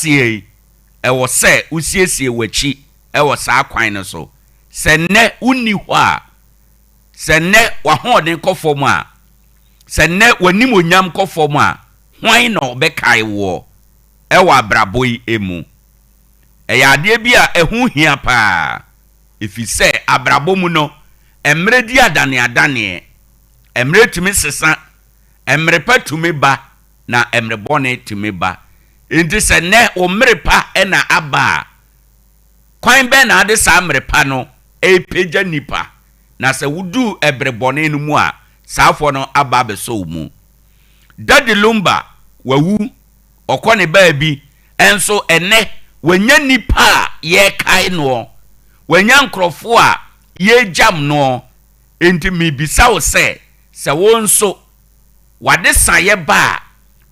aseɛ yi, ɛwɔ sɛ wosiesie w'akyi wɔ saa kwan no so. Sɛ nnɛ wonni hɔ a, sɛ nnɛ w'ahoɔden kɔ fam a, sɛ nnɛ w'animuonyam kɔ fam a, hwan na ɔbɛkae woɔ wɔ abrabɔ yi mu? Ɛyɛ adeɛ bi a ɛho hia pa ara, ɛfiri sɛ abrabɔ mu no, mmerɛ di adaneadaneɛ. Mmerɛ tumi sesa, mmere pa tumi ba, na mmere bɔne tumi ba. Enti sɛ nnɛ wo mmere pa na aba a, kwan bɛn na wode saa mmere pa no repagya nnipa? Na sɛ wodu bere bɔne no mu a, saafoɔ no aba abɛsɔ wo mu. Daddy Lumba, wawu, ɔkɔ ne baabi, nso ɛnnɛ wanya nnipa a yɛrekae noɔ, wanya nkurɔfoɔ a yɛregyam noɔ. Enti mebisa wo sɛ, sɛ wo nso w'adesaeɛ ba a,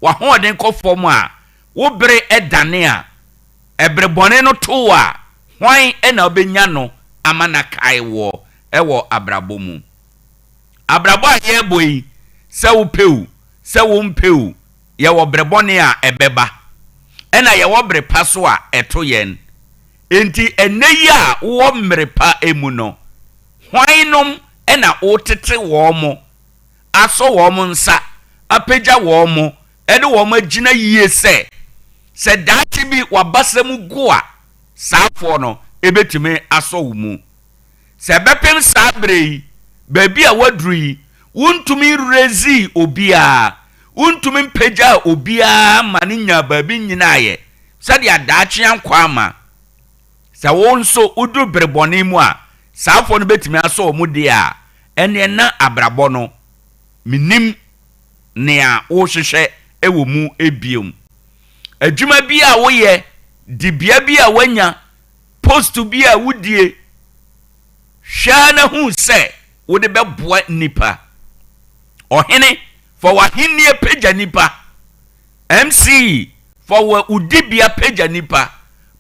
w'ahoɔden kɔ fam a, wo bere dane a, ɛbere bɔne no to wo a, hwan na wobɛnya no ama no akae woɔ wɔ abrabɔ mu? Abrabɔ a yɛrebɔ yi, sɛ wopɛ o, sɛ wompɛ o, yɛwɔ bere bɔne a ɛbɛba, ɛna yɛwɔ bere pa so a ɛto yɛn. Enti ɛnnɛ yi a wowɔ mmere pa mu no, hwannom na woretete wɔn, asɔ wɔn nsa, apagya wɔn, de wɔn agyina yie sɛ, sɛ daakye bi w'abasa mu go a, saafoɔ no bɛtumi asɔ wo mu? Sɛ ɛbɛpem saa berɛ yi, baabi a woaduru yi, wontumi nrezii obiara, wontumi mpagyaa obiara ma no nyaa baabi nnyinaeɛ sɛdeɛ daakye ankɔ ama. Sɛ wo nso woduru bere bɔne mu a, saafoɔ no bɛtumi asɔ wo mu deɛ a, ɛnneɛ na abrabɔ no, mennim nea worehwehwɛ wɔ mu bio. Adwuma bi a woyɛ, dibea bi a woanya, post bi a wodie, hwɛ ara na hu sɛ wode bɛboa nnipa. Ɔhene, fa w'ahennie pagya nnipa. MC, fa wo dibea pagya nnipa.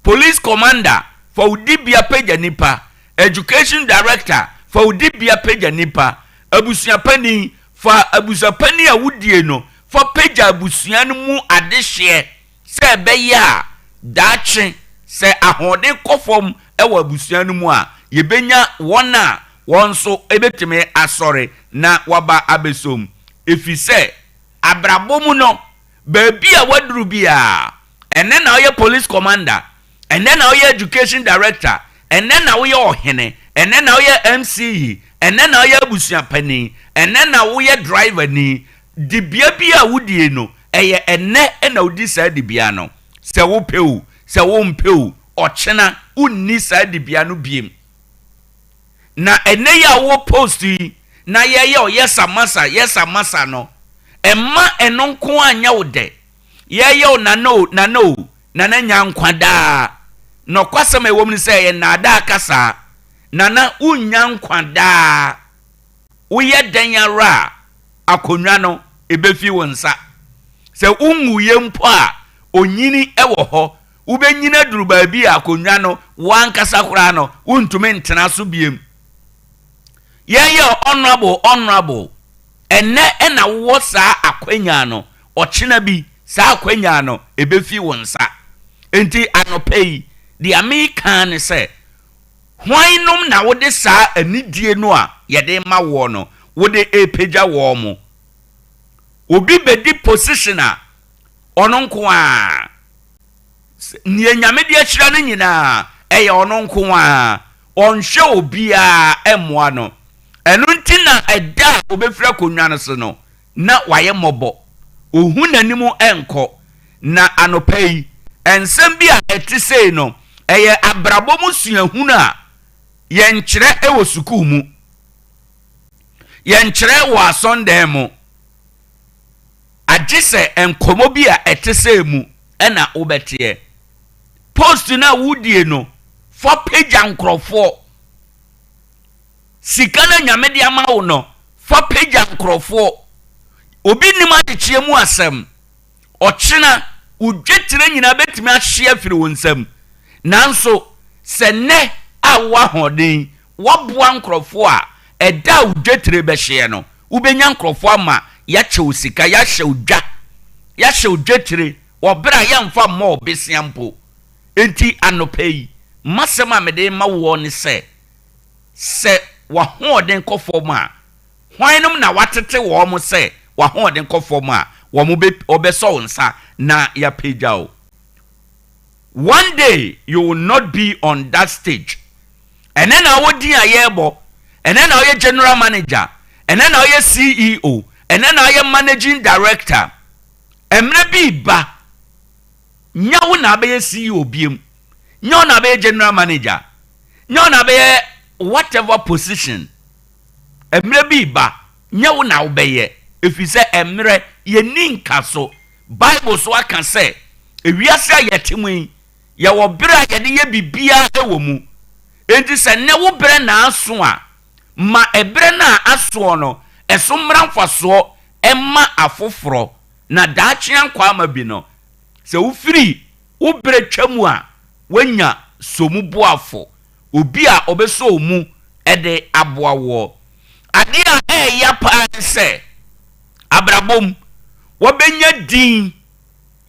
Police Commander, fa wo dibea pagya nnipa. Education Director, fa wo dibea pagya nnipa. Abusua panin, fa abusua panin a wodie no fa pagya abusua no mu adehyeɛ sɛ ɛbɛyɛ a daakye sɛ ahoɔden kɔ fam wɔ abusua no mu a, yɛbɛnya wɔn a wɔn nso bɛtumi asɔre na wɔaba abɛsɔ mu. Ɛfiri sɛ abrabɔ mu no, baabi a woaduru biara, ɛnnɛ na woyɛ police commander, ɛnnɛ na woyɛ education director, ɛnnɛ na woyɛ ɔhene, ɛnnɛ na woyɛ MCE, ɛnnɛ na woyɛ abusua panin, ɛnnɛ na woyɛ driver ni, dibea bi a wodie no, ɛyɛ ɛnnɛ na wodi saa dibea no. Sɛ wopɛ o, sɛ wompɛ o, ɔkyena wonni saa dibea no biem. Na ɛnnɛ yi a wowɔ post yi na yɛyɛ o yɛsa masa, yɛsa masa no, mma ɛno nko ara nyɛ wo dɛ. Yɛyɛ o nana o, nana o, nana nya nkwa daa. Nɔkwasɛm a ɛwɔ mu ne sɛ ɛyɛ nnaadaa kasa. Nana wonnya nkwa daa. Woyɛ dɛn ara a, akonnwa no, ɛbɛfi wo nsa. Sɛ wonwuiɛ mpo a, onyini wɔ hɔ. Wobɛnyini aduru baabi a akonnwa no, wo ankasa koraa no, wontumi ntena so biom. Yɛyɛ honourable, honourable. Ɛnnɛ na wowɔ saa akwanya no, ɔkyena bi, saa akwanya no, ɛbɛfi wo nsa. Enti anɔpa yi, deɛ meka ara ne sɛ, Hwannom na wode saa anidie no a yɛde rema woɔ no, wode repagya wɔn? Obi bɛdi position a, ɔno nko ara. Deɛ Nyame de ahyira no nyinaa, ɛyɛ ɔno nko ara. Ɔnhwɛ obiara mmoa no. Ɛno nti na ɛda a ɔbɛfiri akonnwa no so no, na wayɛ mmɔbɔ. Ɔhu n'anim nkɔ. Na anɔpa yi, nsɛm bi a ɛte sei no, ɛyɛ abrabɔ mu suahunu a yɛnkyerɛ wɔ sukuu mu. Yɛnkyerɛ wɔ asɔndan mu. Agye sɛ nkɔmmɔ bi a ɛte sei mu na wobɛteɛ. Post no a wodie no, fa pagya nkurɔfoɔ. Sika no a Nyame de ama wo no, fa pagya nkurɔfoɔ. Obi nnim adekyeɛ mu asɛm. Ɔkyena, wo dwetire nyinaa bɛtumi ahye afiri wo nsam. Nanso, sɛ nnɛ a wowɔ ahoɔden yi, woaboa nkurɔfoɔ a, ɛda a wo dwetire bɛhyeɛ no, wobɛnya nkurɔfoɔ ama yɛakyɛ wo sika, yɛahyɛ wo dwa, yɛahyɛ wo dwetire. wɔ berɛ a yɛmfa mmɔ wo besea mpo. Enti anɔpa yi, m'asɛm a mede rema woɔ ne sɛ, sɛ w'ahoɔden kɔ fam a, hwannom na woatete wɔn sɛ w'ahoɔden kɔ fam a, wɔbɛsɔ wo nsa na yɛapagya wo? One day you will not be on that stage. Ɛnɛ na wɔ din a yɛrebɔ, ɛnɛ na woyɛ general manager, ɛnɛ na woyɛ CEO, ɛnɛ na woyɛ managing director. Mmerɛ bi reba, nyɛ wo na abɛyɛ CEO biem, nyɛ wo na abɛyɛ general manager, nyɛ wo na abɛyɛ whatever position. Mmerɛ bi reba, nyɛ wo na wobɛyɛ, ɛfiri sɛ mmerɛ yɛnni nka so. Bible so aka sɛ, ewiase a yɛte mu yi, yɛwɔ berɛ a yɛde yɛ biribiara wɔ mu. Enti sɛ nnɛ wo berɛ na aso a, ma ɛberɛ no a asoɔ no, ɛso mmra mfasoɔ mma afoforɔ, na daakye ankwamma bi no, sɛ wofiri wo berɛ twa mu a, woanya sɔ mu boafo, obi a ɔbɛsɔ wo mu de aboa woɔ. Adeɛ a ɛyɛ paa ne sɛ, abrabɔ mu, wɔbɛnya din,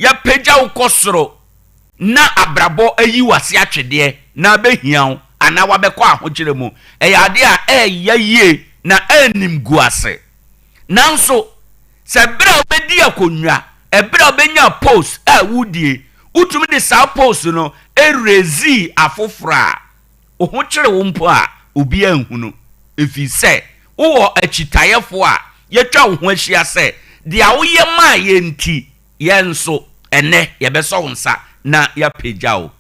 yɛapagya wo kɔ soro, na abrabɔ ayi w'ase atwedeɛ na abɛhia wo anaa wabɛkɔ ahokyerɛ mu. Ɛyɛ adeɛ a ɛyɛ yie na ɛnnim gu ase. Nanso, sɛ berɛ a wobɛdi akonnwa, ɛberɛ a wobɛnya post a wodie, wotumi de saa post no erezi afoforɔ a, wo ho kyerɛ wo mpo a, obi anhunu. Ɛfiri sɛ, wowɔ akyitaeɛfoɔ a yɛatwa wo ho ahyia sɛ, deɛ woyɛ maa yɛn nti, yɛn nso, ɛnnɛ yɛbɛsɔ wo nsa na yɛapagya wo.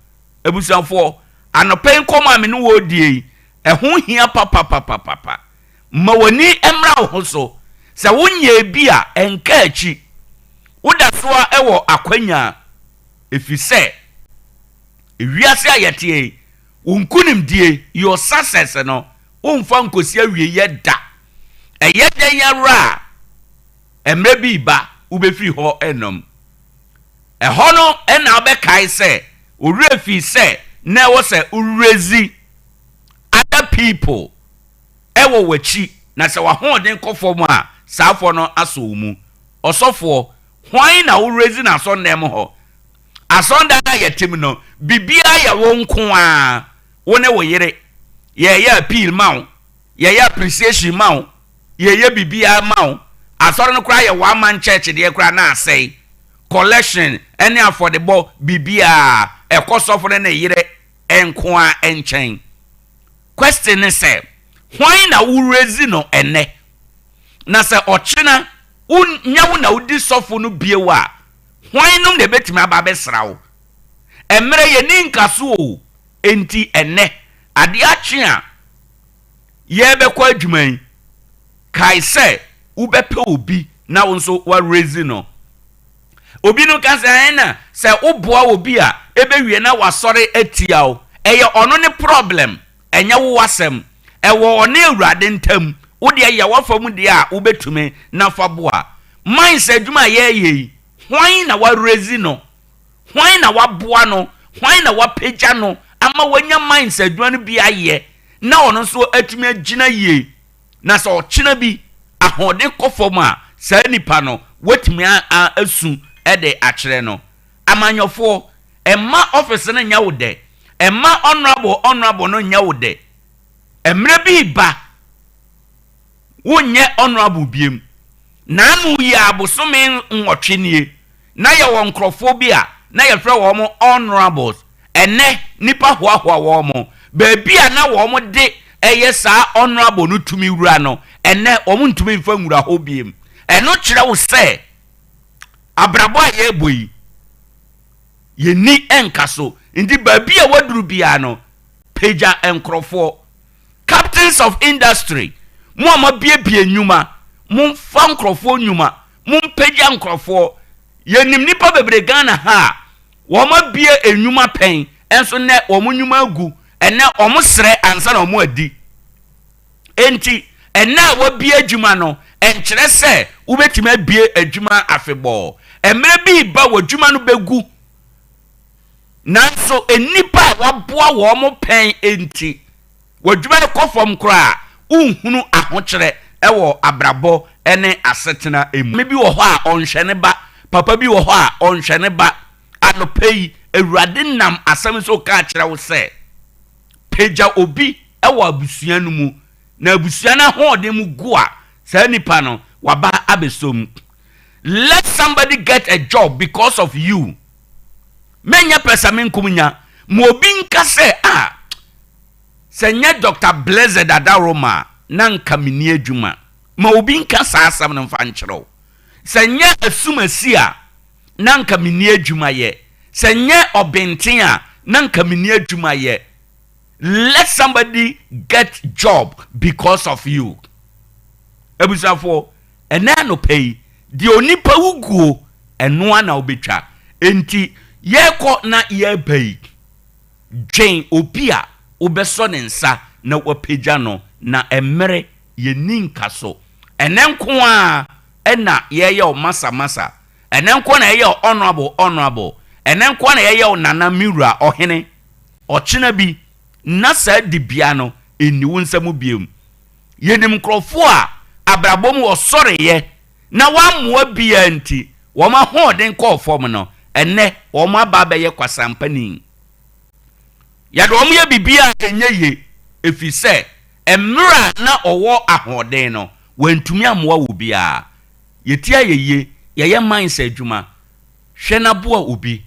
Abusuafoɔ, anɔpa yi nkɔmmɔ a me ne wo redie yi, ɛho hia papapapapa. Ma w'ani mmra wo ho so. Sɛ wonyɛɛ bi a, ɛnka akyi. Woda so ara wɔ akwanya, ɛfiri sɛ, ewiase a yɛteɛ yi, wo nkonimdie, your success no, womfa nkɔsi awieeɛ da. Ɛyɛ dɛn ara a, mmerɛ bi reba, wobɛfiri hɔ nom. Ɛhɔ no na wobɛkae sɛ, wo werɛ fii sɛ na ɛwɔ sɛ wo raise other people ɛwɔ w'akyi, na sɛ w'ahoɔden kɔ fam a, saafoɔ no asɔ wo mu. Ɔsɔfoɔ, hwan na wo raise no asɔndan mu hɔ? Asɔndan a yɛte mu no, biribiara yɛ wo nko ara, wo ne wo yere. Yɛyɛ appeal ma wo, yɛyɛ appreciation ma wo, yɛyɛ biribiara ma wo. Asɔre no koraa yɛ one man church deɛ koraa na asɛe. Collection ne afɔdebɔ, biribiara, ɛkɔ sɔfo ne ne yere nko ara nkyɛn. Question ne sɛ, hwan na wo raise no ɛnnɛ? Na sɛ ɔkyena nyɛ wo na wodi sɔfo no bio a, hwan nom na ebetumi aba abɛsra wo? Mmerɛ yɛnni nkaso o, enti ɛnnɛ, adeɛ akye a yɛrebɛkɔ adwuma yi, kae sɛ wobɛpɛ obi na wo nso wa raise no. Obi no ka sɛ, ɛna sɛ woboa obi a, ɛbɛwie na wasɔre atia wo. Ɛyɛ ɔno ne problem, ɛnyɛ wo asɛm. Ɛwɔ ɔne Awurade ntam. Wo deɛ yɛ w'afa mu deɛ a wobɛtumi na fa boa. Mines adwuma a yɛreyɛ yi, hwan na wa raise no? Hwan na waboa no? Hwan na wapagya no ama wanya mines adwuma no bi ayɛ na ɔno nso atumi agyina yie? Na sɛ ɔkyena bi ahoɔden kɔ fam a, saa nipa no watumi asu de akyerɛ no. Amanyɔfoɔ, mma office no nyɛ wo dɛ. Mma honourable honourable no nyɛ wo dɛ. Mmerɛ bi reba, wonyɛ honourable biem. Naano yi a bosome 8 nie, na yɛwɔ nkurɔfoɔ bi a na yɛfrɛ wɔn honourables. Ɛnnɛ, nnipa hoahoa wɔn. Baabi a na wɔn de ɛyɛ saa honourable no tumi wura no, ɛnnɛ wɔn ntumi mfa nwura hɔ biem. Ɛno kyerɛ wo sɛ abrabɔ a yɛrebɔ yi, yɛnni nka so. Nti baabi a waduru biara no, pagya nkurɔfoɔ. Captains of industry, mo a moabiebie nnwuma, momfa nkurɔfoɔ nnwuma, mompagya nkurɔfoɔ. Yɛnim nnipa bebree Ghana ha a wɔn abie nnwuma pɛn, nso nnɛ wɔn nnwuma agu. Ɛnnɛ wɔn srɛ ansa na wɔn adi. Enti ɛnnɛ a wabie adwuma no, ɛnkyerɛ sɛ wobɛtumi abie adwuma afebɔɔ. Mmerɛ bi reba w'adwuma no bɛgu. Nanso nnipa a waboa wɔn pɛn nti, w'adwuma no kɔ fam koraa a, wonhunu ahokyerɛ wɔ abrabɔ ne asetena mu. Maame bi wɔ hɔ a ɔnhwɛ ne ba, papa bi wɔ hɔ a ɔnhwɛ ne ba. Anɔpa yi, Awurade nam asɛm so ka kyerɛ wo sɛ, pagya obi wɔ abusua no mu, na abusua no ahoɔden mu gu a, saa nipa no, waba abɛsɔ mu. Let somebody get a job because of you. Menyɛ pɛsɛmenkom nya. Ma obi nka sɛ, ah, sɛ nyɛ Dr. Blessed Adaroma a, na nka menni adwuma. Ma obi nka saa asɛm no mfa nkyerɛ wo. Sɛ nyɛ asumasi a, na nka menni adwuma yɛ. Sɛ nyɛ ɔbenten a, na nka menni adwuma yɛ. Let somebody get job because of you. Abusuafoɔ, ɛnɛ anɔpa yi, deɛ onipa wuguo, ɛno ara na wobɛtwa. Enti yɛrekɔ na yɛreba yi, dwen obi a wobɛsɔ ne nsa na wapagya no, na mmerɛ yɛnni nkaso. Ɛnɛ nko ara na yɛreyɛ wo masa masa, ɛnɛ nko ara na yɛyɛ wo honourable honourable, ɛnɛ nko ara na yɛyɛ wo nana me wura ɔhene. Ɔkyena bi na saa dibea no nni wo nsa mu bio. Yɛnim nkurɔfoɔ a abrabɔ mu wɔsɔreeɛ na wɔammoa biara nti wɔn ahoɔden kɔɔ fam no, ɛnnɛ wɔn aba abɛyɛ kwasampani. Yɛde wɔn yɛ biribiara a ɛnyɛ yie, ɛfiri sɛ mmerɛ a na wɔwɔ ahoɔden no, wɔantumi ammoa obiara. Yɛti ayɛyie, yɛyɛ mines adwuma, hwɛ na boa obi.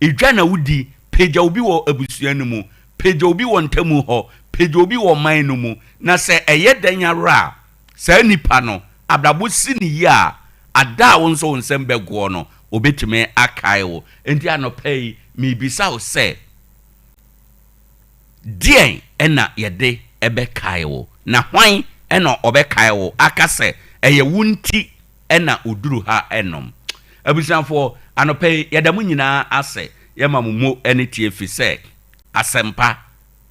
Edwa na wodi, pagya obi wɔ abusua no mu, pagya obi wɔ ntamu hɔ, pagya obi wɔ ɔman no mu, na sɛ ɛyɛ dɛn ara a, saa nipa no, abrabɔ si no yie a, ada a wo nso wo nsam bɛgoɔ no, ɔbɛtumi akae wo. Enti anɔpa yi, merebisa wo sɛ, deɛn na yɛde bɛkae wo? Na hwan na ɔbɛkae wo aka sɛ ɛyɛ wo nti na ɔduru ha nom? Abusuafoɔ, anɔpa yi, yɛda mo nyinaa ase. Yɛma mo mo ne tie ɛfiri sɛ asɛmpa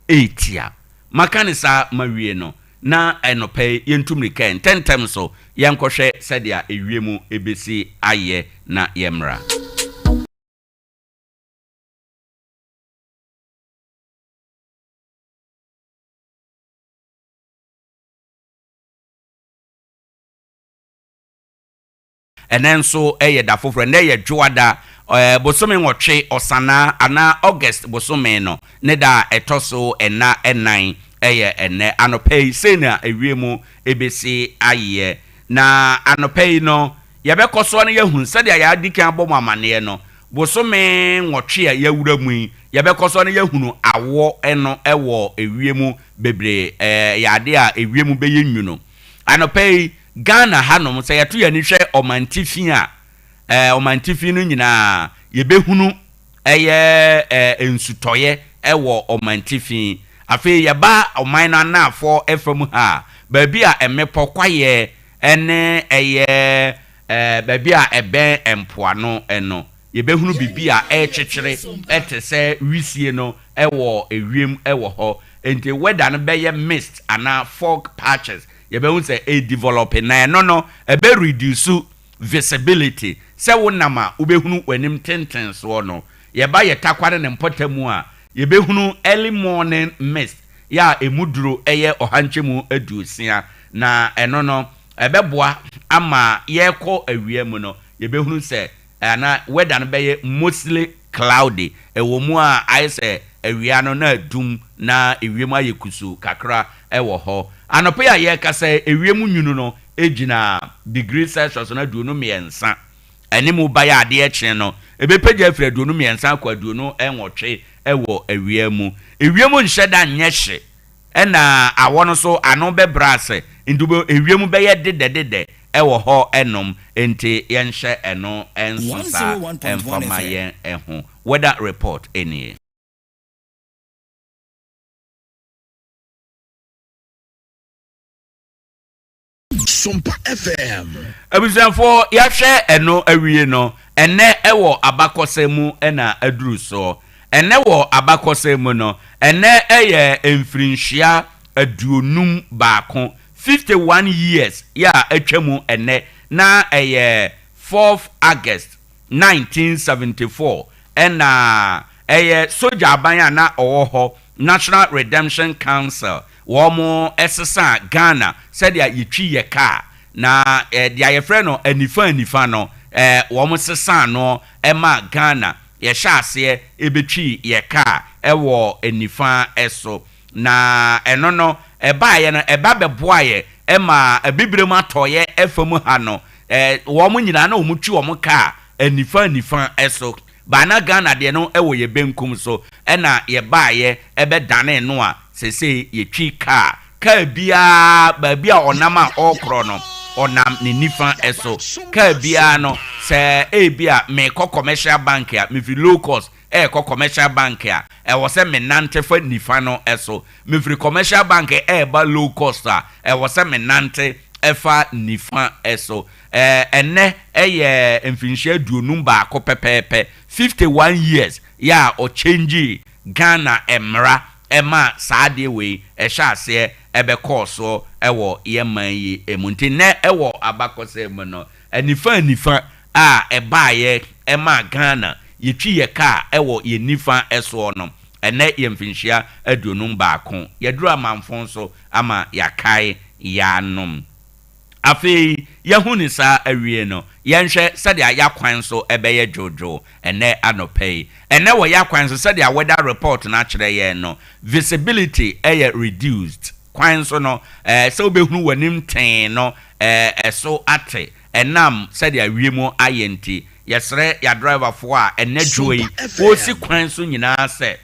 retia. Maka no saa mawie no, na anɔpa yi yɛntu mmirika ɛ, ntɛmntɛm so yɛnkɔhwɛ sɛdeɛ ewiem bɛsi ayɛ na yɛmmra. Ɛnnɛ nso yɛ da foforɔ. Ɛnnɛ yɛ Dwoada, bosome nwɔtwe, Ɔsanaa anaa August bosome no ne da a ɛtɔ so nna nnan yɛ ɛnnɛ. Anɔpa yi, sei na ewiem bɛsi ayɛ. Na anɔpa yi no, yɛbɛkɔ so ara na yɛahunu sɛdeɛ yɛadi kan abɔ mo amaneɛ no, bosome nwɔtwe a yɛawura mu yi, yɛbɛkɔ so ara na yɛahunu awɔ no wɔ ewiem bebree. Ɛyɛ adeɛ a ewiem bɛyɛ nwunu. Anɔpa yi, Ghana hanom, sɛ yɛto yɛn ani hwɛ ɔmantifi a, ɛɛ ɔmantifi no nyinaa, yɛbɛhunu ɛyɛ ɛɛ nsutɔeɛ wɔ ɔmantifi. Afei yɛba ɔman no anaafoɔ fam ha a, baabi a mmepɔ, kwaeɛ ne ɛyɛ ɛɛ baabi a ɛbɛn mpoano no, yɛbɛhunu biribi a ɛrekyekyere te sɛ wisie no wɔ ewiem wɔ hɔ. Enti weather no bɛyɛ mist anaa fog patches. Yɛbɛhu sɛ ɛredevelop na ɛno no ɛbɛ reduce visibility sɛ wo nam a wobɛhunu w'anim tentensoɔ no. Yɛba yɛ Tarkwa ne ne mpɔtamu a, yɛbɛhunu early morning mist yɛ a ɛmu duro yɛ 160 na ɛno no ɛbɛboa ama yɛrekɔ awia mu no yɛbɛhunu sɛ anaa weather no bɛyɛ mostly cloudy, ɛwɔ mu a ayɛ sɛ awia no na adum na ewiem ayɛ kusuu kakra wɔ hɔ. Anɔpa yi a yɛrekasa yi, ewiem nwunu no gyina degree Celsius no 23. Ɛne mu baeɛ a adeɛ rekye no, ɛbɛpagya afiri 23 akɔ 28 wɔ awia mu. Ewiem nhyɛ da nyɛ hye Ɛna awɔ no so ano bɛbrɛ ase, nti wobɛhu ewiem bɛyɛ dedɛdedɛ wɔ hɔ nom, nti yɛnhyɛ ɛno nso saa mfa ma yɛn ho. Weather report nie. Sompa FM. Abusuafoɔ yɛahwɛ ɛno awie no, ɛnnɛ wɔ abakɔsɛm mu na aduru soɔ. Ɛnnɛ wɔ abakɔsɛm mu no, ɛnnɛ yɛ mfirinhyia 51, 51 years, yɛ a atwa mu ɛnnɛ, na ɛyɛ fourth August 1974 ɛna ɛyɛ sogya aban a na ɔwɔ hɔ, National Redemption Council, Wɔsesaa Ghana sɛdeɛ yɛtwi yɛ kaa, na deɛ yɛfrɛ no anifa anifa no, wɔsesaa no maa Ghana. yɛhyɛ aseɛ ɛbɛtwi yɛ kaa ɛwɔ nifa ɛso. Na ɛno no ɛbaeɛ no, ɛba bɛboa yɛ ɛma Abibirem atɔeɛ ɛfam ha no, wɔn nyinaa na wɔn twi wɔn kaa nifa nifa ɛso baana. Ghana deɛ no ɛwɔ yɛ benkum so, ɛna yɛbaeɛ ɛbɛdane no a sese yɛtwi kaa biara, baabi a ɔnam a ɔrekorɔ no, ɔnam ne nifa ɛso. Kaa biara no, sɛ ebi a mekɔ Commercial Bank a, mefi Low Cost ɛɛkɔ Commercial Bank a, ɛwɔ sɛ menante fa nifa no ɛso. Mefiri Commercial Bank ɛɛba Low Cost a, ɛwɔ sɛ menante ɛfa nifa ɛso. Ɛnɛ ɛyɛ mfinhyia 51 pɛpɛɛpɛ, 51 years yɛ a ɔkyɛngyi Ghana mmara ɛma saa adeɛ wei ɛhyɛ aseɛ ɛbɛkɔɔ soɔ ɛwɔ yɛn man yi emu. Nti nnɛ ɛwɔ abakɔsɛm mu no, nifa nifa a ɛbaayɛ ɛma Ghana yɛtwi yɛ kaa ɛwɔ yɛn nifa ɛsoɔ no, ɛnɛ yɛ mfinhyia 51. Yɛduru amanfo nso ama yɛakae yɛanom. Afei yɛhu ne saa awie no, yɛnhwɛ sɛdeɛ yɛakwan so ɛbɛyɛ dwodwo ɛnɛ anɔpɛ yi. Ɛnɛ wɔ yɛakwan so, sɛdeɛ weather report no akyerɛ yɛn no, visibility ɛyɛ reduced. Kwan so no, sɛ wobɛhunu w'anim tee no, ɛso ate ɛnam sɛdeɛ wiem ayɛ. Nti yɛsrɛ yɛ driverfoɔ a ɛnɛ dwo yi wɔsi kwan so nyinaa sɛ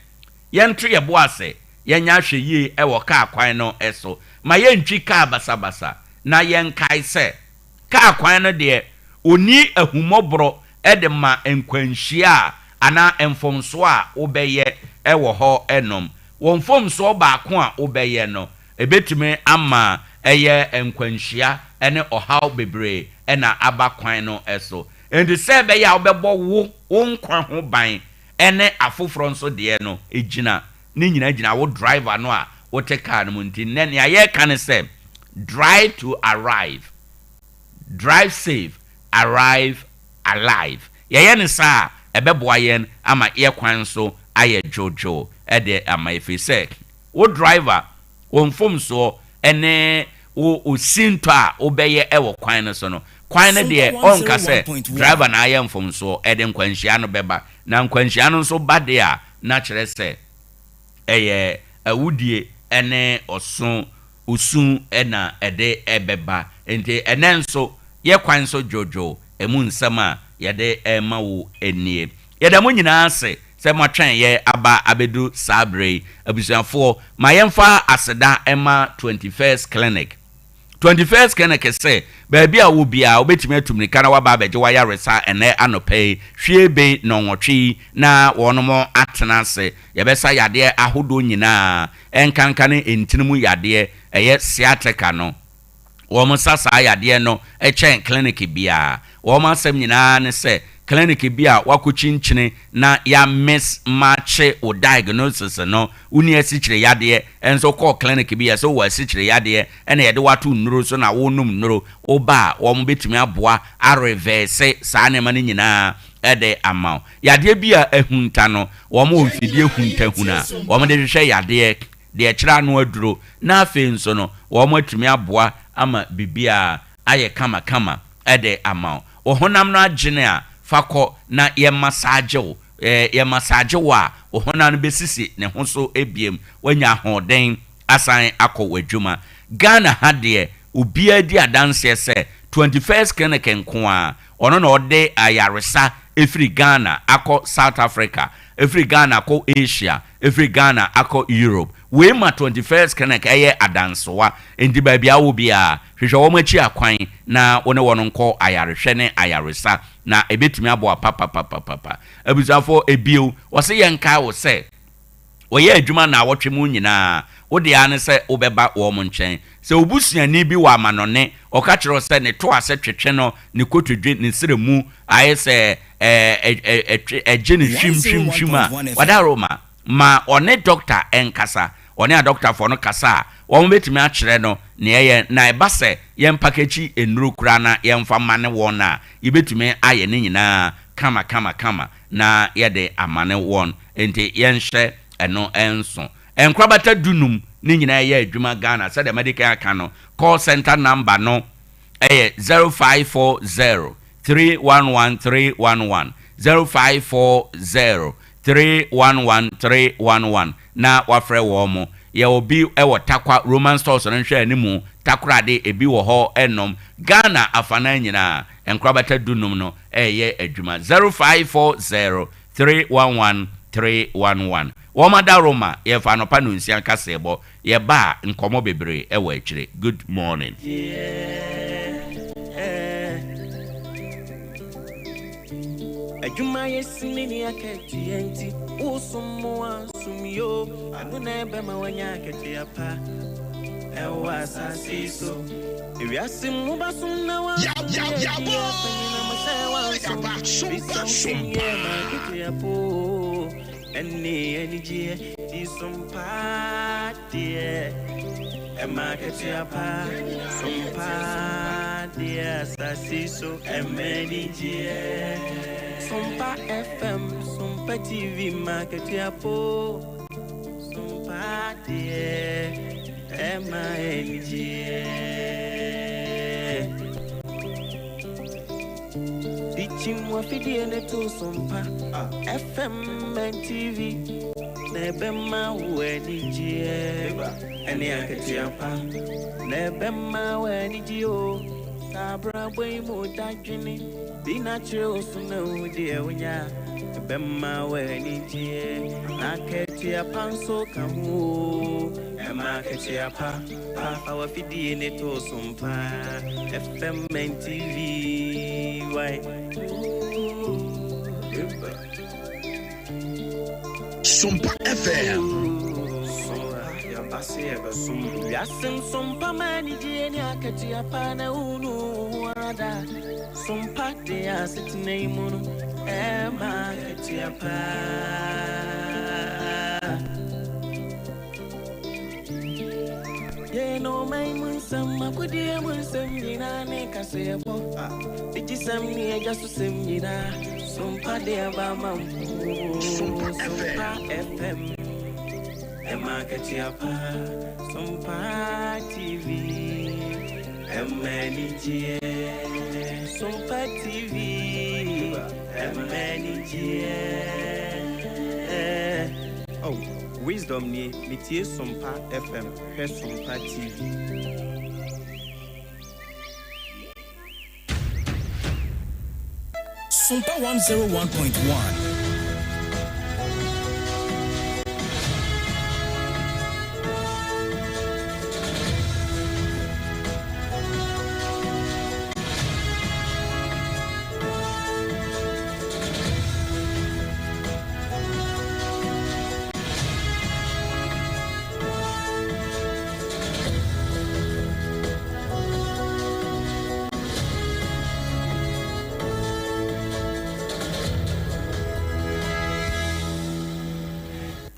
yɛnto yɛ bo ase, yɛnyɛ ahwɛ yie ɛwɔ kaa kwan no ɛso, ma yɛntwi kaa basabasa. Na yɛnkae sɛ kaa kwan no deɛ, oni ahummɔborɔ ɛde ma nkwanhyia a anaa mfomsoɔ a wobɛyɛ ɛwɔ hɔ. Ɛnom wɔn mfomsoɔ baako a wobɛyɛ no, ebetumi ama ɛyɛ nkwanhyia ɛne ɔhaw bebree ɛna aba kwan no ɛso. Nti sɛ ɛbɛyɛ a wobɛbɔ wo nkwa ho ban ɛne afoforɔ nso deɛ no, egyina ne nyinaa gyina wo driver no a wote kaa no mu. Nti nnɛ nea yɛreka ne sɛ, drive to arrive, drive safe, arrive alive. Yɛyɛ ne saa a, ɛbɛboa yɛn ama yɛ kwan so ayɛ dwodwo ɛde ama, ɛfiri sɛ wo driver, wo mfomsoɔ ɛne wo osintɔ a wobɛyɛ ɛwɔ kwan no so no, kwan no deɛ ɔnka sɛ driver na ayɛ mfomsoɔ. Ɛde nkwanhyia no bɛba, na nkwanhyia no nso ba deɛ a, na kyerɛ sɛ ɛyɛ awudie ɛne ɔso osu ɛna ɛde ɛbɛba. Nti ɛnɛ nso yɛ kwan so dwodwo, ɛmu nsɛm a yɛde ɛma wo nie. Yɛda mo nyinaa ase sɛ moatwɛn yɛ aba abɛdu saa berɛ yi. Abusuafoɔ, ma yɛmfa aseda ɛma 21st Clinic. 21st Clinic sɛ baabi a wo biara wobɛtumi atu mmirika na waba abɛgye wayaresa ɛnɛ anɔpɛ yi, hwie be 8:30 yi na wɔnom atena ase. Yɛbɛsa yadeɛ ahodoɔ nyinaa, ɛnkanka ne ntini mu yadeɛ, ɛyɛ sciatica no. Wɔn sa saa yadeɛ no kyɛn clinic biara. Wɔn asɛm nyinaa ne sɛ clinic bi a wakɔkyinkyini na ya mismatch wo diagnosis no, woni asikyire yadeɛ nso kɔɔ clinic bi yɛ sɛ wowɔ asikyire yadeɛ, ɛna yɛde wato nnuro so na wonom nnuro, woba a, wɔn bɛtumi aboa areverse saa nneɛma no nyinaa ɛde ama wo. Yadeɛ bi a ahunta no, wɔn wɔ mfidie huntahuna a wɔn de hwehwɛ yadeɛ deɛ ɛkyerɛ ano aduro, na afei nso no wɔn atumi aboa ama biribiara ayɛ kamakama ɛde ama wo. Wɔ honam no agyene a, fa kɔ na yɛ massage wo. Yɛ massage wo a, wɔ honam no bɛsisi ne ho so ebiem, wanya ahoɔden asan akɔ w'adwuma. Ghana ha deɛ, obiara di adanseɛ sɛ 21st Clinic nko a ɔno na ɔde ayaresa efiri Ghana akɔ South Africa, efiri Ghana akɔ Asia, efiri Ghana akɔ Europe. Wei ma 21st Clinic ɛyɛ adansewa. Nti baabi awo biara, hwehwɛ wɔn akyi akwan na wɔne wɔn nkɔ ayarehwɛ ne ayaresa, na ebetumi aboa papapapapa. Abusuafoɔ, ebio wɔsi yɛn nkae wɔ sɛ wɔyɛ adwuma na awɔtwe mu nyinaa. Wode ara ne sɛ wobɛba wɔn nkyɛn. Sɛ obusuani bi wɔ amanɔne, ɔka kyerɛ sɛ ne to ase twetwe no, ne kotodwe, ne srɛ mu ayɛ sɛ ɛɛ ɛgye ne hwim hwim hwim a, wadaro ma ɔne dɔkta ɛnkasa. Ɔne adɔktafoɔ no kasa a, wɔn bɛtumi akyerɛ no nea ɛyɛ, na ɛba sɛ yɛn package nnuro koraa na yɛmfa ma ne wɔn a, yɛbɛtumi ayɛ ne nyinaa kama kama kama na yɛde ama ne wɔn. Nti yɛnhyɛ ɛno nso. Nkorabata 15 ne nyinaa yɛ adwuma Ghana. Sɛdeɛ mɛde aka no, call center number no ɛyɛ 0540 311311. 0540 311 311 na wafrɛ wɔn mo. Yɛwɔ bi wɔ Tarkwa, Roman Stores no nhwɛ animu, Takoradi ebi wɔ hɔ ɛnom. Ghana afanan nyinaa nkorabata 15 no ɛyɛ adwuma. 0540 311 311. Wɔn ada Roma yɛfa anɔpa no nsia kaseɛbɔ yɛba a nkɔmmɔ bebree ɛwɔ akyire. Good morning. Adwuma yɛ sini ne akatua nti wosom mo ansom yo ano na ɛbɛma wanya akatua pa ɛwɔ asase yi so ewiase mu basom na Yab, yab, yab, yaba, sumpa, sumpa. Akatua po ɛne anigyeɛ ti sompa deɛ ɛma akatua pa sompa deɛ asase yi so ɛma anigyeɛ. Sompa FM, Sompa TV, ma akatua po sompa deɛ ɛma anigyeɛ. Dichim wafidie ne to Sompa FM and TV na ɛbɛma wo anigyeɛ ɛne akatua pa na ɛbɛma wo anigyeɛ o saa abrabɔ yi mu dadwene bi na kyerɛ wo so na wo deɛ wonya ɛbɛma wo anigyeɛ na akatua pa nso ka ho o ɛma akatua pa pa fa wafidie ne to Sompa FM and TV why. Sompa FM. Wiase nsompa ma anigyeɛ ne akatua pa na wonu wo ho ada sompa de asetena yi mu no ɛma akatua pa. Yɛn ɔman mu nsɛm akodeɛ mu nsɛm nyinaa ne kaseɛbɔ digyisɛm ne agya so sɛm nyinaa sompa de aba ma mpo. Sompa Sompa FM ɛma akatua pa Sompa TV ɛma anigyeɛ Sompa TV ɛma anigyeɛ. Oh, Wisdom nie, metie Sompa FM, hwɛ Sompa TV. Sompa 101.1.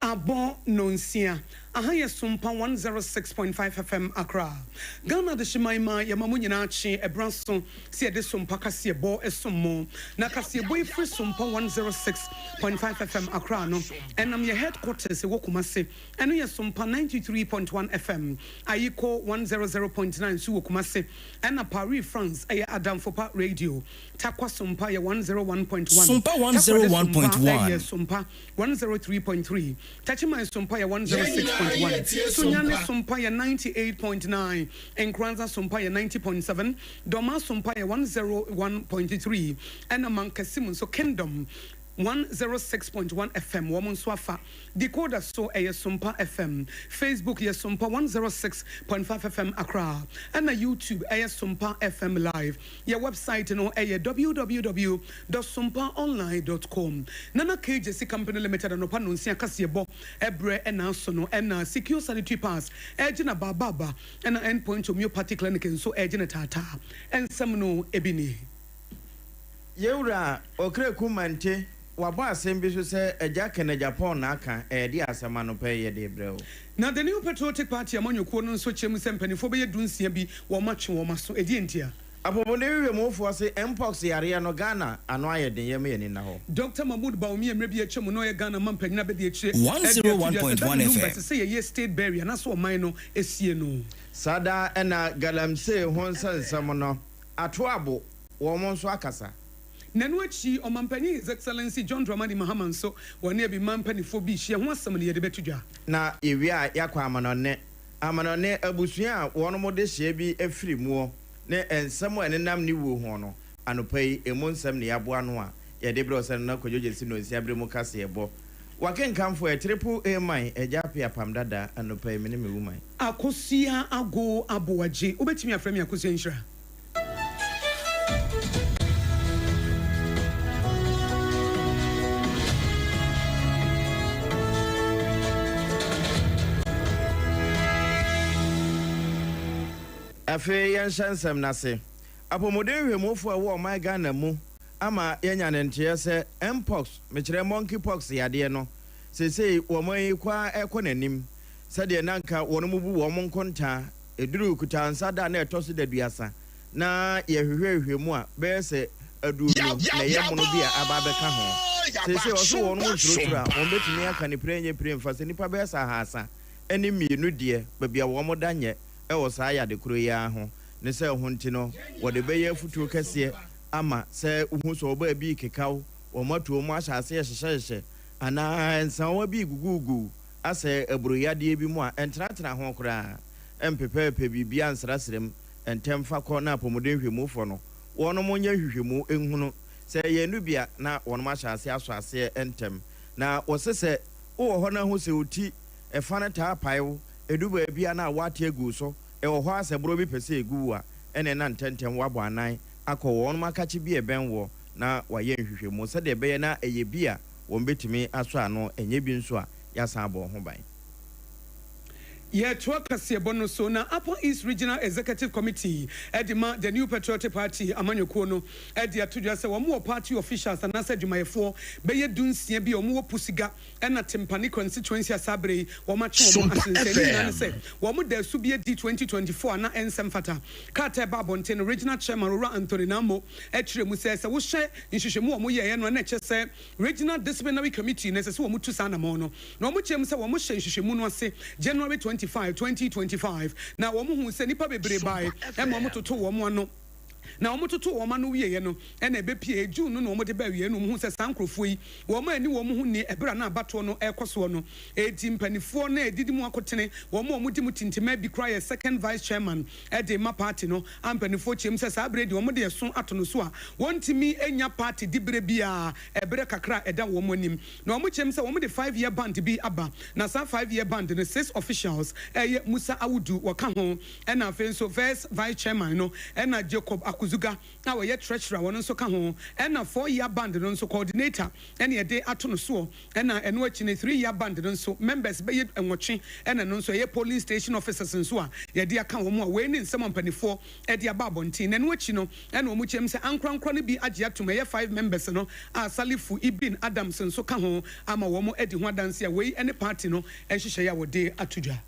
Abɔ 6:30. Aha yɛ Sompa 106.5 FM Accra. Ghana de hyeman ma yɛma mo nyinaa kye ɛbra so sɛ yɛde Sompa kaseɛbɔ ɛsom mo. Na kaseɛbɔ yi firi Sompa 106.5 FM Accra no ɛnam yɛ headquarters ɛwɔ Kumase. Ɛno yɛ Sompa 93.1 FM. Ayiko 100.9 nso wɔ Kumase. Ɛna Paris, France ɛyɛ Adamfopa Radio. Tarkwa Sompa yɛ 101.1. Sompa Takoradi Sompa 101.1. ɛyɛ Sompa 103.3. Techiman Sompa yɛ 106.1. Sunyani Sompa yɛ 98.9. Nkoranza Sompa yɛ 90.7. Dɔma Sompa yɛ 101.3. Ɛna Mankasim nso Kingdom 106.1 FM wɔn nso afa. Decoder so ɛyɛ Sompa FM. Facebook yɛ Sompa 106.5 FM Accra. Ɛna YouTube ɛyɛ Sompa FM Live. Yɛ website no ɛyɛ www.sompaonline.com. Nana KJC Company Limited anɔpa 6:30 kaseɛbɔ ɛbrɛ ɛna aso no ɛna Secure Sanitary Pass ɛgyina baababa ɛna Endpoint Homeopathy Clinic nso ɛgyina taataa. Ɛnsɛm no ebi nie. Yɛwura Okraku Mante wabɔ asɛm bi so sɛ agya Ken Agyapong na aka ɛyɛde asɛm anɔpɛ yi yɛde brɛ wo. Na the New Patriotic Party amanyɔkuo no nso kyerɛ mu sɛ mpanimfoɔ bɛyɛ 16 bi wɔn atwe wɔn aso ɛdi ntia. Apɔmuden hwehwɛmufoɔ se mpox yareɛ no Ghana ano ayɛ den yɛma yɛni na hɔ. Dr Mahmood Bawumia mmerɛ bi atwa mu na ɔyɛ Ghana ma mpanyin abɛdi akyire 101.1 FM. sɛ yɛyɛ state burial na so ɔman no esie no. Saa daa ɛna galamsey ho nsɛnsɛm no ato abo wɔn nso akasa. Na ɛno akyi, Ɔmanpanyin His Excellency John Dramani Mahama nso, wɔne Abiman mpanimfoɔ bi rehyia ho asɛm no yɛde bɛto dwa. Na yɛwie a yɛakɔ amanɔne. Amanɔne abusua a wɔnom de hyeɛ bi firi muɔ ne nsɛm a ɛnenam ne wuo ho no, anɔpa yi emu nsɛm na yɛaboa ano a yɛde brɛ wo sɛ Nana Kwadwo Gyasi Nonsia bere mu kaseɛbɔ. Wakenkamfo ɛ Triple A man Agya Appiah Apam Dada anɔpa yi me ne me woman. Akosua Ago Aboagye, Wobɛtumi afrɛ me Akosua Nhyira. Afei yɛnhyɛ nsɛm no ase. Apɔmuden nhwɛmufo a ɛwɔ ɔman Ghana mu ama yɛanya ne nteɛ sɛ Mpox, mekyerɛ Monkey Pox yadeɛ no, seesei wɔn yi kɔ ara ɛrekɔ n'anim sɛdeɛ na anka wɔn bu wɔn nkontaa Ɛduruu Kutansa da a na ɛtɔ so daduasa na yɛhwehwɛhwehwɛ mu a, bɛyɛ sɛ aduonu na ɛyɛ mono bi a aba abɛka ho. Seesei ɔse wɔnom nsurosuro a, wɔn bɛtumi aka ne pire nyɛ pire mfa sɛ nnipa bɛyɛ sɛ 302 deɛ baabi a wɔn da nyɛ wɔ saa yade koro yi ara ho. Ne sɛ ho nti no wɔde bɛyɛ afutuo kɛseɛ ama sɛ wohu sɛ ɔbaa bi rekeka wo, wɔn atuo mu ahyɛ aseɛ hyehyɛhyehyɛ anaa nsawa bi regugugugu asɛ aburo yadeɛ bi mu a, ɛntenatena ho koraa. Mpepɛɛpɛ biribiara nsrasra mu ntɛm fa kɔ na apɔmuden nhwɛmufoɔ no wɔnom nyɛ nhwehwɛmu nhunu sɛ ɛyɛ ɛno bi a na wɔnom ahyɛ aseɛ asɔ aseɛ ntɛm. Na wɔse sɛ wowɔ hɔ na hu sɛ wo ti ɛfa no taa pae wo, ɛdu baabi a na awɔ ate agu wo so, ɛwɔ hɔ ara sɛ borɔ bi pɛ sɛ ɛgu wo a, ɛneɛ na ntɛntɛm woabɔ anan akɔ wɔnom akakye bi a ɛbɛn woɔ na wɔayɛ nhwehwɛmu sɛdeɛ ɛbɛyɛ na ɛyɛ bi a wɔbɛtumi asɔ ano, ɛnyɛ bi nso a yɛasan abɔ wo ho ban. Yɛtoa kaseɛbɔ no so na Upper East Regional Executive Committee de ma The New Patriotic Party amanyɔkuo no de ato dwa sɛ wɔn wɔ party officials anaasɛ adwumayɛfoɔ bɛyɛ dunsia bi a wɔn wɔ Pusiga ɛna Tempane constituency a saa berɛ yi wɔn atwe wɔn Sompa asensɛn. Ne nyinaa ne FM. sɛ wɔn da su bi adi 2024 a na ɛnsɛ mfata. Krataa a ɛba abɔnten no Regional Chairman Owura Anthony Namo kyerɛ mu sɛ sɛ wohyɛ nhwehwɛmu a wɔn yɛeɛ no a na ɛkyɛ sɛ Regional Disciplinary Committee na ɛsɛ sɛ wɔtu saa anamɔn no, na wɔkyerɛ mu sɛ wɔhyɛ nhwehwɛmu no ase January 25, 2025, na wɔhuu sɛ nnipa bebree bae ma wɔtotoo wɔn ano, na wɔtotoo wɔn ano wieeɛ no na ɛbɛpuee June no na wɔde baa awieeɛ na wɔhuu sɛ saa nkurɔfoɔ yi wɔn anni wɔn ho nni ɛberɛ a na abatoɔ no rekɔ soɔ no. Enti mpaninfoɔ no a ɛdidi mu akotene, wɔn a wɔdi mu tintimaa bi koraa yɛ Second Vice Chairman de ma party no, a mpaninfoɔ kyeam sɛ saa berɛ yi deɛ wɔde ɛso ato no so a wɔntumi nnya party diberɛ biara ɛberɛ kakra a ɛda wɔn anim. Na wɔkyeam sɛ wɔde five year band bi aba, na saa five year band no six officials ɛyɛ Musa Awudu wɔka ho, ɛna afei nso First Vice Chairman no ɛna Jacob Akuzuga a ɔyɛ treasurer wɔn nso ka ho, ɛna four year band no nso coordinator ɛna yɛde ato no soɔ. Ɛna ɛno akyi no three year band no nso members bɛyɛ nwɔtwe ɛna ɛno nso ɛyɛ polling station officers nso a yɛde aka wɔn a wei ne nsɛm a mpanifoɔ ɛde aba abɔnten na ɛno akyi no ɛna wɔn kyerɛm sɛ ankorankora no bi agye atom ɛyɛ five members no a Salifu Ibn Adams nso ka ho ama wɔn adi ho adanse a wei ɛne party no nhyehyɛeɛ a wɔde ato dwa.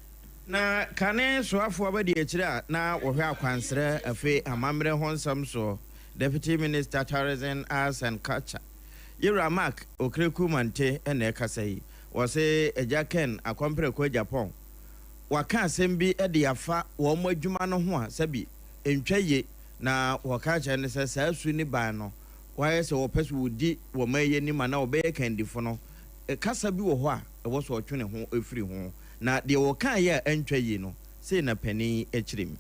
Na kane soafoɔ abadiakyire a na wɔhwɛ akwansrɛ afe amammerɛ ho nsɛm soɔ, Deputy Minister Tourism, Arts and Culture, Yewura Mark Okraku Mante na ɛkasa yi. Wɔse Agya Ken Akɔmprɛko Agyapong waka asɛm bi de afa wɔn adwuma no ho a sɛbi ɛntwa yie na wɔka kyerɛ no sɛ saa su ne ban no wɔayɛ sɛ wɔpɛ sɛ wɔdi wɔn yi anim anaa wɔbɛyɛ kandifo no kasa bi wɔ hɔ a ɛwɔ sɛ ɔtwe ne ho firi ho na deɛ wɔkaeɛ a ɛntwa yie no sei na panin yi kyerɛ mu.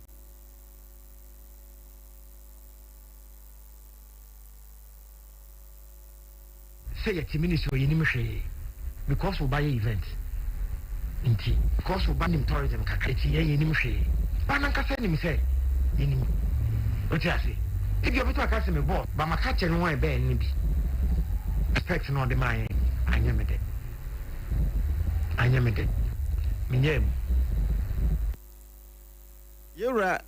Sɛ yɛte ministry hɔ yɛnim hwee because wo ba yɛ event nti because wo ba nim tourism kakra nti yɛn yɛnim hwee ba nankasa nim sɛ yɛnim wote ase ebi ɔbɛtumi aka sɛ me boss ba maka kyerɛ no wɔn ɛbɛn no bi respect na ɔde maa yɛn anyɛ me dɛ anyɛ me dɛ menyɛɛ mu. Yewura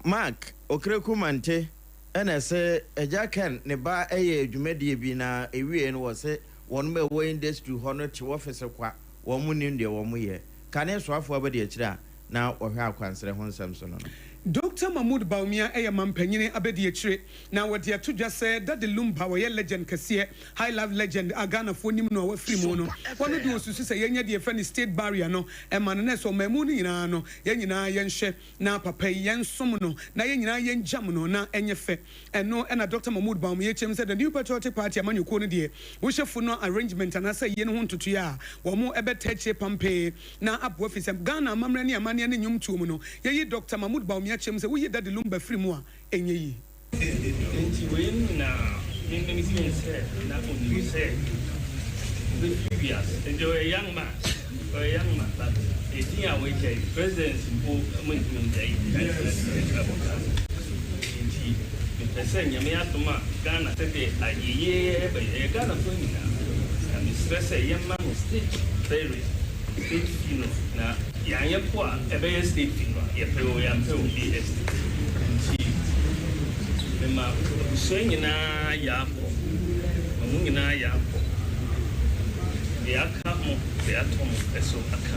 Mark Okraku Mante na ɛse Agya Ken ne ba yɛɛ dwumadie bi na ɛwieɛ no wɔse wɔnom a ɛwɔ industry hɔ no te wɔfese kwa, wɔn nnim deɛ wɔn yɛ. Kane soafoɔ abadiakyire a na wɔhwɛ akwansrɛ ho nsɛm so no no. Dɔkta. Dɔkta Mahmood Bawumia yɛ mampanyini abadiakyire na wɔde ato dwa sɛ Daddy Lumba ɔyɛ legend kɛseɛ, high life legend a Ghanafoɔ nim no a wafiri mu no. Wɔno de ɔsusu sɛ yɛnyɛ deɛ yɛfrɛ no state barrier no ma no na ɛsɛ ɔmanmu no nyinaa no yɛn nyinaa yɛnhwɛ na papa yi yɛnsom no na yɛn nyinaa yɛngyam no na ɛnyɛ fɛ. Ɛno na Dɔkta Mahmood Bawumia kyerɛ mu sɛ The New Patriotic Party amanyɔkuo no deɛ wohyɛ funeral arrangement anaasɛ ayie no ho ntotoeɛ a wɔn bɛtaa akyire pampee na aboa firi sɛ Ghana amammerɛ ne amanneɛ ne nnwomtoɔ mu no yɛyi Dɔkta Mahmood Bawumia kyerɛ mu sɛ woyi Daddy Lumba firi mu a ɛnyɛ yie. Enti wei nyinaa me me feel sɛ na onim sɛ obɛfiri wiase. Enti ɔyɛ young man, ɔyɛ young man but edin a wagya yi presidents mpo ɔmo ntumi ngya yi ɛwɔ Ghana. Enti mepɛ sɛ Nyame adom a Ghana sɛdeɛ ayeyie ɛɛba yi ɛyɛ Ghanafoɔ nyinaa na mesrɛ sɛ yɛmma no state burial. State funeral na yɛanyɛ po a ɛbɛyɛ state funeral yɛpɛ o yɛampɛ o ɛyɛ state nti mema abusua nyinaa yaakɔ ma mo nyinaa yaakɔ deɛ aka mo deɛ atɔ mo ɛso aka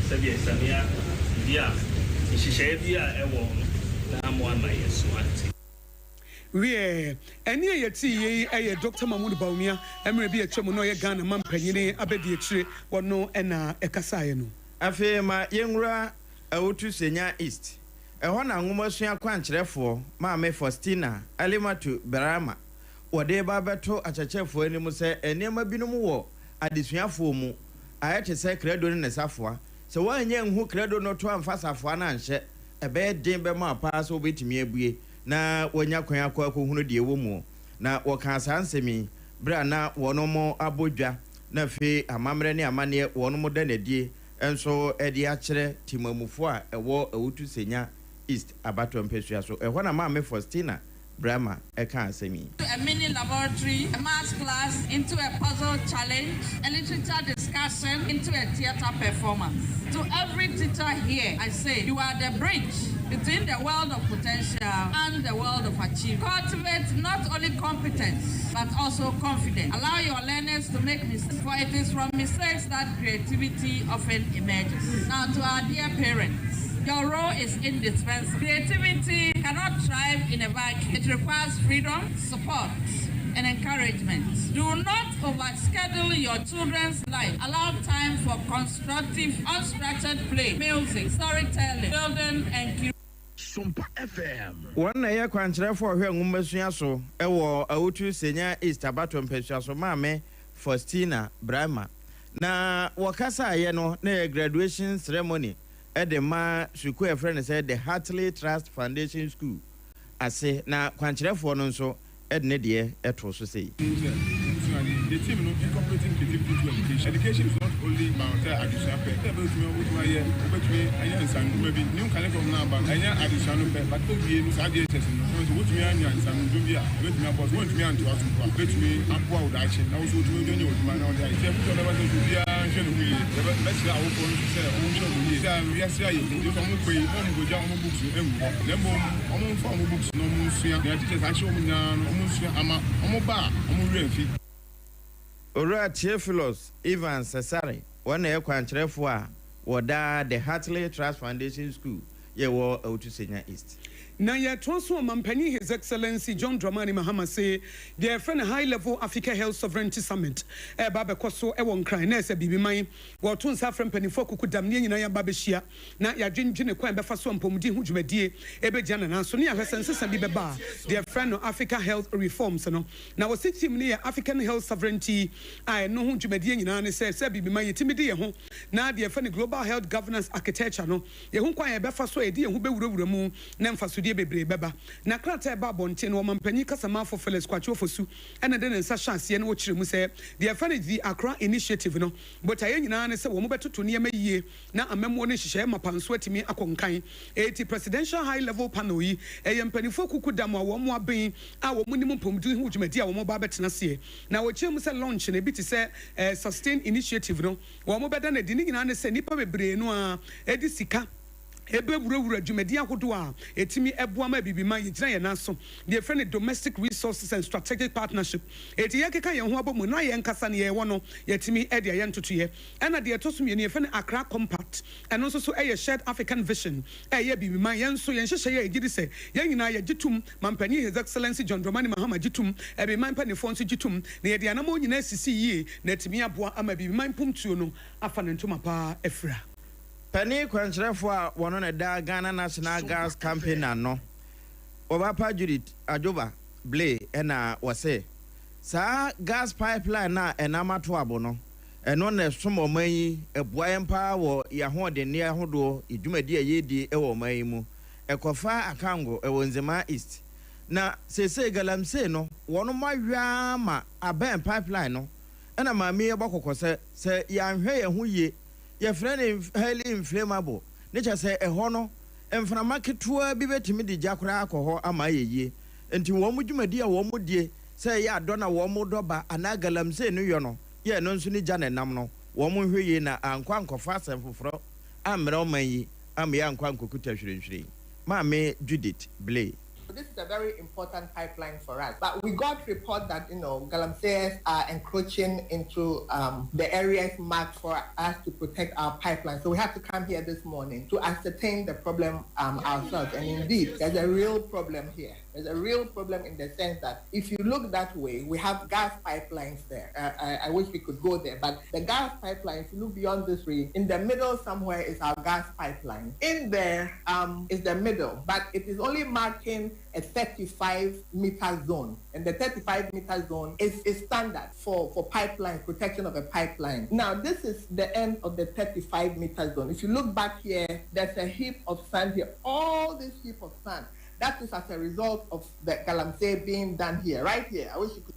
sɛdeɛ samia bi a nhyehyɛeɛ bi a ɛwɔ no na mo ama yɛ so ate. Wiɛ, ɛnne a yɛtee yei yɛ Dɔkta Mahmood Bawumia, mmerɛ bi a atwam no ɔyɛ Ghana mampanyini abadiakyire, ɔno na ɛkasaeɛ no. Afei ma yɛnwura Awutu Senya East. Ɛhɔ na nwomasua kwankyerɛfoɔ, Maame Faustina Alimatu Barama, wɔde reba abɛto akyerɛkyerɛfoɔ anim sɛ nneɛma binom wɔ adesuafoɔ mu ayɛ te sɛ krado ne ne safoa. Sɛ woannya anhu krado no to amfa safoa no anhyɛ, ɛbɛyɛ den bɛma wo paa sɛ wobɛtumi abue na wɔanya kwan akɔ akɔhunu deɛ ɛwɔ muo. Na wɔkaa saa nsɛm yi berɛ a na wɔnom abɔ dwa na afei amammerɛ ne amanneɛ wɔnom da no adie nso de akyerɛ temamufoɔ a ɛwɔ Awutu Senya East abatoɔ mpasua so. Ɛhɔ na Maame Faustina Brahma kaa asɛm yi. A mini laboratory, a maths class into a puzzle challenge, a literature discussion into a theatre performance. To every teacher here, I say you are the bridge between the world of potential and the world of achievement. Cultivate not only competence, but also confidence. Allow your learners to make mistakes, for it is from mistakes that creativity often emerges. Now, to our dear parents, your role is indispensable. Creativity cannot thrive in a vacuum. It requires freedom, support, and encouragement. Do not overschedule your children's life. Allow time for constructive, unstructured play, music, storytelling, building, and Sompa FM. Wɔn na ɛyɛ kwankyerɛfoɔ a ɔhwɛ nwomasua so wɔ Awutu Senya East abatoɔ mpasua so, Maame Faustina Braimah. Na wɔkasaeɛ no na ɛyɛ graduation ceremony de ma sukuu a yɛfrɛ no sɛ The Hartley Trust Foundation School ase, na kwankyerɛfoɔ no nso de ne deɛ too so sei. Nkyɛ nsua ade. The team no incorporating creativity into education. Education is not only about sɛ adesua pɛ. Sɛ ɛbɛtumi wobɛtumi ayɛ wobɛtumi anya nsanodwuma bi. New curriculum no aba no ɛnyɛ adesua no pɛ but wowie no saa JHS no na sɛ wotumi anya nsanodwuma bi a ɛbɛtumi aboa so woantumi antoa so mpo a ɛbɛtumi aboa wo daakye na wo nso wotumi anya w'adwuma na wode ayɛ. Nti afotu a mɛma sɛ obiara nhwɛ ne ho yie. Yɛbɛsrɛ awofoɔ no nso sɛ wɔnhwɛ wɔn yie. Sɛ wiase ayɛ hu nti sɛ wɔkɔ yi mma wɔnkɔgya wɔn books no ngu hɔ na mmom wɔmfa wɔn books no wɔnsua nea teachers akyerɛ wɔn nyinaa no wɔnsua ama wɔn ba a wɔn werɛ amfi. Owura Theophilus Evans Cesare, wɔn na ɛyɛ kwankyerɛfoɔ a wɔda The Hartley Trust Foundation School yɛ wɔ Awutu Senya East. Na yɛtoa so Ɔmanpanin His Excellency John Dramani Mahama se deɛ yɛfrɛ no High Level Africa Health Sovereignty Summit ɛreba abɛkɔ so wɔ Nkran na ɛsɛ Bibiman wɔreto nsa afrɛ mpanimfoɔ akukudam ne yɛn nyinaa yɛaba abɛhyia na yɛadwendwene kwan a ɛbɛfa so a mpɔmuden ho dwumadie ɛbɛgyina ne nan so ne yɛahwɛ sɛ nsesa bi bɛba a deɛ yɛfrɛ no Africa Health Reforms no na wɔse theme no yɛ African Health Sovereignty a ɛno ho dwumadie nyinaa ne sɛ sɛ Bibiman yɛtumi de yɛn ho na deɛ yɛfrɛ no Global Health Governance Architecture no Yɛhu kwan a yɛbɛfa so a yɛde yɛn ho bɛwurawura mu na mfasodeɛ bebree bɛba. Na krataa a ɛbaa abɔnten no, Ɔmampanyin Kasamafo Felix Kwakye Ofosu na ɛde ne nsa hyɛɛ aseɛ na ɔkyerɛɛ mu sɛ deɛ yɛfrɛ no The Accra Initiative no botaeɛ nyinaa ne sɛ wɔbɛtoto nneɛma yie na amammuo no nhyehyɛeɛ mapa nso atumi akɔ nkan. Enti Presidential High Level Panel yi, ɛyɛ mpanimfoɔ kukudam a wɔn aben a wɔnim mpɔmuden ho dwumadie a wɔba abɛtena aseɛ. Na wɔkyerɛ mu sɛ launch no, ebi te sɛ Sustain Initiative no, Wɔbɛda no adi. Ne nyinaa ne sɛ nnipa bebree no ara de sika Ɛbɛwurawura dwumadi ahodoɔ a ɛtumi boa ma Abibiman yɛgyina yɛn nan so, deɛ yɛfrɛ no Domestic Resources and Strategic Partnership. Enti yɛkeka yɛn ho abɔ mu na yɛn ankasa nea yɛwɔ no yɛatumi de ayɛ ntotoeɛ. Ɛna deɛ ɛtɔ so mmienu yɛfrɛ no Accra Compact, ɛno nso so yɛ Shared African Vision a ɛyɛ Abibiman yɛn nso yɛn nhyehyɛeɛ a yɛgye di sɛ yɛn nyinaa yɛgye tom, Mampanyin His Excellency John Dramani Mahama gye tom, Abibiman mpanimfoɔ nso gye tom, na yɛde anammɔn nyinaa asisi yie na atumi aboa ama Abibiman mpomtuo no afa ne ntoma pa afira. Panin kwankyerɛfoɔ a wɔno na ɛda Ghana National Gas Company ano, Wɔbapa Judith Adwoba Blay na wɔse saa gas pipeline no a ɛnam ato abo no, ɛno na ɛsom ɔman yi, ɛboa yɛn paa wɔ yɛn ahoɔdenne ahodoɔ, yɛn dwumadi a yɛredi wɔ ɔman yi mu. Ɛkɔfa Akango wɔ Nzemaa East. Na seesei galamsey no, wɔnom awe ara ma abɛn pipeline no, ɛna maame yi bɔ kɔkɔ sɛ, sɛ yɛanhwɛ yɛn ho yie, Yɛfrɛ no highly inflammable, ne kyerɛ sɛ ɛhɔ no mframa ketewa bi bɛtumi de gya koraa akɔ hɔ ama ayɛ yie. Nti wɔn dwumadi a wɔn die, sɛ ɛyɛ adɔ na wɔn dɔ ba anaa galamsey no yɔ no, yɛ ɛno nso ne gya na ɛnam no, wɔn nhwɛ yie na ankɔ ankɔfa asɛm foforɔ ammrɛ ɔman yi amma yɛankɔ ankɔkuta hwirenhwiren. Maame Judith Blay. This is a very important pipeline for us. But we got report that, you know, Galamseyers are encroaching into um, the areas marked for us to protect our pipeline. So we had to come here this morning to ascertain the problem um, ourselves. And indeed, there's a real problem here. There's a real problem in the sense that if you look that way, we have gas pipelines there. I, I wish we could go there, but the gas pipeline, if you look beyond this tree, in the middle somewhere is our gas pipeline. In there um, is the middle, but it is only marking a 35 meter zone. And the 35 meter zone is, is standard for, for pipeline, protection of a pipeline. Now, this is the end of the 35 meter zone. If you look back here, there's a heap of sand here. All this heap of sand that is as a result of the galamsey being done here, right here. I wish you could.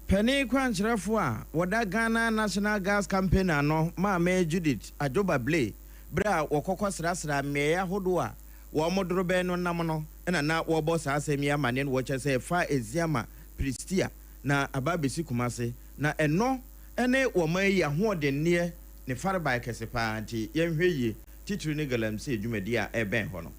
Panin kwankyerɛfoɔ a wɔda Ghana National Gas Company ano, Maame Judith Adwoba Blay, berɛ a wɔkɔkɔ srasraa mmeaeɛ ahodoɔ a wɔn dorobɛn no nam no na na wɔrebɔ saa asɛm yi amanneɛ no wɔkyerɛ sɛ ɛfa Eziama, Prestea na aba abɛsi Kumase na ɛno ne wɔn ayi ahoɔdenneɛ ne farebae kɛse paa nti yɛnhwɛ yie titiriw ne galamsey dwumadi a ɛrebɛn hɔ no.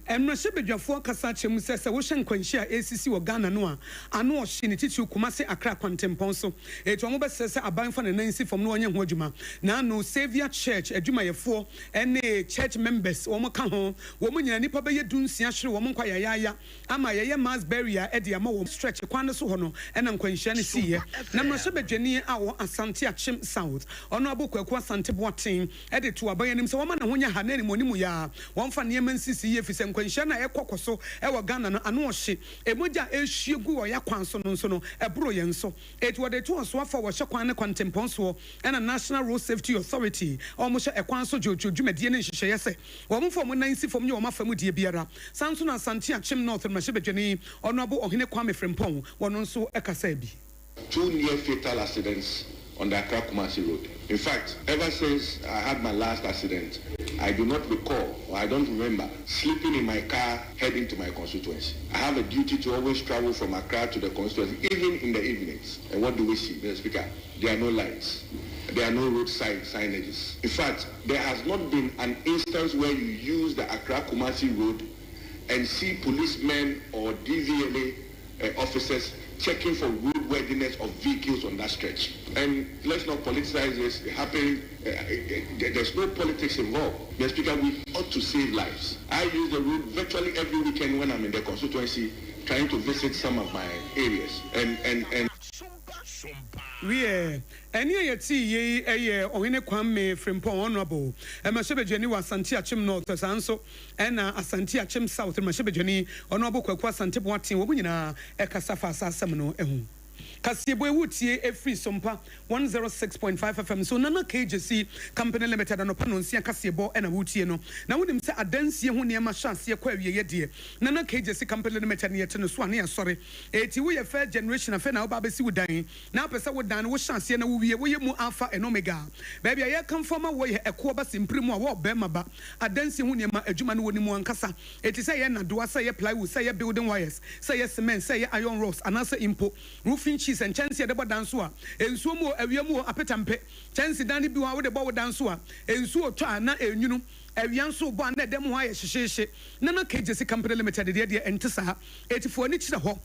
Mmarahyɛbadwafoɔ kasa kyerɛ mu sɛ sɛ wohwɛ nkwanhyia a ɛresisi wɔ Ghana no a, ano ɔhye, ne titiriw Kumase Accra kwantempɔn so. Enti wɔbɛsrɛ sɛ aban mfa ne nan nsi fam na wɔnyɛ ho adwuma. Naano Saviour Church adwumayɛfoɔ ne church members wɔn ka ho, wɔn nyinaa nnipa bɛyɛ dunsia hwere wɔn nkwa yayaaya ama yɛyɛ mass burial de ama wɔn. Stretch kwan no so hɔ no na nkwanhyia no siiɛ. Na mmarahyɛbadwani a ɔwɔ Asante Akyem South, Honourable Kwaku Asante Boateng de too aban anim sɛ wɔmma ne ho nyɛ ha na animuonimu yɛ a wɔmfa nneɛma nsisi yie efisɛ nkwanhyia no a ɛkɔ kɔ so wɔ Ghana no ano ɔhye. Mogya a ɛrehwie gu wɔ yɛn akwan so no nso no ɛboro yɛn so. Enti wɔde to ɔsoafoɔ a wɔhyɛ kwan ne kwantempɔn soɔ ɛna National Road Safety Authority a wɔhyɛ ɛkwan so dwoodwoo dwumadie ne nhyehyɛeɛ sɛ wɔmfa wɔn nan nsi fam nyɛ wɔn afa mu deɛ biara. Saa nso na Asante Akyem North mmarahyɛbadwani Honourable Ɔhene Kwame Frimpong wɔno nso kasaa bi. Two near fatal accidents on the Accra Kumasi road. In fact, ever since I had my last accident, I do not recall or I don't remember sleeping in my car heading to my constituency. I have a duty to always travel from Accra to the constituency, even in the evenings. And what do we see, Mr. Speaker? There are no lights. There are no roadside signages. In fact, there has not been an instance where you use the Accra Kumasi road and see policemen or DVLA uh, officers checking for roadworthiness of vehicles on that stretch. And let's not politicize this. It happened. Uh, uh, there's no politics involved. Mr. Speaker, we ought to save lives. I use the road virtually every weekend when I'm in the constituency trying to visit some of my areas. And, and, and Wiɛ, ɛnne a yɛtee yei yɛ Ɔhene Kwame Frimpong, Honourable, Mmarahyɛbadwani wɔ Asante Akyem North, saa nso na Asante Akyem South Mmarahyɛbadwani, Honourable Kwaku Asante Boateng, wɔn nyinaa kasa faa saa asɛm no ho. Kaseɛbɔ yi wotie ɛfiri Sompa 106.5 FM so, Nana KJC Company Limited anɔpa nnɔnsia kaseɛbɔ na wotie no. Na wonim sɛ adansie ho nneɛma hyɛ aseɛ kɔ awieɛ deɛ, Nana KJC Company Limited na yɛte no so a na yɛasɔre. Eti woyɛ first generation afei na woba abɛsi wo dan na wopɛ sɛ wo dan no wohyɛ aseɛ na wowie woyɛ mu alpha and omega. Baabi a yɛrekamfo ama woɔ yɛ ɛkoɔ ba simpire mu a wɔ ɔbarima ba adansie ho nneɛma adwuma no wɔ ne mu ankasa. Eti sɛ ɛyɛ nnadewa, sɛ ɛyɛ plywood, sɛ ɛyɛ building wires, sɛ ɛyɛ cement, sɛ ɛyɛ iron rods anaasɛ mpo roofing sheets. sheets, nkyɛnse a yɛde bɔ dan so a, nsuo mu o, awia mu o, apetampe. Kyɛnsedan no bi wɔ hɔ a wode bɔ wo dan so a, nsuo retɔ a na ɛrenwunu, awia nso rebɔ a na ɛdan mu hɔ ayɛ hyehyeehye. Nana Kegyesi Company Limited deɛ deɛ ɛnte saa. Eti fa w'ani kyerɛ hɔ.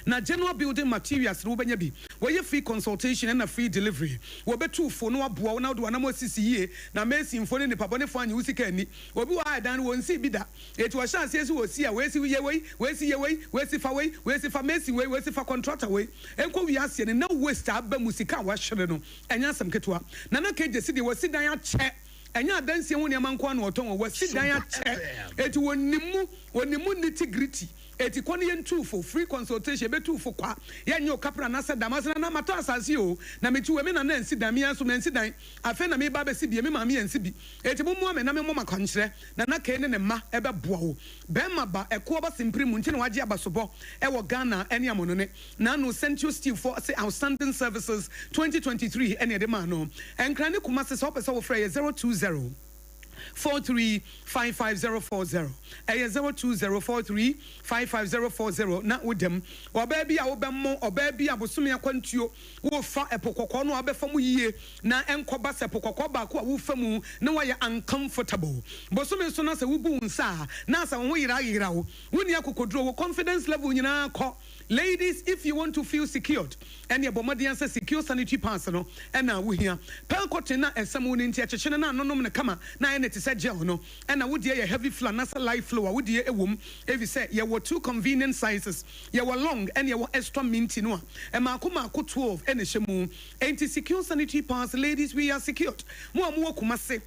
Na general building materials no wobɛnya bi. Wɔyɛ free consultation ɛna free delivery. Wɔbɛtu wo fo na wɔaboa wo na wode w'anamɔ asisi yie na masonfoɔ ne nnipa bɔnefoɔ annye wo sika anni. Obi wɔ hɔ a ɛdan no wɔnsii bi da. Enti wɔhyɛ aseɛ sɛ wɔsi a, wei si yɛ wei, wei si yɛ wei, wei si fa wei, wei si fa mason wei, wei si fa contractor wei. Ɛnkɔ wie aseɛ no na waste aba mu, sika a wɔahwere no ɛnyɛ asɛm ketewa. Nana Kegyesi deɛ wasi dan akyɛ. Ɛnyɛ adansie ho nneɛma nko ara na ɔtɔn o, wasi dan akyɛ. Enti wɔnim mu, wɔnim mu nitty gritty. Eti kɔ na yɛntu wo fo, free consultation, yɛbɛtu wo fo kwa, yɛnyɛ wo kapra anaasɛ dam. Ɔse, Nana, matɔ asase o, na metu wei, me nana ansi dan, me ara nso mansi dan, afei na mereba abɛsi bie, me maame ansi bi. Eti mommoa me na memmɔ mo akwankyerɛ. Nana Kay ne ne mma bɛboa wo. Bɛrima ba, ɛkoɔ ba sempere mu nti na wagye abasobɔ wɔ Ghana ne amonone. N'ano Sentio Steel foɔ se Outstanding Services 2023 na yɛde maa no. Nkran ne Kumasi sɛ wopɛ sɛ wofrɛ yɛ 020. 4355040 ɛyɛ 0204355040 na woda mu. Ɔbaa bi a wobɛmo ɔbaa bi a bosome akwantuo worefa ɛpo kɔkɔɔ no a wobɛfa mu yie na ɛnkɔba sɛ po kɔkɔɔ baako a worefa mu na woayɛ uncomfortable. Bosome so na sɛ wobu wo nsa a na asɛ wo ho yera yera wo, wonni akokoduro, wo confidence level nyinaa kɔ. Ladies if you want to feel secured ɛneɛ bɔ mmɔden ara sɛ secure sanitary pads no na wohia. Pearl cotton no a ɛsɛm wo no nti ɛkyekyere no anonom no kama na ayɛ no te sɛ gel no ɛna wo deɛ yɛ heavy flow anaasɛ light flow a wo deɛ ɛwom efisɛ yɛwɔ two convenient sizes yɛwɔ long ɛne yɛwɔ extra minty no a mmaako mmaako 12 ɛna ɛhyɛ mu enti secure sanitary pads ladies we are secured mo a mowɔ Kumasi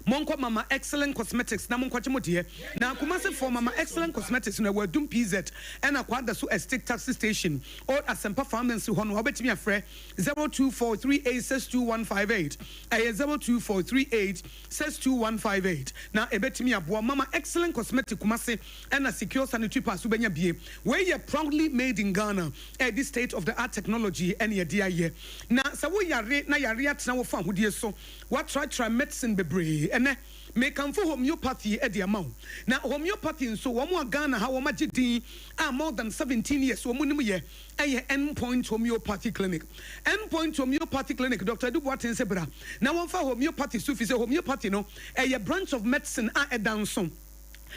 Monkɔ Mama Excellent Cosmetics na monkɔgye mo deɛ. Na Kumasi foɔ Mama Excellent Cosmetics no ɛwɔ Adum PZ ɛna Kwadaso Estate Taxi Station, Old Asempa Pharmacy hɔ no a wobɛtumi afrɛ 0243862158 ɛyɛ 0243862158 na ɛbɛtumi aboa Mama Excellent Cosmetic Kumasi ɛna Secure Sanitary Pads wobɛnya bie. Wei yɛ proudly made in Ghana ɛde state of the art technology ɛne ɛde ayɛ. Na sɛ wo yare na yare atena wo fa ahodie so Wɔatratra medicine bebree ɛnɛ. Mekamfo homeopathy de ama wo. Na homeopathy nso wɔn a Ghana ha wɔn agye din a more than 17 years wɔn nim yɛ ɛyɛ End Point Homeopathy Clinic. End Point Homeopathy Clinic Doctor Adu Boateng se bra na wɔmfa homeopathy so fisɛ homeopathy no ɛyɛ branch of medicine a ɛda nso.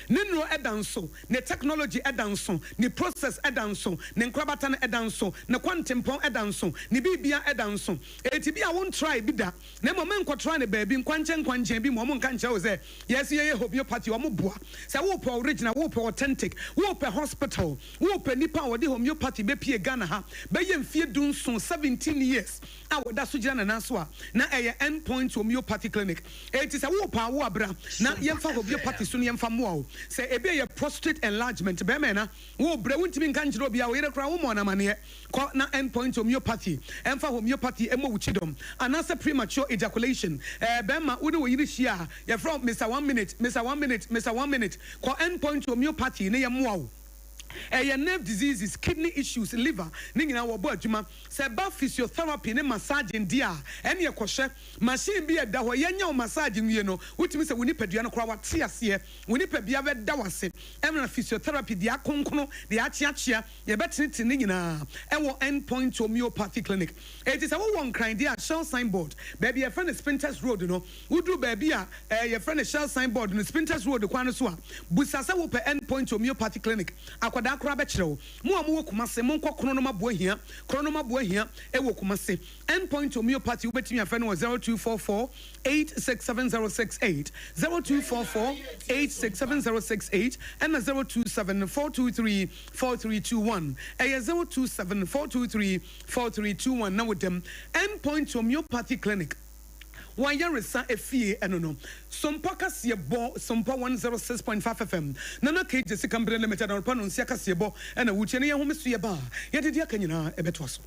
Ne nnuro da nso, ne technology da nso, ne process da nso, ne nkorabata no da nso, ne kwantempɔn da nso, ne biribiara da nso. Enti bi a wo ntrae bi da, na mmom menkɔ try no baabi, nkwankyɛn nkwankyɛn bi mu, wɔn nka nkyerɛ wo sɛ yɛse yɛyɛ homeopathy, wɔn boa. Sɛ wopɛ original, wopɛ authentic, wopɛ hospital, wopɛ nipa a wɔde homeopathy bɛpue Ghana ha bɛyɛ mfie dunson, 17 years, a wɔda so gyina ne nan so a, na ɛyɛ End Point Homeopathy Clinic. Enti sɛ worepɛ awo a, bra na yɛmfa homeopathy so na yɛmfa mmoa wo. Sɛ ebi a ɛyɛ prostate enlargement, bɛrima ɛna, worebrɛ, wontumi nka nkyerɛ obiara, wo yere koraa wommɔɔ no amaneɛ, kɔ na End Point Homeopathy mfa homeopathy mmɔ wo kyidɔm. Anaasɛ premature ejaculation, ɛɛ bɛrima, wo ne wo yere hyia a, yɛfrɛ wo Mister One Minute, Mister One Minute, Mister One Minute, kɔ End Point Homeopathy na yɛmmoa wo. Ɛyɛ nerve diseases, kidney issues, liver ne nyinaa wɔbɔ adwuma. Sɛ ɛba physiotherapy ne massaging deɛ a, ɛneɛ kɔhwɛ. Machine bi a ɛda hɔ, yɛnyɛ wo massage nwie no, wotumi sɛ wo nipadua no koraa wate aseɛ. Wo nipadua bɛda wo ase. Ɛna physiotherapy deɛ akonkono, deɛ akyeakyea, yɛbɛtenetene ne nyinaa ɛwɔ End Point Homeopathy Clinic. Enti sɛ wowɔ Nkran deɛ a, Shell sign board, baabi a yɛfrɛ no Spintex Road no, Woduru baabi a yɛfrɛ no Shell sign board no, Spintex Road kwan no so a, busa sɛ wopɛ End Point Homeopathy Clinic. Akwadaa koraa bɛkyerɛ wo. Mo a mowɔ Kumasi, monkɔ Kronom Aboahia, Kronom Aboahia wɔ Kumasi. End Point Homeopathy, wobɛtumi afrɛ no wɔ 0244 867068, 0244 867068, ɛna 027 423 4321. Ɛyɛ 027 423 4321 na woda mu. End Point Homeopathy Clinic. W'ayaresa efie ɛno no. Sompɔ kaseɛ bɔ Sompɔ 106.5 FM Nana K Gyasi Company Limited anɔpa nonsia kaseɛ bɔ ɛna wotie no yɛn home so yɛba a yɛde deɛ aka nyinaa ɛbɛtoa so.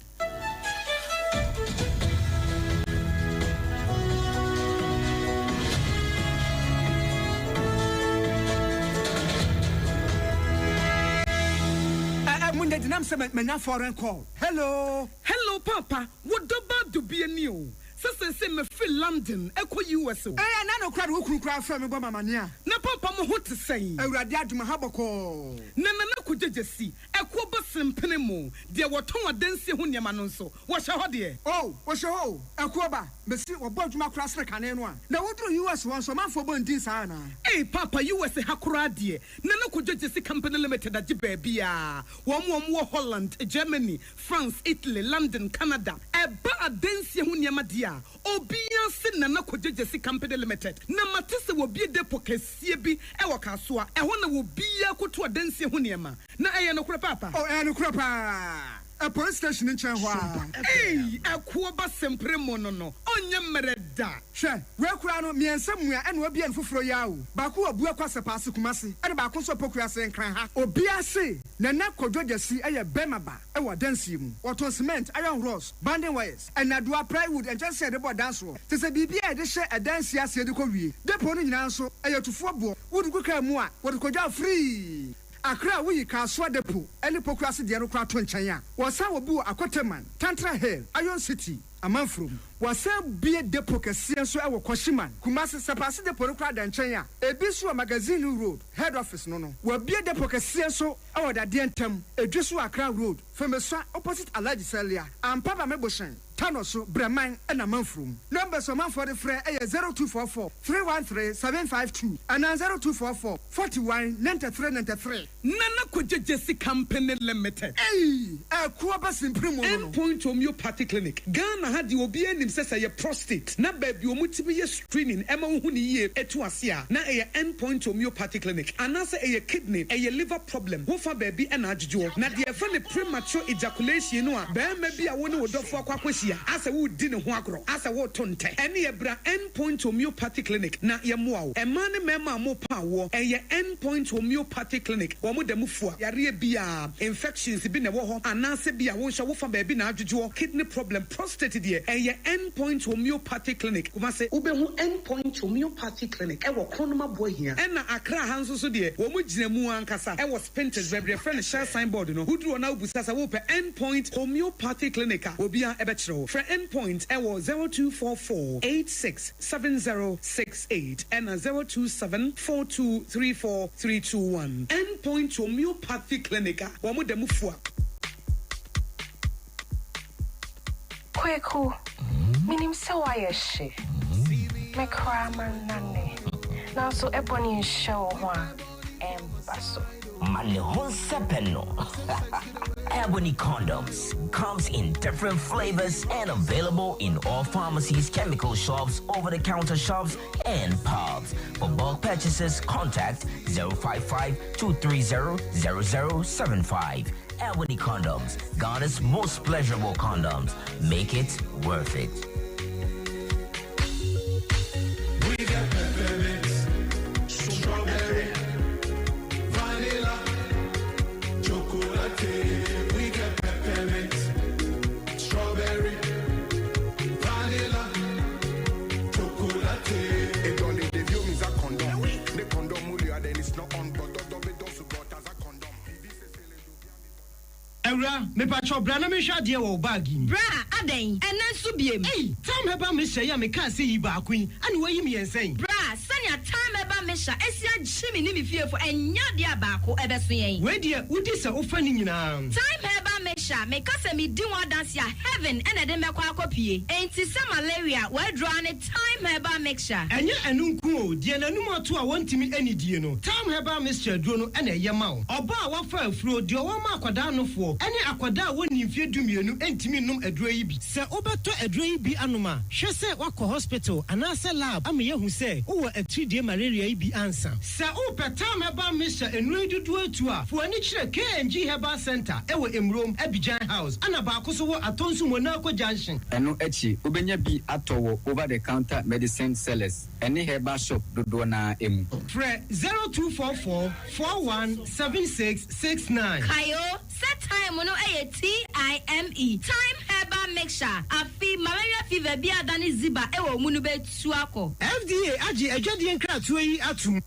Eh, eh, Munde dinam sɛ manya foreign call. Hello. Hello, Papa. Wo dɔba dubie ni o. Sɛ seesei mafiri London kɔ US o. Ɛɛ ɛna no koraa de wo kunu koraa frɛ me bɔ me amaneɛ a. Na papa mo ho te sɛn? Awurade adom aha bɔkɔɔ. Na Nana. Kojo Gyasi, Ɛkoɔ ba sempene mu, deɛ wɔtɔn adansie ho nneɛma no nso, wɔhyɛ hɔ deɛ? Oh, wɔhyɛ hɔ o, Ɛkoɔ ba, mese wɔbɔ adwuma koraa sene kane no a. Na woduru US hɔ nso, ɔmanfoɔ bɔ ndin saa anaa? Ei paapa, US ha koraa deɛ, Nana Kojo Gyasi Company Limited agye baabiara. Wɔn a wɔwɔ Holland, Germany, France, Italy, London, Canada, ɛba adansie ho nneɛma deɛ a, Obiara se Nana Kojo Gyasi Company Limited na mate sɛ wɔbue depot kɛseɛ bi wɔ Kasoa, ɛhɔ na obiara kɔtu adansie ho nneɛma. Na ɛyɛ nokorɛ paapa? Oh, ɛyɛ nokorɛ paa. Ɛ police station no nkyɛn hɔ ara. Ei, ɛkoɔ ba sempere mo no no, ɔnyɛ mmerɛ da. Hwɛ, wei koraa no, mmiɛnsa mua ɛna wabue no foforɔ yi ara o. Baako wɔ Buakwa Sɛpaase, Kumasi, ɛna baako nso wɔ Pokuase, Nkran ha. Obiara se Nana Kojo Gyasi yɛ bɛrima ba wɔ adansie mu. Wɔtɔn cement, iron rods, banding wires. Nnadoa, plywood, nkyɛnsee a yɛde bɔ dan soɔ, te sɛ biribi a yɛde hyɛ ɛdan si aseɛ de kɔ wie. Depot no nyinaa nso, ɛyɛ tufoɔ boɔ. Wode gu kaa mu a, wɔde kɔgya wo firii. Accra a woyi Kasoa Depot ne Pokuase deɛ no koraa to nkyɛn a, wɔsan wɔ bi wɔ Akoteman, Tantra Hill, Iron City, Amanfurom. Wɔasan bue depot kɛseɛ nso wɔ Kwashiman, Kumasi. Sɛpaase depot no koraa da nkyɛn a, ebi nso wɔ Magazine Road, Head Office no no. Wɔabue depot kɛseɛ nso wɔ Dadeɛ Ntam, Edweso Accra Road. Femesua opposite Alhaji Salia, Ampa ba me bohyɛn, Tano so, Brɛman ɛna Manfurom. Numbers ɔmanfoɔ de frɛ ɛyɛ 0244 313 752 anaa 0244 41 93 93. Nana Kwadwo Gyasi Company Limited. Eii ɛko aba simpiri mu no no. End Point Homeopathy Clinic, Ghana ha deɛ obiara nim sɛ sɛ ɛyɛ prostate na baabi a wɔtumi yɛ screening ɛma wohu no yie ɛtu ase a na ɛyɛ End Point Homeopathy Clinic anaasɛ ɛyɛ kidney, ɛyɛ liver problem, wofa baabi na adwodwoɔ. Na deɛ yɛfrɛ no premature ejaculation no a barima bi a wo ne wo dɔfoɔ akɔ akɔhyia asɛ woredi ne ho agorɔ, asɛ woreto ntɛ, ɛneɛ bra End Point Homeopathy Clinic na yɛmmoa wo. Mmaa ne mmarima a morepa awoɔ, ɛyɛ End Point Homeopathy Clinic, wɔn da mu fua yareɛ biara, infections bi na ɛwɔ hɔ anaasɛ bi a wo nso wofa baabi na adwodwoɔ, kidney problem, prostate deɛ, ɛyɛ End Point Homeopathy Clinic, Kumasi. Wobɛhu End Point Homeopathy Clinic wɔ Kronom Aboahia. Ɛna Accra ha nso so deɛ, wɔn gyina mu ankasa wɔ Spintex, baabi a yɛfrɛ no Shell sign board no. Woduru hɔ na wobisa sɛ wopɛ End Point Homeopathy Clinic a, obiara bɛkyerɛ wo. Frɛ End Point wɔ 0244 86 7068 ɛna 027 4234 321. End Point Homeopathy Clinic a wɔn da mu fua. Kweku, menim sɛ woayɛ hye. Me koraa mannane. Nanso ɛbɔne nhyɛ wo ho a, ɛmba so. Ma ne ho nsɛpɛ no. Ebony condoms comes in different flavors and available in all pharmacies, chemical shops, over-the-counter shops, and pubs. For bulk purchases, contact 055 230 0075. Ebony condoms, Ghana's most pleasurable condoms. Make it worth it. We got peppermint, strawberry, vanilla, chocolate. We got peppermint, strawberry, vanilla, chocolate. It only the view means a condom. The condom then it's not on, but but as a condom. Awura, mepakyɛw bra na menhwɛ adeɛ wɔ wo bag yi mu. Bra, adɛn? Ɛnnɛ nso biem? Ei, Thyme Herbal Mixture yi a mekaa sɛ yi baako yi, ɛna woayi mmiɛnsa yi? Bra, sɛnea Thyme Herbal Mixture asi agye me ne me fiefo, ɛnyɛ adeɛ a baako ɛbɛso yɛn. Wei deɛ, wodi sɛ wofa ne nyinaa. Thyme Herbal Mixture, meka sɛ medi ho adanse a, heaven na ɛde mɛkɔ akɔpue. Enti sɛ malaria, w'aduro ara ne Thyme Herbal Mixture. Ɛnyɛ ɛno nko o, deɛ n'anum ato a wɔntumi nnidie no, Thyme Herbal Mixture aduro no na ɛyɛ ma wo. Ɔbaa a wafa afuro, deɛ ɔwɔ ma akwadaa nofoɔ, ne akwadaa a wɔnnii mfeɛ dumienu ntumi nnom aduro yi bi. Sɛ wobɛtɔ aduro yi bi anom a, hwɛ sɛ woakɔ hospital anaasɛ lab ama yɛahu sɛ wowɔ atiridie malaria yi bi ansa. Sɛ wopɛ Thyme Herbal Mixture nnuro yi dodoɔ atu a, fa w'ani kyerɛ KNG Herbal Centre wɔ Emurom, Abidjan House, ɛna baako nso wɔ Atonsu Monaco Junction. Ɛno akyi, wobɛnya bi atɔ wɔ over-the-counter medicine sellers ne herbal shop dodoɔ no ara mu. Frɛ 0244 41 76 69. Kae o, sɛ thyme no yɛ TIME, Thyme Herbal Mixture, afe malaria fever bi a adane ziba wɔ wo mu no bɛtu akɔ. FDA agye adwadie nkratoɔ yi atom.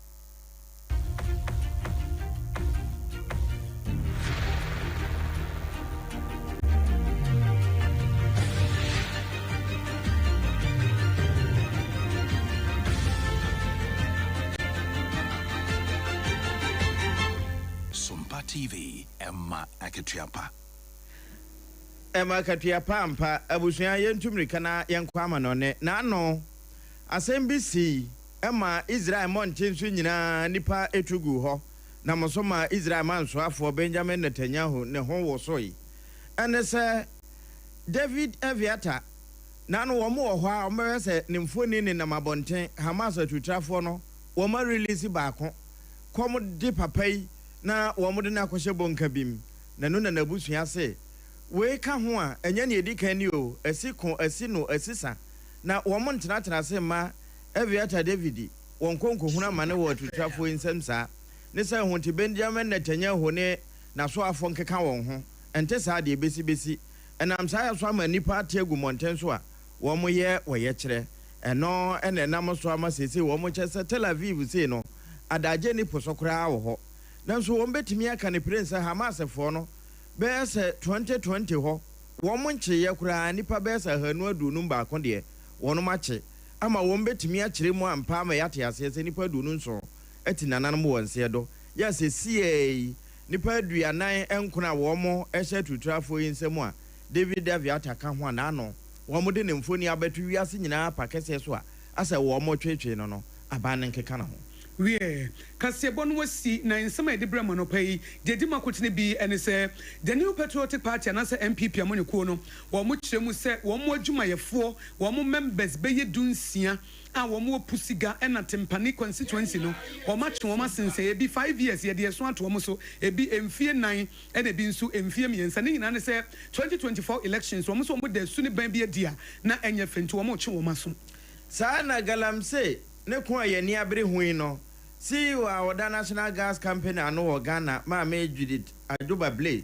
Sompa TV, ɛma akatua pa. Ɛma akatua pa ampa. Abusua, yɛntu mmirika na yɛnkɔ amanɔne. N'ano asɛm bi sii maa Israel mmɔnten so nyinaa, nnipa tu guu hɔ, nam so maa Israel mansoafoɔ Benjamin Netanyahu ne ho wosoe. Ɛne sɛ, David Eviatar, n'ano wɔn wɔ hɔ a wɔbɛhwɛ sɛ ne mfoni nenam abɔnten, Hamas atutrafoɔ no, wɔn arelease baako. Kɔm de papa yi na wɔde no akɔhyɛ bonka bi mu, na ɛno na n'abusua se wei ka ho a, ɛnyɛ nea edi kan ni o, asi ko, asi no, asi sa, na wɔntenatena ase mma Eviatar David wɔn nkɔ nkohunu amane wɔ atutrafoɔ yi nsam saa. Ne sɛ ho nti Benjamin Netanyahu ne n'asoafoɔ nkeka wɔn ho, ɛnte saa deɛ besi besi. Ɛnam saa yɛ so ama nnipa ate agu mmɔnten so a wɔyɛ ɔyɛkyerɛ. Ɛno na ɛnam so ama seesei wɔkyɛ sɛ Tel Aviv sei no, adagye nni po so koraa wɔ hɔ. Nanso wɔbɛtumi aka no piren sɛ Hamasfoɔ no, bɛyɛ sɛ 2020 hɔ, wɔn nkyeeɛ koraa nnipa bɛyɛ sɛ ahanu 51 deɛ wɔnom akye, ama wɔbɛtumi akyerɛ mu ampa ama yɛate aseɛ sɛ nnipa 27 ati nananom wɔ nseɛ do, yɛ a sesiei yi nnipa 49 a wɔn hyɛ aturutrafoɔ yi nsam a David Aviatar ka ho a n'ano wɔde ne mfoni abɛto wiase nyinaa pa kɛseɛ so a asɛ wɔretweetwee no no, aban no nkeka ne ho. Wiɛ, kaseɛbɔ no asi, na nsɛm a yɛde brɛ mo anɔpa yi, deɛ ɛdi mu akotene bi ne sɛ, The New Patriotic Party anaasɛ NPP amanyɔkuo no, wɔkyerɛ mu sɛ wɔn adwumayɛfoɔ, wɔn members bɛyɛ dunsia a wɔn wɔ Pusiga ɛna Tempane constituency no, wɔakye wɔn asensɛn, ebi five years yɛde ɛso ato wɔn so, ebi mfie nnan ɛna ebi nso mfie mmiɛnsa. Ne nyinaa ne sɛ 2024 elections wɔn nso wɔda su ne ban bi adi a na ɛnyɛ fɛ nti wɔrekye wɔn aso. Saa na Galamsey ne ko a yɛn ani abere ho yi no CEO a ɔda National Gas Company ano wɔ Ghana, Maame Judith Adwoba Blay,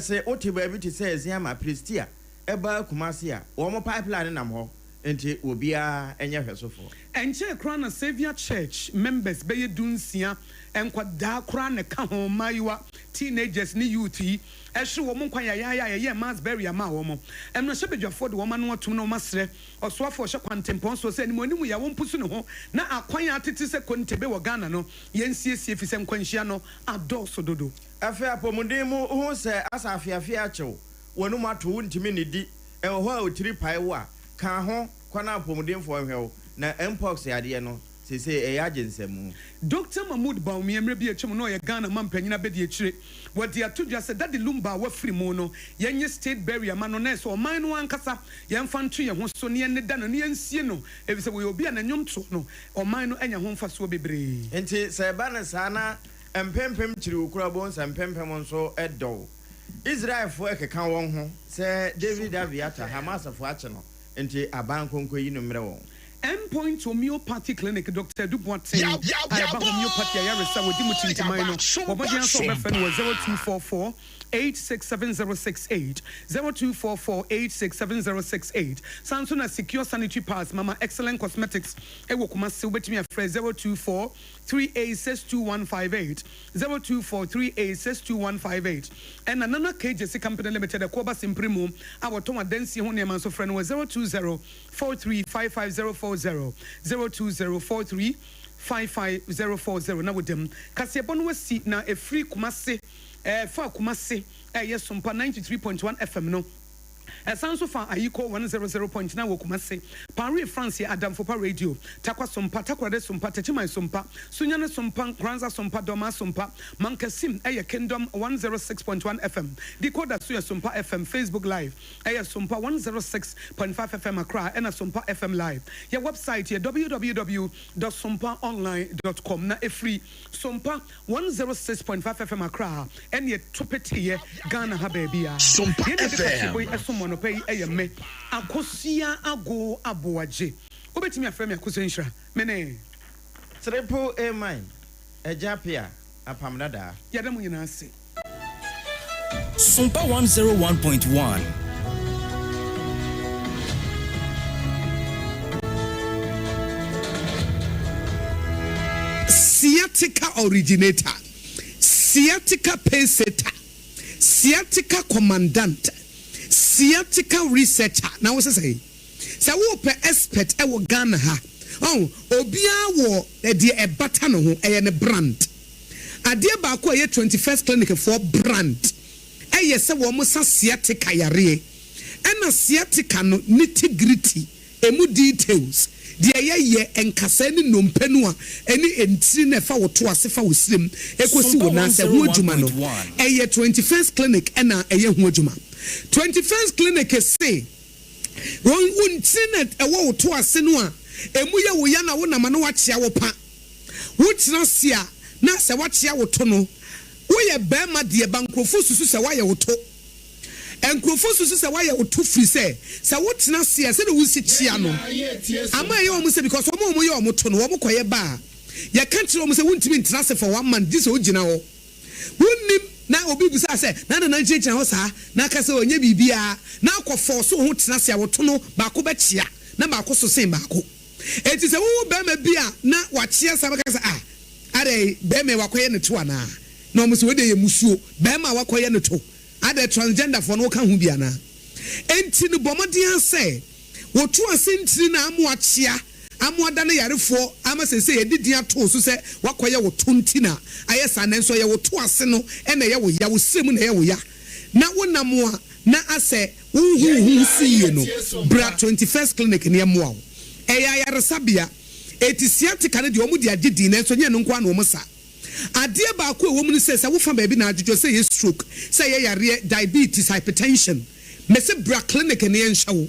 se wote baabi te sɛ Ziama, Prestea, ɛba Kumasi a, wɔn pipeline nam hɔ, enti obiara nyɛ hwɛsofoɔ. Ɛnkyɛɛ koraa na Saviour Church members bɛyɛ dunsia, nkwadaa koraa na ɛka ho, mmaayewa, teenagers ne youth yi, hwere wɔn nkwa yayaaya a yɛyɛɛ mass burial maa wɔn. Mmarahyɛbadwafoɔ de wɔn ano atom na wɔasrɛ Ɔsoafo a ɔhyɛ kwantempɔn soɔ sɛ animuanimu yi a wɔmpusu ne ho na akwan a atete sɛ kontebe wɔ Ghana no yɛnsiesie efisɛ nkwanhyia no adɔɔso dodo. Afei apɔmuden mu wohu sɛ asa afeafea akye wo, w'anum ato, wontumi nnidi, ɛwɔ hɔ a otiri pae wo a, ka ho kɔ na apɔmudenfoɔ nhwɛ wo, na mpox yadeɛ no seesei ɛyɛ agye nsamu. Dɔkta Mahmood Bawumia mmerɛ bi a atwam no ɔyɛ Ghana manpanyin abadiakyire. Wɔde ato dwa sɛ Daddy Lumba a wafiri mu no, yɛnyɛ state burial ma no na ɛsɛ ɔman no ankasa yɛmfa nto yɛn ho so na yɛnneda no na yɛnsie no efisɛ wɔyɛ obi a n'nnwomtoɔ no ɔman no anya ho mfasoɔ bebree. Enti sɛ ɛba no saa na mpempem kyiri wo koraa wobɛhu sɛ mpempem nso dɔ wo. Israelfoɔ rekeka wɔn ho sɛ David Aviatar, Hamasfoɔ akye no, enti aban nkonkoyi no mmrɛ wɔn. End Point Homeopathy Clinic, Dɔkta Adu Boateng a ɛba homeopathy ayaresa a wɔdi mu tintiman no, bɔ mmɔden ara sɛ wobɛfrɛ no wɔ 0244 867068, 0244 867068. Saa nso na Secure Sanitary Pads, Mama Excellent Cosmetics wɔ Kumasi, wobɛtumi afrɛ 024 3862158, 024 3862158. Ɛna Nana K Gyesi Company Limited, Ɛkoɔba Simpiri mu a wɔtɔn adansie ho nneɛma nso frɛ no wɔ 020 4355040, 020 4355040 na woda mu. Kaseɛbɔ no asi na ɛfiri Kumase, ɛfa Kumase ɛyɛ Sompa 93.1 FM no. Ɛsan nso fa Ayiko 100.9 wɔ Kumase, Paris, France yɛ Adamfopa Radio, Tarkwa Sompa, Takoradi Sompa, Techiman Sompa, Sunyani Sompa, Nkoranza Sompa, Dormaa Sompa, Mankasim ɛyɛ Kingdom 106.1 FM, Decoder so yɛ Sompa FM, Facebook Live. Ɛyɛ Sompa 106.5 FM Accra ɛna Sompa FM Live. Yɛ wɛbsaet yɛ www dot sompaonline dot com na ɛfiri Sompa 106.5 FM Accra ɛne ɛto peteeɛ Ghana ha baabiara. Sompa Yɛn na yɛde FM. kaseɛbɔ yi ɛsom mo anɔpa yi ɛyɛ me, Akosua Agoo Aboagye. Wobɛtumi afrɛ me Akosua Nhyira. Me ne. Triple A man, Agya Appiah, Apam Dadaa. Yɛda mo nyinaa ase. Sompa 101.1. Sciatica originator, sciatica pacesetter, sciatica commandant, sciatica researcher na wo se sɛn? Sɛ wopɛ expert wɔ Ghana ha, ɔho, obiara wɔ deɛ ɛbata ne ho, ɛyɛ ne brand. Adeɛ baako a ɛyɛ 21st Clinic foɔ brand ɛyɛ sɛ wɔn sa sciatica yareɛ. Ɛna sciatica no nitty gritty, ɛmu details, deɛ yɛyɛ, nkasɛɛ ne nnompe no a ɛne ntini no a ɛfa wo to ase fa wo srem ɛkɔsi wo Sompa nan ase ho adwuma no, 101.1. ɛyɛ 21st Clinic ɛna ɛyɛ ho adwuma. 21st Clinic se wɔn wo ntini no a ɛwɔ wo to ase no a ɛmu yɛ wo ya na wonam a na woakyea wo pa, wotena ase a na sɛ woakyea wo to no, woyɛ barima deɛ ba nkurɔfoɔ susu sɛ woayɛ wo to. Nkurɔfoɔ susu sɛ woayɛ wo to firi sɛ, sɛ wotena ase a sɛdeɛ wosi kyea no ama ɛyɛ wɔn sɛ because wɔn a wɔyɛ wɔn to no wɔn kɔyɛ ba a yɛka kyerɛ wɔn sɛ wontumi ntena ase for one month gye sɛ wogyina hɔ. Wonnim na obi bisa sɛ na adɛn na wogyinagyina hɔ saa na aka sɛ ɔnyɛ biribiara na akɔ force wo ho tena ase a wo to no baako bɛkyea na baako so sen baako. Enti sɛ wohu barima bi a na wakyea saa bɛka sɛ ah adɛn barima yi wakɔyɛ ne to anaa? Na wɔn sɛ wei deɛ yɛ musuo barima a wakɔyɛ ne to. Adɛn, transgender foɔ no woka ho bi anaa? Enti no bɔ mmɔden ara sɛ wotu ase ntini no a ama wakyea, ama wadane yarefoɔ, ama seesei yɛde din ato wo so sɛ woakɔyɛ wo to nti na ayɛ saa, nanso ɛyɛ wo to ase no na ɛyɛ wo ya, wo srɛ mu na ɛyɛ wo ya, na wonam a na asɛ wonhu wo ho so yie no, bra 21st Clinic na yɛmmoa wo. Ɛyɛ ayaresabea, enti sciatica no deɛ wɔde agye din nanso ɛnyɛ ɛno nko ara na wɔsa. Adeɛ baako a ɛwɔ mu ne sɛ, sɛ wofa baabi na adwodwo, sɛ ɛyɛ stroke, sɛ ɛyɛ yareɛ, diabetes, hypertension, mese bra clinic na yɛnhwɛ wo.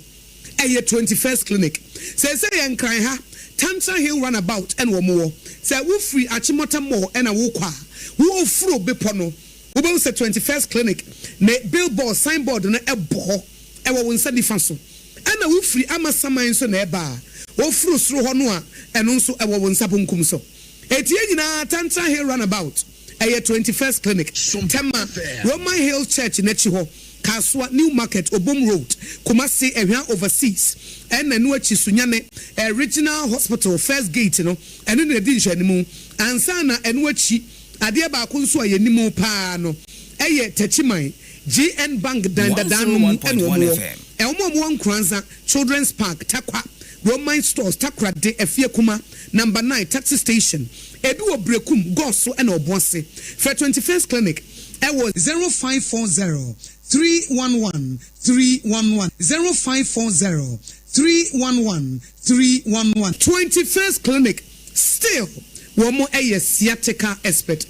Ɛyɛ 21st Clinic. Seesei yɛ Nkran ha, Tantra Hill Runabout na wɔn wɔ. Sɛ wofiri Achimota Mall na wokɔ a, woforo bepɔ no, wobɛhu sɛ 21st Clinic ne billboard, signboard no bɔ hɔ, ɛwɔ wo nsa nifa so. Ɛna wofiri Amasaman nso na ɛba a, woforo soro hɔ no a, ɛno nso ɛwɔ wo nsa bonkum so. Enti yɛn nyinaa Tantra Hill Runabout, ɛyɛ 21st Clinic, Tema, Roman Hill Church n'akyi hɔ, Kasoa, New Market, Obom Road, Kumasi, Ɛhwa Overseas, ɛna ɛno akyi Sunyani, Regional Hospital First Gate no, ɛno na ɛdi nhwɛanimu. Ansa na ɛno akyi, adeɛ baako nso a yɛnim paa no yɛ Techiman, GN Bank dan dadaa no mu na 101.1 wɔwɔ. FM. Wɔn a wɔwɔ Nkoranza, Children's Park, Tarkwa, Roman Stores, Takoradi, Afiekuma, Number nine, Taxi Station, ebi wɔ Berekum, Goso ɛna Ɔboase. Frɛ 21st Clinic ɛwɔ. 0540 311 311, 0540 311 311. 21st Clinic, still wɔn yɛ sciatica expert.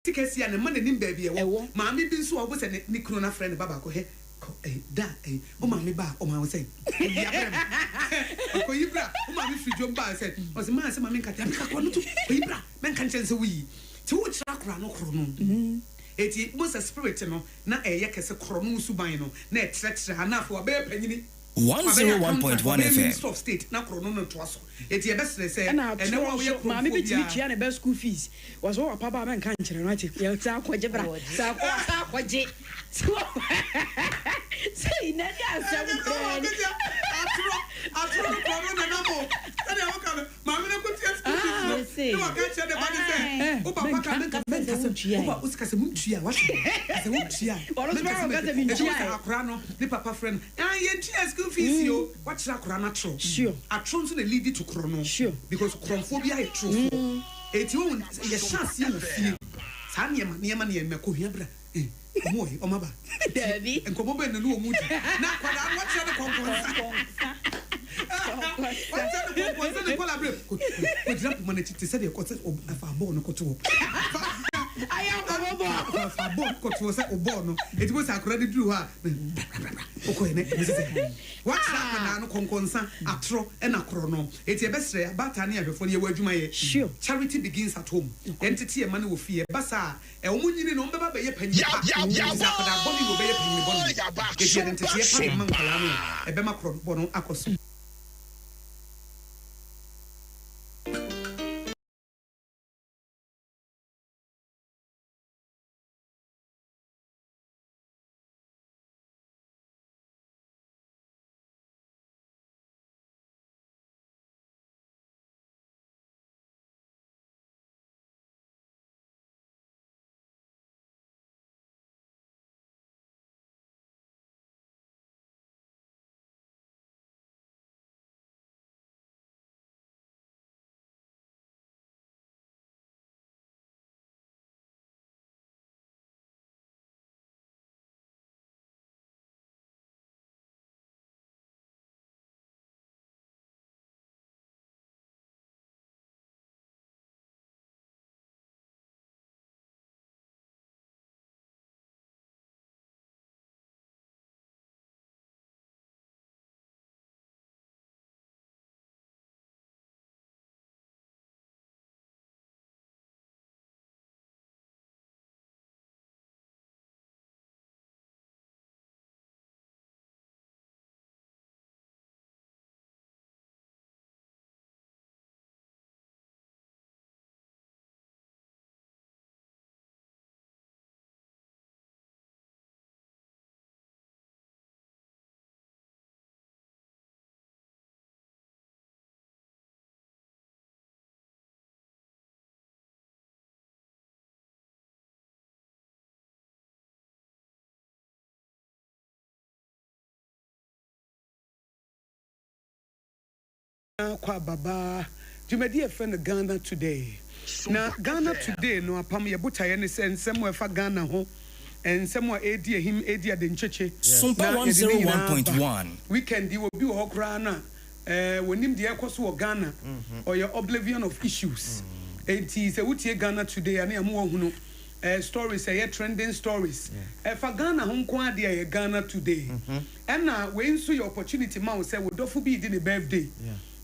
Sika si a ne mma na nim baabi ɛwɔ. Maame bi nso a wobɛhu sɛ ne ne kunu no afrɛ ne ba baako hɛ kɔ ɛyi da ɛyi wo maame ba a ɔma wo sɛn? Kɔyi abrɛ me. Kɔyi bra wo maame firi dwom baa sɛ ɔse maa sɛ maame nka dabi ka kɔ no to kɔyi bra mɛnka nkyerɛ no sɛ woyi nti wokyerɛ akora no korɔ no. Enti wobɛhu sɛ spirit no na ɛyɛ kɛse korɔ no suban no na ɛtrɛtrɛ a na afei wabɛyɛ panyini. Wabɛyɛ accountant, 101.1 wabɛyɛ FM. minister of state na korɔ no no toa so. Enti yɛbɛsrɛ sɛ Ɛna ɛnɛ wo atorɔ a woyɛ nso, maame korɔmfoɔ bi tumi biara. tua ne ba school fees, wɔ sɛ wowɔ papa a mɛnka nkyerɛ no wate, yɛ saa kɔgye bra, saa kɔ saa kɔgye, sei na ɛde asɛm koraa ni. Atorɔ, atorɔ no korɔ no nenam o, sɛdeɛ woka no, maame no kɔtua school fees no, na waka akyerɛ ne ba no sɛ, wo papa ka menka menka sɛ wo pa wo sika sɛ montua wate, sɛ wontua menka sɛ menka, ɛti wo sɛ akora no ne papa frɛ no, ah yɛntua school fees o, Wakyerɛ akwadaa no atorɔ. Atorɔ nso na leadi to korɔ no because korɔmfoɔ biara yɛ torofoɔ. Enti wohu yɛhyɛ aseɛ wɔ fie saa nneɛma nneɛma nneɛma kɔhia bra eh wɔn wɔ he wɔn aba. Daabi. Nkɔmmɔ bɛn na ne wɔn di na akwadaa no wakyerɛ no kɔnkɔnsa. Wakyerɛ no kɔnkɔnsa ne nkwadaa berɛ kɔgyina poma no akyi te sɛ deɛ kɔ sɛ fa bɔɔl no kɔto hɔ. Ayɛ akɔbɔ bɔɔl. Fa bɔɔl no kɔto hɔ sɛ ɔbɔɔl no. Enti mo sɛ akwadaa no duru hɔ a bra wokɔɛ ne ɛne sɛ Wɔakyerɛ akwadaa no kɔnkɔnsa, atorɔ na korɔno. Enti yɛbɛsrɛ abaatan ne ahwɛfoɔ no, yɛwɔ adwuma yɛ. Charity begins at home. Yɛntete yɛn mma no wɔ fie. Ɛba saa a, wɔn nyini no, wɔbɛba abɛyɛ panyin pa. Efisɛ akwadaa bɔne na ɔbɛyɛ panyin bɔne. Enti yɛde nteteeɛ pa na ɛma nkwadaa no a, ɛbɛma korɔnobɔ no akɔ so. Kɔ ababaa dwumadi a yɛfrɛ no Ghana Today. Na Ghana Today no apam yɛ botaeɛ ne sɛ nsɛm a ɛfa Ghana ho, nsɛm a ɛredi ahim, ɛredi adenkyekye Sompa na yɛde ne nyinaa ba. 101.1. Weekend yi obi wɔ hɔ koraa no a eh, wɔnim deɛ ɛrekɔ so wɔ Ghana, ɔyɛ oblivion of issues. Enti sɛ wotie Ghana Today a ne ama wahunu eh, stories a ɛyɛ trending stories. Ɛfa Ghana ho nko ara deɛ a ɛyɛ Ghana Today. Ɛna wei nso yɛ opportunity ma wo sɛ wo dɔfo bi redi ne birthday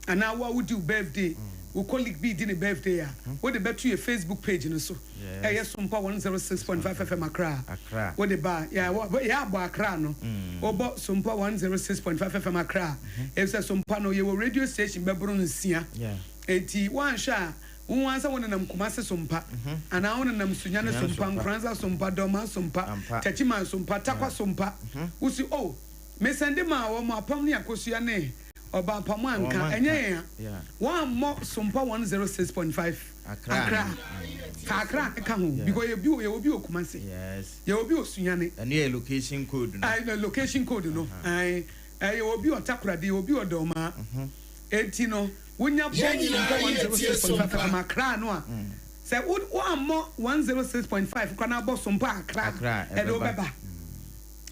anaa wo a wodi wo birthday, wo colleague bi redi ne birthday a, wode bɛto yɛ Facebook page no so. Ɛyɛ Sompa 106.5 FM Accra. Wode ba a, yɛ abɔ Accra no, wobɔ Sompa 106.5 FM Accra. Efisɛ Sompa no, yɛwɔ radio station bɛboro nsia. Enti woanhwɛ a, Wo ara sɛ wonenam Kumase Sompa, anaa wonenam Sunyani Sompa, Nkoranza Sompa, Dormaa Sompa, Techiman Sompa, Tarkwa Sompa, wo se oh, me sɛnde maa wɔn Apam ne Akosua ne Ɔbaa Apam anka, ɛnyɛ yɛn a, wɔammɔ Sompa 106.5 Accra, fa Accra no ka ho, because yɛwɔ bi wɔ Kumase, yɛwɔ bi wɔ Sunyani. Ɛno yɛ location code no. Aye, location code no, aye, yɛwɔ bi wɔ Takoradi, yɛwɔ bi wɔ Dormaa, enti no. Wonya bɔ Yɛn nyinaa mpɔ yɛtie 106.5 Sompa. FM Accra no a, sɛ wo woammɔ 106.5 koraa na abɔ Sompa Accra a, Accra, ɛde wo ɛbɛba. bɛba.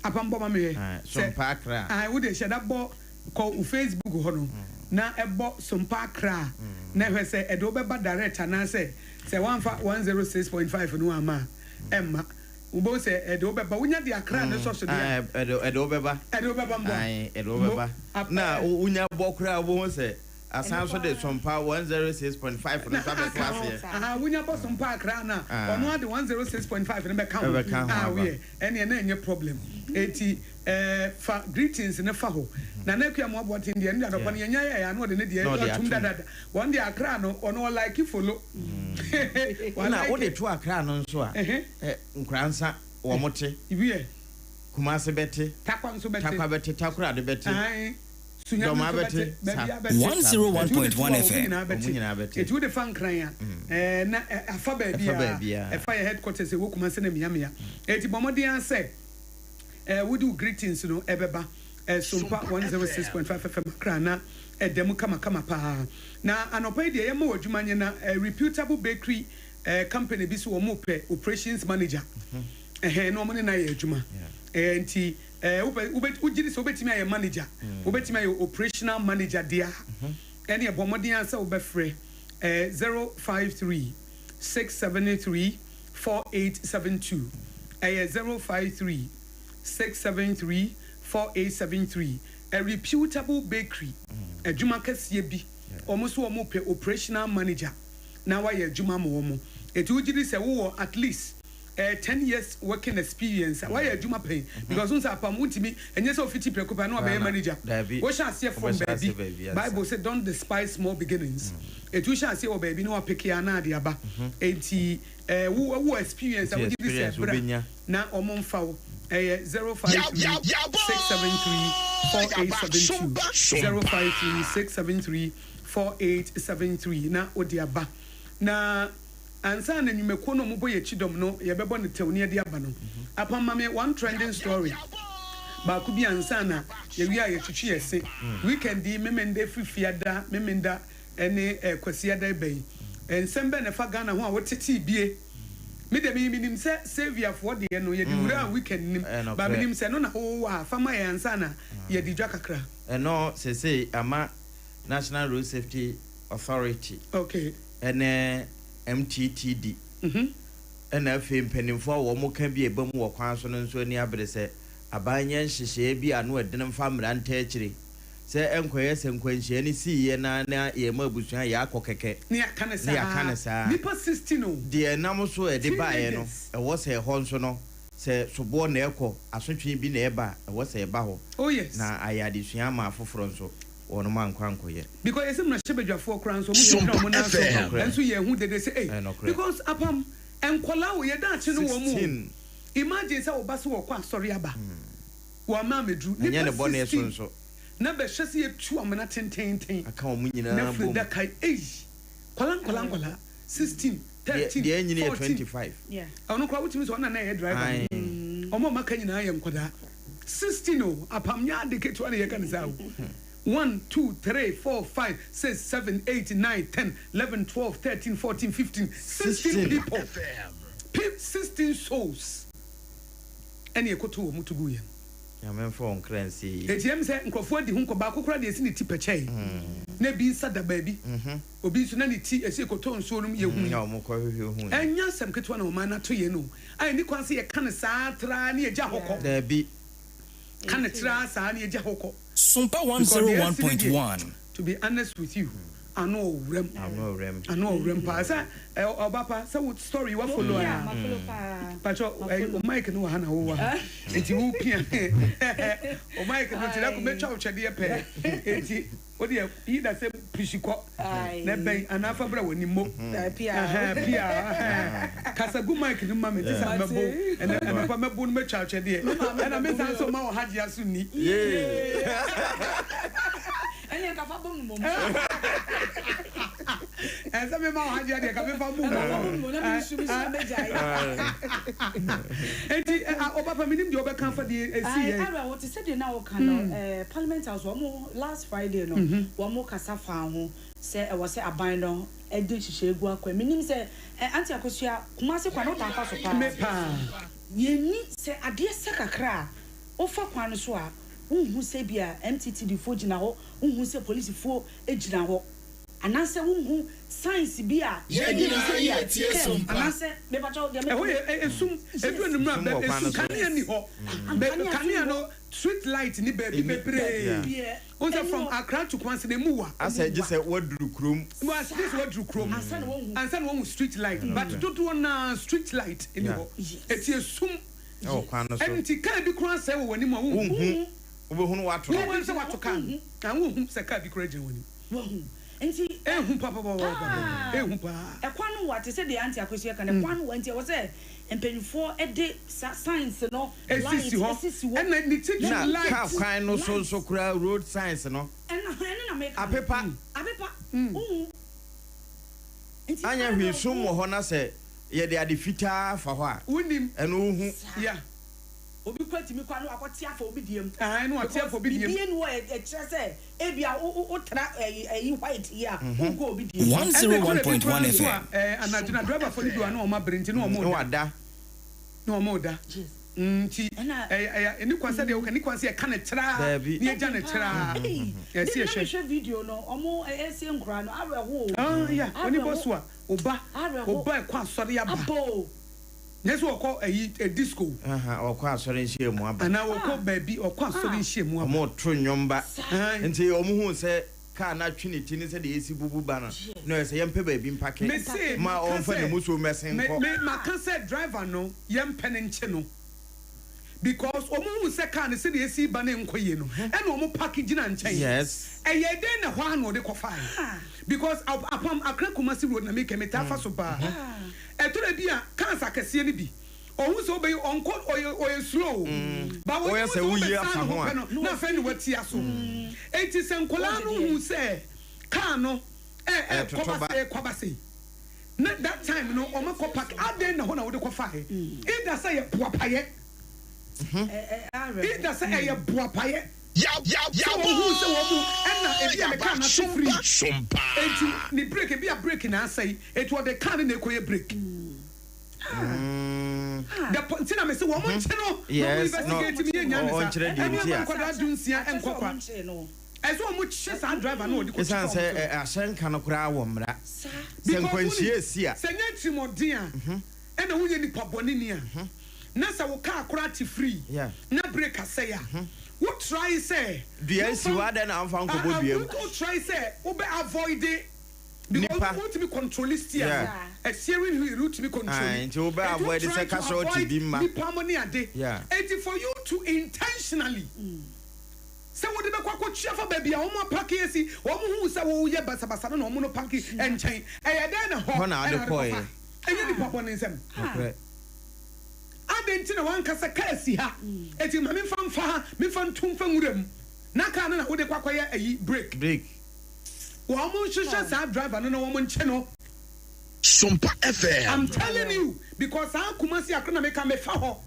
Apam bɔ ma me hwɛ. Aye, Sɛ Sompa Accra. ae, wo deɛ hyɛ da bɔ kɔ wo Facebook hɔ no na ɛbɔ Sompa Accra na hwɛ sɛ ɛde wo bɛba direct anaasɛ sɛ woamfa 106.5 no amma a. ɛmma. Wobɛhu sɛ ɛde wo bɛba. Wonya de Accra no sɔ so deɛ a. Ɛde ɛde wo bɛba. Ɛde wo bɛba mboa. Ae, ɛde wo bɛba. Na wonya bɔ koraa a, wobɛhu sɛ asan nso de Sompa 106.5 no nso abɛto aseɛ. Aha, wonya bɔ Sompa Accra no a, ɔno ara de 106.5 no bɛka ho. Ɛbɛka ho Ah, aba. woyɛ, ɛnneɛ na ɛnyɛ problem. Enti eh, fa greetings no fa hɔ. Nana Akua Amoah Boateng deɛ, ɛno deɛ anɔpa no yɛnya yɛɛ a na ɔde ne deɛ Na ɔde atum atom. dadaada. Wɔn deɛ Accra no, ɔno ɔlike follow. Ɛna Walike. wode to Accra no nso a, eh, Nkoransa wɔn te. Wiɛ. Kumase bɛte. Tarkwa nso bɛte. Tarkwa bɛte, Takoradi bɛte. Ae. Sunyani Dɔmaa nso bɛte. bɛte. Sa. Baabiara bɛte. 101.1 Eti wode to a, wɔn FM. nyinaa Wɔn bɛte. nyinaa bɛte. Eti wode fa Nkran a, ɛɛ, na ɛ, afa Ɛfa baabiara. baabiara. Ɛfa yɛn headquarters a ɛwɔ Kumase ne mmeammea. Eti bɔ mmɔden ara sɛ, ɛɛ, wode wo greetings no ɛbɛba, ɛɛ, Sompa 106.5 FM Accra na ɛda mu kamakama paa. Na anɔpa yi deɛ yɛma wo adwuma nyɛ na, ɛɛ, reputable bakery, ɛɛ, company bi so wɔn repɛ operations manager. Ɛhɛn, na wɔn ne no ayɛ adwuma. Ɛɛ, nti, ɛɛ, wopɛ, wobɛ, wogye di sɛ wobɛtumi ayɛ manager, wobɛtumi ayɛ operational manager deɛ a, ɛneɛ bɔ mmɔden ara sɛ wobɛfrɛ, ɛɛ, 053 673 4872. Ɛyɛ 053 673 4873. A reputable bakery, adwuma kɛseɛ bi, wɔn nso wɔrepɛ operational manager na wayɛ adwuma ama wɔn. Enti wogye di sɛ wowɔ at least eh, 10 years working experience a, wayɛ adwuma pɛn because wohu sɛ apam wontumi ɛnyɛ sɛ ofiti prɛko pɛ na wabɛyɛ manager. Daabi. Wohyɛ aseɛ from Wobɛhyɛ aseɛ baabi. baabi ansa. Bible sɛ don't despise small beginnings. Enti wohyɛ aseɛ wɔ baabi na wapeke a na ade aba. Enti eh, wo wowɔ experience a Nti wogye di sɛ experience bra wobɛnya. na wɔn mfa wo. Ɛyɛ 053 673 4872, 053 673 4873 na wode aba. Na ansa na nnwumakuo no a wɔbɔ yɛn akyi dɔm no yɛbɛbɔ no tɛw ne yɛde aba no, apam ma me one trending story baako bi ansa na yɛwie a yɛtwitwi yɛn se. Weekend yi Memenda firi Fiada, Memenda ne eh, Kwasiada ɛba yi. Nsɛm bɛn na ɛfa Ghana ho a wotetee bie? Me deɛ me menim sɛ Saviourfoɔ deɛ no yɛde wuraa weekend no mu, but menim sɛ ɛno na wowɔ a, fa ma yɛn ansa na yɛadi dwa kakra. Ɛno seesei ama National Road Safety Authority ne MTTD ɛna afei mpanimfoɔ a wɔka bi a ɛba mu wɔ kwan so no nso ani abere sɛ aban nyɛ nhyehyɛeɛ bi a ano ɛdene mfa mmara ntaa akyire sɛ ɛnkɔyɛ sɛ nkwanhyia no siiɛ no ara na yɛma abusua yɛ akɔ kɛkɛ Ne yɛaka no ne yɛaka no saa. saa. Nnipa 16 o. Deɛ ɛnam so a ɛde baeɛ no, Teenagers. ɛwɔ sɛ ɛhɔ nso no, sɛ soboɔ na ɛkɔ, asotwe bi na ɛba a, ɛwɔ sɛ ɛba hɔ. Oh yes. Na ayɛ adesua ama afoforɔ nso, wɔnom ankɔ ankɔyɛ. Because yɛsɛ mmarahyɛbadwafoɔ koraa nso ɔmo gyinagyina ɔmo nan so nso yɛ ɛho dede sɛ ei because apam nkwadaa o yɛ daakye no wɔn o 16. Imagine sɛ wo ba sɛ wɔkɔ asɔre aba wɔama ameduru Ɛnyɛ ne nipa bɔne so 16 nso. na bɛhwɛ sɛ yɛtu amena tententen Aka wɔn nyinaa na firi bom. daka yi ei nkwadaa nkwadaa nkwadaa 16 Deɛ 13 deɛ anyini yɛ 14 25. Ɔno koraa wotumi sɛ ɔno na na ɛyɛ driver Ae. no ɔmo a ɔmo aka nyinaa yɛ nkwadaa 16 o apam nyɛ ade ketewa na yɛka ne saa o 1 2 3 4 5 6 7 8 9 10 11 12 13 14 15 16 16. people Pe 16 souls ɛne ɛkɔto wɔ mu to gu yɛn. Nyame mfa wɔn kra nsie yie. Eti ɛm sɛ nkurɔfoɔ adi ho nkɔ baako koraa deɛ esi ne ti pɛkyɛe na ebi nsa da baabi obi nso na ne ti esi ekɔtɔ nsuo no mu yɛ hu yi. Na wɔn kɔ hwehwɛ hu yi. Ɛnyɛ asɛm ketewa na ɔman no ato yɛn o a ɛni kwan sɛ yɛka no saa traa ne yɛgya hɔ kɔ. Daabi. Ka no traa saa ne yɛgya hɔ kɔ. Sompa Because deɛ asi ne deɛ, 101.1. to be honest with you, ano ɔwuram. Ano ɔwuram. Ano ɔwuram paa. Sɛ ɛ ɔba pa sɛ wo story wa follow Yeah, ana? ma follow paa. Pacho Ma ɛ follow. o mic no wɔ ha na wo wɔ ha. Eti wo pia. O mic no ti na ko metwa wo twɛdeɛ pɛɛ. Eti o deɛ yi da sɛ pushi kɔ. Aye. Na bɛn anaa fa bra w'anim mo. Pia. Ɛhɛn, pia. Ɛhɛn. Kasa gu mic no ma me ti sɛ mɛbo. Ɛnɛ ɛnɔpa mɛbo no mɛtwa twɛdeɛ. Ɛna me san so ma wɔ ha gye aso ni. Ɛne nka fa bom no mom. Ɛsɛ me ma wɔ ha gye adeɛ ka me fa bom. Ɛfa bom no na me nsu me nsu na mɛgyae. Enti ɔba pa menim deɛ ɔbɛka afa deɛ ɛsi Aye, yɛn. Ara wɔte sɛ deɛ na wɔka no Parliament House wɔn last Friday no wɔn kasa faa ho sɛ ɛwɔ sɛ aban no de nhyehyɛe gu akwan. Menim sɛ Auntie Akosua, Kumasi kwan no wotaa fa so paa. Me paa. Yɛnni sɛ adeɛ sɛ kakra a wofa kwan no so a wonhu sɛ ebia MTTD foɔ gyina hɔ, wonhu sɛ polisifoɔ gyina hɔ. Anaasɛ wonhu signs bi a Yɛn ɛdi nyinaa sɛ bi a yɛ tie curve sompa. anaasɛ mepakyɛw deɛ meka Ɛhɔ yɛ ɛ esum edu anummerɛ a Esum wɔ bɛ kwan no esum so. kanea nni hɔ bɛ Kanea nso kanea nni hɔ. no street light ni baabi Ɛnni bebree yeah. Baabiara Wohu sɛ ɛnni from hɔ. Accra to Kumasi no emu wa. Asɛ gye sɛ woaduru kurom. Wa gye sɛ woaduru kurom Ansa na woahu. ansa na woahu street light but dodoɔ no ara street light nni Yeah. hɔ eti esum Ɛwɔ kwan no so. ɛnti car bi koraa sɛe wɔ w'anim a wonhu. Wonhu. Wobɛhunu woato no. Wonhu sɛ woato car no na wonhu sɛ car bi koraa gyina w'anim. Wahu. Nti. Ehu papapapapa. Paa. Ehu paa. Ɛkwan no wa te sɛ deɛ Auntie Akosua ka no, ɛkwan no wa nti ɛwɔ sɛ mpanyinfoɔ de saa signs no, light Esisi hɔ. esisi hɔ. Ɛna ne titiri Na light. car kwan no so nso koraa road signs no. Ɛna ɛno na meka no. Apepa. Apepa. Wohu. Nti Anyɛ hwee sum awerɛhoɔ. wɔ hɔ na sɛ yɛde ade fitaa fa hɔ a. Wonim. Ɛno wohu. Saa. Yeah. Obi kura tumi kɔ a na wakɔ te afa obi deɛ mu. Ae na wate afa obi deɛ mu. Because biribi ni hɔ a ɛkyerɛ sɛ ebia wo wo tra ɛyi ɛyi white yi a wo nkɔ obi deɛ mu. Ɛna ɛtɔ da bi koraa 101.1 nso a FM. ɛɛ anadwo na driver fo no bi wɔ hɔ a na wɔn abere nti na wɔn Na reda. wada. Na wɔn reda. Nti ɛyɛ ɛyɛ ɛni kwan sɛ deɛ woka ɛni kwan sɛ yɛka no traa Daabi. na yɛgya no traa. Ei, Yɛsi de na yɛhwɛ. mehwɛ video no ɔmo ɛsie nkoraa no awerɛho o. Ah yeah, oni bɔ Awerɛho. so a oba Awerɛho. oba ɛkɔ asɔre aba. Aba o. Nyɛ sɛ ɔkɔ ayi disco. Aha, ɔkɔ asɔre nhyiamu aba. Anaa ɔkɔ baabi, ɔkɔ asɔre nhyiamu aba. Wɔreto nnwom ba. Ae. Nti wɔhuu sɛ kaa no atwe ne ti ne sɛdeɛ ɛsi bubu ba no, na ɔyɛ sɛ yɛmpɛ baabi mpake Mese, ma maka ɔmfa ne sɛ, musuo mmɛsen me, nkɔ. me, maka sɛ driver no, yɛmpɛ no nkye no. Because wɔn huu sɛ kaa no sɛdeɛ ɛsi ba no nkɔ yie no, ɛna wɔn pake gyina nkyɛn. Yes. Ɛyɛɛ dɛn na ɛhɔ ara na ɔde kɔfaeɛ? Because Apam, Accra Kumasi road na meka yi, metaa fa so paa. Ɛtɔ da bi a cars akɛseɛ no bi ɔhu sɛ wobɛyi ɔnkɔ ɔyɛ ɔyɛ slow ba wɔnyɛ Woyɛ hu sɛ sɛ woyi wobɛsan afa ne ho ho a. pɛ no na afei na watia so. Enti sɛ nkwadaa no hu sɛ car no ɛ ɛ Ɛtoto kɔba ba. sei kɔba sei na that time no wɔn akɔ park adɛn na hɔ na wode kɔfaeɛ either sɛ ɛyɛ boapayɛ either sɛ ɛyɛ boapayɛ. Sɛ wɔhuu sɛ wɔn mu ɛna ebi a ne car no ate firi enti ne break ebi a break na asɛe enti ɔde car no na ɛkɔyɛ break the po nti na mese wɔn nkye no na wɔn investigate me yɛ nya ne saa ɛne ɛma nkwadaa dunsia nkɔ kwa ɛsɛ wɔn kye saa driver no ɔde kɔ Ɛsiane kye sɛ wɔn ahyɛnka no koraa wɔ mmara sɛ because nkwanhyia woni esi a. sɛ nyɛ atirimuɔden a ɛna wonyɛ nipa bɔne ni a na sɛ wo car koraa te free na break asɛe a wo try sɛ Dua si hɔ adɛn na wamfa nkɔbɔ dua mu. Wo try sɛ wo bɛ avoid because Nipa. wo tumi control steer no a steering wheel wo tumi control Aye, nti wo bɛ avoid sɛ casualty bi mma. Nipa mo ne ade enti for you to intentionally sɛ wode bɛkɔ akɔtua fa baabi a wɔn apake asi wɔn hu sɛ woyɛ basabasa no na wɔn no pake nkyɛn ɛyɛ dɛn na hɔ Hɔ na ɛna wode wode kɔeɛ. kɔfa ɛnyɛ nipa bɔne nsɛm. Nokorɛ. Adɛn nti na woanka sɛ kaa si ha, enti ma memfa mfa ha, memfa nto mfa nwura mu, na kaa no na wode kɔ akɔyɛ ayi, break. Break. Wɔn nhwehwɛ saa driver no na wɔn nkye no. Sompa FM. I'm telling you because saa Kumasi akra na meka mefa hɔ.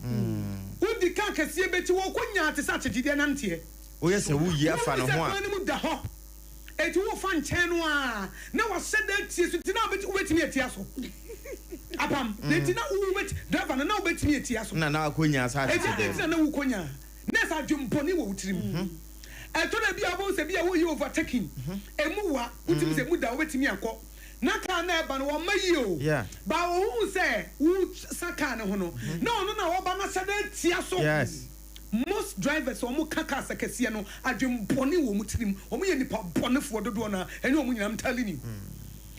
Wodi kaa kɛseɛ bɛkyi wɔkɔ nyaa te sɛ akyekyedeɛ nanteɛ. Woyɛ sɛ woyi afa ne ho a. Wohu sɛ kwan no mu da hɔ. Enti wofa nkyɛn no a, na wahyɛ da atie so nti na wobɛtumi atia so. Apam, na enti na wobɛt, driver no, na wobɛtumi atia so. Na na wakɔnya saa Enti adɛn tete nti na na wokɔnya? Na ɛsɛ adwembɔne wɔ wo tirim. Ɛtɔ da bi a wobɛhu sɛ bi a woyɛ overtaking, ɛmu wa, wotumi sɛ ɛmu da wobɛtumi akɔ. Na kaa no a ɛba no wɔmma yie o, but ɔhuu sɛ wosa kaa no ho no, na ɔno na ɔba no ahyɛ da atia so. Yes. Most drivers a wɔn ka cars akɛseɛ no adwen bɔne wɔ wɔn tirim, wɔn yɛ nipa bɔnefoɔ dodoɔ no ara, ɛnyɛ wɔn nyinaa I'm telling you.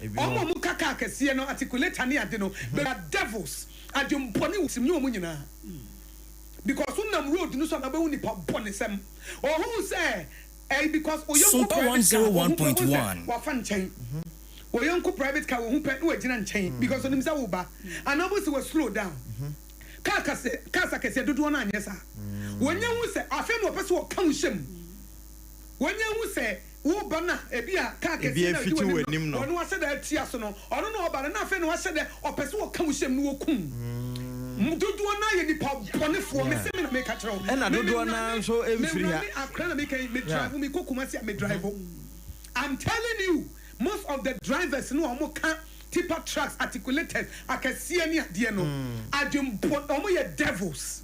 Wɔn a wɔn ka car akɛseɛ no articulator ne ade no they are devils, adwen bɔne wɔ tirim, nyɛ wɔn nyinaa because wo nam road no so a na wobɛhu nipa bɔnesɛm. Ɔhuu sɛ ɛyi because oyɔnko Sompa private car ɔhu pɛ ɔhu sɛ 101.1. wafa nkyɛn, oyɔnko private car ɔhu pɛ na wagyina nkyɛn because onim sɛ woba anaa wobɛhu sɛ wa slow down. Kaa kɛse, cars akɛseɛ dodoɔ no anyɛ saa. Wɔnya hu sɛ afei na wɔpɛ sɛ wɔka wo hyɛ mu. Wɔnya hu sɛ woreba no a, ebi a kaa Ebi kɛseɛ no a ɛdi afiti w'anim w'anim no, no. ɔno ahyɛ da atia so no, ɔno na ɔba no, na afei na wahyɛ da ɔpɛ sɛ ɔka wo hyɛ mu na wɔkum wo. Dodoɔ no ara yɛ nnipa bɔnefoɔ. Mese me na meka kyerɛ wo. Ɛna Me, me dodoɔ no ara wurane, nso me mfiri ha. wurane Accra na meka yi, me drive, mekɔ Kumasi a me drive. I'm telling you. Most of the drivers no a wɔn ka tipper trucks, articulators akɛseɛ ne adeɛ no, adwenbɔ, wɔn yɛ devils.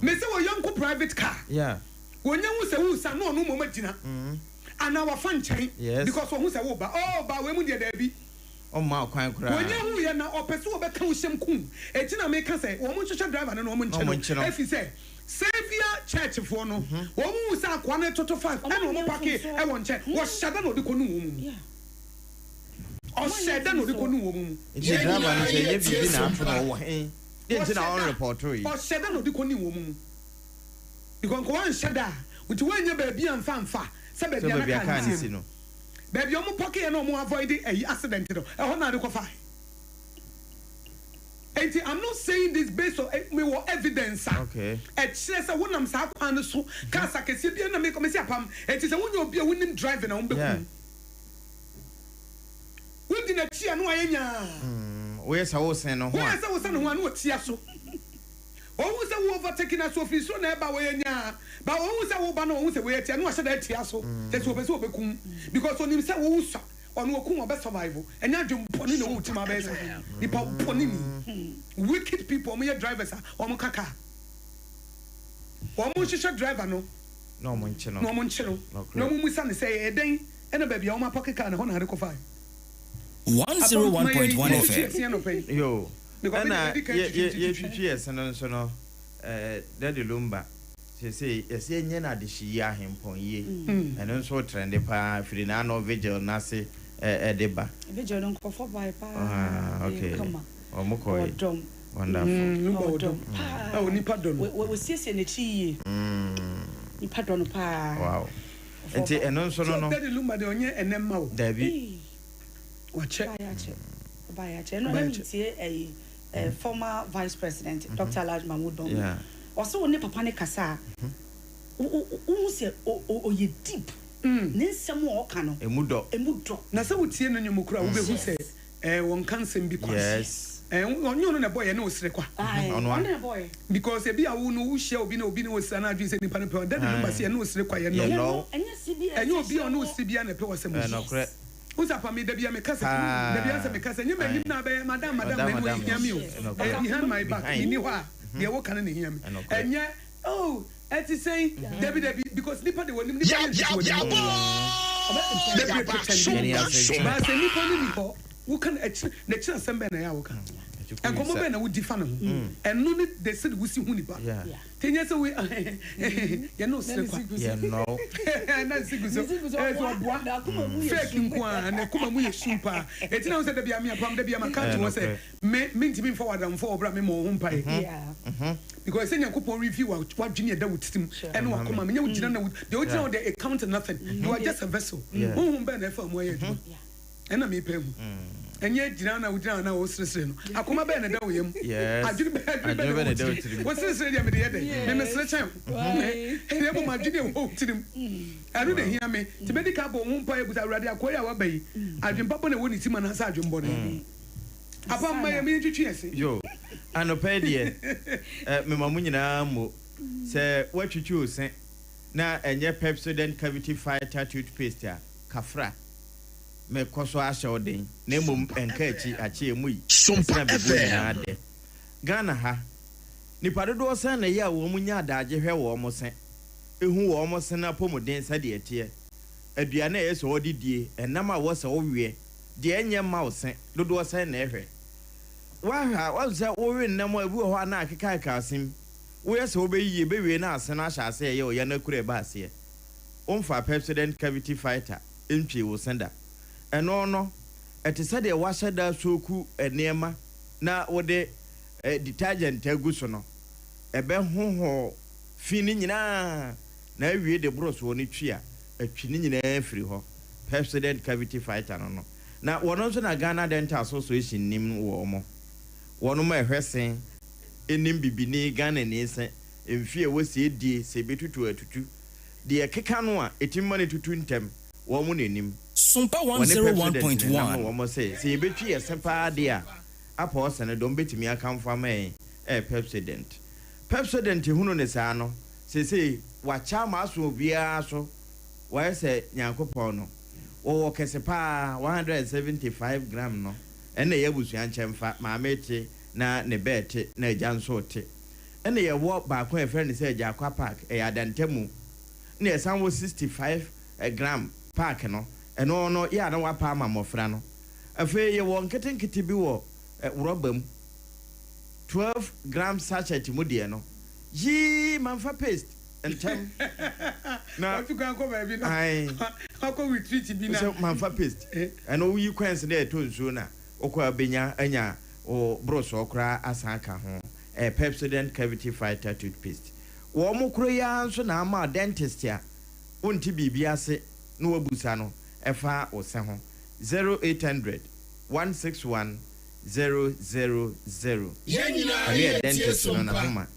Me se wɔ yɔnko private car, wɔnya hu sɛ wo resa na ɔno mmom agyina. Anaa wafa nkyɛn Yes. because wahu sɛ woreba. Oh, baa wei mu deɛ daabi. Ɔmma wo kwan koraa. Wɔnya huiɛ na ɔpɛ sɛ ɔbɛka wo hyɛm kum. Enti na meka sɛ wɔn nhwehwɛ driver no na wɔn Na wɔn nkye nkye no. no. Ɛfiri sɛ Saviour Church foɔ no, wɔn hu sɛ akoa no retoto five ɛna wɔn pake ɛwɔ nkyɛn. Wɔhyɛ da na ɔde kɔnu wɔn mu. Ɔhyɛ da na ɔde kɔnu wɔn mu. Nti driver no sɛ ɛnyɛ biribi na ato no ɔwɔ he? Deɛ nti na ɔnrepɔtoo yi? Ɔhyɛ da na ɔde kɔnu wɔn mu. Because nka wanhyɛ da a, nti wannya baabi amfa amfa sɛ baabi a na car no si no. Baabi a wɔn pɔkeeɛ na wɔn avoid ɛyi accident no, ɛhɔ na ade kɔfae. Enti I'm not saying this based on me wɔ evidence a ɛkyerɛ sɛ wonam saa kwan no so cars akɛseɛ biara na mekɔ mesi apam. Enti sɛ wonyɛ obi a wonim driving a wɔn bɛkum wo. Wodi n'akyi a na wayɛ nyaa. Woyɛ sɛ wosen ne ho a. Woyɛ sɛ wosan ne ho a na watia so. Ohu sɛ wo overtake na so ofiri soro na ɛba wɔyɛ nyaa but ohu sɛ wo ba na ohu sɛ wei atia na wahyɛ da atia so kyerɛ sɛ ɔpɛ sɛ ɔbɛkum because onim sɛ wo sua ɔno okum ɔbɛ survive ɛnyɛ adwen bɔne na ɛwɔ wo tirim abɛyɛ saa nipa bɔne ni wicked people ɔmo yɛ drivers a ɔmo ka car ɔmo nhwehwɛ driver no na ɔmo nkye no na ɔmo nkye no na ɔmo musa no sɛ ɛyɛ dɛn ɛna baabi a ɔmo apɔke car no ɛhɔ na ade kɔfae. 101.1 FM. Yoo, ɛna yɛtwitwi yɛ se no nso no, Daddy Lumba, seesei yɛse yɛnyɛ no adehye yie, ahempɔn yie, ɛno nso trɛnde paa firi n'ano vigil no ase de ba. Vigil no nkurɔfoɔ bae paa, ɛyɛ kama. Wɔn kɔe. Ɔdɔm. Wonderful. Lumba Ɔdɔm paa. Onipa dɔ no. Wɔsiesie n'akyi yie. Nipa dɔ no paa. Wow. Nti ɛno nso no no. Daddy Lumba deɛ ɔnyɛ ɛnɛ mma o. Dabi. Wakyɛ. Ɔbaeɛ akyɛ. Ɔbaeɛ akyɛ. Ɛno na metie ɛyi eh, former vice president mm -hmm. Dr. Alhaji Mahmood Bawumia. Yeah. Ɔsɛ wo ne papa ne kasa a, wohu sɛ ɔyɛ deep. Ne nsɛm a ɔka no. Emu dɔ. Emu dɔ. Na sɛ wotie no nnwom koraa wobɛhu sɛ eh, wɔnka nsɛm bi kwa. Yes. Eh, ɔnyɛ ɔno na ɛbɔeɛ ne osere kwa. Ɔno na ɛbɔeɛ. Because ebi a wo no wohyia obi na obi ne osere na adwene sɛ nipa no pɛ ɔda ne number sɛ ɛne osere kwa yɛ no. Ɛnyɛ obi a ɔne osere biara na ɛpɛ w'asɛm o. Wohu sɛ apa me da biara meka sɛ da biara sɛ meka sɛ nyɛ m'anim na abɛyɛ madam madam na ɛno ɛhia me o ɛyɛ behind my back menni hɔ a deɛ woka no na ɛhia me ɛnyɛ oh ɛte sɛn dabi dabi because nipa de w'anim nipa yɛ ntutu w'anim bebree pretend baa sɛ nipa no ni hɔ woka no akyiri n'akyiri asɛm bɛn na ɛyɛ a woka nkɔmmɔ bɛn na wodi fa ne ho ɛno ne de sɛ de wosi hu nipa Te nyɛ sɛ wei yɛ no sere kwa. Yɛ nnɔw. Na nsi gu so. Ɛyɛ sɛ ɔboa. Fake nko ara na kuma mu yɛ sum paa. Eti na ho sɛ dabi a me apam dabi a maka ato hɔ sɛ me mentumi mfa w'adamfo a ɔbra me mmɔ wo ho mpae. Because sɛ Nyankopɔn review w'adwene a ɛda wo tirim ɛne w'akoma menyɛ wo gyina na wo deɛ wogyina hɔ deɛ it count nothing. You are just a vessel. Honhom bɛn na ɛfa mu ayɛ adwuma. Ɛna mepɛ hu. Ɛnyɛ gyina na wogyina na woseresere no. Akoma bɛn na ɛda wo yam? Adwene bɛn adwene bɛn na ɛwɔ wo tirim? Woseresere deɛ mede yɛ dɛn? Me mesere kyɛn wo. Ɛna mmom adwene a ɛwɔ wo tirim. Ɛno na ɛhia me. Nti mɛdi kan abɔ wo ho mpaeɛ abusa Awurade akoa yi a waba yi, adwene papa na ɛwɔ ne tirim anaasɛ adwene bɔne? Apam mma yɛn, yɛntwitwi yɛn se. Yo, anɔpa yi deɛ, mema mo nyinaa mmo. Sɛ woatwitwi wo se na ɛnyɛ Pepsodent Cavity Fighter Toothpaste a, kafra. Mekɔ so ara hyɛ wo den, na mmom ɛnka akyi, akye emu yi, ɛsene abebuo nyinaa dɛ. Ghana ha, nnipa dodoɔ sɛn na ɛyɛ a wɔn nya adaagye hwɛ wɔn se, hu wɔn se no apɔmuden sɛdeɛ ɛteɛ, aduane a ɛyɛ sɛ wɔde die, ɛnam a ɛwɔ sɛ woweɛ, deɛ ɛnyɛ mma wo se, dodoɔ sɛn na ɛhwɛ? Woahwɛ a, woahu sɛ wowe nnam a ebi wɔ hɔ a na akekaakeka asen, woyɛ sɛ wobɛyiyi, ɛbɛwie na ase no ahyɛ aseɛ ɛyɛ wo ya na akura ɛba aseɛ. Womfaa Pepsodent Cavity Fighter ntwii wo se da. Ɛno no, ɛte sɛ deɛ woahyɛ da asooku nneɛma na wode detergent agu so no, ɛbɛhohoro fi no nyinaa na awie de boro soɔ no twi a, atwi ne nyinaa afiri hɔ. Pepsodent Cavity Fighter no no. Na wɔn nso na Ghana Dental Association nim wɔn. Wɔnom a ɛhwɛ se nim bibini Ghanani se mfie a ɛwɔ sie die sɛ ɛbɛtutu a atutu. Deɛ ɛkeka no a ɛtumi ma no tutu ntɛm, wɔn na ɛnim. Sompa Wɔne Pepsodent na ɛnam 101.1. no wɔn se, sɛ yɛbɛtwi yɛ se paa deɛ a, apa ɔse no deɛ wɔbɛtumi akamfo ama yɛn ɛyɛ Pepsodent. Pepsodent hunu no saa no, seesei wakyɛ ama aso obiara so, wayɛ sɛ Nyankopɔn no. Wɔwɔ kɛse paa, 175 gram no, ɛno na ɛyɛ abusua nkyɛmfa, maame te na ne bɛ te na agya nso te. Ɛna yɛwɔ baako a yɛfrɛ no sɛ Agyakwa Park, ɛyɛ adantamu. Ɛna yɛsan wɔ 65 gram. Pack no, ɛno no yɛ a na wɔapa ama mmɔfra no. Afei yɛwɔ nketenkete bi wɔ rɔba mu, 12 gram sachet mu deɛ no, yii mamfa paste ntɛm na Watu kwan kɔ baabi na ae wakɔ retreat bi na. Sɛ mamfa paste, ɛno woyi coins no a ɛtɔ nsuo no a, wokɔ a wobɛnya anya wo borosoɔ koraa asan aka ho. Ɛyɛ Pepsodent Cavity Fighter toothpaste. Wɔn koro yi ara nso na ama dentist a wonte biribi ase na woabusa no ɛfa wo se ho, 0800 161 000. Yɛn nyinaa Ɛno yɛ yɛtie dentist no Sompa. n'ahoma.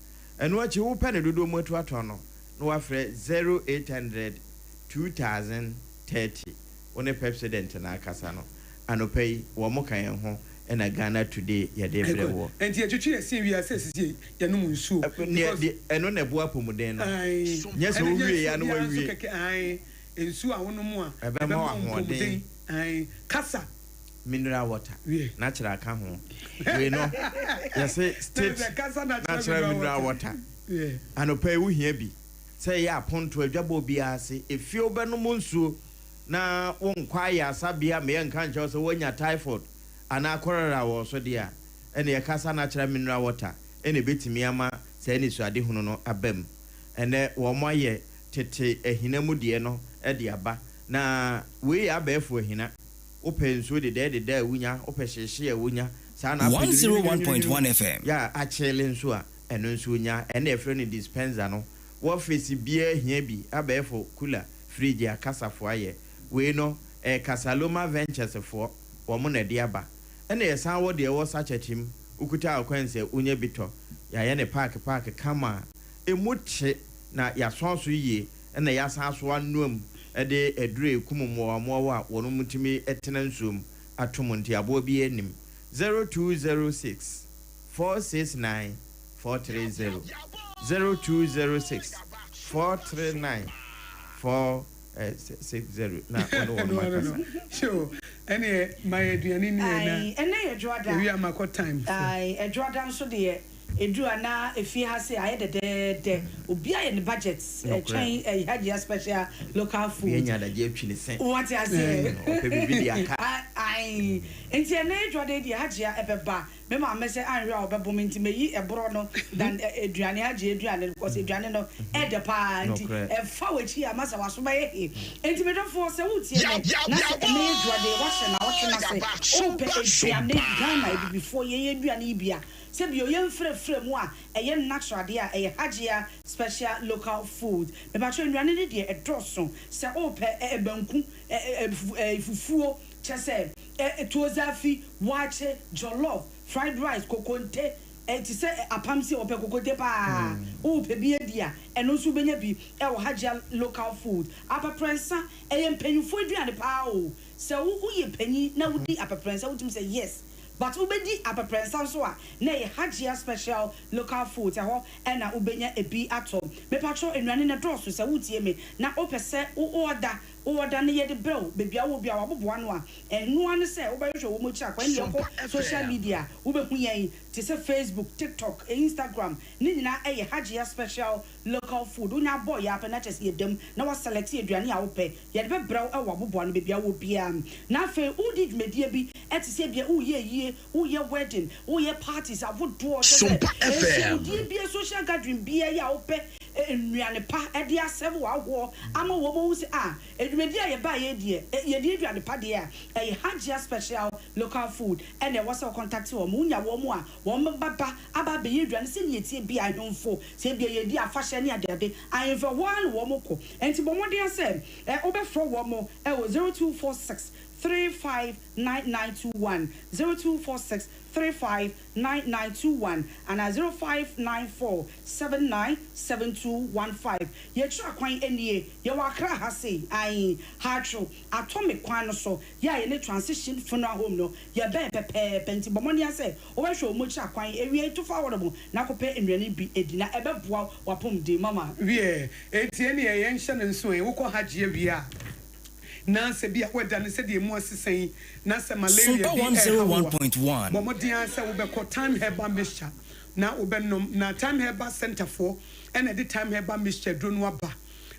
Ɛno akyi wopɛ no dodoɔ mu atu atɔn no na woafrɛ 0800 2030. Wo ne Pepsodent no akasa no anɔpa yi, wɔn ka yɛn ho na Ghana Today yɛde rebrɛ woɔ. Ɛnti yɛtwetwe yɛn se wie a sɛ sisi yɛnom nsuo Neɛ because. deɛ ɛno na ɛboa apɔmuden no. Ae Nyɛ sɛ ɛna nyɛ wowie ya nsuo na biara nso woawie. kɛkɛ ae nsuo a wonom a Ɛbɛma ɛbɛma wo wo ahoɔden. mpɔmuden ae kasa. Mineral water Wie. natural ka ho. Wei no yɛse Na state sɛ kasa natural natural mineral mineral water. water. Wie. Anɔpa yi wohia bi sɛ ɛyɛ apontoɔ adwabɔ biara ase efie wobɛnom nsuo na wonkɔ ayaresabea ma yɛnka nkyerɛ wo sɛ woanya typhoid anaa cholera wɔ wo so deɛ a, ɛnneɛ kasa natural mineral water na ɛbɛtumi ama saa anisoadehunu no aba mu. Ɛnnɛ wɔayɛ tete ahina mu deɛ no de aba, na wei yɛ abɛɛfo ahina. Wopɛ nsuo dedɛɛdedɛ a wonya, wopɛ hyeehyee a wonya, saa na wopɛ 101.1 nwununwununwunu FM. yɛ a akyele nso a, ɛno nso wonya. Ɛno na yɛfrɛ no dispenser no. W'ɔfese biara hia bi, abɛɛfo cooler, fridge a Kasafoɔ ayɛ. Wei no, ɛyɛ Kasaloma Ventures foɔ, wɔn na ɛde aba. Ɛna yɛsan wɔ deɛ ɛwɔ sachet mu, wokuta a kwan sɛ wonya bi tɔ. Yɛayɛ no paake paake kama a ɛmu te na yɛasɔn so yie ɛna yɛasan nso anoa mu de aduro a ɛkum mmoawammoawa a wɔnom tumi tena nsuo mu ato mu nti aboa biara nnim. 0206 469 430 0206 439 4 60 na wo ne wɔnom akasa. Sure, ɛneɛ ma yɛ aduane ni ɛ na Ae, ɛnnɛ yɛ dwoada. yɛwie a makɔ time so. Ae, ɛdwoada nso deɛ ɛduru a na efie ha sei ayɛ dɛdɛɛdɛ. Obiara yɛ ne budget Nokorɛ. twɛn ɛyi Hajia special local Obiara food. nya adagye atwi ne se. Wate aseɛ? Ɔpɛ biribi de aka. Ae, nti ɛnnɛ yɛ dwoada yi deɛ Hajia ɛbɛba. Me maame sɛ anhwɛ a ɔbɛbo me nti meyi ɛborɔ no than aduane agye aduane no because aduane no ɛdɛ paa nti ɛfa w'akyi a masa w'aso bɛyɛ he. Nti me dɔfoɔ sɛ wotie me na sɛ ɛnɛ yɛ dwuadeɛ wahyɛ naawɔtwe no ase wopɛ aduane Ghana abibifoɔ yɛn aduane yi bi a sɛ bio yɛn mfrɛfrɛ mu a ɛyɛ natural deɛ a ɛyɛ Hajia special local food mepakyɛw nnuane no deɛ ɛdɔɔso sɛ wopɛ banku fufuo kyɛ sɛ Tuozafi, waakye, jollof, fried rice, kokonte, te sɛ apam sei, wɔpɛ kokonte paa, wopɛ bi adi a, ɛno nso wobɛnya bi wɔ Hajia local food. Aprɛprɛnsa, ɛyɛ mpanyinfoɔ aduane paa o, sɛ wo woyɛ panyin na wodi aprɛprɛnsa wotumi sɛ yes, but wobɛdi aprɛprɛnsa nso a, na ɛyɛ Hajia special local food, ɛhɔ na wobɛnya bi atɔ. Mepakyɛw nnuane no ɛdɔɔso, sɛ wotie me na wopɛ sɛ wo order Wo order no yɛde brɛ wo baabi a wowɔ biara wɔaboboa ano a, ɛno ara ne sɛ wobɛhwehwɛ wɔn akyiri akwan ɛnneɛ kɔ social media wobɛhu yɛn te sɛ Facebook, TikTok, Instagram ne nyinaa ɛyɛ Hajia Special Local Food wonya bɔ yɛ ara pɛ na kyerɛ sɛ yɛda mu na wa select aduane a wopɛ yɛde bɛbrɛ wo wɔ aboboa ano baabi a wowɔ biara na afei wodi dwumadie bi te sɛ ebia woreyɛ ayie, woreyɛ wedding, woreyɛ parties ahodoɔ kyerɛ sɛ Sompa FM. nhyiamudie biara social gathering biara yi a wopɛ nnuane pa de asɛve w'ahoɔ ama wɔn ahu sɛ ah dwumadie a yɛbaeɛ yi deɛ yɛdi aduane pa deɛ a ɛyɛ Hajia special local food ɛna ɛwɔ sɛ wo contact wɔn, wonya wɔn a wɔn bɛba aba abɛyɛ aduane sɛdeɛ ɛteɛ biara, ahemfo sɛ ebia yɛredi afahyɛ ne adeade ahemfo ɛhɔ ara na wɔn kɔ nti bɔ mmɔden sɛ wobɛfrɛ wɔn wɔ 0246 35 9921, 0246 35 9921 anaa 0594 79 7215. Yɛkyerɛ kwan nie, yɛwɔ Accra ha sei, ae, Haatso, Atomic kwan no so, yɛ a yɛne Transition Funeral Home no yɛbɛn pɛpɛɛpɛ, nti bɔ mmɔden ara sɛ wobɛhwɛ wɔn akyiri akwan. Awia yi to fa hɔnom na kɔpɛ nnuane bi di na ɛbɛboa w'apɔmuden. Mama. Wiɛ, enti ɛneɛ yɛnhyɛ no nso ɛ, wokɔ Hajj awie a, na sɛ bi a woada no sɛdeɛ emu asesa yi, na sɛ malaria Sompa bi reha wo a, 101.1. bɔ mmɔden ara sɛ wobɛkɔ Thyme Herbal Mixture na wobɛnom. Na Thyme Herbal Centre foɔ na ɛde Thyme Herbal Mixture aduro no aba.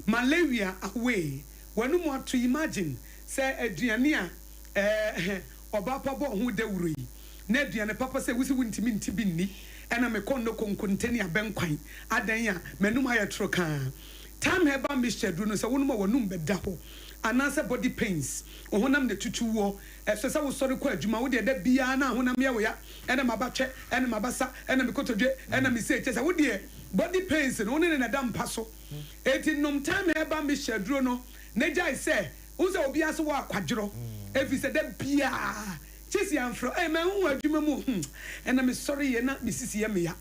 Malaria away! W'anum ato imagine sɛ aduane a ɛɛ ɔbaa pa bɔɔ ho dawuro yi na aduane papa sɛ wose wontumi nte bi nni ɛna mekɔ nnɔ konkonte ne abɛnkwan adɛn a m'anum ayɛ toro kaa Thyme herbal mixture aduro no sɛ wonom a w'anum bɛda hɔ anaasɛ body pains wo honam na ɛtutu woɔ ɛsɛ sɛ wosɔre kɔ adwuma wodeɛ da biara na honam yɛ wo ya ɛna m'abatwɛ ɛna m'abasa ɛna me kotodwe ɛna me sei kyerɛ sɛ wodeɛ body pains no wo ne no na ɛda mpa so. Enti nom Thyme Herbal Mixture aduro no na gyae sɛ wohu sɛ obiara so wɔ akwadworɔ efisɛ da biara kyesi amfrɛ ei manhu wɔ adwuma mu hmm ɛna mesɔreeɛ na me sisi yɛ me ya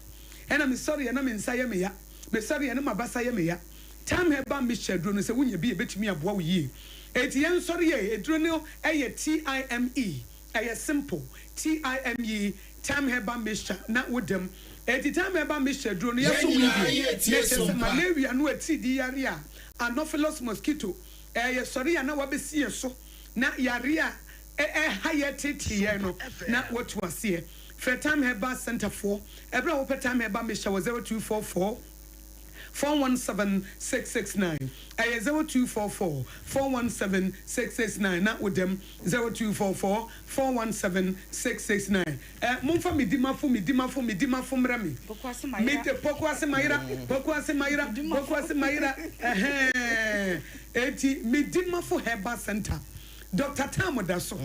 ɛna mesɔreeɛ na me nsa yɛ me ya mesɔreeɛ na m'abasa yɛ me ya Thyme Herbal Mixture aduro no sɛ wonya bi a ɛbɛtumi aboa wo yie Enti yɛnsɔre yɛ aduro no yɛ TIME Ɛyɛ simple, TIME, Thyme Herbal Mixture, na wo dam. Enti Thyme Herbal Mixture aduro no yɛaso mu bio, na ɛkyerɛ sɛ malaria no atiridii yare a Anopheles mosquito ɛɛ yɛsɔre a na wabɛsi yɛn so na yare a ɛha yɛn teetee yɛn no na watu aseɛ. Frɛ Thyme Herbal Centre foɔ ɛberɛ a wopɛ Thyme Herbal Mixture wɔ 0244 417 669. Ɛyɛ 0244 417 669 na wo dam. 0244 417 669 Eh, momfa me dimafo, me dimafo, me dimafo mmrɛ me. Me de, Pokuase Mayera, Pokuase Mayera, Pokuase Mayera, ɛhɛɛ. Enti, me dimafo Herbal Center, Doctor Tam da so.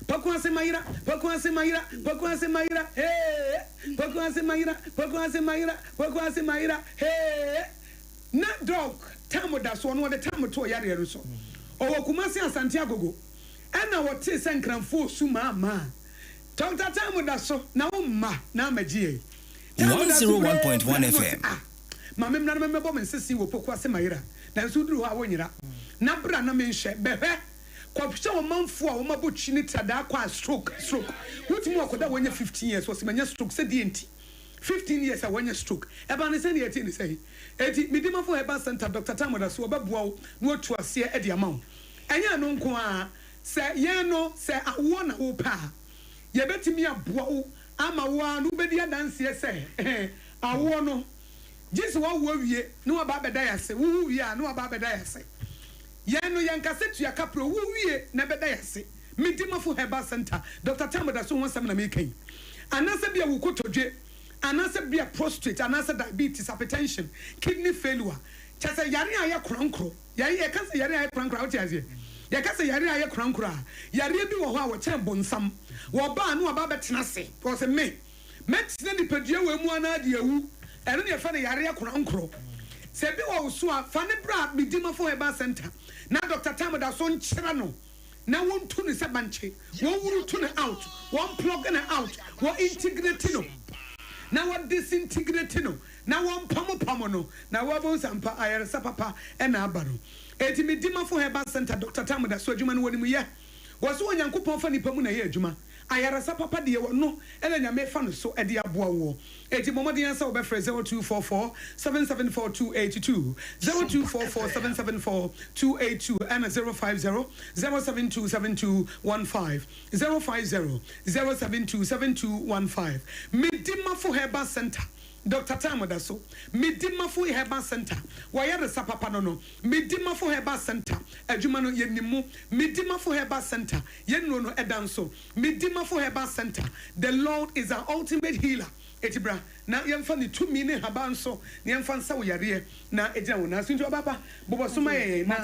Pokuase Mayera, Pokuase Mayera, Pokuase Mayera, hee. Pokuase Mayera, Pokuase Mayera, Pokuase Mayera, hee. Na Doc Tam da so, ɔno ɔde Tam too yareɛ no so. Ɔwɔ Kumasi Asante Agogo. Ɛna ɔtee sɛ Nkranfoɔ resu maa maa. Doctor Tam da so, na wo mma na amɛgye yɛn. Tam da so brɛɛ 101.1 brɛ na ɔse FM. ah, ma me mmra na memmɛbɔ me nsese wɔ Poku ase mayera. Nanso woduru hɔ a wonyera. Na bra na menhwɛ, bɛhwɛ, kɔhwɛ ɔmanfoɔ a wɔn abotwi ne tradaa kɔ a stroke, stroke. Wotumi wakɔda a wanya 15 years, ɔse manya stroke, sɛ deɛ nti? 15 years a wanya stroke ɛbaa ne sɛn na yɛtee ne sɛn? Enti Medimafo Herbal Centre Doctor Tam Ɔdaso ɔbɛboa wo na watu aseɛ de ama wo. Ɛnyɛ ɛno nko ara, sɛ yɛn no sɛ awoɔ na wopɛ a yɛbɛtumi aboa wo ama wo ara no wobɛdi adanseɛ sɛ awoɔ no gye sɛ woawo awie na waba abɛda yɛn ase, wowo wie a na waba abɛda yɛn ase. Yɛn no yɛnka sɛ tua kaprɛ, wo wie na ɛbɛda yɛn ase. Medimafo Herbal Centre, Doctor Tam Ɔdaso ho asɛm na mereka yi. Anaasɛ bia wo kotodwe, anaasɛ bia prostrate, anaasɛ diabetes, hypertension, kidney failure, kyerɛ sɛ yare a ɛyɛ korankoro. Yare, yɛka sɛ yare a ɛyɛ korankoro a, wote aseɛ? Yɛka sɛ yare a ɛyɛ korankoro a, yareɛ bi wɔ hɔ a wɔkyɛn bonsam. Wɔba a na wɔaba abɛtena ase. Wɔse me, mɛtena nipadua wei mu anaa de awu. Ɛno na yɛfrɛ no yareɛ korankoro. Sɛ ebi wɔ wo so a, fa no bra Medimafo Herbal Centre na Doctor Tam da so nkyerɛ no. na wɔntu no sɛ bankye, wɔn root no out, wɔn plug no out, wɔ integrate no, na wɔ disintegrate no, na wɔn pamo pamo no, na wɔabɛhu sɛ ampa ayaresa papa na aba no. Enti me Dimafo Herbal Centre, Doctor Tam da so adwuma no wɔnim yɛ. Wɔse Onyankopɔn fa nipa mu na ɛyɛ adwuma. Ayaresa papa deɛ ɔno na Nyame fa no so de aboa woɔ. Enti bɔ mmɔden ara sɛ wobɛfrɛ 0244 774 282, 0244 774 282 ɛna 050 072 7215, 050 072 7215. Medimafo Herbal Centre, Doctor Time da so. Medimafo Herbal Centre, w'ayaresa papa no no. Medimafo Herbal Centre, adwuma no yɛnim mu. Medimafo Herbal Centre, yɛn nnuro no ɛda nso. Medimafo Herbal Centre, the Lord is our ultimate healer. Eti bra na yɛmfa ne tumi ne nhaban nso na yɛmfa nsa wo yareɛ na gyina wo nan so. Nti ɔba pa, bobɔ so ma yɛn na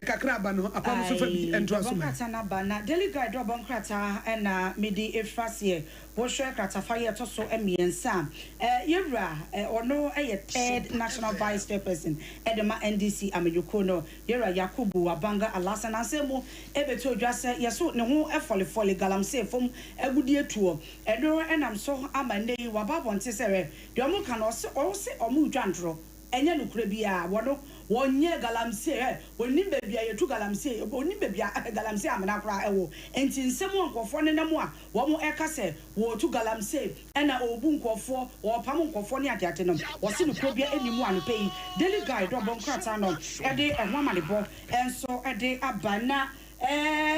kakra aba no apam so fa bi ntoa so Ae, ma dɔbɔ yɛn. nkrataa no aba na Daily Guide dɔbɔ nkrataa na mede refiri aseɛ. Wohwɛ kratafa yi a ɛtɔ so mmiɛnsa a, yɛn wura, ɔno yɛ third National Vice Chairperson de ma NDC amanyɔkuo no, Yɛwura Yakubu Abanga Alhassan ansɛm mu bɛtoo dwa sɛ yɛso ne ho fɔlefɔle galamsey fam agudeɛ tuo. Ɛno nam so ama nnɛ yi waba abɔnten sɛ hwɛ deɛ wɔka no ɔse ɔse wɔretwa ntorɔ ɛnyɛ nokorɛ biara wɔno wɔnyɛ galamsey hwɛ wɔnnim baabi a yɛtu galamsey wɔnnim baabi a galamsey amena koraa ɛwɔ nti nsɛm a nkurɔfoɔ nenam a wɔka sɛ wɔretu galamsey ɛna ɔrebu nkurɔfoɔ, ɔrepam nkurɔfoɔ ne adeade no, wɔse nokorɛ biara nni mu. Anɔpa yi, Daily Guide dɔbɔ nkrataa no de ɛho amanebɔ nso de aba. Na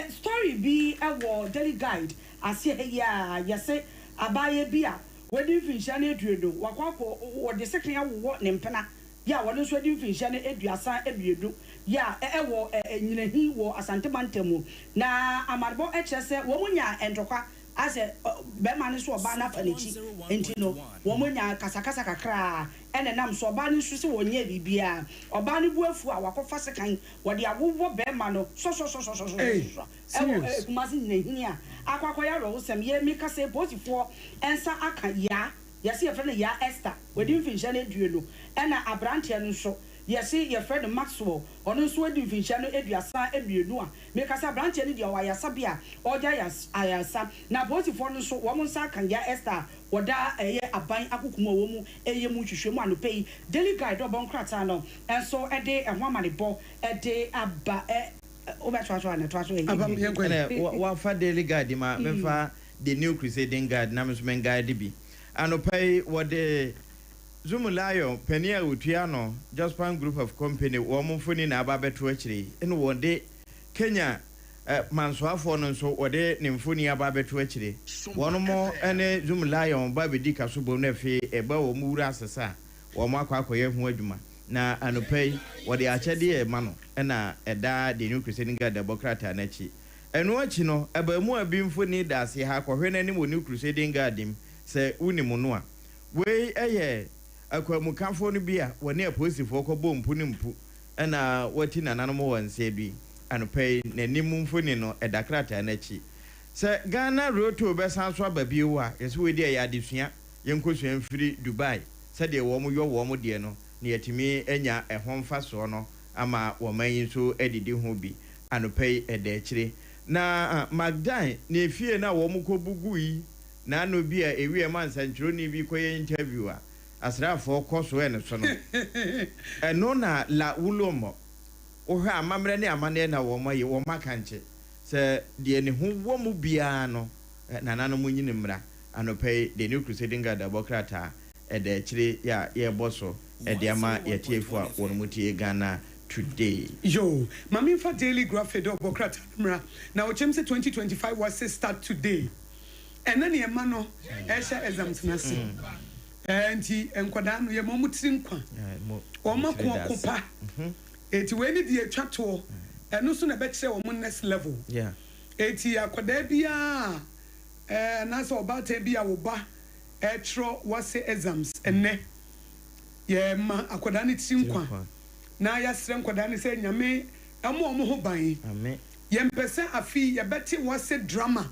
story bi wɔ Daily Guide aseɛ ha yi a, yɛse abaayewa bi a wadi mfinhyia no aduonu, wakɔ akɔ, wɔde sekan awowɔ ne mpena. yɛ a wɔno nso adi mfinhyia no 32 yɛ a ɛwɔ Nyinahin wɔ Asante mantam mu. Na amanebɔ kyerɛ sɛ wɔn nyaa ntɔkwa asɛ barima no so ɔbaa no afa n'akyi nti no wɔn nyaa kasakasa kakra ɛna ɛnam so ɔbaa no nso sɛ wɔnyɛɛ biribiara ɔbaa no bo afu a wakɔfa sekan wɔde awowɔ barima no Ei sɔsɔsɔsɔsɔsɔsɔ ɛwɔ serious. Kumasi Nyinahin a akɔ akɔyɛ awerɛhosɛm yɛ meka sɛ polisifoɔ nsa aka Yaa yɛse yɛfrɛ no Yaa Esther wadi mfinhyia no 20 ɛna abranteɛ no nso yɛse yɛfrɛ no Maxwell ɔno nso wadi mfinhyia no 32 a meka sɛ abranteɛ no deɛ ɔwɔ ayasabea a ɔregye ayaresa na apolisifoɔ no nso wɔn nsa aka Yaa Esther a wɔda ɛyɛ aban akokomu a wɔn ɛyɛ mu nhwehwɛmu anɔpa yi Daily Guide ɔbɔ nkrataa no nso de ɛho amanebɔ de aba ɛ wobɛtoa so anaa toa so ɛ. Abam yɛnkɔ ɛ. Ɛnɛ wafa Daily Guide ma memfa The New Crusading Guide na me nso men guide bi. Anɔpa yi wɔde Zoomlion panin a ɔtua ano, Jospong Group of Company, wɔn mfoni na aba abɛto akyire yi, ɛna wɔde Kenya mansoafoɔ no nso wɔde ne mfoni aba abɛto akyire. Wɔn ne Zoomlion ba abɛdi kasobom na afei ɛba wɔn wura asesa a wɔn akɔ akɔyɛ ho adwuma. Na anɔpa yi wɔde akyɛdeɛ rema no na ɛda The New Crusading Guide ɛbɔ krataa no akyi. Ɛno akyi no, abaamua bi mfoni da aseɛ ha, kɔhwɛ n'anim wɔ New Crusading Guide mu sɛ wonim no a. Wei yɛ akwanmukafoɔ no bi a wɔne apolisifoɔ kɔbɔɔ mpu ne mpu na wɔati nananom wɔ nsɛeɛ bi. Anɔpa yi, n'anim mfoni no da krataa no akyi. Sɛ Ghana Roto bɛsan so aba bio a, yɛsɛ wei deɛ ɛyɛ adesua, yɛnkɔsua mfiri Dubai sɛdeɛ wɔn yɔ wɔn deɛ no na yɛatumi anya ɛho mfasoɔ no ama wɔman yi nso adidi ho bi. Anɔpa yi, ɛda akyire. Na McDan ne efie no a wɔkɔbu gui N'ano bi a ewiɛ ma nsɛnkyerɛwni bi kɔyɛ interview a asraafoɔ kɔ soɛ no so no, ɛno na La Wulomo. Wohwɛ a amammerɛ ne amanneɛ na wɔn ayi, wɔn akankye sɛ deɛ ne ho wɔ mu biara no nananom nyi no mmra. Anɔpa yi, The New Crusading Guide abɔ krataa ɛda akyire yi a yɛrebɔ so de ama yɛatiefoɔ a wɔn tie Ghana Today. Yoo, ma memfa Daily Graphic dɛ ɔbɔ krataa no mmra na ɔkyɛm sɛ 2025 wase start today. Ɛnɛ ne ɛma no ɛhyɛ exams no ase ɛɛ nti nkwadaa no yɛma wɔn tiri nkwa wɔn ako ɔko pa eti wei ne deɛ etwa toɔ ɛno nso na ɛbɛkyerɛ wɔn next level eti akwadaa biara ɛɛ anaasɛ ɔbaatan bi a wo ba ɛtwerɛ wase exams ɛnɛ yɛma akwadaa no tiri nkwa na yɛasrɛ nkwadaa no sɛ Nyame ɛmɔ wɔn ho ban. Yɛmpɛ sɛ afe yi yɛbɛte wɔse drama,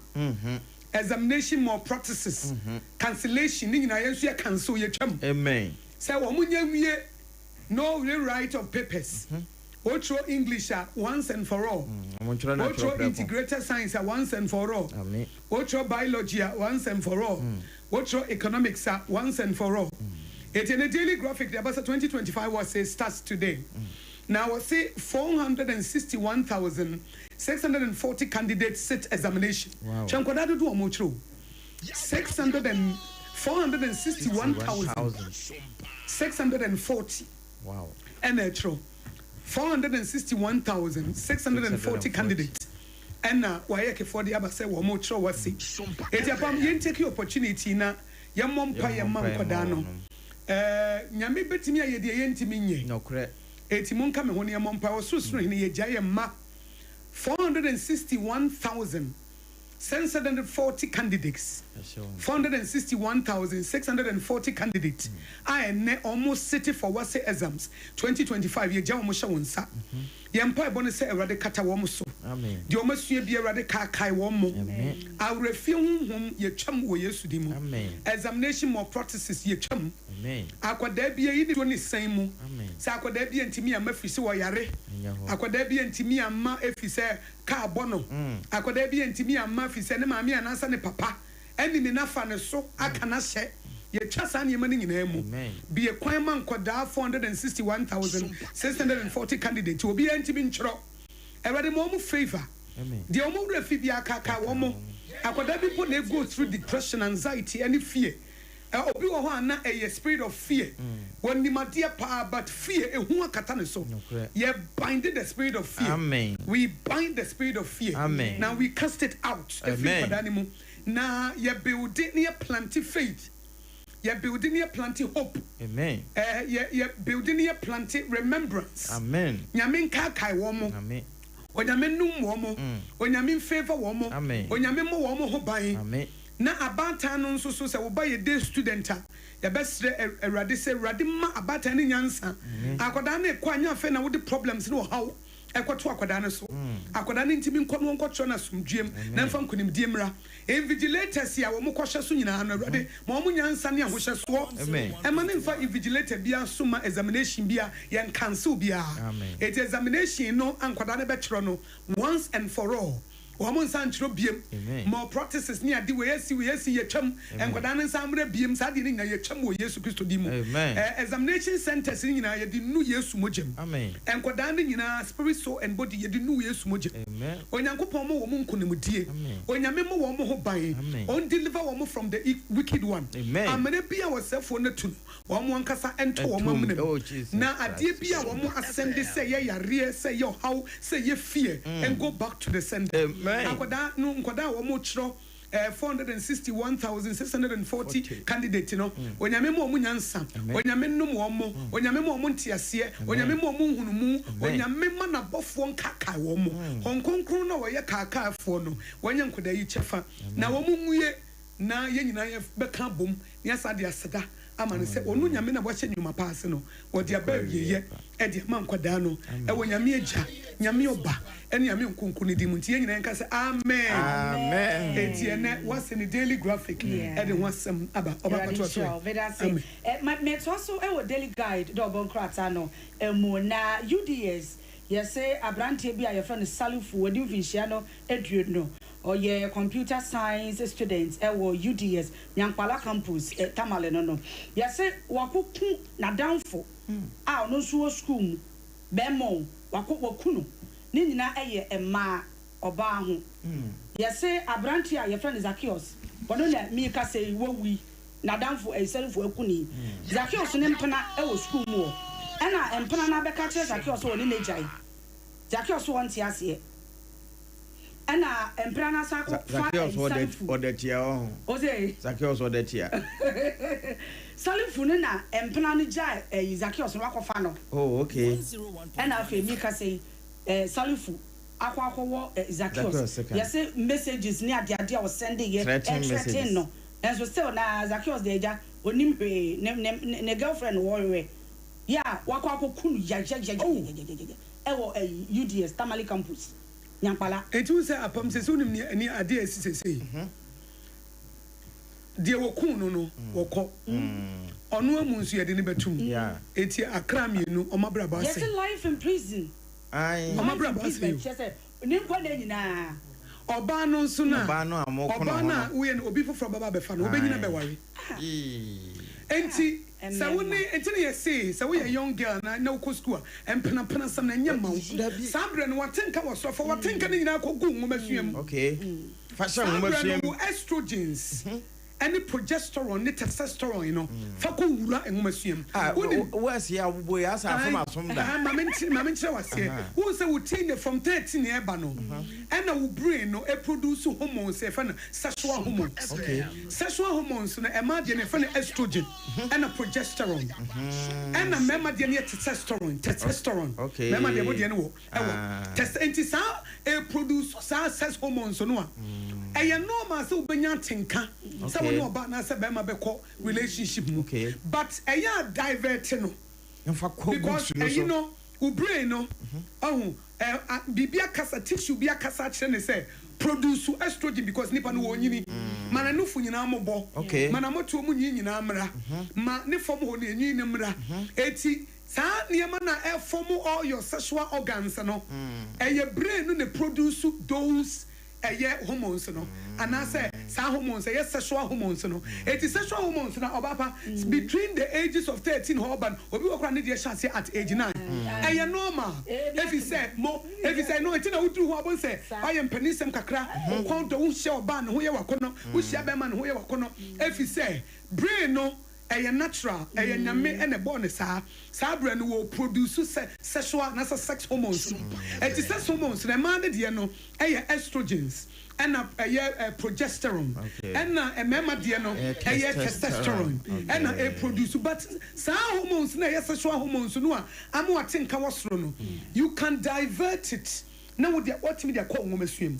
examination malpractices, cancellation ne nyinaa yɛn nso yɛ cancel yɛtwam. Sɛ wɔn nyɛ wie no rewrite of papers, wotwerɛ English a once and for all, wotwerɛ integrated science a once and for all, wotwerɛ biology a once and for all, wotwerɛ economics a once and for all. Eti ɛnɛ Daily Graphic de aba sɛ 2025 wɔse starts today. Na wɔse 461,640 candidates sit examination. Hwɛ nkwadaa dodoɔ a wɔretwerɛ o. 600 and 461,640 ɛna ɛtwerɛ. 461,640 candidates ɛna wɔayɛ kefoɔ de aba sɛ wɔretwerɛ wɔse. Eti apam yɛn take opportunity na yɛmmɔ mpa yɛn ma nkwadaa no. Ɛɛ Nyame bɛtumi ayɛ deɛ yɛntumi nyɛ. Enti monka me ho na yɛmmɔ mpae. Ɔsorosoro Hene, yɛgyae yɛn mma 461,640 candidates, 461,640 candidates a ɛnnɛ wɔn sete for WASSCE exams 2025, yɛgya wɔn hyɛ wo nsa. Yɛn mpaebɔ ne sɛ Awurade kata wɔn so. Deɛ wɔn asua biara Awurade kaakae wɔn mo. Awerɛfie honhom yɛtwam wɔ Yesu din mu. Examination malpractices yɛtwam. Akwadaa bi ayi ne tuo ne sɛn mu sɛ akwadaa bi antumi amma firi sɛ ɔyare. Akwadaa bi antumi amma ɛfiri sɛ kaa bɔ no. Akwadaa bi antumi amma firi sɛ ne maame anaasɛ ne papa animi no afa ne so aka no ahyɛ. Yɛtwa saa nneɛma no nyinaa mu. Bue kwan ma nkwadaa 461,640 candidates obiara ntumi ntwerɛ. Awurade ma wɔn favour. Deɛ wɔn werɛ fi biara kaakaa wɔn. Akwadaa bi mpo na ɛgo through depression, anxiety ɛne fear. Obi wɔ hɔ a na ɛyɛ spirit of fear. Wɔnim adeɛ paa but fear, ehu akata ne so. Yɛ bind the spirit of fear. We bind the spirit of fear. Na we cast it out ɛfiri nkwadaa no mu. Na yɛ build na yɛ plant faith. Yɛ builde ne yɛ plante hope. Amen. Eh, yɛ yɛ builde ne yɛ plante remembrance. Amen. Nyame nkaakae wɔn mo. Amen. Onyame nnom wɔn mo. Onyame nfavour wɔn mo. Amen. Onyame mmɔ wɔn mo ho ban. Amen. Na abaatan no nso so, sɛ wo ba yɛ day student a, yɛbɛsrɛ Awurade sɛ Awurade mma abaatan no nyansa. Akwadaa no rekɔ a, nyɛ afei na wode problems ne ɔhaw ɛkɔto akwadaa no so. Akwadaa no ntumi nkɔ na wɔnkɔkyerɛ no asomdwoeɛ mu na ɛmfa nkonimdie mmra. Invigilators a wɔkɔhwɛ so nyinaa no, Awurade ma wɔn nyansa ne ahohyɛsoɔ. Ɛma no mfa invigilator biara so mma examination biara, yɛn cancel biara. Enti examination no a nkwadaa no bɛtwerɛ no once and for all. Wɔn nsa ntwerɛ biem. Malpractices ne ade, wei asi, wei asi, yɛtwam. Nkwadaa no nsa mmra biem. Saa adeɛ no nyinaa yɛtwam wɔ Yesu Kristo din mu. Examination centers no nyinaa yɛde nu Yesu mogya mu. Nkwadaa no nyinaa, spirit, soul and body, yɛde nu Yesu mogya mu. Onyankopɔn mmɔ wɔn nkonimdie. Onyame mmɔ wɔn ho ban. Ɔn deliver wɔn from the wicked one. Amena bi a ɔsɛefoɔ no atu no, wɔn ankasa ntɔ wɔn amena mu. Na adeɛ bi a wɔn asɛnde sɛ ɛyɛ yareɛ, sɛ ɛyɛ ɔhaw, sɛ ɛyɛ fear, and go back to the sender. Akwadaa no, nkwadaa a wɔn kyerɛ 461,640 candidate no, Onyame ma wɔn nyansa, Onyame nnom wɔn mo, Onyame ma wɔn nteaseɛ, Onyame ma wɔn nhunumu, Onyame ma n'abɔfoɔ nkaakae wɔn mo. Hon Kronkron no a wɔyɛ kaakaefoɔ no, wɔnyɛ nkwadaa yi kyɛfa, na wɔn nwie, na yɛn nyinaa yɛbɛka abom na yɛasan de aseda ama no sɛ ɔno Nyame no a wahyɛ nnwuma pa ase no, ɔde aba awieɛ de ama nkwadaa no wɔ Nyame Agya, Nyame Ɔba ne Nyame Nkonkron no din mu. Nti yɛn nyinaa yɛnka sɛ Amen. Amen. Enti ɛnɛ woasɛ ne Daily Graphic de ho asɛm aba. Ɔba Awurade kɔtoa so nhyira ɛ. wo. Meda ase. Amen. Metoa so wɔ Daily Guide dɛ ɔbɔ nkrataa no mu. Na UDS yɛse abranteɛ bi a yɛfrɛ no Salifu, wadi mfinhyia no aduonu. Ɔyɛ Computer Science student wɔ UDS, Nyankwala Campus, Tamale no no. Yɛse wakoku n'adamfo a ɔno nso wɔ sukuu mu, bɛɛma o, wako waku no. Ne nyinaa yɛ mmaa, ɔbaa ho. Yɛse abranteɛ a yɛfrɛ no Zacchaeus, ɔno na meekasa yi, wawui. N'adamfo Ayisanfo akunini, Zacchaeus ne mpena wɔ sukuu mu hɔ. Ɛna mpena no abɛka akyerɛ Zacchaeus sɛ ɔne no agyae. Zacchaeus so ɔnte aseɛ. Ɛna mpena no asan akɔ fa Zacchaeus Salifu. ɔda tia ɔho. Ose. Zacchaeus ɔda tia. Salifu no na mpena no gyae ɛyi Zacchaeus no wakɔ fa no. Oh okay. Ɛna afei mi kasa yi eh, Salifu akɔ akɔ wɔ eh, Zacchaeus. Zacchaeus sekan. Yɛse messages ne adeade a ɔsɛnde yɛ Threatening ɛthreaten messages. no. Nanso still na Zacchaeus deɛ agya ɔnim hwee ne ne ne girlfriend wɔhwehwɛ yɛ a wakɔ akɔ ku no yayayayayayayaya ɛwɔ ɛyi UDS Tamale campus Nyankpala. Enti wohu sɛ apam seesei wonim nea nea adeɛ a asi seesei deɛ wɔkuu no no wɔkɔ ɔno amu nso yɛde no bɛto mu enti akra mienu wɔn abrabɔ asɛe. Yɛse life in prison Wɔn life in abrabɔ prison asɛe o. kyerɛ sɛ ne nkwa nna nyinaa. Ɔbaa no nso no a, Ɔbaa no a wɔko ne ɔbaa ho no a no. woyɛ no, obi foforɔ bɛba abɛfa no, wɔbɛnyini abɛware. Enti sɛ wo ne, enti na yɛse sɛ woyɛ young girl na na wokɔ sukuu a, mpenapenasɛm no ɛnyɛ mma wo. Saa berɛ no w'atenka wɔ soro, fa w'atenka no nyinaa kɔgu nwomasua mu. Okay. Fa hyɛ Saa berɛ nwomasua no mu. wo estrogens ne progesterone ne testosterone no, fa kɔ wura nwomasua mu. Ah, Wonim. wo asi a wobɔ yi asa Ae, afom asom da. ae, ma menkyerɛ, ma menkyerɛ wo aseɛ. Aha. Wohu sɛ wo teen from 13 ɛreba no, ɛna wo brain no produce hormones a yɛfrɛ no sexual hormones. Okay. Sexual hormones no, ɛmaa deɛ no yɛfrɛ no estrogen ɛna progesterone. Ɛna mmarima deɛ no yɛ testosterone, testosterone. Okay. Mmarima deɛ mo deɛ no wɔ, ɛwɔ. Ah. Test, nti saa ɛproduce saa sex hormones no a, ɛyɛ normal sɛ wobɛnya atenka sɛ wo ne Okay. ɔbaa anaasɛ barima bɛkɔ relationship mu. Okay. But ɛyɛ a divert no. Nfa kɔ Because books no ɛyi so. no, wo brain no, ɔho, ɛ, a, biribi akasa, tissue bi akasa akyerɛ no sɛ produce estrogen because nipa no wɔnyini. Ma n'anufo nyinaa mmobɔ. Okay. Ma n'amɔtoɔ mu nwi nyinaa mmra. Ma ne fam hɔ no enwi no mmra. Eti saa nneɛma no a ɛfɔm all your sexual organs no, ɛyɛ brain no na produce those ɛyɛ hormones no anaasɛ saa hormones ɛyɛ sexual hormones no. Eti sexual hormones no ɔbaa pa between the ages of 13 hɔ ɔba no, obi wɔ koraa ne deɛ hyɛ aseɛ at age 9. Ɛyɛ normal efisɛ mo efisɛ no eti na woduru hɔ a wobɛhu sɛ wayɛ mpaninsɛm kakra, wo kɔn dɔ, wohyia ɔbaa ne ho yɛ wakɔnɔ, wohyia bɛrima ne ho yɛ wakɔnɔ efisɛ brain no. Ɛyɛ natural, ɛyɛ Nyame na ɛbɔɔ no saa. Saa berɛ no wɔ produce sɛ sexual anaasɛ sex hormones no. Ɛnti sex hormones no, mmaa no deɛ no ɛyɛ estrogens ɛna ɛyɛ progesterone, ɛna mmarima deɛ no ɛyɛ testosterone ɛna ɛproduce. But saa hormones no a ɛyɛ sexual hormones no a ama wate nka wɔ soro no, you can divert it na wo deɛ watumi de akɔ wo nwomasua mu.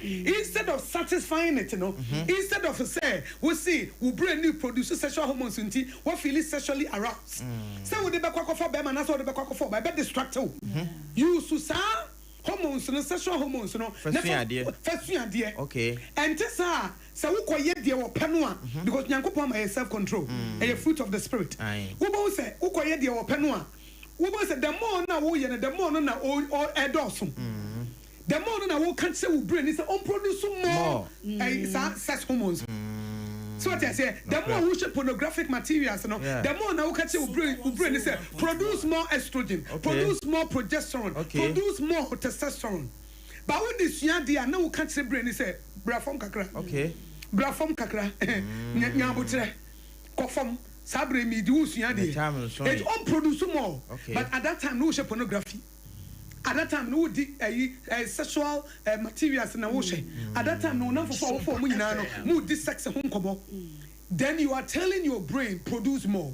Instead of satisfying it no, instead of sɛ wo se wo brain no reproduce sexual hormones nti wa feeli sexually aroused sɛ wode bɛkɔ akɔfa bɛrima anaasɛ wode bɛkɔ akɔfa ɔbaa, ɛbɛ distract wo. Use saa hormones no, sexual hormones no, Fa na sua fa adeɛ. fa sua adeɛ. Ɛnte saa a, sɛ wokɔyɛ deɛ wɔpɛ no a, because Nyankopɔn ama yɛ self control, ɛyɛ fruit of the spirit. Wobɛhu sɛ wokɔyɛ deɛ wɔpɛ no a, Wobɛhu sɛ the more no a woyɛ no, the more no na ɛdɔɔso. The more no na woka kyerɛ wo brain no sɛ ɔmproduce more ɛyi saa sex hormones. So wate aseɛ? The more wohwɛ pornographic materials no, the more na woka kyerɛ wo brain wo brain no sɛ produce more estrogen, produce more progesterone, produce more testosterone. But wode sua adeɛ a na woka kyerɛ brain no sɛ bra fam kakra, bra fam kakra, nya aboterɛ. Kɔ fam saa bere yi mede wo resua adeɛ enti ɔn produce more but at that time no wohwɛ pornography at that time no wodi ɛyi eh, sexual eh, materials na wohwɛ at that time no wo namfofo a wofa wɔn nyinaa no mo di sex ho nkɔmɔ then you are telling your brain produce more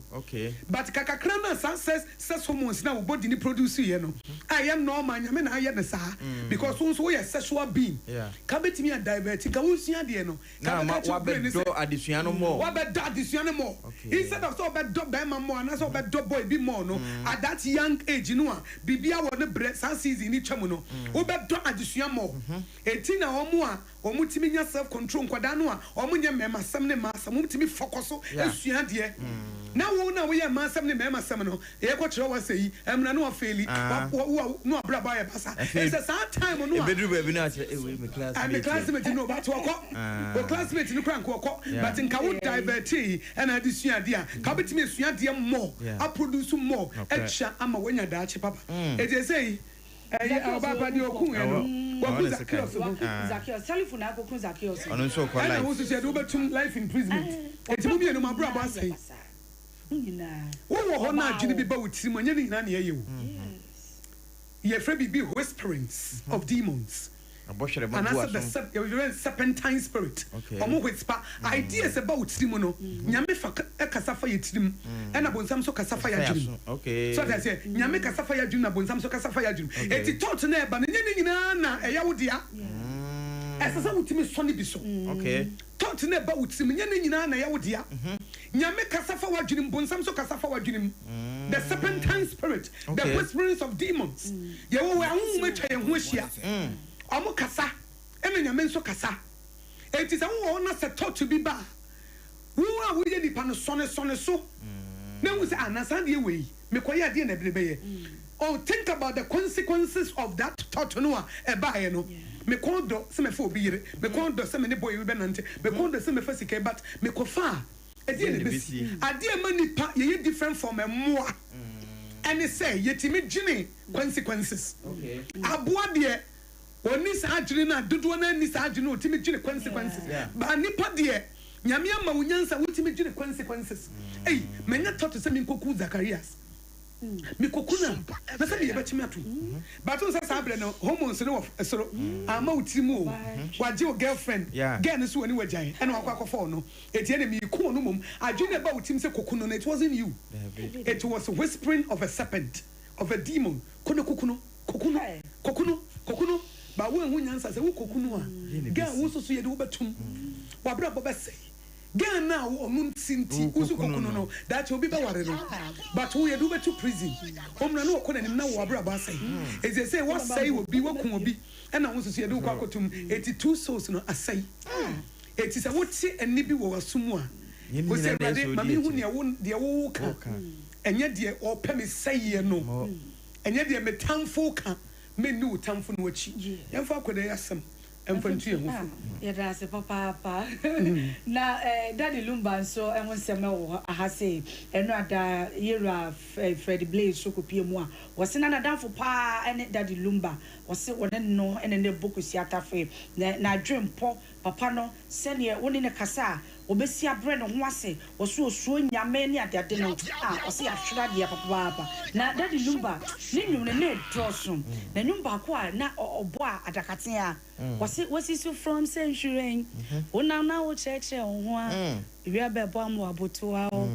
but kakakra no a saa sex sex hormones no a wo body no produce yɛ no a ɛyɛ normal Nyame na ayɛ no saa because wo nso woyɛ sexual being ka bɛtumi a divert nka wosua adeɛ no Na ama wabɛdɔ adesua no more. Wabɛdɔ adesua no more. Instead of sɛ ɔbɛdɔ bɛrima more anaasɛ ɔbɛdɔ boy bi more no, at that young age no a biribiara wɔ ne brɛ, saa season no twa mu no, wobɛdɔ adesua more. Enti na wɔn a wɔtumi nya self control, nkwadaa no a wɔnyɛ mmarimasɛm ne mmaasɛm, wɔtumi focus sua adeɛ. Na wo no a woyɛ mmaasɛm ne mmarimasɛm no, Yɛkɔ kyerɛ wo asɛ yi ɛmena na wafeeli wa wa wo na wabrabɔ ayɛ basa ɛsɛ saa time no a Ɛbɛduru baabi na akyerɛ eh wei me classmate me classmate no but ɔkɔ wo classmate no koraa nka ɔkɔ but nka wo divert yi ɛna ade sua adeɛ a nka wobɛtumi asua adeɛ more a produce more atwa ama wanya daakye papa ɛti ɛsɛ yi ɛyɛ ɔbaa pa deɛ ɔku yɛ no waku Zacchaeus ho Zacchaeus Salifu na akɔku Zacchaeus Ɔno nso ɔkɔ ɛna life. wo nso so yɛde wobɛtum life imprisonment ɛti mo mmienu mo abrabɔ asɛe. Wowɔ hɔ na adwene bi ba wo tirim a, ɛnyɛ ne nyinaa na ɛyɛ o. Yɛfrɛ biribi whisperings of demons anaasɛ the sep yɛfrɛ no serpentine spirit. Wɔn whisper ideas ɛba wo tirim no, Nyame fa kasa fa yɛ tirim ɛna bonsam nso kasa fa yɛ adwene mu. So ate aseɛ? Nyame kasa fa yɛ adwene mu na bonsam nso kasa fa yɛ adwene mu. Eti thought no a ɛba no, ɛnyɛ ne nyinaa na ɛyɛ wo dea. Ɛsɛ sɛ wotumi sɔ ne bi so. Thought no a ɛba wo tirim, ɛnyɛ ne nyinaa na ɛyɛ wo dea. Nyame kasa fa w'adwene mu, bonsam nso kasa fa w'adwene mu. The serpentine spirit, the whisperings of demons. Yɛwɔ wɔ ahonhom atwa yɛn ho ahyia. Wɔn kasa, ɛna Nyame nso kasa. Enti sɛ wowɔ hɔ na sɛ thought bi ba a, wo a woyɛ nipa no sɔne sɔne so na hu sɛ ah na saa adeɛ wei mekɔyɛ adeɛ na ɛbere bɛyɛ. Oh think about the consequences of that thought no a ɛbaeɛ no. Me kɔn dɔ sɛ mɛfa obi yere, me kɔn dɔ sɛ me ne boy bi bɛnante, me kɔn dɔ sɛ mɛfa sika yi but mekɔfa a ɛdeɛn na ɛbɛsi? Adeɛ a ɛma nnipa yɛyɛ different from mmoa ɛne sɛ yɛtumi dwene consequences. Aboa deɛ ɔnni saa adwene no a dodoɔ no ara nni saa adwene no ɔtumi dwene consequences but nnipa deɛ Nyame ama wo nyansa wotumi dwene consequences. Ei manya thought sɛ menkɔku Zacharias. Mekɔku no a, na sɛ meyɛ bɛkye me atom. But wohu sɛ saa berɛ no hormones no wɔ soro, amma wo tiri mu o. Wagye wo girlfriend, girl no nso wɔ ne wagyae ɛna wakɔ akɔfa ɔno. Enti ɛnneɛ mereku ɔno mmom. Adwene a ɛba wo tirim sɛ kɔku no no, it wasn't you. It was whispering of a serpent, of a demon. Kɔ na kɔku no, kɔku no, kɔku no, kɔku no. But woanhu nyansa sɛ wokɔku no a, girl wo nso so yɛde wo bɛtom. W'abrabɔ bɛsɛe. Girl no a ɔno nti nti wo so kɔku no no daakye obi bɛware no but wo yɛde wo bɛto prison ɔmuna no ɔkɔ n'anim na wo abrabɔ asɛe eti sɛsɛi wasɛe obi waku obi ɛna wo nso so yɛde wo kɔ akɔto mu eti two souls no asɛe eti sɛ wote ɛnne bi wɔ w'aso mu a wo sɛ awurade ma me hu nea wo deɛ wo ka ɛnyɛ deɛ ɔpɛ me sɛeɛ no ɛnyɛ deɛ me tamfo ka menni wo tamfo no akyi yɛmfa akɔda yi asɛm Ɛmfa ntu yɛn ho fo. Yɛda ase papaapa. Na Daddy Lumba nso ho nsɛm wɔ ha sei. Ɛno a da Yewura Freddie Blay nso kɔpue mu a, wɔse na n'adamfo pa ara ne Daddy Lumba. Wɔse wɔne no ne no bɔ kosua tafe. Na n'adwempɔ papa no, sɛdeɛ wo ne no kasa a, ɔbɛsi abrɛ ne ho ase, ɔse ɔsuro Nyame ne adeade no, ah ɔse yɛahwere adeɛ papaapa. Na Daddy Lumba ne nnwom no na ɛdɔɔso, na nnwom baako a na ɔbɔ a adakatea, ɔse wasi so frɔmm sɛ nhwiren, wonam na wokyerɛkyerɛ wo ho a, ewia bɛbɔ ama woaboto a o.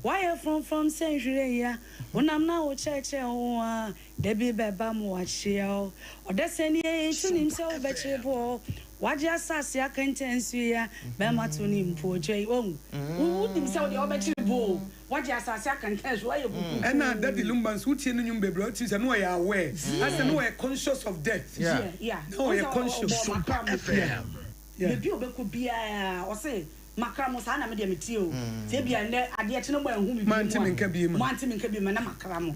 Woayɛ frɔmfrɔm sɛ nhwiren yi a, wonam na wokyerɛkyerɛ wo ho a, Da bi bɛba ma wɔakyea wo. Ɔdasani ei, nso nim sɛ wobɛkyere boɔ. Woagye asase akɛntɛn so yi a, bɛrima to ne mpootwa yi. Wahu? Wo, wonim sɛ wo deɛ wobɛkyere boɔ o. Woagye asase akɛntɛn so, woayɛ kukurukuu. Ɛna Daddy Lumba nso wotie ne nnwom bebree a wotumi sɛ na ɔyɛ aware, asɛ na ɔyɛ conscious of death. Yeah, yeah. Na Wohu ɔyɛ sɛ ɔbɔɔ conscious. Makra mu. Yeah, yeah. Baabi a ɔbɛkɔ biara, ɔse, Makra mo, saa na me deɛ meteɛ o. Sɛ ebia nnɛ adeɛ kye na moanhu me bio mu a, Moante me nka bio mu a. Moante me nka bio mu a, na makra mo.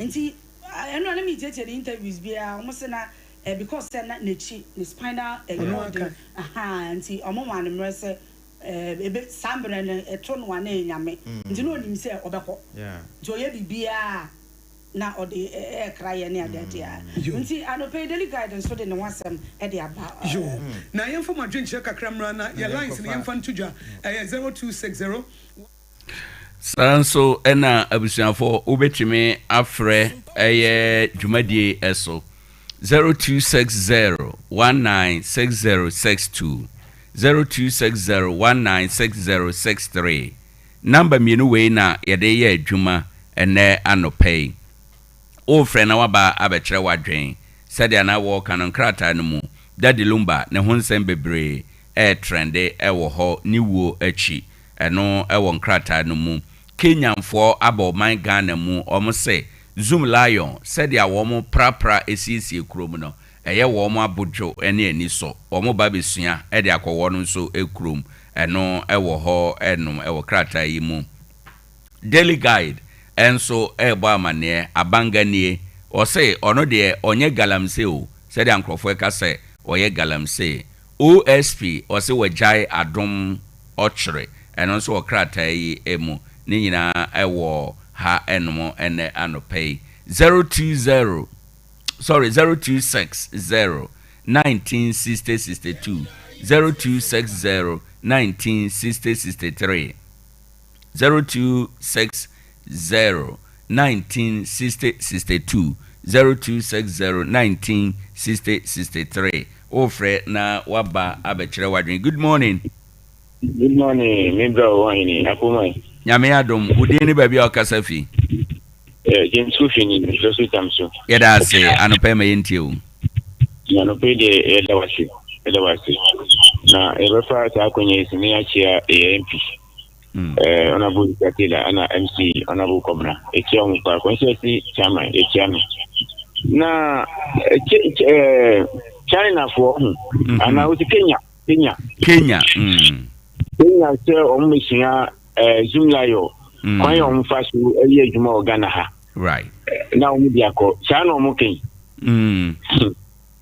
Nti ɛno a na meretietie ne interviews biara, wɔn se na eh, because sɛ na n'akyi, ne spinal eh, Ɔno cord no, aka. ahaa, nti wɔn maa no mmerɛ sɛ eh, ebe, saa mmerɛ no ɛto no a na ɛyɛ Nyame. Nti na ɔnim sɛ ɔbɛkɔ. Nti ɔyɛ biribiara a na ɔde ɛɛkra yɛn ne adeade a. Nti anɔpa yi Daily Guide nso de ne ho asɛm de aba. Yoo. Na yɛmfa mo adwenkyerɛ kakra mmra na yɛ lines no yɛmfa nto dwa. Ɛyɛ 0260. Saa nso na abusuafoɔ wobɛtumi afrɛ ɛyɛ dwumadie so 0260 196062, 0260 196063. Number mmienu wei na yɛde reyɛ adwuma ɛnnɛ anɔpa yi. Worefrɛ na woaba abɛkyerɛ w'adwene. Sɛdeɛ na wɔreka no nkrataa no mu, Daddy Lumba ne ho nsɛm bebree retrɛnde wɔ hɔ ne wuo akyi. Ɛno wɔ nkrataa no mu. Kenyanfoɔ aba ɔman Ghana mu, wɔn se Zoom Lion sɛdeɛ wɔn prapra siesie kurom no, ɛyɛ wɔn abodwo ne anisɔ. Wɔn ba bɛsua de akɔ wɔn nso kurom. Ɛno wɔ hɔ nom wɔ krataa yi mu. Daily Guide nso rebɔ amaneɛ, Abanga nie, ɔse ɔno deɛ ɔnyɛ galamsey o, sɛdeɛ nkorɔfoɔ ka sɛ ɔyɛ galamsey. OSP ɔse wagyae adom ɔkyere, ɛno nso wɔ krataa yi mu. Ne nyinaa wɔ ha nom ɛnnɛ anɔpa yi. 020 sorry 0260 19 60 62 0260 19 60 63 0260 19 60 62 0260 19 60 63 wofrɛ na waba abɛkyerɛ w'adwene. Good morning. Good morning, me bra wɔ hene akoma. Nyame adom, wo din ne baabi a ɔkasa fi? Eh, James Kofi ni, mefrɛ so tam so. Yɛda ase, anɔpa yi ma yɛntie wo. Na anɔpa yi deɛ yɛda wase, yɛda wase. Na yɛbɛfa saa akonnwa yi so na yɛakyia yɛ MP. Mm. Eh, Honorable Issa Taylor, ɛna MC Honorable Kɔbena, yɛkyia wɔn paa. Constituency chairman, yɛkyia no. Na eh, eh, Chinafoɔ ho, mm-hmm. anaa wosi Kenya, Kenya. Kenya. Mm. Kenya sɛ wɔn mesua eh, Zoomlion mm. kwan yɛ wɔn fa so yɛ adwuma wɔ Ghana ha. Right. Na wɔn di akɔ saa na wɔn kɛn. Mm.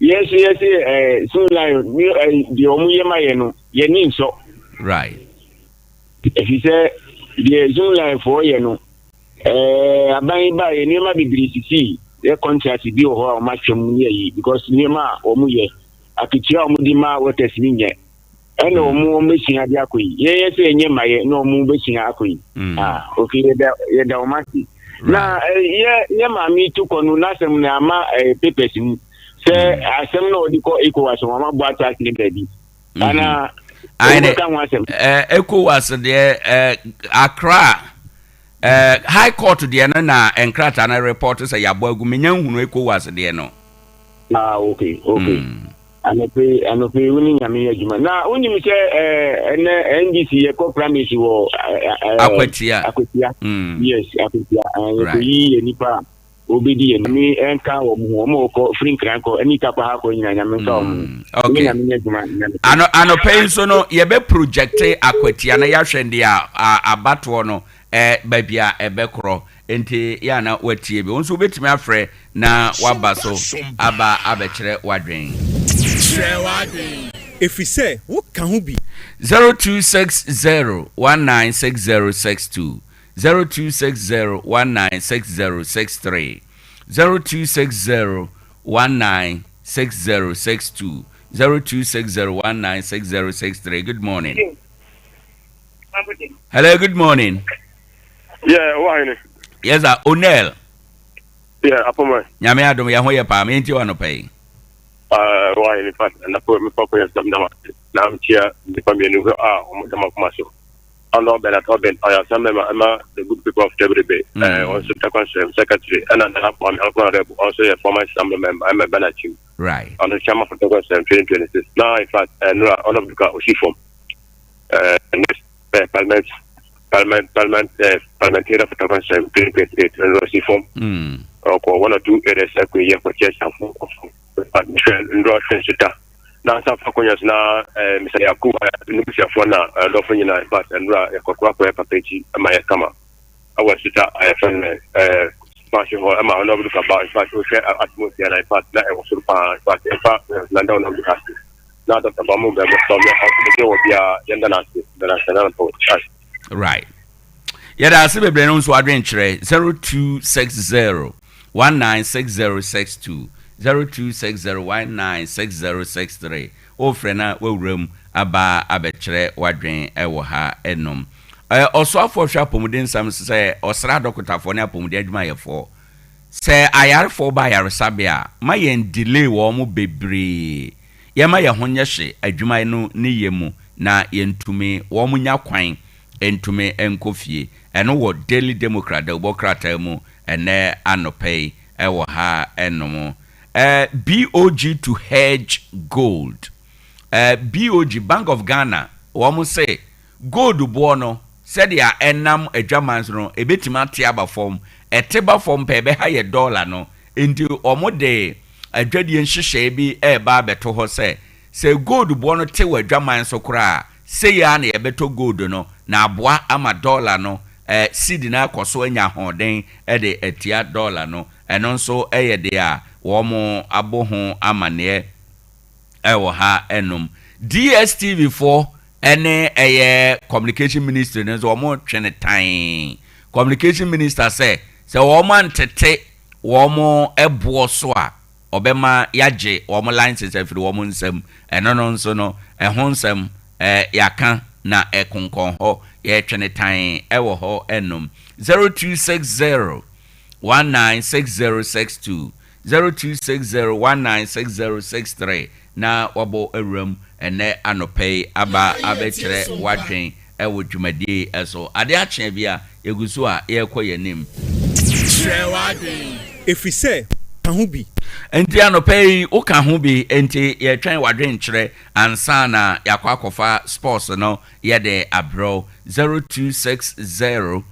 Yɛn nso yɛ sɛ eh, Zoomlion eh, deɛ wɔn yɛ ma yɛ no yɛ ni nsɔ. Right. Efi sɛ deɛ Zoomlion foɔ yɛ no eh, aban yi ba yɛ nneɛma bebree sisi yɛ contract bi wɔ hɔ a wɔn atwam ne ayi because nneɛma a wɔn yɛ akatua a wɔn de ma workers ni nyɛ. Ɛna wɔn wɔn bɛsua de akɔ yi. Yɛn yɛ sɛ yɛnyɛ mma yɛ na wɔn bɛsua akɔ yi. Mm. Ah, okay, yɛda yɛda wɔn ase. Na eh, yɛ yɛ maame tu kɔ no n'asɛm na ama eh, papers mu sɛ mm. asɛm na ɔde kɔ ECOWAS wɔn ama bɔ ato ase ne baabi. Mm-hmm. Ana wɔbɛka ho asɛm. Eh, ECOWAS deɛ eh, Accra eh, High Court deɛ no na nkrataa no report sɛ yɛabɔ agu menya nhunu ECOWAS deɛ no. Ah, okay, okay. Mm. Anɔpa yi, anɔpa yi, wo ne Nyame yɛ adwuma. Na wonim sɛ ɛɛ ɛnɛ NDC yɛkɔ primaries wɔ ɛɛ Akwatia. Akwatia. Mm. Yes, Akwatia. Ɛɛ yɛkɔyi yɛ nipa a obedi yɛ Nyame nka wɔn ho. Wɔn a wɔkɔ firi Nkran kɔ ɛne Takwa ha kɔ nyinaa Nyame nka wɔn ho. Mm. Wo ne Okay. Nyame nyɛ adwuma. Nyame. Ano anɔpa yi nso no yɛbɛ projecte Akwatia na yɛahwɛ deɛ a abatoɔ no ɛɛ baabi a ɛbɛkorɔ. Enti yɛ a na woatie bi. Wo nso wobɛtumi afrɛ na woaba so aba abɛkyerɛ w'adwene. Kyerɛ w'adwene. Ɛfiri sɛ woka ho bi. 0260 196062, 0260 196063, 0260 196062, 0260 196063. Good morning. Hello, good morning. Yeah, why ni? Yes, sir. Onel. Yeah, apoma. Nyame adom yɛ ho yɛ paa. Me nti wa no pɛ yi. Uh, why ni fa na po me fa ko yɛ sam dama. Na am chia nipa mienu a omo dama kuma so. Ɔno Bernard Obeng ɔyɛ assembly member ɛma the good people of Teberebe. Eh, ɔno nso Tarkwa Nsuaem secretary ɛna Nana Kwame Alkon Reb ɔno nso yɛ former assembly member ɛma Bernard Kyim. Right. Ɔno nso chairman for Tarkwa Nsuaem 2026. Na in fact, eh, Nura ɔno Duka osi fam. Eh, next eh, parliament parliament parliament eh, parliamentarian for Tarkwa Nsuaem 2028 ɛno osi fam. Ɔkɔ one or two areas ɛkɔ yɛ kɔ kyɛ safo kɔ hwɛ ndura hwɛ nsuta. Na nsa fa akonnwa so na eh, Mr. Yaku eh, ne busuafoɔ na eh, dɔfo nyinaa in fact ndura yɛkɔkora akɔyɛ papa akyi ma yɛ kama ɛwɔ nsuta a yɛfrɛ no eh, fashion hɔ ɛma ɔno ɔbɛdu kaba in fact wohwɛ atmosphere na in fact na ɛwɔ soro paa in fact ɛmfa nanda ɔno ɔbɛdu ase na dɔkta ba mu bɛbɔ sɔ mɛ ɔbɛgye wɔ biara yɛnda no ase da no ase na no ase. Right. Yɛda ase bebree no nso adwenkyerɛ 0260 196062, 0260 196063. Wofrɛ na wawura mu aba abɛkyerɛ w'adwen wɔ ha nom. Ɔsoafoɔ hwɛ apɔmuden nsɛm so sɛ ɔsra adɔkotafoɔ ne apɔmuden adwumayɛfoɔ sɛ ayarefoɔ ba ayaresabea a, ma yɛn delay wɔn bebree. Yɛma yɛn ho nyɛ hye adwuma no ne yɛ mu na yɛntumi wɔn nya kwan ntumi nkɔ fie. Ɛno wɔ Daily Democrat dawubɔ krataa mu ɛnnɛ anɔpa yi wɔ ha nom. BOG to hedge gold. BOG, Bank of Ghana, wɔn se gold boɔ no sɛdeɛ ɛnam adwaman so no ɛbɛtumi ate aba fam. Ɛte ba fam pɛ ɛbɛha yɛ dɔla no. Enti wɔn de adwadie nhyehyɛeɛ bi reba abɛto hɔ sɛ, sɛ gold boɔ no te wɔ adwaman so koraa a, sei ara na yɛbɛtɔ gold no na aboa ama dɔla no, cedi no akɔ so anya ahoɔden de atia dɔla no. Ɛno nso yɛ deɛ a wɔabɔ ho amaneɛ wɔ ha nom. DSTV foɔ ne ɛyɛ Communication Ministry no nso wɔretwe no tann. Communication Minister sɛ, sɛ wɔantete wɔn boɔ so a, ɔbɛma yɛagye wɔn license afiri wɔn nsam. Ɛno no nso no, ɛho nsɛm yɛaka na ɛkonkɔn hɔ, yɛretwe no tann wɔ hɔ nom. 0260 196062, 0260 196063 na wabɔ awuram ɛnnɛ anɔpa yi aba abɛkyerɛ w'adwen wɔ dwumadie yi so. Adeɛ akye bi a, yɛgu so a yɛrekɔ yɛn anim. Kyerɛ w'adwen. Ɛfiri sɛ, ka ho bi. Enti anɔpa yi woka ho bi, enti yɛretwɛn w'adwenkyerɛ ansa na yɛakɔ akɔfa sports no yɛde abrɛ wo. 0260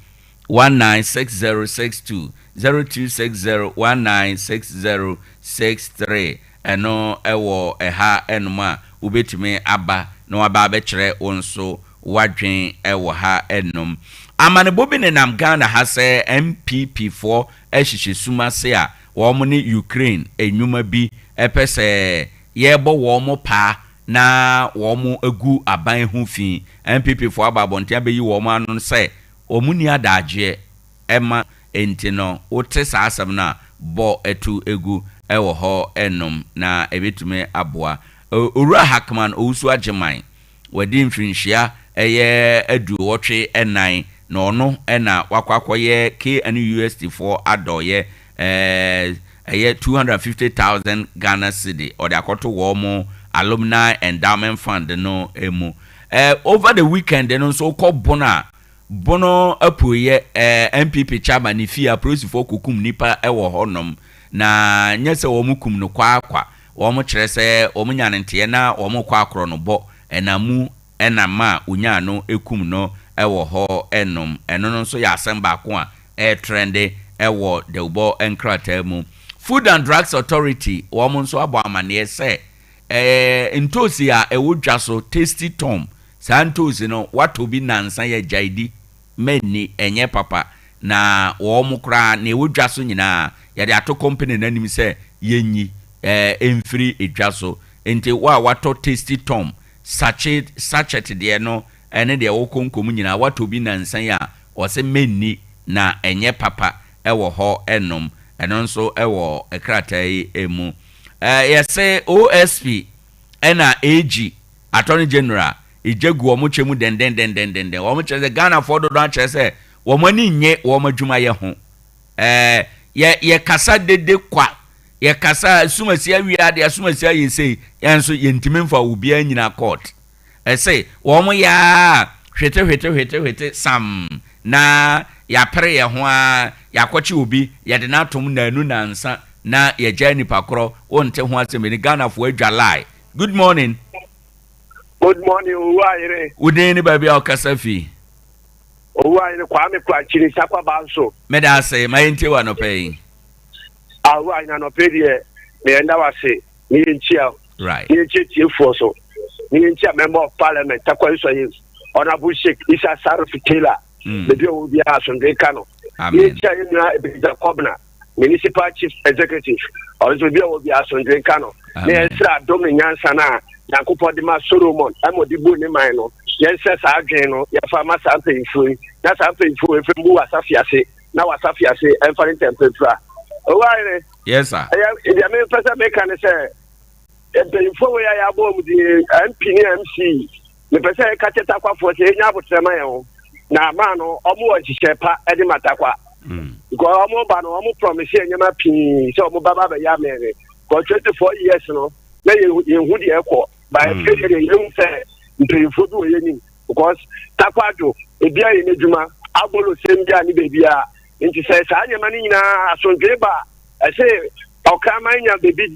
196062, 0260 196063. Ɛno wɔ ɛha nom a wobɛtumi aba na waba abɛkyerɛ wo nso w'adwen wɔ ha nom. Amanebɔ bi nenam Ghana ha sɛ NPP foɔ ahyehyɛ sum ase a wɔn ne Ukraine nnwuma bi pɛ sɛ yɛbɔ wɔn paa na wɔn agu aban ho fi. NPP foɔ aba abɔnten abɛyi wɔn ano sɛ wɔn nni adagyeɛ ma enti no wote saa asɛm no a, bɔ to gu wɔ hɔ nom na ɛbɛtumi aboa. Owura Hackman Owusu Agyeman, wadi mfirinhyia ɛyɛ 84 na ɔno na wakɔ akɔyɛ KNUST foɔ adɔeɛ ɛyɛ 250,000 Ghana cedi ɔde akɔto wɔn Alumni Endowment Fund no mu. Over the weekend no nso wokɔ Bono a, Bono apueɛ NPP chairman ne fie apolisifoɔ kɔkum nnipa wɔ hɔ nom na nyɛ sɛ wɔn kum no kwaakwa, wɔn kyerɛ sɛ wɔn nya no nteɛ na wɔn kɔ akorɔ no bɔ ɛna mu ɛna ma wɔnyaa no kum no wɔ hɔ nom. Ɛno no nso yɛ asɛm baako a ɛretrɛnde wɔ dawubɔ nkrataa mu. Food and Drugs Authority wɔn nso abɔ amaneɛ sɛ ntoosi a ɛwɔ dwa so, Tasty Tom, Saa ntoosi no watɔ bi nansa yi agyae di ma nni ɛnyɛ papa na wɔn koraa nea ɛwɔ dwa so nyinaa yɛde ato company no anim sɛ yɛnyi mfiri dwa so nti wo a watɔ tasty tom sachet sachet deɛ no ɛne deɛ ɛwɔ konko mu nyinaa watɔ bi nansa yi a ɔse mɛnni na ɛnyɛ papa ɛwɔ hɔ ɛnom ɛno nso ɛwɔ krataa yi mu yɛse OSP ɛna AG Attorney General. Egya gu wɔn kyɛ mu dɛndɛndɛndɛndɛn. Wɔn kyerɛ sɛ Ghanafoɔ dodoɔ akyerɛ sɛ wɔn ani nnye wɔn adwumayɛ ho. Ɛɛ yɛ yɛkasa dede kwa, yɛkasa asumasi awie adeɛ, asumasi ayɛ sei, yɛn nso yɛntumi mfa obiara nyina court. Ɛse wɔn yɛ ara hwete hwete hwete hwete sam na yɛapere yɛn ho ara, yɛakɔkye obi, yɛde no atom nnanu nnansa na yɛagyae nipa korɔ, wonte ho asɛm bi ni. Ghanafoɔ adwa lie. Good morning. Good morning, Owura Yere. Wo din ne baabi a wokasa fi? Owura Yere, Kwame Kwankyini, Sakwa Banso. Meda ase, ma yɛntie wo anɔpa yi. Ah, Owura Yere, anɔpa yi deɛ, meyɛ nda wo ase, ne yɛnkyia wo. Right. Ne yɛnkyia tiefoɔ so, ne yɛnkyia Member of Parliament, Takwa Nsɔyim, Honorable Sheikh Isa Sarfi Taylor, mm. baabi a ɔwɔ biara asomdwe nka no. Ne yɛnkyia yɛn nua Ebenezer Kɔbena. Municipal Chief Executive, ɔno nso obi a ɔwɔ bi asomdwe nka no. Na yɛnsrɛ adom ne nyansa no a Nyankopɔn de ma Solomon ma ɔde bu ne man no, yɛnsrɛ saa adwene no yɛfa ma saa mpanyimfoɔ yi, na saa mpanyimfoɔ yi mfa mbu w'asafo ase, na w'asafo ase mfa ne ntɛmpɛ mfira. Owura Hene, Yes, sir. ɛyɛ deɛ mepɛ sɛ meka ne sɛ mpanyimfoɔ wei a yɛabɔ wɔn din MP ne MC Mepɛ sɛ yɛka kyɛ Takwafoɔ sɛ yɛnya aboterɛ ma yɛn ho na ama no ɔmo wɔ nhyehyɛ pa de ma Takwa. Mm. Because ɔmo ba no ɔmo promise yɛ nneɛma pii sɛ ɔmo ba ba bɛyɛ amɛne. Because 24 years no na yɛn hu deɛ ɛkɔ. Ba mm. ɛfɛ deɛ yɛn hu sɛ mpanyinfoɔ bi wɔ yɛn nim. Because Takwa adwo ebi ayɛ n'adwuma abolo sɛm bi a ne baabi a nti sɛ saa nneɛma no nyinaa asomdwee ba ɛsɛ ɔkraman nya baabi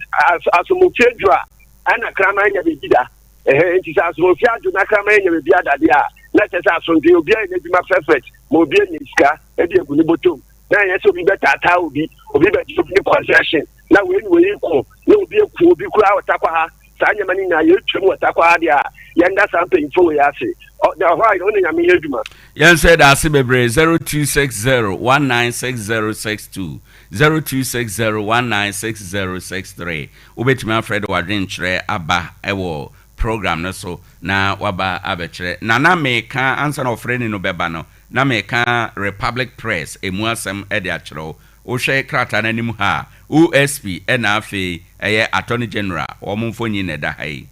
asomofie dwo a ɛna kraman nya baabi da. Ɛhɛn, ntsi sɛ asomfie adwo na kraman enya beebi ada de a, na kyerɛ sɛ asomdwee, obiara yɛ n'edwuma prɛfɛt ma obi enya sika de egu ne bɔtɔ mu, na nnyɛ sɛ obi bɛtaataa obi, obi bɛgye obi ne concession, na wei ne wei reko, na obi eku obi koraa wɔ Tarkwa ha. Saa nneɛma no nyinaa yɛretwa mu wɔ Tarkwa ha deɛ a, yɛnda saa mpanyimfoɔ wei ase. Ɔ, na ɛhɔ a, ɔne Nyame yɛ adwuma. Yɛn nso yɛda ase bebree 0260 196062 0260 196063 Wobɛtumi afrɛ de w'adwenkyerɛ aba wɔ program no so na waba abɛkyerɛ. Na na meka, ansa na ɔfrɛni no bɛba no, na meka Republic Press ɛmu asɛm de akyerɛ wo. Wohwɛ krataa no anim ha a, OSP na afei ɛyɛ Attorney General, wɔn mfonyin na ɛda ha yi.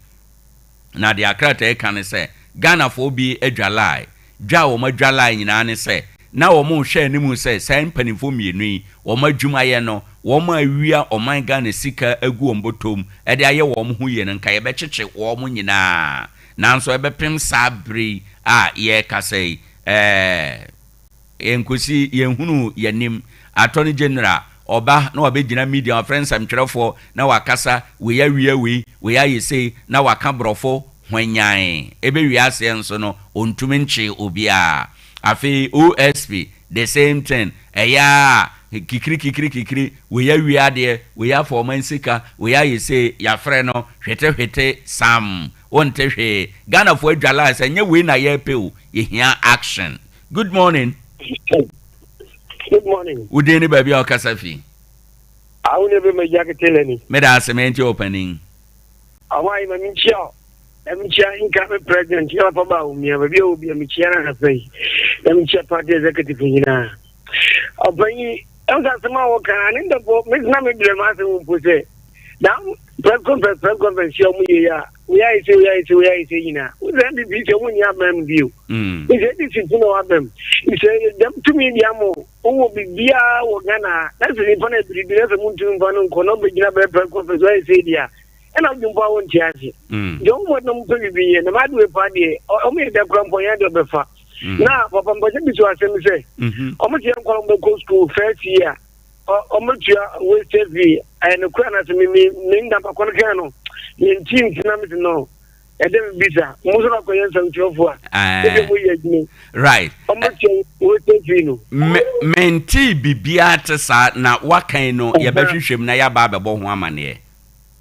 Na deɛ akrataa yi ka ne sɛ, Ghanafoɔ bi adwa line. Dwa a wɔn adwa line nyinaa ne sɛ, na wɔn rehwɛ anim sɛ saa mpanimfoɔ mmienu yi, wɔn adwumayɛ no, wɔn awia ɔman Ghana sika agu wɔn bɔtɔm de ayɛ wɔn ho yie no, nka yɛbɛkyekye wɔn nyinaa. Nanso ɛbɛpem saa bere yi a yɛrekasa yi, ɛɛ. Yɛnkosi yɛnhunu yɛnim. Attorney General ɔba na wabɛgyina media wafrɛ nsɛmtwerɛfoɔ na wakasa wei awia wei, wei ayɛ sei na waka borɔfo hwanyann. Ɛbɛwie aseɛ nso no ɔntumi nkyee obiara. Afei OSP the same thing ɛyɛ ara kikiri kikiri kikiri wei awia adeɛ, wei afa ɔman sika, wei ayɛ sei yɛafrɛ no hwete hwete sam wonte hwee. Ghanafoɔ adwalaa sɛ nyɛ wei na yɛrepɛ o, yɛhia action. Good morning. Good morning. Wo din ne baabi a ɔkasa fi? Awo ne bɛ ma Jack Taylor ni. Meda ase me nti ɔpanin. Awo ayi ma mi nkyia o. Na mi nkyia incoming president yɛ papa ba omia baabi a obi a mi kyia na anapa yi. Na mi nkyia party executive nyinaa. Ɔpanyin ɛwɔ sɛ asɛm a wɔka ne ndɔbɔ me na me brɛ ma asɛm mpo sɛ na press conference press conference yɛ ɔmo yɛ yi a wei ayɛ sɛ wei ayɛ sɛ wei ayɛ sɛ nyinaa wosɛ npp sɛ ɔmo nni abɛn mu bio mm. sɛ ndc ti na wabɛn mu sɛ dɛm tumi di ama wowɔ biribiara wɔ ghana na sɛ nipa no abiribi na sɛ montumi mfa no nkɔ na ɔbɛgyina bɛyɛ press conference wayɛ sɛ di a ɛna wodwe mpo a wonte ase mm. nti ɔmo mmɔden ɔmo pɛ biribi yɛ na maade wei paa deɛ ɔmo yɛ dɛ kora mpɔ yɛn deɛ ɔbɛfa mm. na papa mpɔkyɛ bi so asɛm sɛ mm-hmm. ɔmo sɛ yɛn nkɔla ɔmo bɛkɔ first year ɔmɛtua wasted fee ɛyɛ no kura na sɛ me me me ndampa kɔn kan no me nti nti na me ti no ɛdɛ mi bisa mo nso na kɔyɛ nsɛmtwerɛfoɔ a ebi mo yɛ adwuma right ɔmɛtua wasted fee no. Me mente biribiara te saa na wakan no yɛbɛhwehwɛ mu na yɛaba abɛbɔ ho amaneɛ.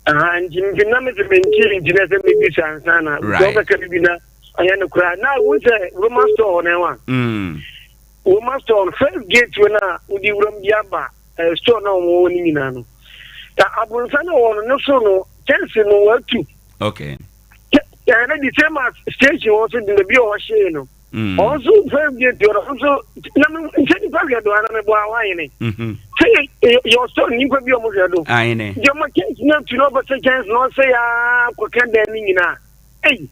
Aha nti nti na me sɛ me nti nti na sɛ me bisa ansa na right ɔbɛka bibi na ɔyɛ no koraa na wo sɛ Roma store hɔ na ɛwa. Mm. Woma store no first gate wei na wode wuram de aba eh, store na wɔn wɔ no nyinaa no. Na abonsa no wɔ no ne so no kyɛnse no wɔatu. Okay. Ɛna the same as station wɔ so de baabi a wɔhyee no. Mm. Ɔno nso first gate wɔ no nso na me nkyɛn nipa hwɛ do ana mebɔ awa ayene. Mm-hmm. Sɛ yɛ yɛ store nipa bi a wɔn hwɛ do. Ayene. Deɛ ɔma kyɛnse no atu na ɔbɛsɛ kyɛnse na ɔsɛ yaa kɔka dan no nyinaa. Ei.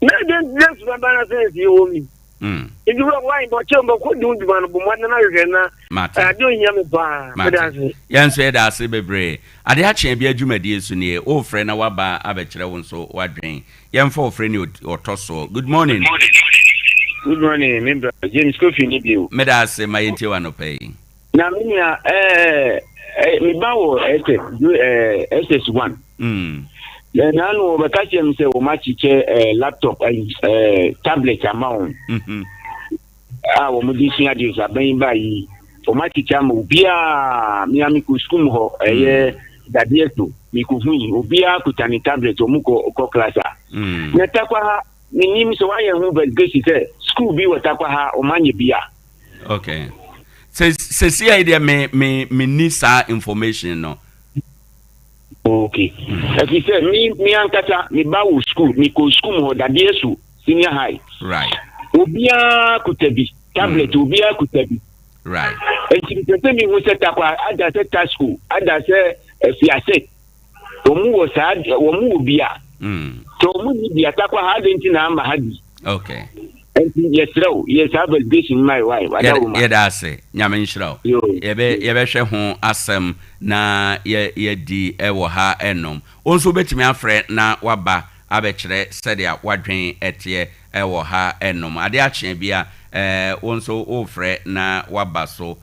Na dɛn nti na suban bɛn na sɛ nsi wɔ mi? Nti wura wa bɔ kyɛw bɔ kɔ dun dwuma no bɔ mmɔden na hwehwɛ na Mate. ade ohia me paa. Mate. Meda ase. Yɛn nso yɛda ase bebree. Ade akye bi adwumadie so nie. Wofrɛ na waba abɛkyerɛ wo nso w'adwen. Yɛmfa ɔfrɛ ne ɔtɔ soɔ. Good morning. Good morning, me bra James Kofi ni bio. Meda ase ma yɛntie wɔ anɔpa yi. Na me nua ɛɛ eh, me ba wɔ SS ɛɛ SS one. Na nanu wɔbɛka kyerɛ me sɛ wɔn akyekyɛ ɛɛ laptop ayi ɛɛ tablet ama wɔn. A wɔn de sua adeɛ sɛ abɛn ba yi wɔn akyekyɛ ama obiara me a mekɔ sukuu mu hɔ ɛyɛ dadeɛ so mekɔ hu yi obiara kuta ne tablet wɔn kɔ kɔ class a. Na takwa ha menim sɛ wɔayɛ ho investigation sɛ sukuu bi wɔ takwa ha wɔn anyɛ bi a. Okay. Sɛsi ayi deɛ me me me ni saa information no. Okay. Ɛfiri sɛ me me ankasa me ba wɔ sukuu me kɔ sukuu mu hɔ dadeɛ so senior high. Right. Obiara kuta bi tablet obiara kuta bi. Right. Nti mpɛ sɛ mehu sɛ takwa ada sɛ tasco ada sɛ afiase wɔn wɔ saa wɔn wɔ bi a. Sɛ wɔn ni bi a takwa ha adi nti na ama ha bi. Okay. Nti yɛsrɛ wo yɛ saa investigation ma yɛ wae wada wo ma. Yɛda ase Nyame nhyira wo. Yɛbɛ yɛbɛhwɛ ho asɛm na yɛ yɛadi wɔ ha ɛnom. Wo nso wobɛtumi afrɛ na waba abɛkyerɛ sɛdeɛ w'adwen teɛ wɔ ha ɛnom. Adeɛ akye bi a wo nso worefrɛ na waba so.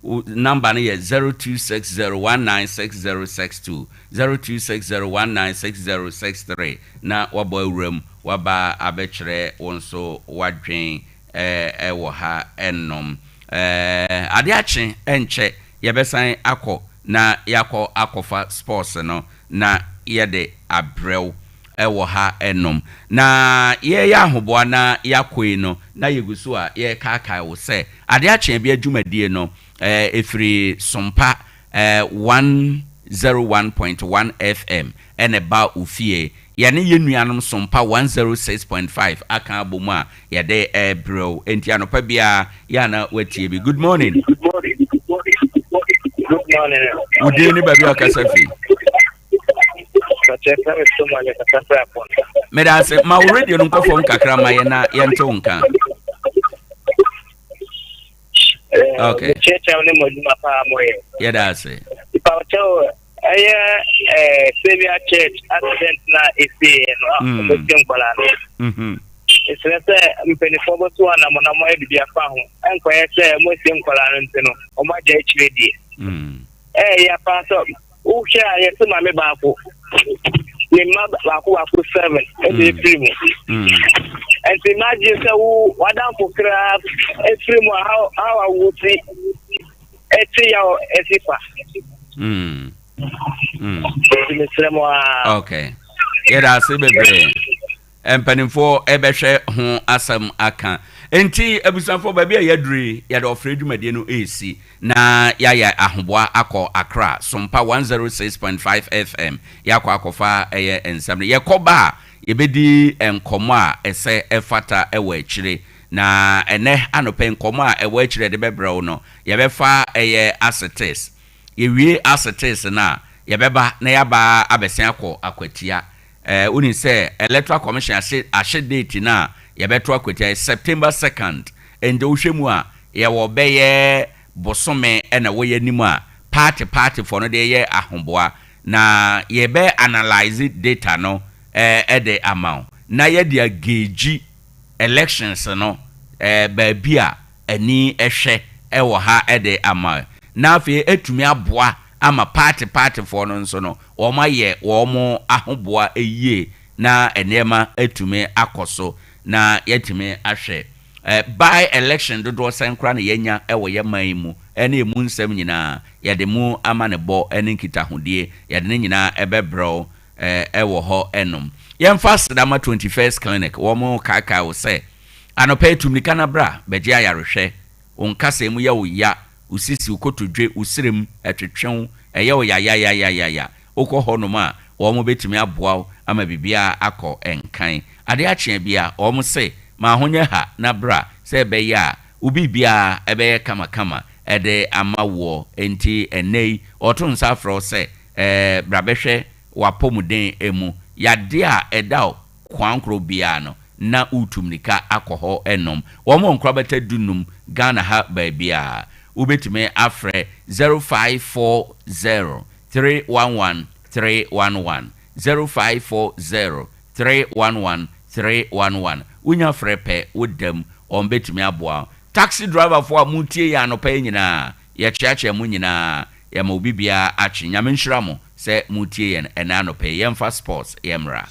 Wo number no yɛ 0260196062, 0260196063 na wabɔ awura mu waba abɛkyerɛ wo nso w'adwen wɔ ha nom. Ade akye ɛnkyɛ yɛbɛsan akɔ na yɛakɔ akɔfa sports no na yɛde abrɛ wo wɔ ha nom. Na yɛreyɛ ahoboa na yɛakɔ yi no, na yɛgu so a yɛrekaakae wo sɛ Ade Akye Abia dwumadie no ɛfiri Sompa 101.1 FM na ɛba wo fie. Yɛne yɛn nuanom Sompa 106.5 aka abɔ mu a yɛde rebrɛ wo. Enti anɔpa biara yɛ a na woatie bi. Good morning. Good morning. Wo din ne baabi a wokasa fi? Meda ase ma wo radio no nkɔ fam kakra ma yɛn na yɛnte wo nka. Okay. Mekyerɛkyerɛ ne mo adwuma paa mo yɛ. Yɛda ase. Ìpàwọ̀kyɛw ɛyɛ ɛɛ Saviour Church accident na esi yɛ no a ɔbɛsi nkwadaa no. Ɛsrɛ sɛ mpanimfoɔ bɛto anamɔ na wɔayɛ biribi afa ho. Ɛnkɔyɛ sɛ wɔasie nkwadaa no nti no wɔn agya akyire deɛ. Ɛyɛ ya paa sɛ wohwɛ a yɛse maame baako ne mma baako baako seven ɛna mm. efiri mu mm. nti imagine sɛ wo wadamfo koraa efiri mu a how how a wo ti ɛte yaw ɛsi fa. Mm. Nti mesrɛ mo aa. Okay. Yɛda ase bebree. Mpanimfoɔ bɛhwɛ ho asɛm aka. Enti abusuafoɔ, baabi a yɛaduru yi, yɛde ɔfrɛ dwumadie no resi na yɛayɛ ahoboa akɔ Accra, Sompa 106.5 FM. Yɛakɔ akɔfa ɛyɛ nsɛm no. Yɛkɔ ba a, yɛbɛdi nkɔmmɔ a ɛsɛ ɛfata wɔ akyire. Na ɛnnɛ anɔpa yi, nkɔmmɔ a ɛwɔ akyire a yɛde bɛbrɛ wo no, yɛbɛfa ɛyɛ Asetes. Yɛwie Asetes no a, yɛbɛba na yɛaba abɛsen akɔ Akwatia. Eh, wonim sɛ Electoral Commission ahye ahye date no a yɛbɛto akwatia yɛ September second. Enti wohwɛ mu a, yɛwɔ bɛyɛ bosome na ɛwɔ yɛn anim a party party foɔ no de reyɛ ahoboa. Na yɛbɛ analyse data no eh, de ama wo na yɛde a gauge elections no eh, baabi a ani hwɛ wɔ ha de ama na afei atumi aboa ama party party foɔ no nso no wɔn ayɛ wɔn ahoboa yie na nneɛma atumi akɔ so na yɛatumi ahwɛ by election dodoɔ sɛn koraa na yɛanya wɔ yɛn man yi mu ne ɛmu nsɛm nyinaa yɛde mu amanebɔ ne nkitahodie yɛde ne nyinaa ɛbɛbrɛ wo wɔ hɔ nom. Yɛmfa aseda ma 21st Clinic wɔn kaakae wo sɛ Anɔpa yi, tu mmirika na bra bɛgye ayarehwɛ. Wo nkasɛɛ mu yɛ wo ya, wo sisi, wo kotodwe, wo srɛ mu, ɛtwetwe wo, ɛyɛ wo yayayayaya. Wokɔ hɔnom a, wɔbɛtumi aboa wo ama biribiara akɔ nkan. Adeɛ akye a biara, wɔse, ma ho nyɛ ha na bra sɛ ɛbɛyɛ a wo biribiara bɛyɛ kamakama de ama woɔ. Enti ɛnnɛ yi, wɔto nsa frɛ wo sɛ, bra bɛhwɛ w'apɔmuden mu. Yadeɛ a ɛda wo. Koankoro biara no na woretu mmirika akɔ hɔ nom. Wɔn wɔ nkorabata dunum Ghana ha baabiara. Wobɛtumi afrɛ 0540 311 311, 0540 311 311. Wonya frɛ pɛ, woda mu, wɔbɛtumi aboa wo. Taxi driverfoɔ a moretie yɛn anɔpa yi nyinaa, yɛkyeakyea mo nyinaa. Yɛma obi biara akye. Nyame nhyira mo sɛ moretie yɛn ɛnnɛ anɔpa yi. Yɛmfa sports yɛmmra.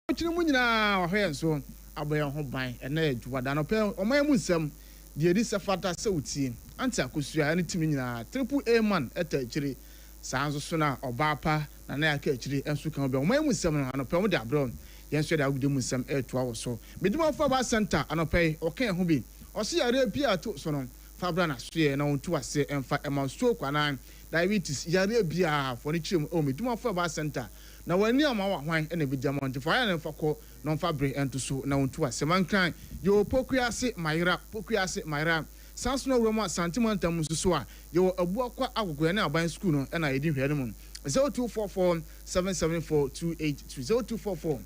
Ɔkyena mu nyinaa wahwɛ yɛn so abɔ yɛn ho ban. Ɛnnɛ yɛ Dwoada anɔpa yi, ɔman mu nsɛm, deɛ ɛdi sɛ fata sɛ wotie. Auntie Akosua ne team no nyinaa, Triple A man ta akyire, saa nso so na ɔbaa pa Nana Yaa akyire nso ka ho bi. Ɔman mu nsɛm no, anɔpa yi wɔde abrɛ wo. Yɛn nso yɛde agodie mu nsɛm retoa wo so. Medimafo Aba Centre anɔpa yi, ɔka yɛn ho bi. Ɔse yareɛ biara a ɛto so no, fa bra n'asoɛɛ na ɔntu aseɛ mfa mma wo. Stroke anaa diabetes, yareɛ biara, fa w'ani kyerɛ mu wɔ Medimafo Aba Centre. Na w'ani amma wo a, hwan na ebedi ama wo? Nti fa w'ayɛ no fa kɔ, na ɔmfa bere nto so, na ontu ase. Mankran, yɛwɔ Pokuase, Mayera, Pokuase, Mayera. Saa nso na wura mu Asante mantam mu nso so a, yɛwɔ Abuakwa, Agogo, yɛne Aban Sukuu no na yɛdi nhwɛɛ no mu. 0244 774 282, 0244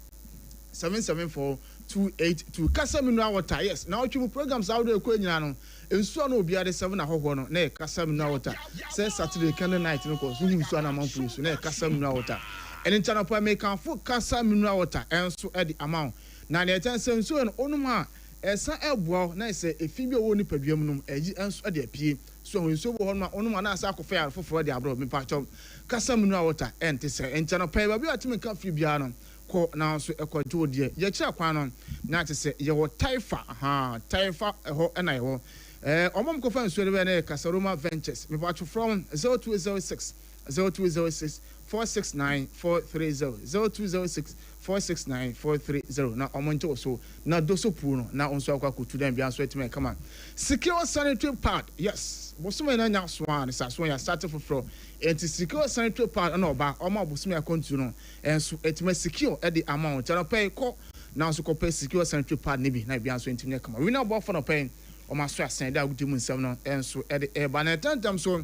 774 282. Kasa Mineral Water, yes, naawɔtwe mu programs ahodoɔ a ɛkɔɛ nyinaa no, Nsuo a na obiara de sɛve n'ahɔhoɔ no, na ɛyɛ kasa mineral water. Sɛ Saturday candle night no kɔ so, wohu nsuo a na amanfoɔ resu, na ɛyɛ kasa mineral water. Ɛno nti anɔpa yi, mekamfo kasa mineral water nso de ama wo. Na deɛ ɛkyɛ ne sɛ, nsuo no, wonom a, ɛsan boa wo, na ayɛ sɛ efi bi a ɛwɔ wo nipadua mu no, ɛyi nso de apue. So ahu? Nsuo bi wɔ hɔnom a, wonom a, na asan akɔfa yare foforɔ de abrɛ wo. Mepakyɛw, kasa mineral water ɛnte sɛ. Ɛnti anɔpa yi, baabi a wote me nka firi biara no, kɔ na nso kɔ gye wo deɛ. Yɛkyerɛ kwan no na kyɛ sɛ yɛwɔ Taifa ahaa Taifa ɛhɔ na yɛwɔ. Ɛɛ wɔn a wɔkɔfa nsuo no bɛyɛ no yɛ Casaroma Ventures. Mepatwo frɛ wɔn 0206 0206 469 430 0206 469 430 na wɔn ngye wo so na doso puo no na wo nso akɔ akɔtu dan biara nso atumi ayɛ kama. Secure sanitary pad yes bosome no anya so a ne sa so yɛ asate foforɔ enti secure sanitary pad ɛna ɔba ɔma bosome akwantuo no Nso atumi asecure de ama wo. Nti anɔpa yi kɔ na nso kɔpɛ secure sanitary pad no bi na biribiara nso ntumi nyɛ kama. Wei na aboafo anɔpa yi wɔn aso asɛn de agodi mu nsɛm no nso de reba. Na ntɛmntɛm so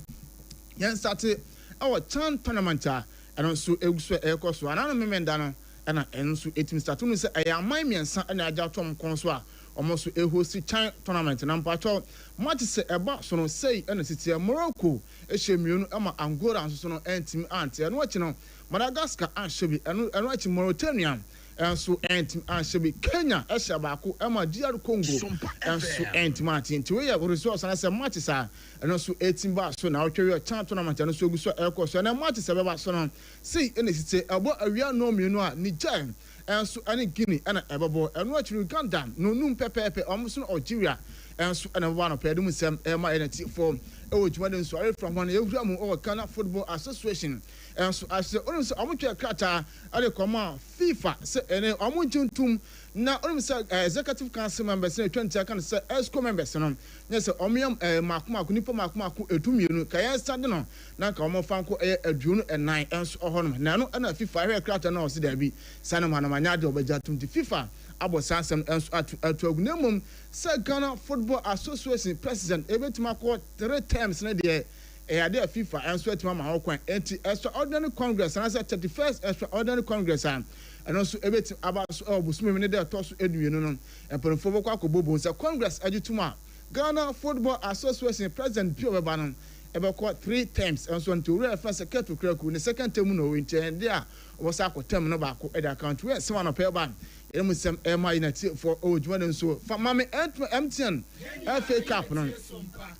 yɛn starte wɔ Chan tournament a ɛno nso egu so a ɛrekɔ so. Anaa no Memenda no ɛna ɛno nso ɛtumi starte. Wonim sɛ ɛyɛ aman mmiɛnsa na agye ato wɔn kɔn so a wɔn nso ɛrehosti Chan tournament. Na mpakyɛw match sɛ ɛba so no sei na ɛsi teɛ. Morocco hyɛ mmienu ma Angola nso so no antumi ante. Ɛno akyi no Madagascar anhyɛ bi, ɛno ɛno akyi Mauritania nso antumi anhyɛ bi, Kenya hyɛ baako ma DR Congo nso antumi ante. Nti wei yɛ results anaasɛ matches a ɛno nso ɛtumi baa so na ɔtwe wia Chan tournament ɛno nso egu so a ɛrekɔ so. Ɛnɛ matches a ɛbɛba so no sei na esi te, ɛbɔ awia nnɔn mmienu a Niger nso ɛne Guinea ɛna ɛbɛbɔ, ɛno akyi no Uganda nnɔnnum pɛpɛɛpɛ wɔn nso ne Algeria nso ɛna ɛbɛbɔ anɔpa. Yɛde mu nsɛm ɛrema yɛn atiefoɔ ɛwɔ dwumadi nso arefra ho no yɛwura mu ɛwɔ Ghana Football Association Nso ahyɛ wonim sɛ wɔn twɛɛ krataa de kɔmaa FIFA sɛ ɛne wɔn ngye ntom na wonim sɛ executive council members no atwa ntia ka no sɛ exco members no nyɛ sɛ wɔn yɛ mmaako mmaako nipa mmaako mmaako 12 ka yɛn nsa de no na nka wɔn fa nko ɛyɛ 24 nso ɔhɔ nom na ɛno ɛna FIFA hwɛɛ krataa no a ɔse daabi saa no ma no ma nyɛ adeɛ ɔbɛgye atom nti FIFA abɔ saa asɛm no nso ato ato agu na mmom sɛ Ghana Football Association president ɛbɛtumi akɔ three terms no deɛ Ɛyɛ ade a FIFA nso atumi ama ho kwan. Enti Extraordinary Congress anaasɛ 31st Extraordinary Congress a ɛno nso ɛbɛtumi aba so wɔ bosome mu ne da a ɛtɔ so dumienu no, mpanimfoɔ bɛkɔ akɔbɔ bom. Sɛ Congress gye tom a, Ghana Football Association president bi a ɔbɛba no ɛbɛkɔ three terms nso. Nti owura ɛfɛ sɛ Kurt Okraku ne second term no, nti ɛnde a ɔbɛsa akɔ term no baako ɛde aka. Nti wɔyɛ nsɛm anɔpɛ ba yɛn mu nsɛm ɛma yi na tiefoɔ ɛwɔ dwuma no nso fa maame MTN FA Cup no.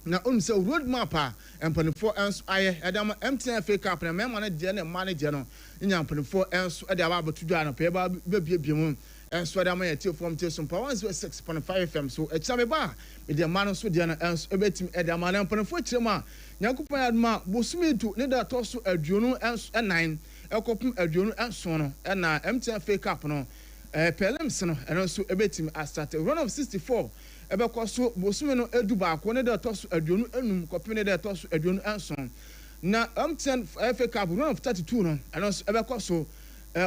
Na onim sɛ road map a mpanimfoɔ nso ayɛ ɛde ama MTN FA Cup no, mmarima no deɛ ne mmaa no deɛ no nya, mpanimfoɔ nso ɛde aba abɛto dwa anɔpɛ ba bɛbiebie mu nso ɛde ama yɛn tiefoɔ mte Sompa 106.5 FM so. Ɛkyina me ba a, mede mmaa no nso deɛ no nso ɛbɛtumi ɛde ama. Na mpanimfoɔ kyerɛ mu a, Nyankopɔn yɛ adom a, bosome 10 ne da ɛtɔ so 24 ɛkɔpem 27 no ɛna MTN FA Cup no prelims no ɛno nso ɛbɛtumi astart. Round of 64 ɛbɛkɔ so bosome no 11 ne da ɛtɔ so 25 kɔpem ne da ɛtɔ so 27. Na MTN FA Cup round of 32 no, ɛno nso ɛbɛkɔ so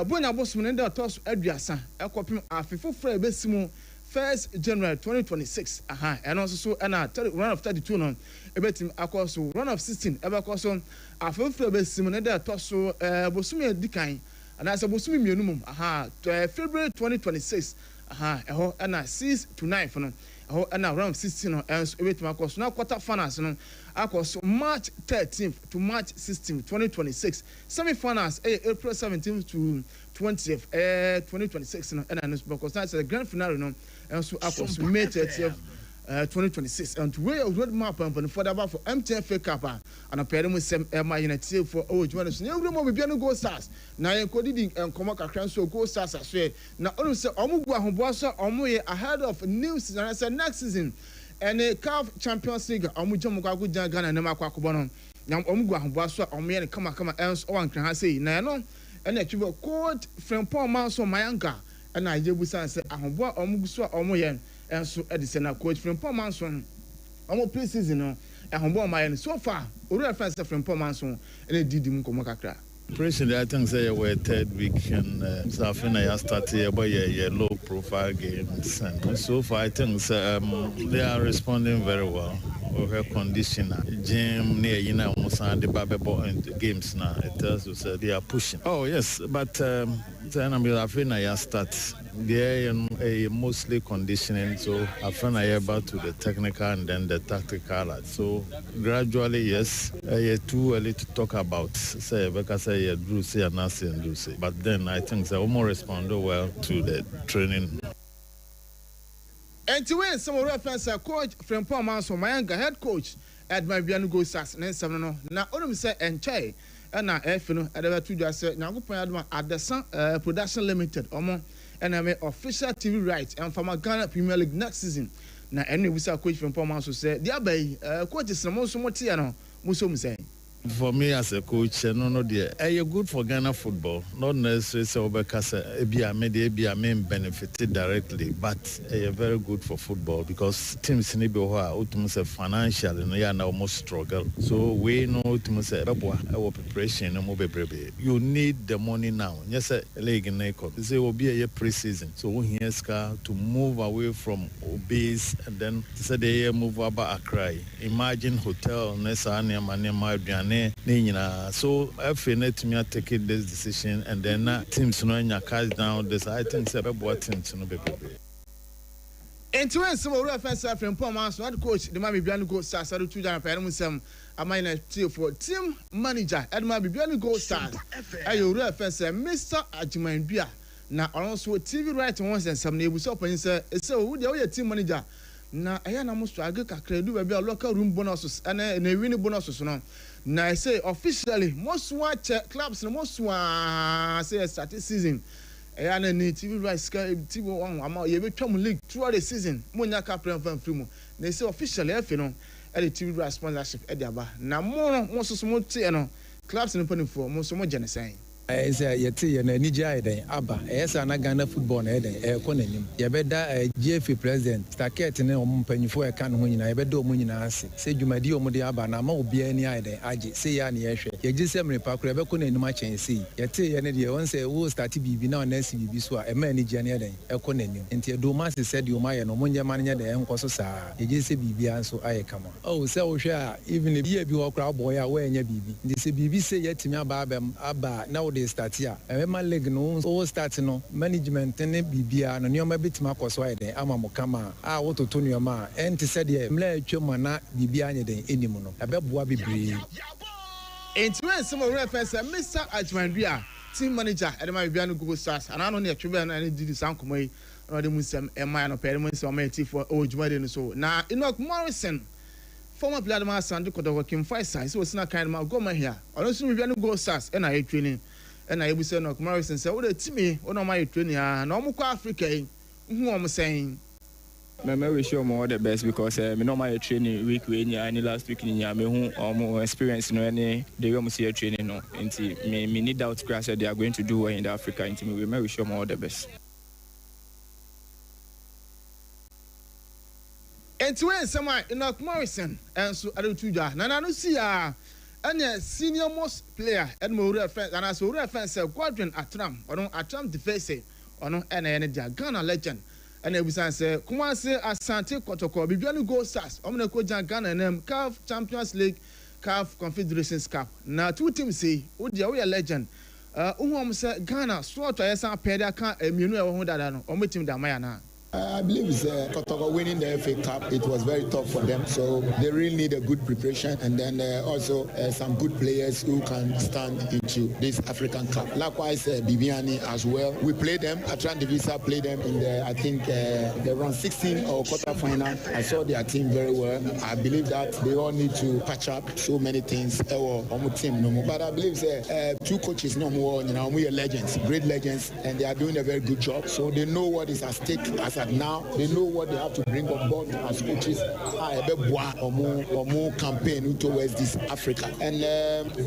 bonya bosome ne da ɛtɔ so 30 ɛkɔpem afe foforɔ a ɛbɛsi mu 1 January 2026. Aha, ɛno nso so ɛna round of 32 no ɛbɛtumi akɔ so. Round of 16 ɛbɛkɔ so afe foforɔ a ɛbɛsi mu ne da ɛtɔ so bosome edi kan anaasɛ bosome 2 mu, aha, February 2026. Aha, ɛhɔ ɛna 6 to 9 no, ɛhɔ ɛna round of 16 no ɛnso ɛbɛtumi akɔ so. Na quarter finals no akɔ so March 13 to March 16, 2026. Semi finals ɛyɛ April 17 to 20th 2026 no, ɛna ɛno nso bɛkɔ so. Na sɛ grand finale no ɛnso akɔ so May 30th, 2026. Nti wei yɛ road map mpanimfoɔ de aba for MTN FA Cup a anɔpɛ mu nsɛm ɛma yɛn atiefoɔ ɛwɔ dwuma no so. Na ewura mu biribiara no, Gold Stars na yɛn kɔdidi nkɔmɔ kakra nso. Gold Stars asoɛ na ɔno sɛ ɔmo gu ahoboa so a ɔmo yɛ ahead of new season anaasɛ next season ɛne CAF Champions League a ɔmo gye ɔmo kɔ akɔ gyina Ghana anim akɔ akɔbɔ no. Na ɔmo gu ahoboa so a ɔmo yɛ no kamakama ɛnso ɔwɔ Nkran ha sei. Na ɛno ɛna atwi bɔ coach Frimpong Manso Mayanga ɛna ayɛ busan sɛ ahoboa a ɔmo gu so a ɔmo yɛ ɛnso ɛde sɛ. Na coach Frimpong Manso, ɔmo pre season no, ahoboa ɔmo ayɛ no so far, owurɛ fɛn sɛ Frimpong Manso ɛna didi mu nkɔmɔ kakra. Preparation, I think sɛ we're third week and so I think I started about yeah, low profile games, and so far I think sɛ, they are responding very well. Over condition gym near de ba games now, it tells us they are pushing. Oh yes, but then I'm I think I start there mostly conditioning, so I find I about to the technical and then the tactical. So gradually, yes, too early to talk about sɛ because sɛ drew sɛ and and do sɛ, but then I think they almost respond well to the training. Nti wei nsɛm owurɛ fɛn sɛ coach Frimpong Manso Mayanga, head coach ɛdema Bibiani Gold Stars ne nsɛm no. Na onim sɛ ɛnkyɛe ɛna ɛfi no ɛde bɛto dwa sɛ Nyankopɔn adoma Adesa Production Limited ɔmo ɛna ɛmɛ official TV right ɛnfama Ghana Premier League next season. Na ɛno ebusa coach Frimpong Manso sɛ deɛ aba yi, coach sinɛ mo nso mo teɛ no mo so mu sɛn? For me as a coach, no, deɛ ɛyɛ good for Ghana football. Not necessarily sɛ wobɛka sɛ ebi a me deɛ ebi a me benefit directly, but ɛyɛ very good for football because teams ni bi wɔ hɔ a wotumi sɛ financially no yɛ ana wɔn struggle. So wei no wotumi sɛ ɛbɛboa ɛwɔ preparation no mu bebrebe. You need the money now. Nyɛ sɛ league ne kɔ sɛ obi a ɛyɛ pre-season, so wohia sika to move away from base and then te sɛ deɛ ɛyɛ move aba Accra yi. Imagine hotel ne saa nneɛma nneɛma, aduane ne nyinaa. So afei na atumi atake this decision and then na teams no anya cash down this. I think sɛ ɛbɛboa teams no bebrebe. Nti wei nsɛm owura fɛn sɛ Frimpong Manso, head coach de ma Bibiani Gold Stars, ɛde tu gya pɛɛ no mu nsɛm ama yɛn tiefoɔ. Team manager ɛde ma Bibiani Gold Stars ɛyɛ owura fɛn sɛ Mr Agyeman na ɔno nso TV right ho nsɛnsɛm. Na ebusa ɔpanyin sɛ ɛsɛ owu deɛ ɔyɛ team manager na ɛyɛ na mo struggle kakra edu baabi a locker room bonuses ɛne na ewi ne bonuses no, na ɛsɛ officially mo so akyɛ clubs no mo so aa sɛ yɛ start season ɛyɛ ana ne TV right sika TV wɔn ama yɛbɛtwa mu league throughout the season, mo nya kapra nfa nfiri mu. Na ɛsɛ officially ɛfɛ no ɛde TV right sponsorship ɛde aba na mo no mo nso so mo teɛ no clubs no mpanimfoɔ mo nso mo gye ne sɛn? Ɛyɛ sɛ yɛte yɛ no anigye ayɛ dɛn aba. Ɛyɛ sɛ ana Ghana football na ɛyɛ dɛn ɛrekɔ n'anim. Yɛbɛda GFA president Staket ne ɔmo mpanyinfoɔ a ɛka ne ho nyinaa, yɛbɛda ɔmo nyinaa ase sɛ dwumadi a ɔmo de aba na ama obiara ani ayɛ dɛn agye sɛ yɛ a ne yɛhwɛ. Yɛgye sɛ mmere pa koraa ɛbɛkɔ n'anim akyɛn sei. Yɛteeɛ no deɛ, wohu sɛ wo starte biribi na wo nan si biribi so a, ɛma anigyeɛ no yɛ dɛn? Ɛkɔ n'anim. Nti yɛda wɔn ase sɛ deɛ wɔayɛ no, wɔnyɛ mma no nyɛ dɛn? Ɛnkɔ so saa ara. Yɛgye di sɛ biribiara nso ayɛ kama. Oh, sɛ wohwɛ a, even year bi hɔ koraa wobɔeɛ a woannya biribi. Nti sɛ biribi sei atumi aba abɛm aba a na wode starte a, ɛbɛma league no wo start no, management ne biribiara no, nneɛma bɛtumi akɔ so ayɛ dɛn ama mo kama a wototo nneɛma a ɛnte sɛ deɛ mmerɛ a atwam a na biribiara nyɛ dɛn nni mu no. Ɛbɛboa bebree. Enti wei nsɛm a owura fɛn sɛ Mister Agyemang-Duah, team manager de ma Bibiani Gold Stars, anaa no ne ɛtwe bɛn no na ɛne didi saa nkɔmmɔ yi na ɔde mu nsɛm ɛma anɔpa yi de mu nsɛm ama atiefoɔ ɛwɔ dwumadie no so. Na Enoch Morrison, former player de ma Asante Kotoko, King Faisal, sɛ ɔsi n'akan de ma Gor Mahia, ɔno nso ne Bibiani Gold Stars ɛna ayɛ training. Ɛna yɛbisa Enoch Morrison sɛ wode team yi wo na wɔn ayɛ training aa na wɔn kɔ Africa yi wohu wɔn sɛn? Me mɛ wish ɔmo all the best because eh, me ne ɔmo ayɛ training week wei nyinaa ɛne last week ne nyinaa mehu ɔmo experience no ɛne the way ɔmo si yɛ training no nti me me ni doubt koraa sɛ they are going to do well in the Africa nti me mɛ wish ɔmo all the best. Enti wei nsɛm a Enoch Morrison nso de reto dwa na n'ano sii ara ɛneɛ senior most player ɛde ma owura fɛn anaasɛ owura fɛn sɛ Godwin Atram ɔno Atram Defese ɔno ɛna ɛyɛ ne dea Ghana legend Ɛna ebisa sɛ Kumasi Asante Kɔtɔkɔ, Bibiani Gold Stars, wɔn na ɛkɔgyina Ghana anam CAF Champions League, CAF Confederations Cup. Na two teams yi, wo deɛ woyɛ legend, wohu wɔn sɛ Ghana slot a yɛsan pɛ de aka mmienu a ɛwɔ ho dada no, wɔbɛtumi de ama yɛn anaa? I believe sɛ Kotoko winning the FA Cup, it was very tough for them, so they really need a good preparation and then also some good players who can stand into this African Cup. Likewise, Bibiani as well. We play them, Atran Divisa played them in the, I think, the round 16 or quarter final. I saw their team very well. I believe that they all need to patch up so many things. Ɛwɔ team no mu. But I believe two coaches no more, we are legends, great legends, and they are doing a very good job. So they know what is at stake as at now. They know what they have to bring on board as coaches. Ɔmo campaign towards this Africa and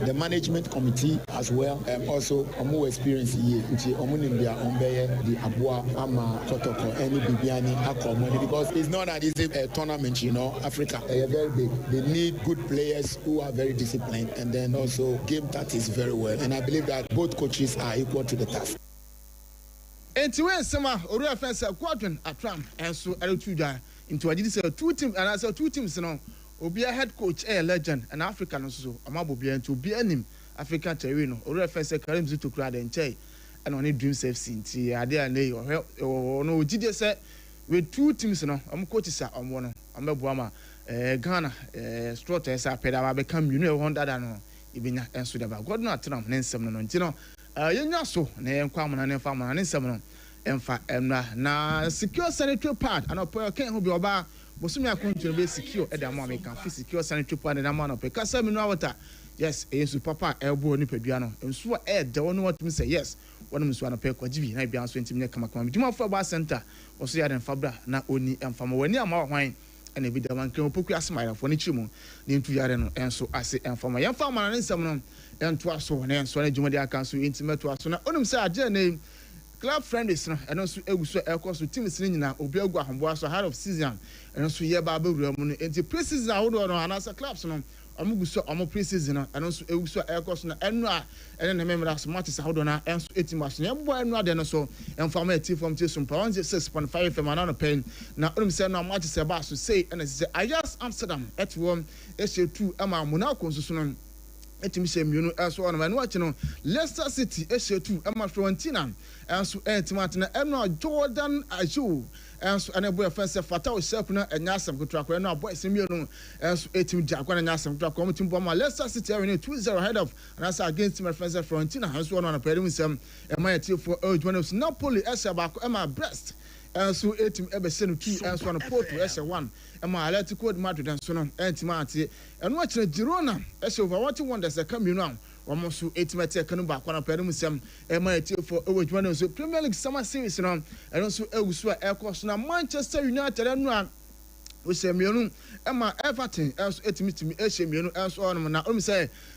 the management committee as well. Also, ɔmo experience yie nti ɔmo nim deɛ ɔmo bɛyɛ de aboa ama Kɔtɔkɔ ɛne Bibiani akɔ ɔmo ani because it's not an easy tournament. Africa very big. They need good players who are very disciplined and then also game tactics very well. And I believe that both coaches are equal to the task. Enti wei nsɛm a owura fɛn sɛ Godwin Atram nso ɛreto dwa nti wagye di sɛ two team anaasɛ two teams no obiara head coach ɛyɛ legend ɛna Africa no nso so ɔmo abɔ obiara nti obiara nim African terrain no. Owura fɛn sɛ Karim Zito kura de nkyɛn ɛna ɔne Dreams FC nti adeɛ a ne yi ɔhwɛ ɔno ogyidie sɛ with two teams no ɔmo coaches a ɔmo no ɔmo bɛboa ma Ghana slot ɛsɛ apɛ dɛ abɛka mmienu a ɛwɔ hɔ dada no ebenya nso daba. Godwin Atram ne nsɛm no nti no yɛnya so na yɛnkɔ amona ne mfa amona ne nsɛm no ɛmfa ɛmra. Na secure sanitary pad anɔpɛ ɔkɛn ho bi ɔbaa bosomi akonto no bɛ secure ɛde ama meka fi secure sanitary pad ɛde ama anɔpɛ kasa mineral water. Yes, ɛyɛ nsu papa a ɛboɔ nipadua no, nsu a ɛyɛ dɛw no watumi sɛ yes wɔnom nsu anɔpɛ kɔgye bi na ebia nso ntumi nyɛ kamakama. Dwumafo ɛbɔ center wɔso yɛ ade mfa bra na oni ɛmfa ma w'ani ama wɔ hwan ɛna ebi da wankran opoku asɛm ayɛfoɔ ne kyiri mu ne ntu yare no ɛnso ase ɛmfa ma yɛmfa ama ne nsɛm no ɛntoa so na ɛnso ne dwumadi aka nso nti mɛtoa so. Na onim sɛ agye ne club friendlies no ɛno nso egu so ɛkɔ so. Teams no nyinaa obi agu ahoboa so ahead of season ɛno nso yɛ ba abɛwura mu no. Nti pre-season ahodoɔ no anaasɛ clubs no ɔmo gu so ɔmo pre-season no ɛno nso egu so ɛkɔ so. Na ɛno a ɛne ne mmemmra so matches ahodoɔ no ɛnso eti mu aso na ɛbɔ ɛno adeɛ no so ɛnfa ɔmo ɛti fam ti so mpa 106.5 FM anano pɛn. Na onim sɛ ɛno a matches ɛba so sei ɛna sɛ Ajax Amsterdam ɛte hɔ ɛhyɛ 2 ɛma Monaco nso so no ɛtumi hyɛ 2 ɛso ɔnom. Ɛno akyi no Leicester City ɛhyɛ 2 ɛma Fiorentina ɛnso ɛntumi atena. Ɛno a Jordan Ayew ɛnso ɛne bɔ ɛfɛn sɛ Fatawu Issahaku no ɛnyɛ asɛm ketewa koraa. Ɛno a boys mmienu ɛnso ɛtumi di agorɔ no ɛnyɛ asɛm ketewa koraa. Wɔn tumi bɔ ma Leicester City ɛwin 2-0 ahead of anaasɛ against team ɛfɛn sɛ Fiorentina ɛnso ɔno anɔpɛ ɛde mu nsɛm ɛma yɛ tiefoɔ ɛwɔ dwuma no so. Napoli ɛhyɛ 1 ɛma Brest ɛnso ɛtumi ɛbɛhyɛ no 2 ɛnso ɔno Porto ɛhyɛ 1 ɛma Atletico Madrid nso no ɛntumi ante. Ɛno akyerɛ Girona ɛhyɛ Wolverhampton Wanderers ɛka 2 a wɔn nso ɛtumi ɛte ɛka no 1 anɔpɛ ɛde mu nsɛm ɛma yɛ tiefoɔ ɛwɔ adwuma no so. Premier League Summer Series no ɛno nso ɛgu so a ɛkɔ so na Manchester United ɛno a wɔhyɛ 2 ɛma Everton ɛnso ɛtumi tumi ɛhyɛ 2 ɛnso ɔnom. Na ɔnom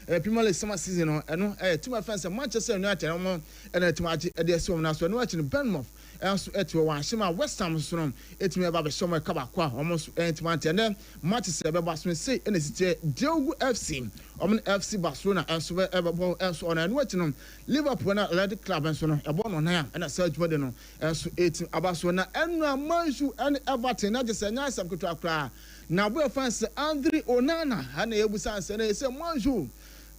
sɛ Premier League summer season no ɛno ɛyɛ team ɛfɛn sɛ Manchester United wɔn ɛna ɛtumi agye ɛde ɛsi wɔn na so. Ɛno akyi no Bournemouth nso te hɔ wɔn ahyɛm a West Ham nso no ɛtumi ɛba abɛhyɛ wɔn ɛka baako a wɔn nso ɛntumi ante. Ɛnɛ matches a ɛbɛba so no sei ɛna ɛsi teɛ, Daegu FC wɔn ne FC Barcelona nso ɛbɛbɔ nso ɔno ɛno akyi no Liverpool ne Athletic Club nso no ɛbɔ no ɔnan a ɛna saa dwumadi no nso ɛtumi aba so. Na ɛno a Man U ɛne Everton na gye sɛ ɛnyɛ asɛm ketewa koraa na aboɛ fan sɛ Andre Onana ɛna yɛbusa sɛ na ɛsɛ Man U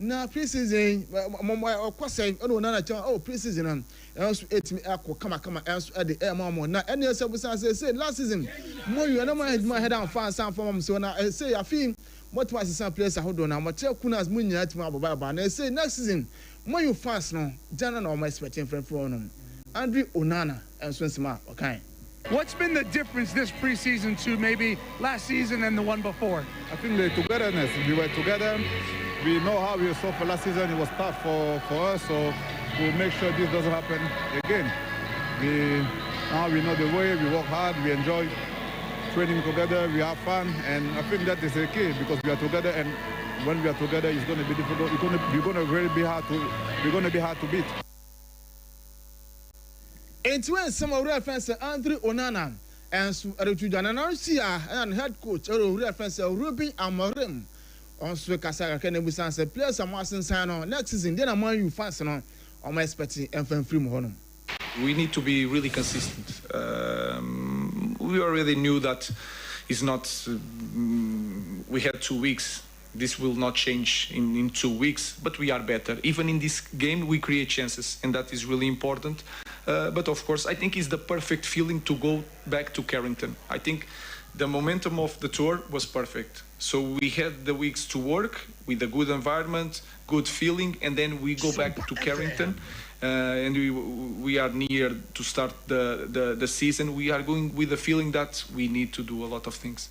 na pre-season ɔkɔ sɛn ɛna Onana kyɛn oh pre-season no ɛnso ɛtumi ɛkɔ kamakama ɛnso ɛde ɛma wɔn na ɛne ɛsɛ busa sɛ sɛ last season mo yɛ na mo ayɛ adwuma head and fan san fam so na ɛsɛ afi mo tumi asesa players ahodoɔ na mo kyerɛ kunas mo nyinaa tumi abɔ ba na ɛsɛ next season mo you fans no gyana na wɔn expect mfrɛmfrɛ wɔn no Andre Onana ɛnso nsɛm a ɔkan. What's been the difference this preseason to maybe last season and the one before? I think the togetherness. We were together. We know how we suffered last season. It was tough for us, so we'll make sure this doesn't happen again. We now we know the way. We work hard. We enjoy training together. We have fun, and I think that is the key because we are together. And when we are together, it's going to be difficult. It's going to we're going to really be hard to we're going to be hard to beat. Enti wɔn nsɛm a owura fɛn sɛ Andre Onana nso ɛretu dwa na n'ano a ɛna ne head coach ɛwɔ owura fɛn sɛ Ruben Amorim ɔnso kasa kakra na ebusan sɛ players a mo asensan no next season deɛ na Man U fans no ɔmo expect ɛnfɛn firi mu hɔ nom. We need to be really consistent. We already knew that it's not. We had 2 weeks. This will not change in 2 weeks, but we are better. Even in this game, we create chances, and that is really important. But of course, I think it's the perfect feeling to go back to Carrington. I think the momentum of the tour was perfect. So we had the weeks to work with a good environment, good feeling, and then we go back to Carrington. And we are near to start the season. We are going with the feeling that we need to do a lot of things.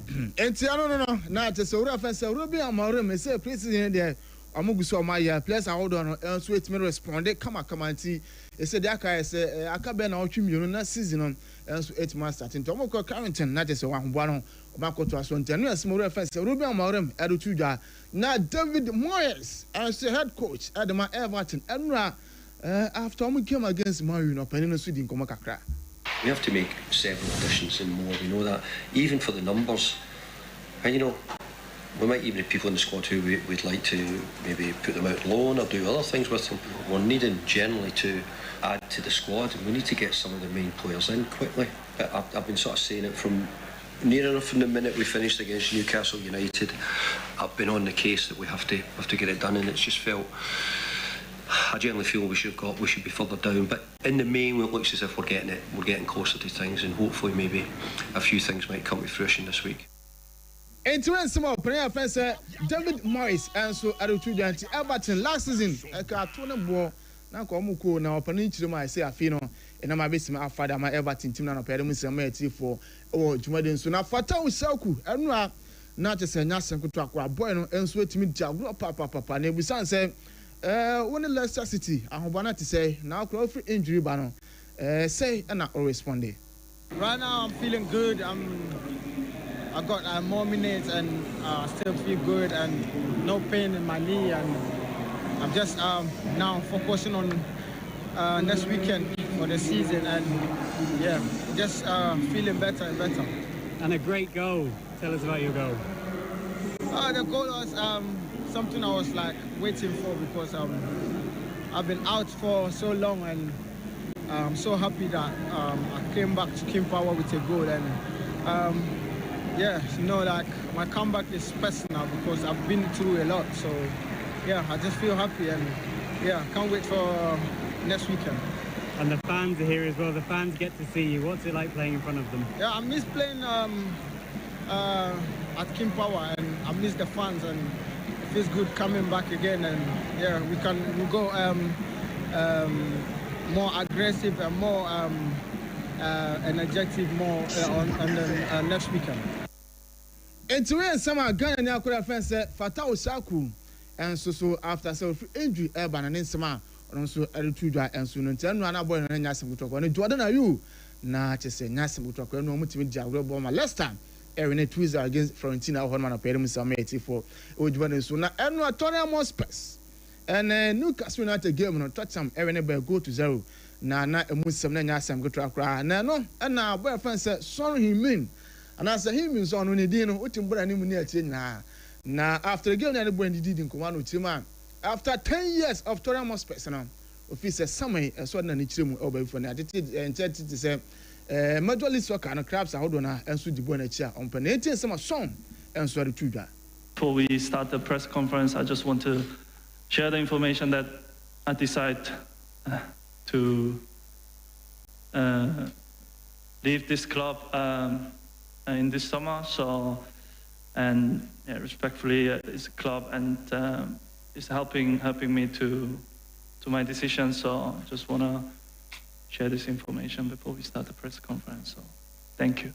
Nti ano no na kyerɛ sɛ owura fɛn sɛ Ruben Amorim sɛ pre-season deɛ ɔmo gu so ɔmo ayɛ players ahodoɔ no nso etumi respond kamakama nti ɛsɛ deɛ aka yɛ sɛ aka bɛn na ɔtwe mmienu na season no nso etumi astart nti ɔmo kɔ Carrington na kyerɛ sɛ wɔn ahoboa no ɔmo akɔto aso nti ɛno yɛ sɛ owura fɛn sɛ Ruben Amorim ɛde to dwa. Na David Moyes ɛnso head coach ɛde ma Everton ɛnura after ɔmo game against Man U no ɔpanin no nso di nkɔmɔ kakra. We have to make several additions and more. We know that, even for the numbers. And we might even have people in the squad who we'd like to maybe put them out loan or do other things with them. We're needing generally to add to the squad, and we need to get some of the main players in quickly. But I've been sort of saying it from near enough from the minute we finished against Newcastle United. I've been on the case that we have to get it done, and it's just felt. I generally feel we should be further down, but in the main, it looks as if we're getting it. We're getting closer to things, and hopefully, maybe a few things might come to fruition this week. Nti wɔn nsɛm a ɔpanin a fɛn sɛ David Moyes nso ɛretu dwa nti Everton last season ɛka ato ne boɔ na nka wɔn kɔ na ɔpanin kyerɛ mu a ɛsɛ afi no ɛnam abɛsim afa de ama Everton team na nɔpɛ yɛde mu nsɛm ɛyɛ tifoɔ ɛwɔ dwumadi nso na Fatawu Issahaku ɛnura na kyerɛ sɛ nya asɛm ketewa kora boy no nso etumi di agorɔ papapapa na ebusan sɛ wɔn ne Leicester City ahoba na te sɛ na akora ofiri injury ba no sɛ ɛna ɔrespond. Right now I'm feeling good. I got more minutes and still feel good and no pain in my knee, and I'm just now focusing on next weekend for the season, and yeah, just feeling better and better. And a great goal. Tell us about your goal. The goal was something I was like waiting for because I've been out for so long, and I'm so happy that I came back to King Power with a goal. And yeah, like my comeback is personal because I've been through a lot. So yeah, I just feel happy and yeah, can't wait for next weekend. And the fans are here as well. The fans get to see you. What's it like playing in front of them? Yeah, I miss playing at King Power, and I miss the fans, and it feels good coming back again. And yeah, we go more aggressive and more energetic more on the next weekend. Nti wei nsɛm a Ghana ni akora fɛn sɛ Fatawu Issahaku nso so after sɛ ofiri injury ɛba na ne nsɛm a ɔno nso ɛretu dwa nso no nti ɛnu ana bɔɔl no nya asɛm ketewa kɔ ne Jordan Ayew na kyɛ sɛ nya asɛm ketewa kɔ ɛnu ɔmo tumi di agorɔ bɔɔl ma Leicester ɛwɛ ne 2-0 against Fiorentina ɛwɔ hɔ nom anɔpɛ ɛde mu sɛ ɔmo yɛ ti fo ɛwɔ dwuma ne nso na ɛnu a Tottenham Hotspurs ɛnɛ Newcastle United game no, Tottenham ɛwɛ ne bɛ goal to zero. Na na emu nsɛm no nyɛ asɛm ketewa koraa. Na ɛno na aboa a yɛfrɛ no sɛ Son Heung-min anaasɛ Heung-min Son no ne din no, wotumi bɔ n'anim ne akyire nyinaa. Na after the game no a ne boy no didi nkɔmmɔ ano kyerɛ mu a, after 10 years of Tottenham Hotspurs no, ofii sɛ summer yi ɛsɛ ɔde n'ani kyerɛ mu wɔ baabi foforɔ. Na atete nkyɛ tete sɛ Major League Soccer no clubs ahodoɔ no nso di boy no akyi a ɔmpɛ. Na enti nsɛm a Son nso de to dwa. Before we start the press conference, I just want to share the information that I decide to leave this club in this summer. So, and yeah, respectfully, it's a club and it's helping me to my decision. So, I just wanna share this information before we start the press conference. So, thank you.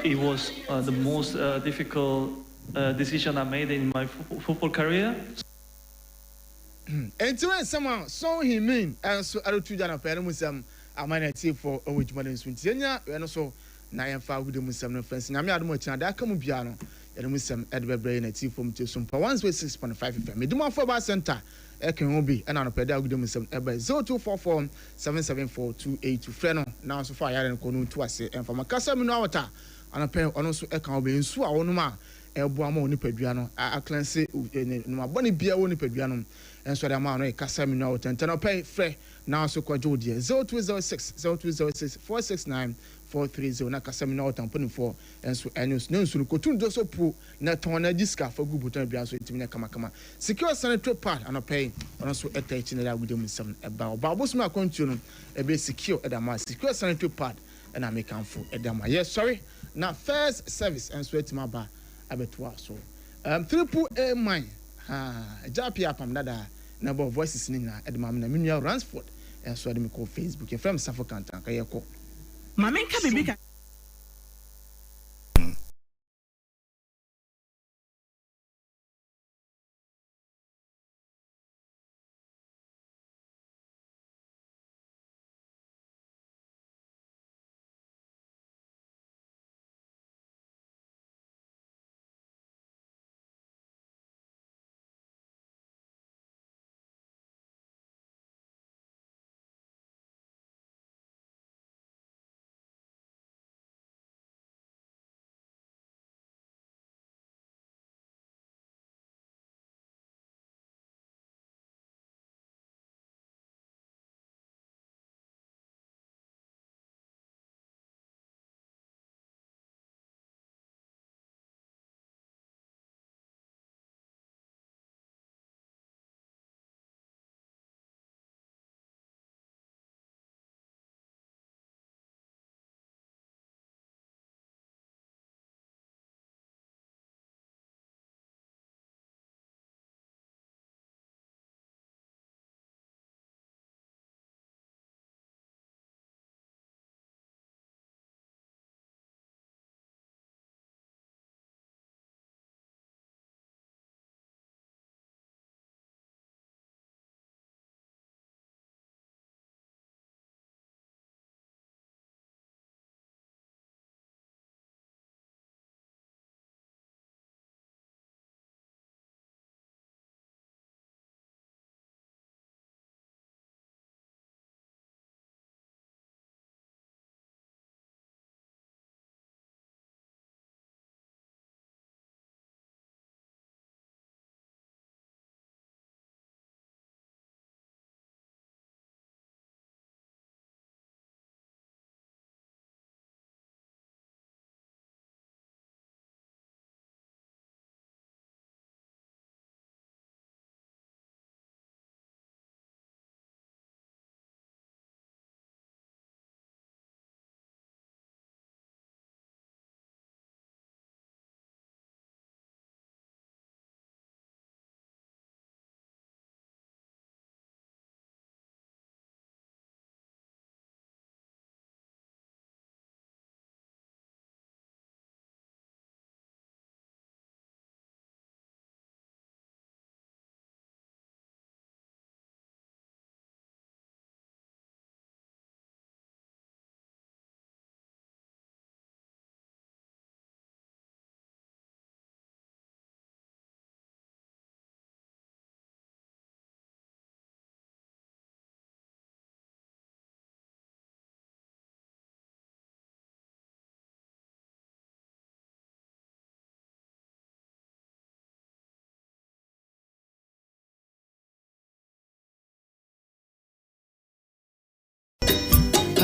It was the most difficult decision I made in my football career. Nti wɔn nsɛm a Son Heung-min nso ɛreto dwa na pɛɛ no mu nsɛm ama na atiefoɔ ɛwɔ dwuma no nso, nti yɛnya wɛ no so na yɛmfa agude mu nsɛm no mfɛnsi. Nyame adom, akyina da aka mu biara no, yɛde mu nsɛm ɛde bɛbrɛ yɛ na atiefoɔ mu tie so mpa 106.5 FM. Medimuafo Herbal Center ɛka ho bi ɛna anɔpɛ de agude mu nsɛm ɛbɛ 0244 774 282. Frɛ no na nso fa ayare no kɔ no ntu ase ɛmfa kasa mi no awɔta anɔpɛ. Ɔno nso ɛka ho bi nsuo a wɔnom a ɛboa ma wɔ nipadua no a cleanse numabɔne biara wɔ nipadua no nso de ama no. Yɛ kasa mi no awɔta ntɛnɛ ɔpɛ frɛ na nso kɔgye wo deɛ 0206 0206 469 430 na kasa mi no awɔta mpanimfoɔ nso ɛne nso ne nsu no kotu do so po na tɔn na gyi sika fa gu botɔn bia nso ntumi nyɛ kamakama. Secure sanitary pad anɔpɛ yi, ɔno nso ɛta akyi na ɛde agudie mu nsɛm ɛba ɔba abosom akwantuo no ɛbɛ secure ɛda ma secure sanitary pad ɛna mekanfo ɛda ma yɛ sɔre na first service nso atumi aba abɛtoa so Triple A mine ha agya pia apam dada na bɔ voices ne nyinaa ɛde ma me na me nua Ransford ɛnso ɛde me kɔ Facebook. Yɛfrɛ me Safo Kantanka, yɛkɔ. Maame nka biribi ka.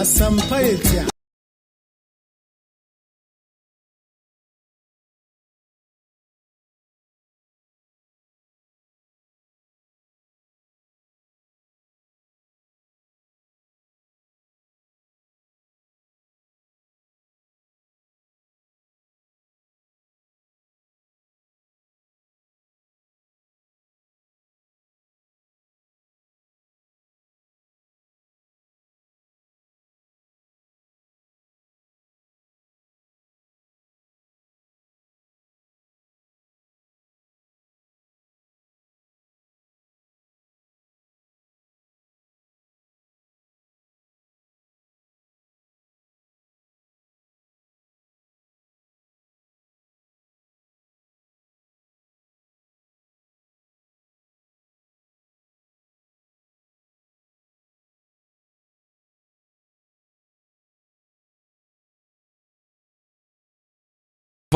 Asɛmpa yɛ tia.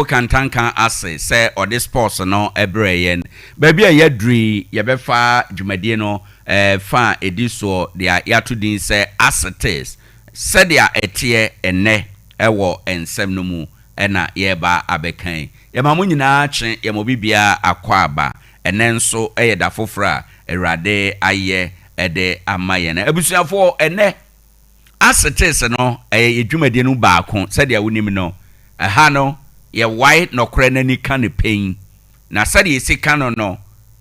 Kantanka ase sɛ ɔde sports no brɛɛ yɛn. Baabi a yɛaduru yi, yɛbɛfa dwumadie no fa a ɛdi soɔ deɛ yɛato din sɛ As It Is, Sɛdeɛ Ɛteɛ Ɛnnɛ wɔ Nsɛm no Mu na yɛreba abɛka yi. Yɛma mo nyinaa kye, yɛma obi biara akwaaba. Ɛnnɛ nso yɛ da foforɔ a Awurade ayɛ de ama yɛn. Abusuafoɔ, ɛnnɛ Asetes no, ɛyɛ yɛn dwumadie no mu baako. Sɛdeɛ wonim no, ɛha no, yɛwae nɔkorɛ no ani ka no pɛn. Na sɛdeɛ yɛsi ka no no,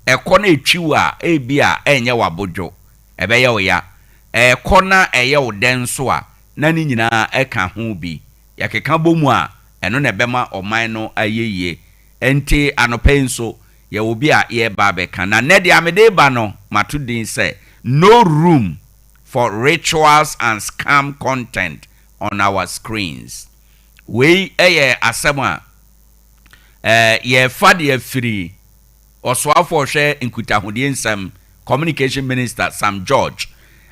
ɛkɔ na ɛtwi wo a, ebia ɛrenyɛ wo abodwo, ɛbɛyɛ wo ya. Ɛkɔ na ɛyɛ wo dɛ nso a, na ne nyinaa ɛka ho bi. Yɛkeka bɔ mu a, ɛno na ɛbɛma ɔman no ayɛ yie. Enti anɔpa yi nso, yɛwɔ bi a yɛreba abɛka. Na nnɛ deɛ mede reba no, mato din sɛ, No Room for Rituals and Scam Content on Our Screens. Wei yɛ asɛm a yɛrefa de afiri Ɔsoafoɔ a ɔhwɛ Nkutahodie Nsɛm, Communication Minister Sam George,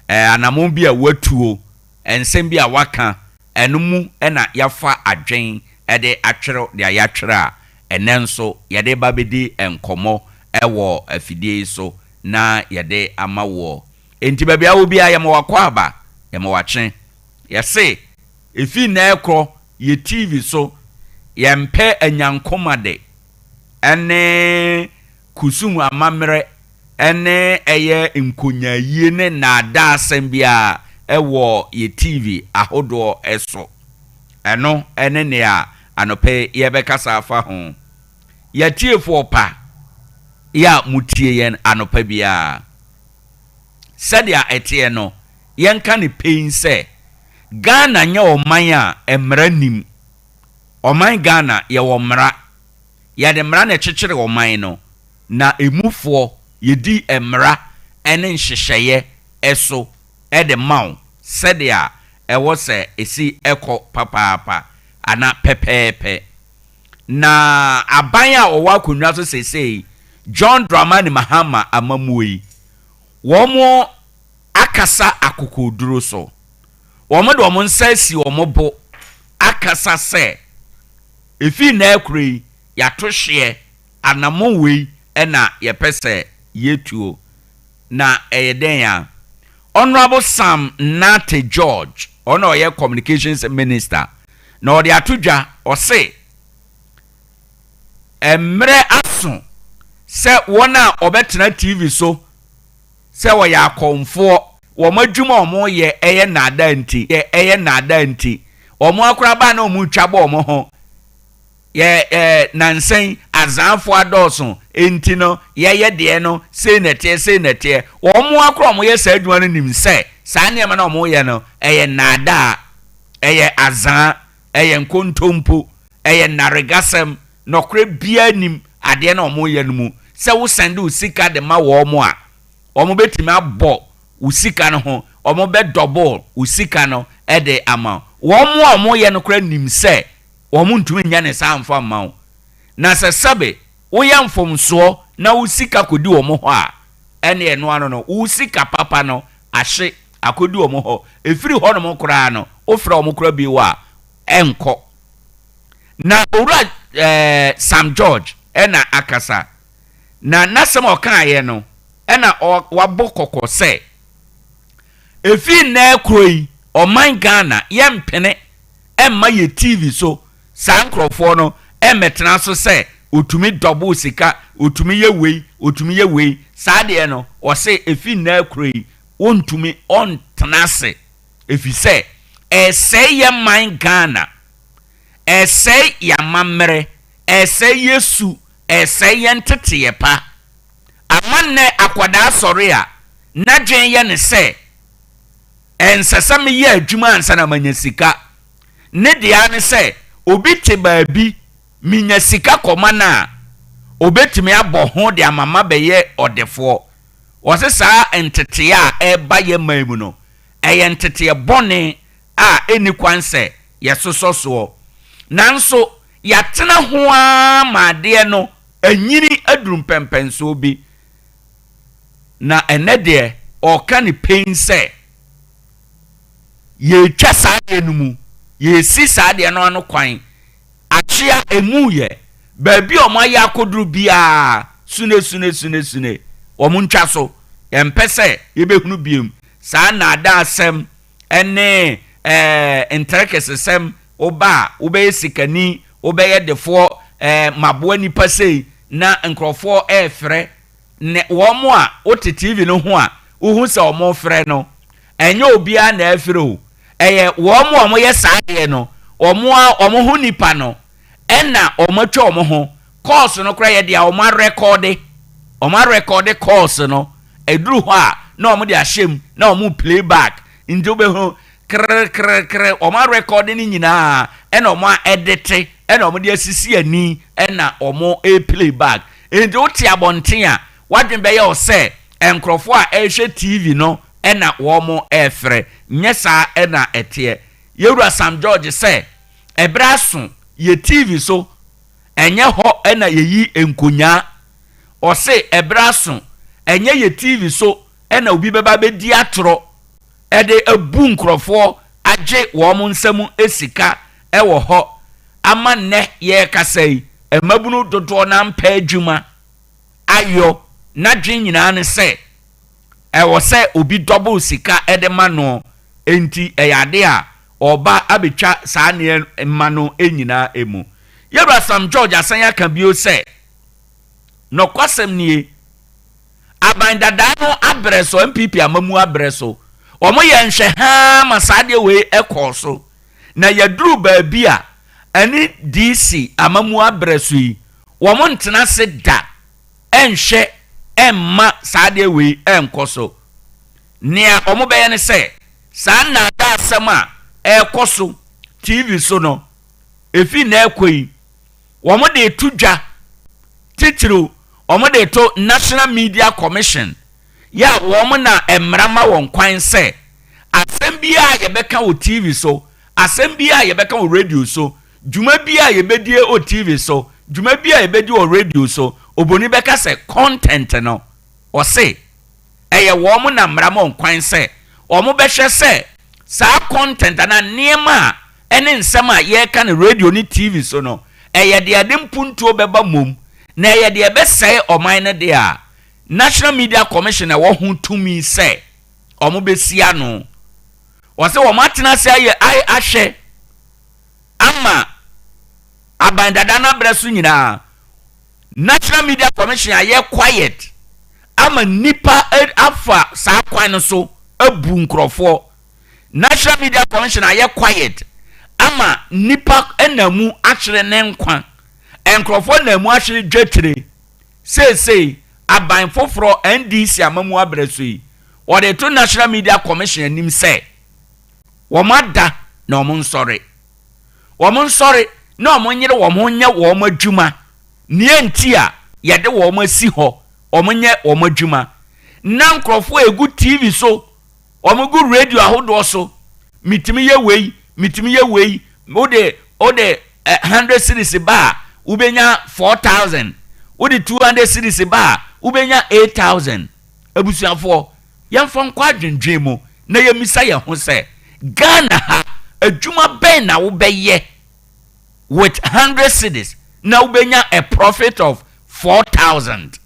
anammɔn bi a watuo, nsɛm bi a waka, ɛno mu na yɛafa adwen de atwerɛ deɛ yɛatwerɛ a ɛnnɛ nso yɛde reba abɛdi nkɔmmɔ wɔ afidie yi so na yɛde ama woɔ. Enti baabi a wɔ biara yɛma wo akwaaba, yɛma wo akye. Yɛse efi nnɛ rekorɔ yɛ TV so yɛmpɛ anyankomade ne kusum amammerɛ ne ɛyɛ nkonyaayie ne nnaadaasɛm biara wɔ yɛ TV ahodoɔ so. Ɛno ne nea anɔpa yi yɛrebɛkasa afa ho. Yɛatiefoɔ pa yɛ a motie yɛn anɔpa biara. Sɛdeɛ ɛteɛ no, yɛnka no pein sɛ, Ghana nyɛ ɔman a mmara nnim. Ɔman Ghana, yɛwɔ mmara. Yɛde mmara na ɛkyekyere ɔman no, na ɛmufoɔ, yɛdi mmara ne nhyehyɛeɛ so de ma wo sɛdeɛ ɛwɔ sɛ ɛsi kɔ papaapa anaa pɛpɛɛpɛ. Na aban a ɔwɔ akonnwa so seesei, John Dramani Mahama amammuo yi, wɔn akasa akokoɔduro so. Wɔn de wɔn nsa asi wɔn bo akasa sɛ, ɛfiri nnɛ rekoro yi, yɛato hyeɛ, anammɔn wei na yɛpɛ sɛ yɛtuo. Na ɛyɛ dɛn a? Honourable Sam Nartey George, ɔno na ɔyɛ Communications Minister, na ɔde ato dwa, ɔse, Mmerɛ aso sɛ wɔn a wɔbɛtena TV so sɛ wɔyɛ akɔmfoɔ, wɔn adwuma a wɔyɛ yɛ nnaadaa nti, yɛ nnaadaa nti, wɔn akoraba na wɔretwa bɔ wɔn ho, yɛ ɛɛ nansa yi azaafoɔ adɔɔso nti no yɛyɛ deɛ no sei na ɛteɛ sei na ɛteɛ. Wɔn akora wɔyɛ saa adwuma no nim sɛ saa nneɛma no a wɔyɛ no ɛyɛ nnaadaa, ɛyɛ azaa, ɛyɛ nkontompo, ɛyɛ nnaregasɛm, nɔkorɛ biara nnim adeɛ no a wɔyɛ no mu. Sɛ wo sɛnde wo sika de ma wɔn a, wɔn bɛtumi abɔ wo sika no ho, wɔn bɛ double wo sika no de ama wo. Wɔn a wɔyɛ no koraa nim sɛ wɔntumi nyɛ no saa mfa mma wo. Na sɛ sɛbe woyɛ mfomsoɔ na wo sika kɔdi wɔn hɔ a, ɛnneɛ ɛno ano no, wo sika papa no ahye akɔdi wɔn hɔ. Ɛfiri hɔnom koraa no, wofrɛ wɔn koraa bio a, ɛnkɔ. Na Owura eh, Sam George na akasa, na n'asɛm a ɔkaeɛ no, ɛna wabɔ kɔkɔ sɛ, ɛfiri nnɛ rekɔ yi, ɔman Ghana yɛmpene mma yɛ TV so saa nkorɔfoɔ no mmɛtena so sɛ ɔtumi double sika, ɔtumi yɛ wei, ɔtumi yɛ wei, saa deɛ no ɔse ɛfiri nnɛ rekora yi ɔntumi ɔntena ase ɛfiri sɛ ɛresɛe yɛ man Ghana, ɛresɛe yɛ amammerɛ, ɛresɛe yɛ su, ɛresɛe yɛ nteteeɛ pa. Ama nnɛ akwadaa sɔre a, n'adwene yɛ no sɛ, Ɛnsɛ sɛ meyɛ adwuma ansa na manya sika. Ne deɛ ara ne sɛ, obi te baabi, menya sika kɔma no a, ɔbɛtumi abɔ ho de ama mabɛyɛ ɔdefoɔ. Wɔse saa nteteeɛ a ɛreba yɛn man mu no, ɛyɛ nteteeɛ bɔne a ɛnni kwan sɛ yɛsosɔ soɔ. Nanso yɛatena ho ara ma adeɛ no anyini aduru mpɛnpɛnsoɔ bi, na ɛnnɛ deɛ ɔreka no pain sɛ yɛretwa saa adeɛ no mu, yɛresi saa adeɛ no ano kwan, akyea ɛmu yɛ, baabi a wɔayɛ akɔduru biara, sune sune sune sune, wɔn ntwa so, yɛmpɛ sɛ yɛbɛhunu biom saa nnaadaasɛm ne ɛɛ ntrɛkɛsesɛm, woba a wobɛyɛ sikani, wobɛyɛ defoɔ, ɛɛ maboa nipa sei, na nkurɔfoɔ ɛɛfrɛ, ne wɔn a wote TV no ho a wohu sɛ wɔrefrɛ no, ɛnyɛ obiara na ɛrefrɛ o, ɛyɛ wɔn a wɔyɛ saa adeɛ no, wɔn a wɔn ho nipa no ɛna wɔatwa wɔn ho. Kɔɔso no koraa yɛ deɛ wɔn arɛkɔɔde, wɔn arɛkɔɔde kɔɔso no, ɛduru hɔ a na wɔde ahyɛ mu na wɔn play back, nti wobɛhu krrkrkr, wɔn arɛkɔɔde no nyinaa ɛna wɔn a ɛdete ɛna wɔde asisi ani ɛna wɔn play back. Enti wote abɔnten a, w'adwene bɛyɛ wo sɛ nkurɔfoɔ a ɛrehwɛ TV no na wɔrefrɛ. Nyɛ saa na ɛteɛ. Yɛwura Sam George sɛ, Ɛberɛ aso, yɛ TV so, ɛnyɛ hɔ na yɛyi nkonyaa. Ɔse, Ɛberɛ aso, ɛnyɛ yɛ TV so na obi bɛba abɛdi atorɔ de abu nkurɔfoɔ agye wɔn nsam sika wɔ hɔ ama nnɛ yɛrekasa yi, mmabunu dodoɔ no ara mpɛ adwuma ayɔ, n'adwene nyinaa ne sɛ ɛwɔ sɛ obi dɔbol sika de ma no, enti ɛyɛ adeɛ a ɔreba abɛtwa saa nneɛma no nyinaa mu. Yɛwura Sam George asan aka bio sɛ, Nɔkwasɛm nie, aban dadaa no abrɛ so, NPP amamuo abrɛ so, wɔyɛ nhwɛhaa ma saa adeɛ wei kɔɔ so. Na yɛduru baabi a ɛne DC amammuo abrɛ so yi, wɔn ntena ase da nhwɛ mma saa adeɛ wei nkɔ so. Nea wɔbɛyɛ ne sɛ, saa nnaadaasɛm a ɛrekɔ so TV so no, ɛfiri nnɛ rekɔ yi, wɔde reto dwa, titiriw wɔde reto National Media Commission yɛ a wɔn na mmara ma wɔn kwan sɛ asɛm biara a yɛbɛka wɔ TV so, asɛm biara a yɛbɛka wɔ radio so, dwuma biara a yɛbɛdie wɔ TV so, dwuma biara a yɛbɛdi wɔ radio so, oboni bɛka sɛ content no, ɔse ɛyɛ wɔn na mmara ma wɔn kwan sɛ wɔbɛhwɛ sɛ saa content anaa nneɛma a ɛne nsɛm a yɛreka no radio ne TV so no, ɛyɛ deɛ ɛde mpuntuo bɛba mmom, na ɛyɛ deɛ ɛbɛsɛe ɔman no deɛ a, National Media Commission na ɛwɔ ho tumi sɛ wɔbɛsi ano. Wɔsɛ wɔatena ase ayɛ ahwɛ ama aban dada no abrɛ so nyinaa. National Media Commission ayɛ quiet ama nnipa afa saa kwan no so abu nkurɔfoɔ. National Media Commission ayɛ quiet ama nnipa nam mu ahwere ne nkwa. Nkurɔfoɔ nam mu ahwere dwetire. Seesei, aban foforɔ NDC amammuo abrɛ so yi, wɔde reto National Media Commission anim sɛ wɔn ada na wɔn nsɔre. Wɔn nsɔre na wɔn nyere wɔn ho nyɛ wɔn adwuma. Nea nti a yɛde wɔn asi hɔ, wɔn nyɛ wɔn adwuma. Na nkurɔfoɔ a ɛgu TV so, wɔn gu radio ahodoɔ so, metumi yɛ wei, metumi yɛ wei, wode wode eh, 100 cedis ba a, wobɛnya 4000, wode 200 cedis ba a, wobɛnya 8000. Abusuafoɔ, yɛmfa nkɔ adwendwen mu na yɛmmisa yɛn ho sɛ, Ghana ha, adwuma bɛn na wobɛyɛ with 100 cedis na wobɛnya a profit of 4000?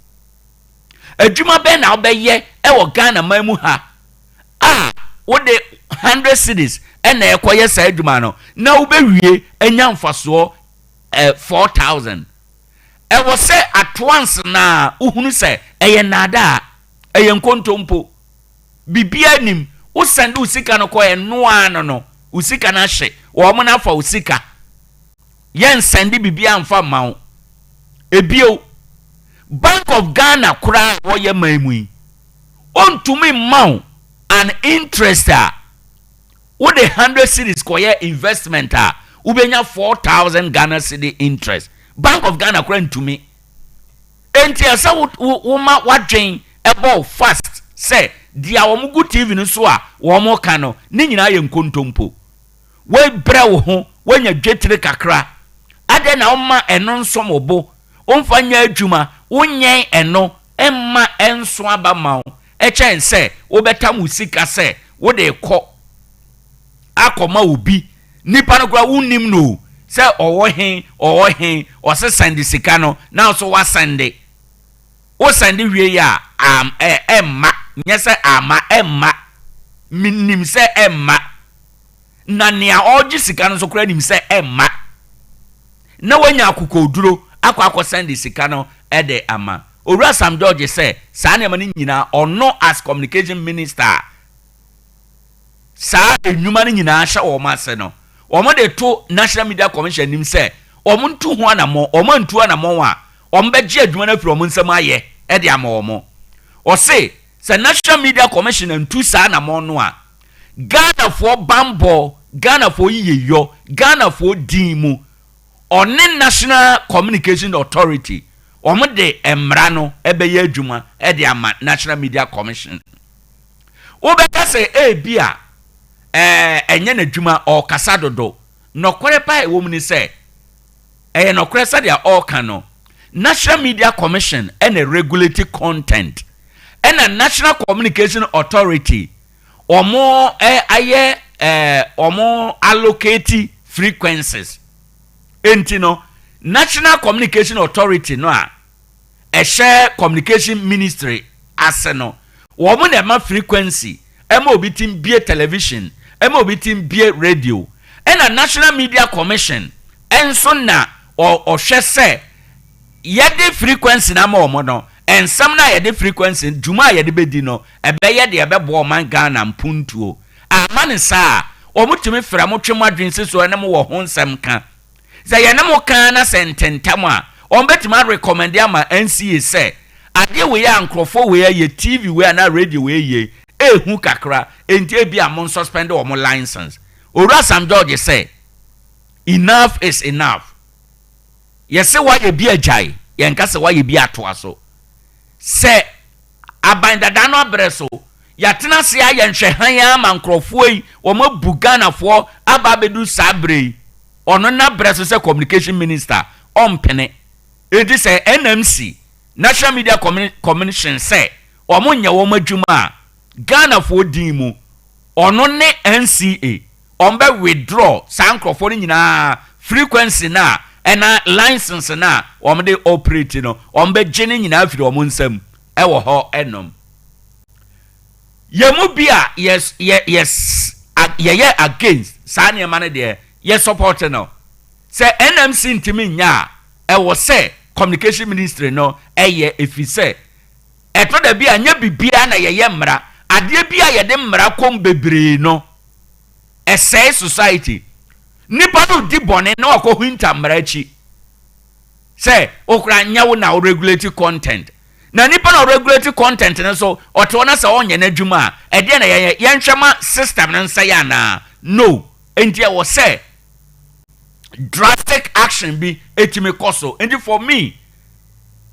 Adwuma bɛn na wobɛyɛ wɔ Ghana man mu ha a Wode 100 cedis na ɛkɔyɛ saa adwuma no na wobɛwie anya mfasoɔ 4,000. Ɛwɔ sɛ at once no ara wohunu sɛ ɛyɛ nnaadaa, ɛyɛ nkontompo. Biribiara nnim. Wo sɛnde wo sika no kɔ ɛno ara no no, wo sika no ahye. Wɔn no afa wo sika. Yɛnsɛnde biribiara mfa mma wo. Ebio, Bank of Ghana koraa a ɛwɔ yɛn man mu yi, ɔntumi mma wo an interest a wode 100 cedis kɔyɛ investment a wobɛnya 4000 Ghana cedi interest. Bank of Ghana koraa ntumi. Enti ɛsɛ wo wo woma w'adwen bɔ wo fast sɛ deɛ wɔn gu TV no so a wɔn ka no ne nyinaa yɛ nkontompo. Woabrɛ wo ho, woanya dwetire kakra. Adɛn na womma ɛno nsom wo bo? Womfa nyɛ adwuma, wonyɛn ɛno mma ɛnso aba mma wo kyɛn sɛ wobɛtam wo sika sɛ wode rekɔ akɔma obi. Nipa no koraa wonnim no o, sɛ ɔwɔ he, ɔwɔ he, ɔse sɛnde sika no, na wo nso woasɛnde. Wo sɛnde wie a, am, ɛ, ɛmma, nyɛ sɛ amma, ɛmma. Menim sɛ ɛmma. Na nea ɔregye sika no nso koraa nim sɛ ɛmma. Na wanya akokoduro akɔ akɔsɛnde sika no de ama. Owura Sam George sɛ saa nneɛma no nyinaa ɔno as communication minister a saa nnwuma no nyinaa hyɛ wɔn ase no, wɔde to National Media Commission anim sɛ wɔn ntu ho anammɔn, wɔn antu anammɔn a, wɔbɛgye adwuma no afiri wɔn nsam ayɛ de ama wɔn. Ɔse sɛ National Media Commission antu saa anammɔn no a, Ghanafoɔ banbɔ, Ghanafoɔ yiyeyɔ, Ghanafoɔ din mu, ɔne National Communication Authority, wɔn de mmara no bɛyɛ adwuma de ama National Media Commission. Wobɛka sɛ ebia ɛɛ ɛnyɛ n'adwuma, ɔrekasa dodo. Nɔkorɛ paa a ɛwɔ mu ne sɛ, ɛyɛ nɔkorɛ sɛdeɛ ɔreka no, National Media Commission na regulate content, ɛna National Communication Authority wɔn ayɛ ɛɛ wɔn allocate frequencies. Enti no, National Communication Authority no a ɛhyɛ Communication Ministry ase no, wɔn na ɛma frequency, ɛma obi tim bie television, ɛma obi tim bie radio. Ɛna National Media Commission nso na ɔhwɛ sɛ yɛde frequency no ama wɔn no, nsɛm no a yɛde frequency, dwuma a yɛde bɛdi no, ɛbɛyɛ deɛ ɛbɛboa ɔman Ghana mpuntuo. Amma no saa a, wɔtumi frɛ mo twe mo adwene si so ne mo wɔ ho nsɛm ka. Sɛ yɛne mo ka ara na sɛ ntentam a, wɔbɛtumi arekɔmɛnde ama NCA sɛ adeɛ wei a nkorɔfoɔ wei ayɛ, TV wei anaa radio wei ayɛ yi, ɛɛhu kakra, enti ebia monsuspɛnde wɔn license. Owura Sam George sɛ, Enough is enough. Yɛse woayɛ bi agyae, yɛnka sɛ woayɛ bi atoa so. Sɛ aban dada no abrɛ so, yɛatena ase ayɛ nhwɛhan ara ma nkorɔfoɔ yi, wɔabu Ghanafoɔ aba abɛduru saa berɛ yi, ɔno n'abrɛ so sɛ communication minister, ɔmpene. Enti sɛ NMC, National Media Commission sɛ wɔnyɛ wɔn adwuma a, Ghanafoɔ din mu, ɔno ne NCA, wɔbɛ withdraw saa nkorɔfoɔ no nyinaa frequency no a ɛna license no a wɔde operate no, wɔbɛgye ne nyinaa afiri wɔn nsam wɔ hɔ nom. Yɛn mu bi a yɛ yɛ yɛ yɛyɛ against saa nneɛma no deɛ, yɛ support no. Sɛ NMC ntumi nyɛ a, ɛwɔ sɛ communication ministry no yɛ ɛfiri sɛ ɛtɔ da bi a nyɛ biribiara na yɛyɛ mmara. Adeɛ bi a yɛde mmara kɔm bebree no, ɛsɛe society. Nipa no di bɔne na wakɔ hinta mmara akyi sɛ okura nyɛ wo na wo regulate content. Na nipa na ɔregulate content no so ɔte hɔ na sɛ ɔnyɛ n'adwuma a, ɛdeɛ na yɛnyɛ? Yɛnhwɛ ma system no nsɛe anaa? No. Enti ɛwɔ sɛ drastic action bi ɛtumi kɔ so. Enti for me,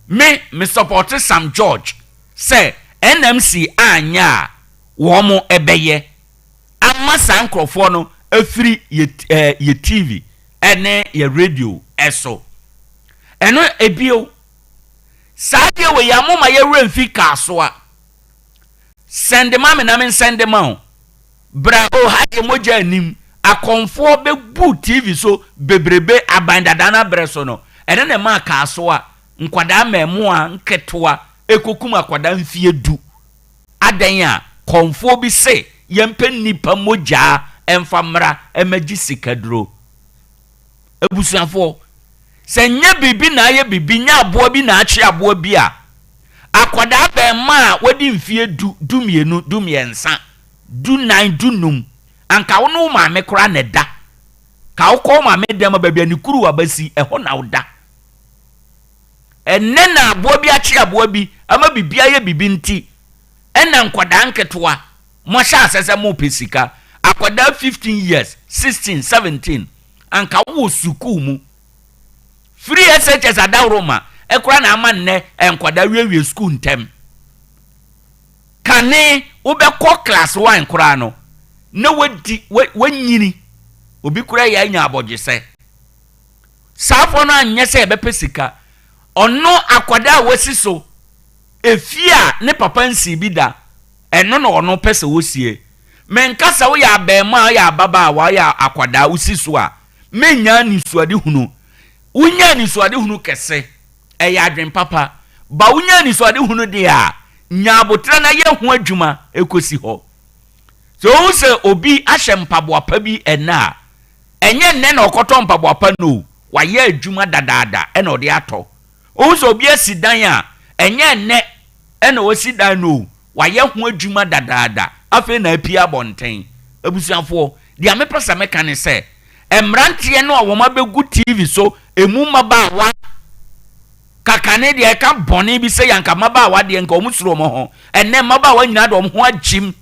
me me support Sam George sɛ NMC anyɛ a wɔn ɛbɛyɛ ama saa nkorɔfoɔ no afiri yɛ ɛɛ yɛ TV ɛne yɛ radio ɛso. Ɛno ebio. Saa adeɛ wei a moma yɛ werɛ mfi Kasoa. Sɛnde ma me na me nsɛnde ma wo. Bra o ha deɛ mogya nnim. Akɔmfoɔ bɛgu TV so bebrebe aban dada no abrɛ so no. Ɛno na ɛmaa Kasoa nkwadaa mmaamua nketewa ɛkɔkum akwadaa mfeɛ du. Adɛn a kɔmfoɔ bi se yɛmpɛ nnipa mogyaa mfa mmra mmɛgye sikaduro. Abusuafoɔ, sɛ nyɛ biribi na ayɛ biribi, nyɛ aboa bi na akye aboa bi a, akwadaa bɛɛma a wadi mfeɛ du, dumienu, dumiɛnsa, dunan, dunum, anka wo ne wo maame koraa na ɛda. Ka wokɔ wo maame dɛm a, baabi a ne kuruwa bɛsi, ɛhɔ na woda. Ɛnnɛ na aboa bi akye aboa bi ama biribi ayɛ biribi nti, ɛna nkwadaa nketewa moahyɛ asɛ sɛ mopɛ sika. Akwadaa 15 years, 16, 17, anka wowɔ sukuu mu. Free SHS adaworoma koraa na ama nnɛ nkwadaa wiewie sukuu ntɛm. Kane wobɛkɔ class one koraa no, na wadi, wanyini. Obi koraa yɛ anya abɔdwesɛ. Saafoɔ no anyɛ sɛ yɛbɛpɛ sika. Ɔno akwadaa a wasi so, efie a ne papa nsii bi da, ɛno na ɔno pɛ sɛ ɔsie. Menka sɛ woyɛ abarimaa, woyɛ ababaawa, woyɛ akwadaa, wosi so a, mennya anisoadehunu. Wonya anisoadehunu kɛse, ɛyɛ adwene papa. Ba wonya anisoadehunu deɛ a, nya aboterɛ na yɛ ho adwuma kɔsi hɔ. Sɛ wohu sɛ obi ahyɛ mpaboa pa bi ɛnnɛ a, Ɛnyɛ nnɛ na ɔkɔtɔ mpaboa pa no o, wayɛ adwuma dadaada na ɔde atɔ. Wohu sɛ obi asi dan a, ɛnyɛ nnɛ na wasi dan no o, wayɛ ho adwuma dadaada, afei na apue abɔnten. Abusuafoɔ, deɛ mepɛ sɛ meka ne sɛ, mmeranteɛ no a wɔabɛgu TV so, ɛmu mmabaawa, kakane deɛ ɛka bɔne bi sɛ yɛanka mmabaawa deɛ nka wɔn suro wɔn ho. Ɛnnɛ mmabaawa nyinaa de wɔn ho agyim.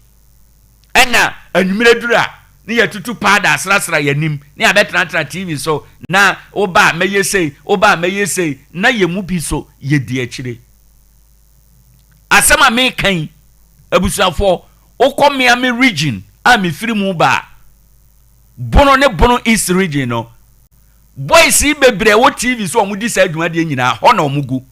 Ɛna anwummerɛ duru a, ne yɛatutu paada asrasra yɛn anim, ne yɛabɛtenatena TV so, na woba a mɛyɛ sei, woba a mɛyɛ sei, na yɛn mu bi nso yɛdi akyire. Asɛm a meka yi, abusuafoɔ, wokɔ Miami region a mefiri mu ba a, Bono ne Bono East region no, boys yi bebree a ɛwɔ TV so a wɔdi saa dwumadie nyinaa, hɔ na wɔgu.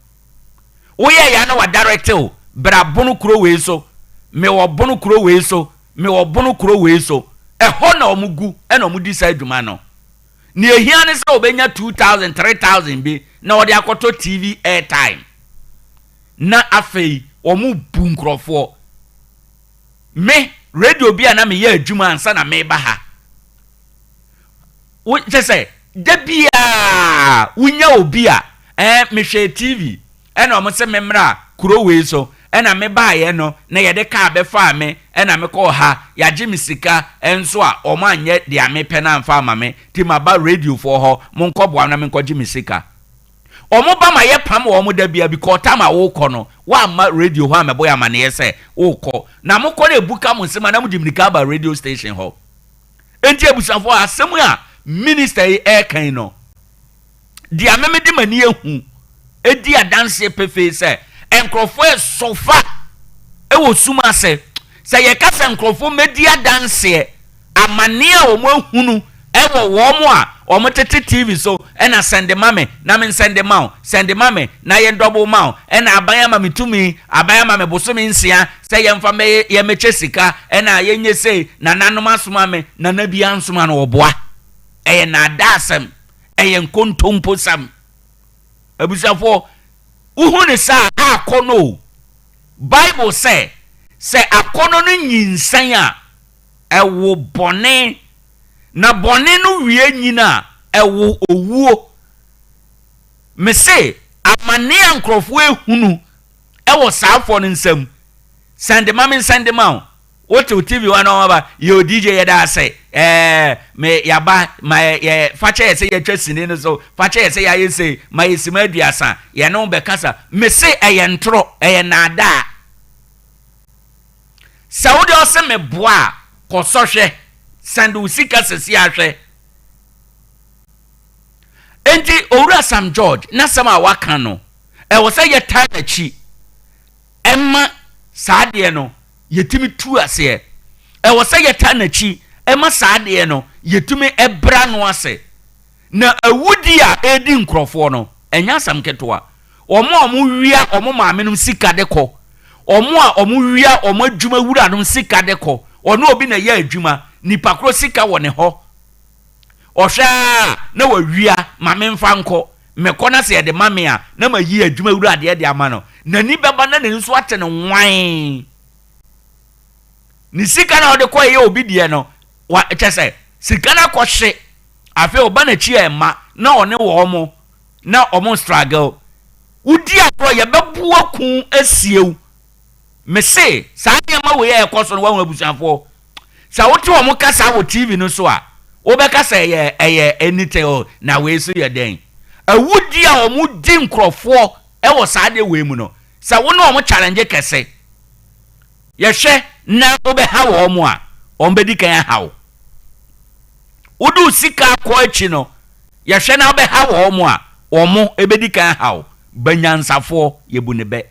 Woyɛ ya na wa direct wo bra bono kuro wei so, me wɔ bono kuro wei so, me wɔ bono kuro wei so. Ɛhɔ na wɔn gu ɛna wɔn di saa adwuma no. Nea ehia ne sɛ wɔbɛnya 2000, 3000 bi na wɔde akɔtɔ TV airtime. Na afei wɔn bu nkurɔfoɔ. Me, radio bi a na meyɛ adwuma ansa na meba ha. Wo kyɛ sɛ da biara wonya obi a ɛɛ mehwɛɛ TV ɛna wɔn sɛ memmra kuro wei so ɛna mebaeɛ no na yɛde kaa bɛfaa me ɛna mekɔɔ ha yɛagye me sika nso a wɔn anyɛ deɛ mepɛ no amfa ama me nti maba radiofoɔ hɔ monkɔboa na menkɔgye me sika. Wɔn ba ma yɛpam wɔn da biara because time a wokɔ no woamma radio hɔ ammɛbɔ yɛn amaneɛ sɛ wokɔ na mokɔ na ebu ka mo nsam a na mode mmirika aba radio station hɔ. Enti abusuafoɔ, asɛm a minister yi reka yi no, deɛ me mede m'ani ahu di adanseɛ pefee sɛ nkurɔfoɔ resɔfa wɔ sum ase. Sɛ yɛka sɛ nkurɔfoɔ mmɛdi adanseɛ, amaneɛ a wɔahunu wɔ wɔn a wɔtete TV so na sɛnde ma me na me nsɛnde ma wo, sɛnde ma me na yɛn dɔbo ma wo, ɛna aban ama me tumi, aban ama me bosome nsia sɛ yɛmfa mmɛyɛ yɛmmɛkyɛ sika, ɛna yɛnyɛ sei, nananom asoma me, nana biara nsoma no, ɔboa. Ɛyɛ nnaadaasɛm, ɛyɛ nkontomposɛm. Abusuafoɔ, wohu ne saa a, akɔnnɔ o. Bible sɛ, sɛ akɔnnɔ no nyinsɛn a, ɛwo bɔne, na bɔne no wie nyin a, ɛwo owuo. Mese, amane a nkurɔfoɔ ehunu wɔ saa afɔ no nsam, sɛnde ma me nsɛnde ma wo, wote wo TV hɔ na wɔaba, yo DJ yɛda ase, ɛɛ, me yaba, ma yɛ, yɛ, fakyɛ yɛ sɛ yɛatwa sini no so, fakyɛ yɛ sɛ yɛayɛ sei, ma yɛ sima aduasa, yɛne wo bɛkasa. Mese ɛyɛ ntorɔ, ɛyɛ naadaa. Sɛ wode ɔse meboa a, kɔ sɔ hwɛ, sɛnde wo sika sɛsi ara hwɛ. Enti Owura Sam George n'asɛm a waka no, ɛwɔ sɛ yɛtaa n'akyi ma saa adeɛ no yɛtumi tu aseɛ. Ɛwɔ sɛ yɛtaa n'akyi ma saa adeɛ no yɛtumi bra no ase. Na awudie a ɛredi nkurɔfoɔ no, ɛnyɛ asɛm ketewa. Wɔn a wɔwia wɔn maamenom sika de kɔ, wɔn a wɔwia wɔn adwuma wuranom sika de kɔ, ɔne obi na ɛyɛ adwuma, nipa korɔ sika wɔ ne hɔ. Ɔhwɛ ara na wawia, ma memfa nkɔ. Mekɔ na sɛ yɛde ma me a, na mayi adwuma wura adeɛ de ama no. N'ani bɛba na n'ani nso ate no nwann. Ne sika no a ɔde kɔeɛ yɛ obi deɛ no, wa, kyɛ sɛ, sika no akɔhye. Afei ɔba n'akyi a ɛmma na ɔne wɔn na wɔn struggle. Wodi agorɔ, yɛbɛboa ku asie wo. Mese, saa nneɛma wei a ɛkɔ so no, wahu abusuafoɔ, sɛ wote wɔn kasa wɔ TV no so a, wobɛka sɛ ɛyɛ, ɛyɛ anything, oh, na wei so yɛ dɛn? Awudie a wɔdi nkurɔfoɔ wɔ saa adeɛ wei mu no, sɛ wo ne wɔn challenge kɛse, yɛhwɛ na wobɛha wɔn a, wɔbɛdi kan aha wo. Wode wo sika akɔ akyi no, yɛhwɛ na wobɛha wɔn a, wɔn bɛdi kan aha wo. Banyansafoɔ, yɛbu ne bɛ.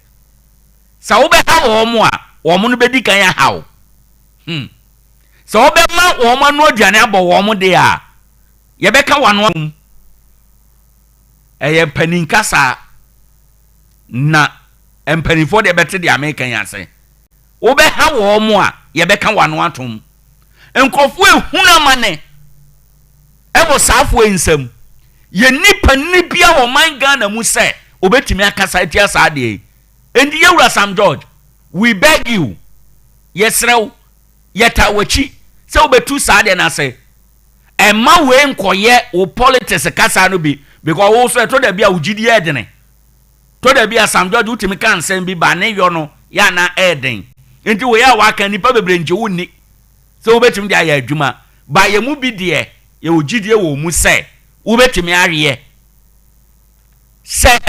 Sɛ wobɛha wɔn a, wɔn no bɛdi kan aha wo. Hmm. Sɛ wobɛma wɔn ano aduane abɔ wɔn deɛ a, yɛbɛka w'ano atom. Ɛyɛ mpanin kasa na mpanimfoɔ deɛ bɛte deɛ meka yi ase. Wobɛha wɔn a, yɛbɛka w'ano atom. Nkurɔfoɔ ehunu amane ɛwɔ saa afoɔ yi nsam. Yɛnni panin biara wɔ ɔman Ghana mu sɛ obɛtumi akasa atia saa adeɛ yi. Enti yɛwura Sam George, we beg you, yɛsrɛ wo, yɛtaa w'akyi sɛ wobɛtu saa adeɛ no ase. Ɛmma wei nkɔyɛ wo politics kasa no bi because wo nso ɛtɔ da bi a wo gyidie yɛ dene. Tɔ da bi a Sam George wotumi ka nsɛm bi ba ne yɔ no yɛ a na ɛyɛ den. Nti wei a waka nnipa bebree ngye wo nni sɛ wobɛtumi de ayɛ adwuma. Ba yɛn mu bi deɛ yɛwɔ gyidie wɔ wo mu sɛ wobɛtumi ayɛ. Sɛ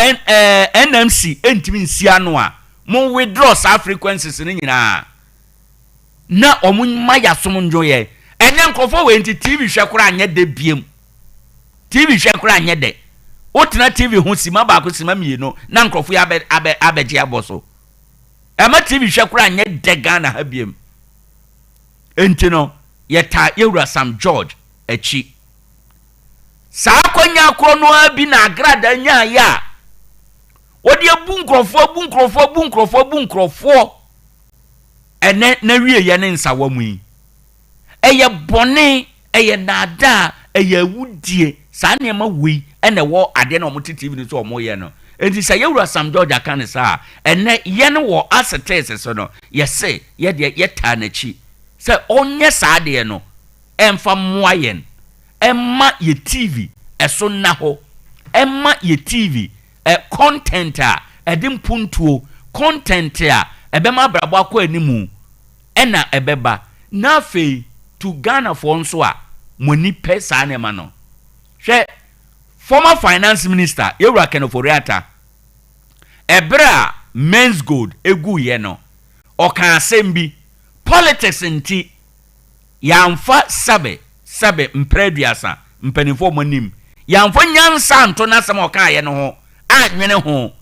NMC ntumi nsi ano a, mo withdraw saa frequencies no nyinaa na wɔn mma yasom ndwo yɛn. Ɛnɛ nkurɔfoɔ wei nti TV hwɛ koraa nyɛ dɛ biem. TV hwɛ koraa nyɛ dɛ. Wotena TV ho sima baako sima mmienu na nkurɔfoɔ yi abɛ abɛ abɛgye abɔ so. Ɛma TV hwɛ koraa nyɛ dɛ Ghana ha biem. Enti no yɛtaa yɛwura Sam George akyi. Saa akwanya korɔ no ara bi na Agradaa nyaeɛ a wɔde abu nkurɔfoɔ abu nkurɔfoɔ abu nkurɔfoɔ abu nkurɔfoɔ ɛnɛ n'awieeɛ ne nsawa mu yi. Ɛyɛ bɔne, ɛyɛ nnaadaa, ɛyɛ awudie. Saa nneɛma wei na ɛwɔ adeɛ no a wɔte TV no so a wɔyɛ no. Enti sɛ yɛwura Sam George aka no saa a, ɛnɛ yɛn wɔ Asetees so no, yɛse yɛdeɛ yɛtaa n'akyi sɛ ɔnyɛ saa adeɛ no ɛmfa mmoa yɛn, ɛmma yɛ TV ɛso nna hɔ, ɛmma yɛ TV ɛ content a ɛde mpuntuo, content a ɛbɛma abrabɔ akɔ animu. Ɛna ɛbɛba. Na afei to Ghanafoɔ nso a mo ani pɛ saa nneɛma no. Hwɛ former finance minister Yɛwura Ken Ofori-Atta, ɛberɛ a Menzgold guiɛ no, ɔkaa asɛm bi, politics nti yɛamfa sɛbe sɛbe mprɛ aduasa mpanimfoɔ a wɔn anim, yɛamfa nyansa anto n'asɛm a ɔkaeɛ no ho annwene ho,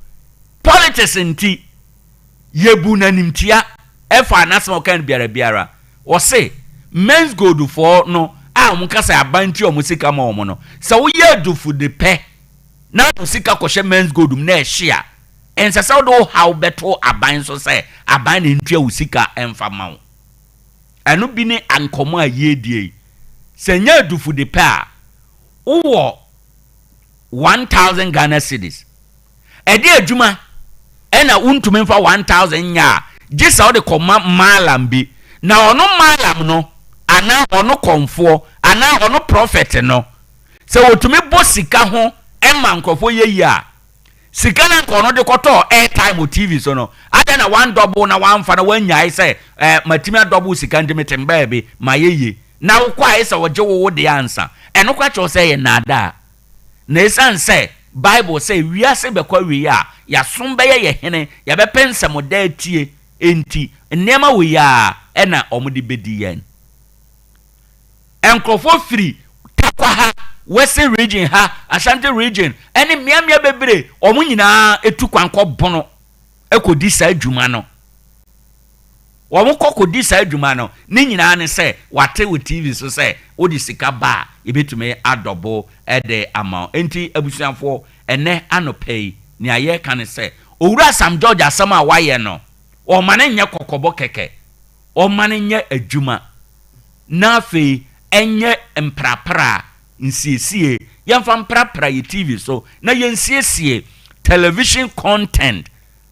politics nti. Yɛbuu no animtia faa n'asɛm a ɔkae no biara biara. Ɔse, Menzgold foɔ no a wɔn ka sɛ aban tua wɔn sika ma wɔn no, sɛ woyɛ adufode pɛ na wo sika kɔhyɛ Menzgold mu na ɛhye a, ɛnsɛ sɛ wode wo haw bɛto aban so sɛ aban na ntua wo sika mfa ma wo. Ɛno bi ne nkɔmmɔ a yɛredie yi. Sɛ ɛnyɛ adufude pɛ a, wowɔ 1000 Ghana cedis. Ɛdeɛn adwuma na wontumi mfa 1000 nyɛ a gye sɛ wode kɔma Mallam bi, na ɔno Mallam no anaa ɔno kɔmfoɔ anaa ɔno prɔfɛt no, sɛ ɔtumi bɔ sika ho ma nkurɔfoɔ yɛ yie a, sika no a anka ɔno de kɔtɔɔ airtime wɔ TV so no, adɛn na wandɔbo na wamfa na wannyae sɛ eh, matumi adɔbo sika nti mete baabi, mayɛ yie. Na wokɔ a ɛsɛ sɛ ɔgye wo wo deɛ ansa. Ɛno koraa kyerɛ wo sɛ ɛyɛ nnaadaa. Na esiane sɛ Bible sɛ wiase bɛkɔ awiei a yɛasom bɛyɛ yɛn hene, yɛbɛpɛ nsɛmɔdɛ atie nti, nneɛma wei ara na wɔde bedi yɛn. Nkurɔfoɔ firi Tarkwa ha, Western Region ha, Ashanti Region ne mmeammea bebree, wɔn nyinaa tu kwan kɔ Bono kɔdi saa dwuma no. Wɔkɔ kɔdi saa dwuma no, ne nyinaa ne sɛ wɔate wɔ TV so sɛ wode sika ba a, yɛbɛtumi adɔbo de ama wo. Enti abusuafoɔ, ɛnnɛ anɔpa yi, nea yɛreka ne sɛ, Owura Sam George asɛm a wayɛ no, ɔmma no nyɛ kɔkɔbɔ kɛkɛ, ɔmma no nyɛ adwuma, na afei ɛnyɛ mprapra nsiesie. Yɛmfa mprapra yɛ TV so na yɛnsiesie television content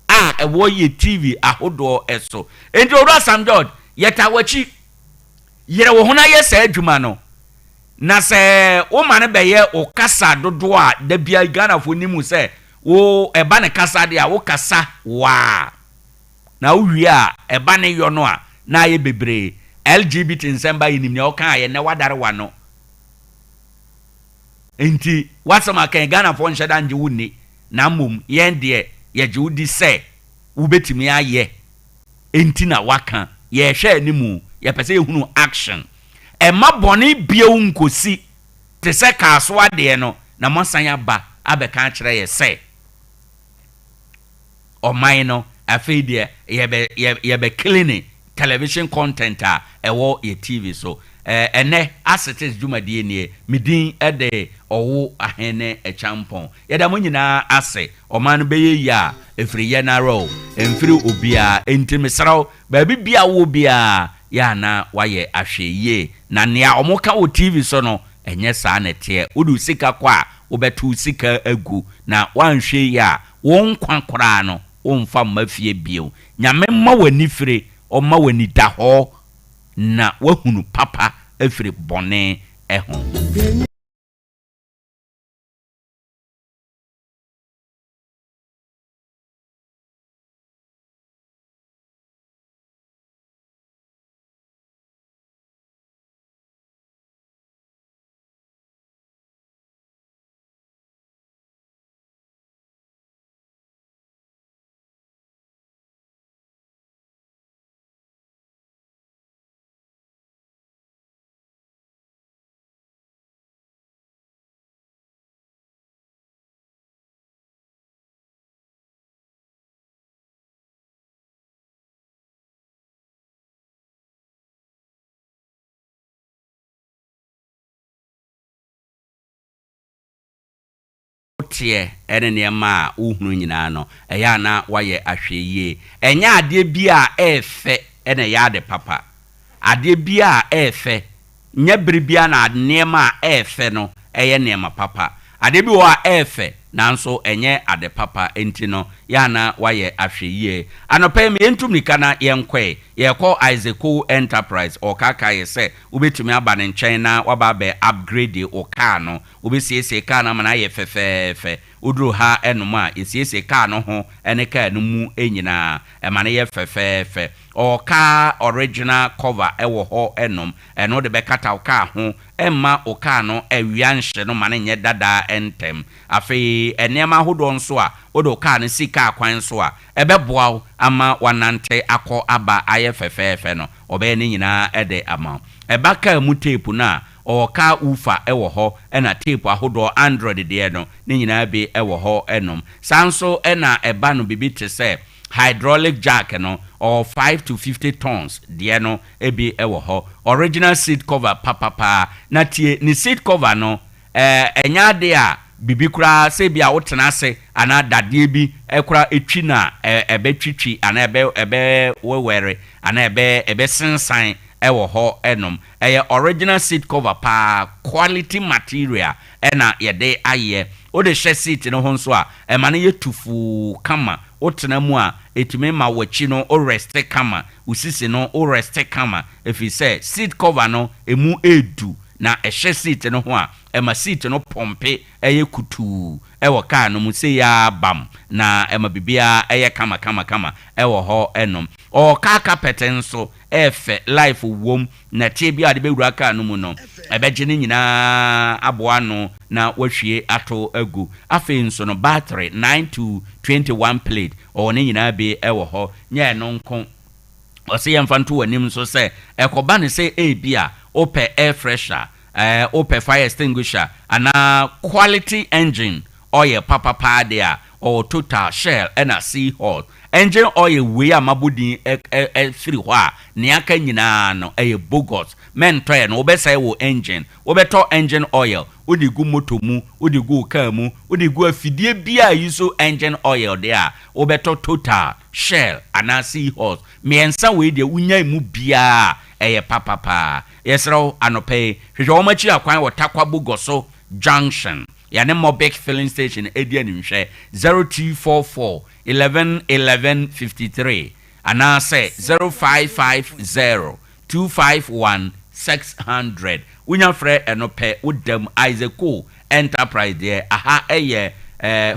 a ɛwɔ yɛ TV ahodoɔ so. Enti Owura Sam George, Yɛtaa w'akyi. Yere wo ho na yɛ saa adwuma no. Na sɛ woma no bɛyɛ wo kasa dodoɔ a, da biara Ghanafoɔ nim wo sɛ wo ɛba ne kasa deɛ a, wo kasa waa. Na wo wie a, ɛba ne yɔ no a, na ayɛ bebree. LGBT nsɛm ba yɛnim nea wokaeɛ, nnɛ woadare w'ano. Nti w'asɛm a kan Ghanafoɔ nhyɛ da ngye wo nni, na mmom yɛn deɛ yɛgye wo di sɛ wobɛtumi ayɛ nti na waka. Yɛrehwɛ animu, yɛpɛ sɛ yɛhunu action. Ɛmma bɔne bio nkɔsi te sɛ Kasoa deɛ no na moasan aba abɛka akyerɛ yɛ sɛ ɔman no afei deɛ yɛbɛ yɛ yɛbɛ clean television content a ɛwɔ yɛ TV so. Ɛnɛ Asetes dwumadie nie. Me din de Ɔwo Ahene Akyampong. Yɛda mo nyinaa ase. Ɔman no bɛyɛ yie a, ɛfiri yɛn ara o, ɛmfiri obiara. Enti mesrɛ wo, baabi biara a wowɔ biara, yɛ a na woayɛ ahwɛyie. Na nea wɔka wɔ TV so no, ɛnyɛ saa na ɛteɛ. Wode wo sika kɔ a, wobɛto wo sika agu. Na woanhwɛ yie a, wo nkwa koraa no, womfa mma fie bio. Nyame mma wo anifire, ɔmma wo anidahɔ, na woahunu papa afiri bɔne ho. Woteɛ ne nneɛma a wohunu nyinaa no, ɛyɛ a na woayɛ ahwɛyie. Ɛnyɛ adeɛ biara a ɛyɛ fɛ na ɛyɛ ade papa. Adeɛ biara a ɛyɛ fɛ, nyɛ bere biara na nneɛma a ɛyɛ fɛ no yɛ nneɛma papa. Adeɛ bi wɔ hɔ a ɛyɛ fɛ nanso ɛnyɛ ade papa, enti no yɛ a na woayɛ ahwɛyie. Anɔpa yi ma yɛntu mmirika na yɛnkɔe. Yɛrekɔ Isaac Kow Enterprise, ɔrekaakae yɛ sɛ wobɛtumi aba ne nkyɛn na waba abɛ upgrade wo kaa no. Wobɛsiesie kaa no ama no ayɛ fɛfɛɛfɛ. Woduru ha nom a, yɛsiesie kaa no ho ne kaa no mu nyinaa. Ɛma no yɛ fɛfɛɛfɛ. Ɔwɔ kaa original cover wɔ hɔ nom. Ɛno wode bɛkata wo kaa ho. Ɛmma wo kaa no awia nhye no ma no nyɛ dadaa ntɛm. Afei nneɛma ahodoɔ nso a, wode wo kaa no si kaa kwan so a, ɛbɛboa wo ama woanante akɔ aba ayɛ fɛfɛɛfɛ no, wɔbɛyɛ ne nyinaa de ama wo. Ɛba kaa mu tape no a, Ɔwɔ car woofer wɔ hɔ ɛna tape ahodoɔ android deɛ no ne nyinaa bi wɔ hɔ nom. Saa nso na ɛba no biribi te sɛ hydraulic jack no ɔwɔ 5 to 50 tons deɛ no bi wɔ hɔ. Original seat cover papapaa na tie ne seat cover no ɛnyɛ adeɛ a biribi koraa sɛ ebia wotena ase anaa dadeɛ bi koraa twi no a ɛbɛtwitwi anaa ɛbɛ ɛbɛwewɛre anaa ɛbɛ ɛbɛsensan wɔ hɔ nom. Ɛyɛ original seat cover paa, quality material na yɛde ayɛ. Wode hyɛ seat no ho nso a, ɛma no yɛ tufuu kama. Wotena mu a, ɛtumi ma w'akyi no wo reste kama, wo sisi no wo reste kama ɛfiri sɛ seat cover no ɛmu ɛɛdu na ɛhyɛ seat no ho a, ɛma seat no pɔmpe yɛ kutuu wɔ car no mu sei ara bam na ɛma biribiara yɛ kama kama kama wɔ hɔ nom. Ɔwɔ car carpet nso ɛyɛ fɛ, life wom, nɛteɛ biara a wɔde bɛwura car no mu no, ɛbɛgye ne nyinaa aboa ano na wɔahwie ato agu. Afei nso no, battery, 9 to 21 plate, ɔwɔ ne nyinaa bi wɔ hɔ. Nyɛ ɛno nko, ɔse yɛmfa nto w'anim nso sɛ, ɛkɔba no sɛ ebia wopɛ air fresher, ɛɛ wopɛ fire extinguisher, anaa quality engine oil papa paa deɛ a, ɔwɔ Total, Shell ɛna Seahorse. Engine oil wei a mabɔ din firi hɔ a, nea aka nyinaa no ɛyɛ bogus. Mɛntɔ ɛno, wobɛsɛe wo engine. Wobɛtɔ engine oil, wode gu motor mu, wode gu wo car mu, wode gu afidie biara a use engine oil deɛ a, wobɛtɔ Total, Shell anaa Seahorse. Mmiɛnsa wei deɛ wonya emu biara a, ɛyɛ papa paa. Yɛsrɛ wo, anɔpa yi, hwehwɛ wɔn akyiri akwan wɔ Tarkwa Bogoso Junction. Yɛne Mobic Filling Station di animhwɛ, 0244 11 11 53. anaasɛ 0550 251 600. Wonya frɛ ɛno pɛ, woda mu. Isaac Cole Enterprise deɛ, aha yɛ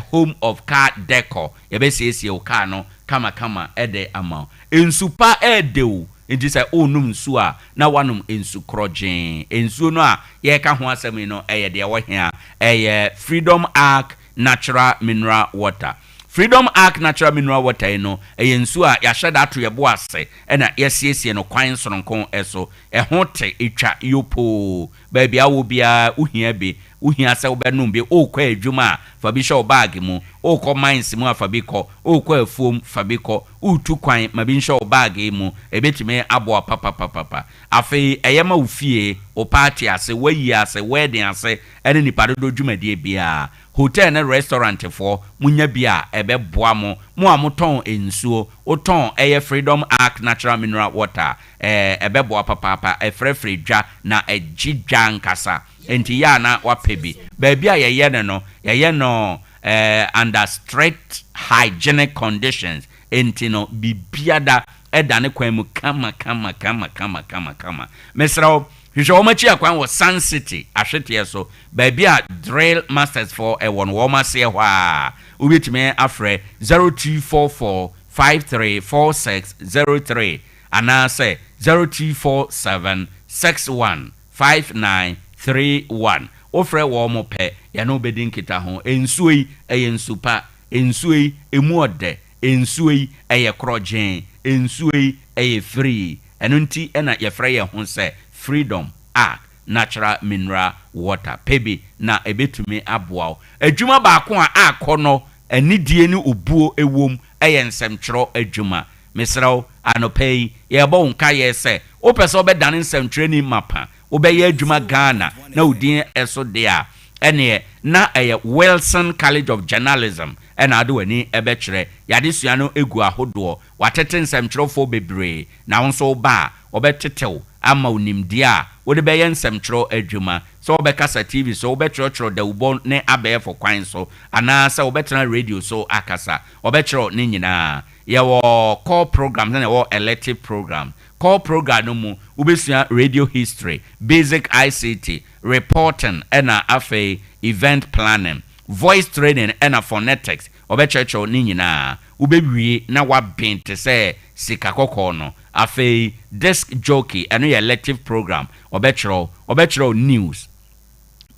home of car decor. Yɛbɛsiesie wo car no kamakama de ama wo. Nsu pa ɛɛdɛ o, nti sɛ worenom nsuo a, na woanom nsu korɔgyee. Nsuo no a yɛreka ho asɛm yi no, ɛyɛ deɛ ɛwɔ he a? Ɛyɛ Freedom Ark Natural Mineral Water. Freedom Ark Natural Mineral Water yi no, ɛyɛ nsuo a yɛahyɛ da ato yɛn bo ase na yɛasiesie no kwan sononko so. Ɛho te, ɛtwa yopoo. Baabi a wowɔ biara, wohia bi. Wohia sɛ wobɛnom bi. Worekɔ adwuma a, fa bi hyɛ wo baage mu. Worekɔ mines mu a, fa bi kɔ. Worekɔ afuom, fa bi kɔ. Woretu kwan, ma bi nhyɛ wo baage yi mu. Ɛbɛtumi aboa wo papapapapa. Afei, ɛyɛ ma wo fie, wo party ase, w'ayie ase, wedding ase, ne nnipa dodoɔ dwumadie biara. Hotel ne restaurant foɔ mo nya bi a ɛbɛ boa mo, mo a mo tɔn nsuo, wo tɔn ɛyɛ Freedom Ark Natural Mineral Water a ɛɛ ɛbɛ boa papaapa, ɛfrɛfrɛ dwa na ɛgye dwa ankasa, enti yɛ a na wapɛ bi. Baabi a yɛyɛ no no, yɛyɛ no ɛɛ under strict hygienic conditions, enti no biribiada ɛda ne kwan mu kama kama kama kama kama kama. Mesrɛ wo, hwehwɛ wɔn akyi akwan wɔ Sun City ahweteɛ so, baabi a Drill Masters foɔ wɔ no, wɔn aseɛ hɔ ara. Wobɛtumi afrɛ 0244 534603 anaasɛ 0247 615931. Wofrɛ wɔn pɛ, yɛne wo bɛdi nkitaho. Nsuo yi, ɛyɛ nsu pa. Nsuo yi, ɛmu ɔdɛ. Nsuo yi, ɛyɛ korɔgyee. Nsuo yi, ɛyɛ free. Ɛno nti na yɛfrɛ yɛn ho sɛ Freedom Ark Natural Mineral Water. Pɛ bi na ɛbɛtumi aboa wo. Adwuma baako a akɔnnɔ, anidie ne obuo wom yɛ nsɛmtwerɛ adwuma. Mesrɛ wo, anɔpa yi, yɛrebɔ wo nkaeɛ sɛ, wopɛ sɛ wobɛdane nsɛmtwerɛni mapa, wobɛyɛ adwuma Ghana na wo din so deɛ a, ɛnneɛ na ɛyɛ Wilson College of Journalism na wode w'ani bɛkyerɛ. Yɛn adesua no gu ahodoɔ. Wɔatete nsɛmtwerɛfoɔ bebree, na wo nso woba a, wɔbɛtete wo ama wo nimdeɛ a wode bɛyɛ nsɛmtwerɛ adwuma, sɛ wobɛkasa TV so, wobɛtwerɛtwerɛ dawubɔ ne abɛɛfo kwan so, anaa sɛ wobɛtena radio so akasa. Wɔbɛkyerɛ wo ne nyinaa. Yɛwɔ core programs ɛna yɛwɔ elective programs. Core program no mu, wobɛsua radio history, basic ICT, reporting ɛna afei event planning, voice training ɛna phonetics. Wɔbɛkyerɛkyerɛ wo ne nyinaa. Wobɛwie na woaben te sɛ sika kɔkɔɔ no. Afei disc jockey, ɛno yɛ elective program. Wɔbɛkyerɛ wo. Wɔbɛkyerɛ wo news,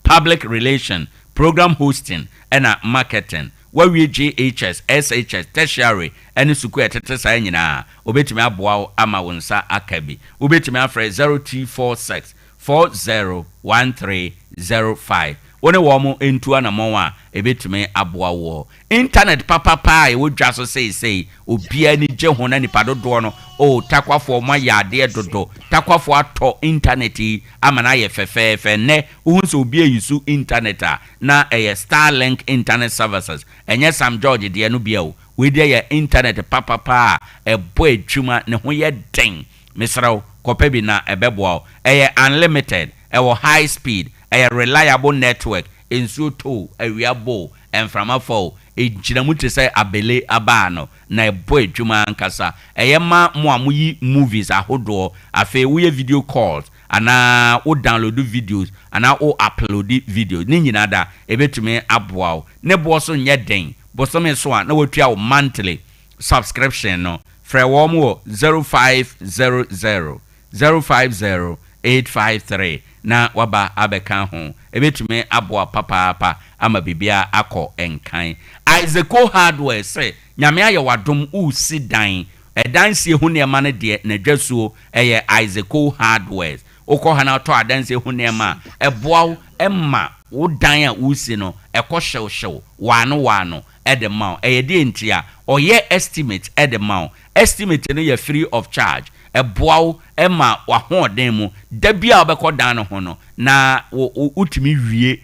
public relation, program hosting ɛna marketing. Woawie JHS, SHS, tertiary ɛne sukuu a ɛtete saa nyinaa, wɔbɛtumi aboa wo ama wo nsa aka bi. Wobɛtumi afrɛ 0246 401305. Wo ne wɔn ntu anammɔn a ɛbɛtumi aboa woɔ. Internet papapa a ɛwɔ dwa so seesei, obiara ani gye ho na nipa dodoɔ no, oh, Takwafoɔ moayɛ adeɛ dodo. Takwafoɔ atɔ internet yi ama no ayɛ fɛfɛɛfɛ. Nnɛ, wohu sɛ obi ayi so internet a, na ɛyɛ Starlink Internet Services. Ɛnyɛ Sam George deɛ no bi o. Wei deɛ yɛ internet papapa a ɛbɔ adwuma, ne ho yɛ den. Mesrɛ wo, kɔpɛ bi na ɛbɛboa wo. Ɛyɛ unlimited, ɛwɔ high speed, ɛyɛ reliable network, nsuo tɔ o, awia bɔ o, mframa fa o, ɛgyina mu te sɛ abele abaa no, na ɛbɔ adwuma ankasa. Ɛyɛ ma mo a moyi movies ahodoɔ, afei woyɛ video calls, anaa wo download videos, anaa wo upload videos, ne nyinaa da, ɛbɛtumi aboa wo. Ne boɔ so nyɛ den, bosome so a na watua wo monthly subscription no. Frɛ wɔn wɔ 0500 050 853 na waba abɛka ho. Ɛbɛtumi aboa papaapa ama biribiara akɔ nkan. Isaaco Hardware sɛ Nyame ayɛ w'adom woresi dan, ɛdansie ho nneɛma no deɛ n'adwasuo ɛyɛ Isaaco Hardwares. Wokɔ ha na wotɔ adansie ho nneɛma a, ɛboa wo ma wo dan a woresi no ɛkɔ hyewhyew, waano waano de ma wo. Ɛyɛ deɛ nti a? Ɔyɛ estimate de ma wo. Estimate no yɛ free of charge. Ɛboa wo ma w'ahoɔden mu. Da biara a wobɛkɔ dan no ho no, na wotumi wie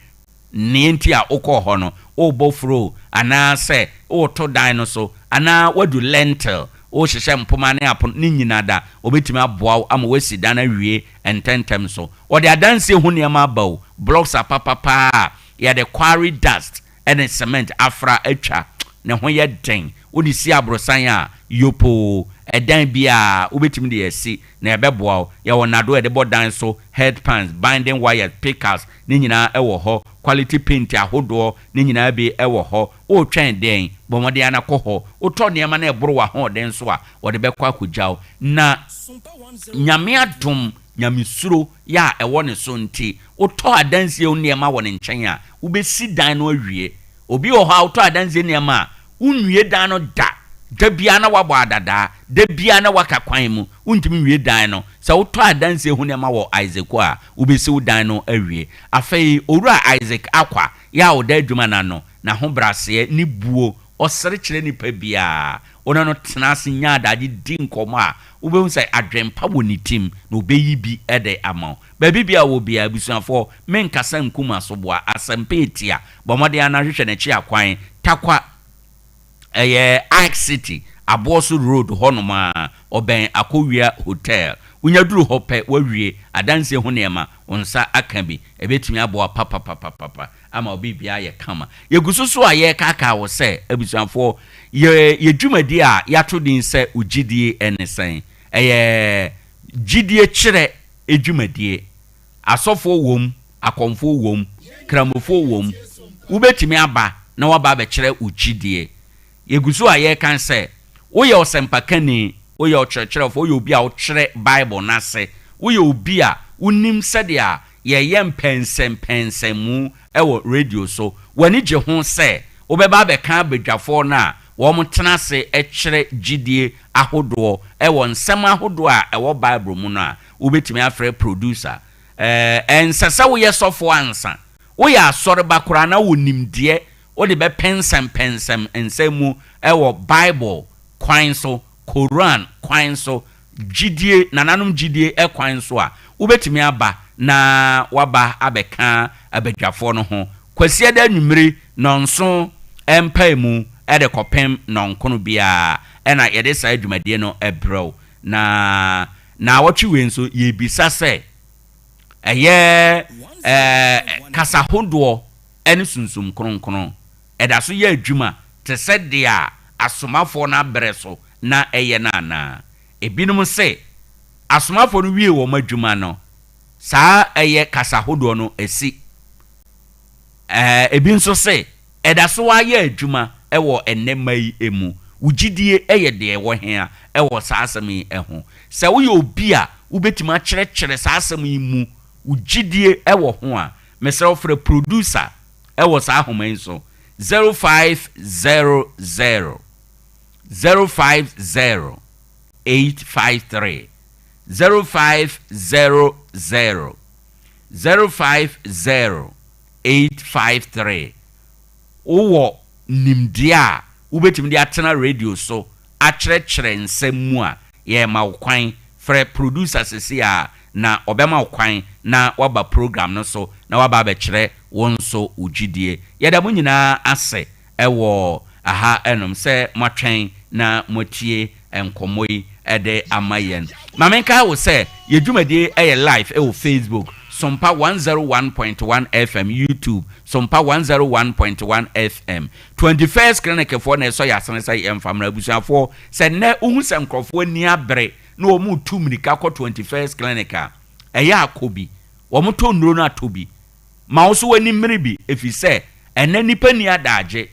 nea nti a wokɔɔ hɔ no. Worebɔ furo anaasɛ woreto dan no so anaa woadu lintel, wohyehyɛ mpoma ne apono, ne nyinaa da, wɔbɛtumi aboa wo ama woasi dan no awie ntɛmntɛm so. Wɔde adansie ho nneɛma aba o, blocks apapapa a yɛde quarry dust ne cement afra atwa, ne ho yɛ den. Wode si aborosan a, yopoo. Ɛdan biara, wobɛtumi de asi, na ɛbɛboa wo. Yɛwɔ nnadoɔ a yɛde bɔ dan so, head pans, binding wires, pickers, ne nyinaa wɔ hɔ. Quality paint ahodoɔ, ne nyinaa bi wɔ hɔ. Woretwɛn dɛn? Bɔ mmɔden ara na kɔ hɔ. Wotɔ nneɛma na ɛboro w'ahoɔden so a, wɔde bɛkɔ akɔgya wo. Na Nyame adom, Nyamesuro yɛ a ɛwɔ ne so nti, wotɔ adansie ho nneɛma wɔ ne nkyɛn a, wobɛsi dan no awie. Obi wɔ hɔ a, wotɔ adansie nneɛma a, wonwie dan no da. Da biara na woabɔ adadaa, da biara na woaka kwan mu, wontumi nwie dan no. Sɛ wotɔ adansie ho nneɛma wɔ Isaac hɔ a, wobɛsi wo dan no awie. Afei, Owura Isaac Akwa yɛ a ɔda adwuma no ano, n'ahobrɛaseɛ, ne buo, ɔsere kyerɛ nipa biara. Wo ne no tena ase nya adagye di nkɔmmɔ a, wobɛhu sɛ adwempa wɔ ne tirim na ɔbɛyi bi de ama wo. Baabi biara a ɔwɔ biara, abusuafoɔ, menkasa nku m'asoboa, asɛmpa ɛtia. Bɔ mmɔden ara na hwehwɛ n'akyi akwan. Tarkwa, ɛyɛ Ike City, Aboɔso Road hɔnom ara, ɔbɛn Akowia Hotel. Wonya duru hɔ pɛ, woawie adansie ho nneɛma, wo nsa aka bi. Ɛbɛtumi aboa papapapapa. ama wo biribiara ayɛ kama. Yɛgu so so a yɛrekaakaa wo sɛ, abusuafoɔ, yɛ yɛ dwumadie a yɛato din sɛ Wo Gyidie Ne Sɛn? Ɛyɛ gyidie kyerɛ dwumadie. Asɔfoɔ wom, akɔmfoɔ wom, kramofoɔ wom. Wobɛtumi aba na woaba abɛkyerɛ wo gyidie. Yɛgu so a yɛrekan sɛ, woyɛ ɔsɛmpakani, woyɛ ɔkyerɛkyerɛfoɔ, woyɛ obi a wokyerɛ Bible no ase, woyɛ obi a wonim sɛdeɛ yɛyɛ mpɛnsɛmpɛnsɛmu wɔ radio so. W'ani gye ho sɛ wobɛba abɛka abadwafoɔ no a wɔtena ase kyerɛ gyidie ahodoɔ wɔ nsɛm ahodoɔ a ɛwɔ Bible mu no a, wobɛtumi afrɛ producer. Ɛnsɛ sɛ woyɛ sɔfoɔ ansa. Woyɛ asɔreba koraa na wɔ nimdeɛ wode bɛpɛnsɛmpɛnsɛm nsɛm mu wɔ Bible kwan so, Koran kwan so, gyidie, nananom gyidie kwan so a, wobɛtumi aba na woaba abɛka abadwafoɔ no ho Kwasiada anwummere nnɔnson mpaemu de kɔpem nnɔnkono biara na yɛde saa dwumadie no brɛ wo. Na naawɔtwe wei nso yɛrebisa sɛ, ɛyɛ kasa hodoɔ ne Sunsum Kronkron ɛda so yɛ adwuma te sɛ deɛ asomafoɔ no aberɛ so na ɛyɛ no anaa? Ebinom se asomafoɔ no wiee wɔn adwuma no, saa ɛyɛ kasa hodoɔ no asi. Ɛɛ, ebi nso se ɛda so ara yɛ adwuma wɔ ɛnnɛ mma yi mu. Wo gyidie yɛ deɛ ɛwɔ he a wɔ saa asɛm yi ho? Sɛ woyɛ obi a wobɛtumi akyerɛkyerɛ saa asɛm yi mu, wo gyidie wɔ ho a, mesrɛ wo frɛ producer wɔ saa ahoma yi so, 0500 050 853, 0500 050 853. Wowɔ nimdeɛ a wobɛtumi de atena radio so akyerɛkyerɛ nsɛm mu a, yɛrema wo kwan. Frɛ producer seesei ara na ɔbɛma wo kwan na woaba program no so na woaba abɛkyerɛ wo nso wo gyidie. Yɛda mo nyinaa ase wɔ ha nom sɛ moatwɛn na moatie nkɔmmɔ yi de ama yɛn. Ma menkae wo sɛ yɛn dwumadie yɛ live wɔ Facebook, Sompa 101.1 FM, YouTube, Sompa 101.1 FM. 21st Clinic foɔ na ɛsɔ yɛn asene sɛ yɛmfa mmra. Abusuafoɔ, sɛ nnɛ wohu sɛ nkurɔfoɔ ani abere na wɔretu mmirika kɔ 21st Clinic a, ɛyɛ a kɔ bi. Wɔtɔ nnuro no a tɔ bi. Ma wo nso w'ani mmere bi, ɛfiri sɛ ɛnnɛ nnipa nni adaagye.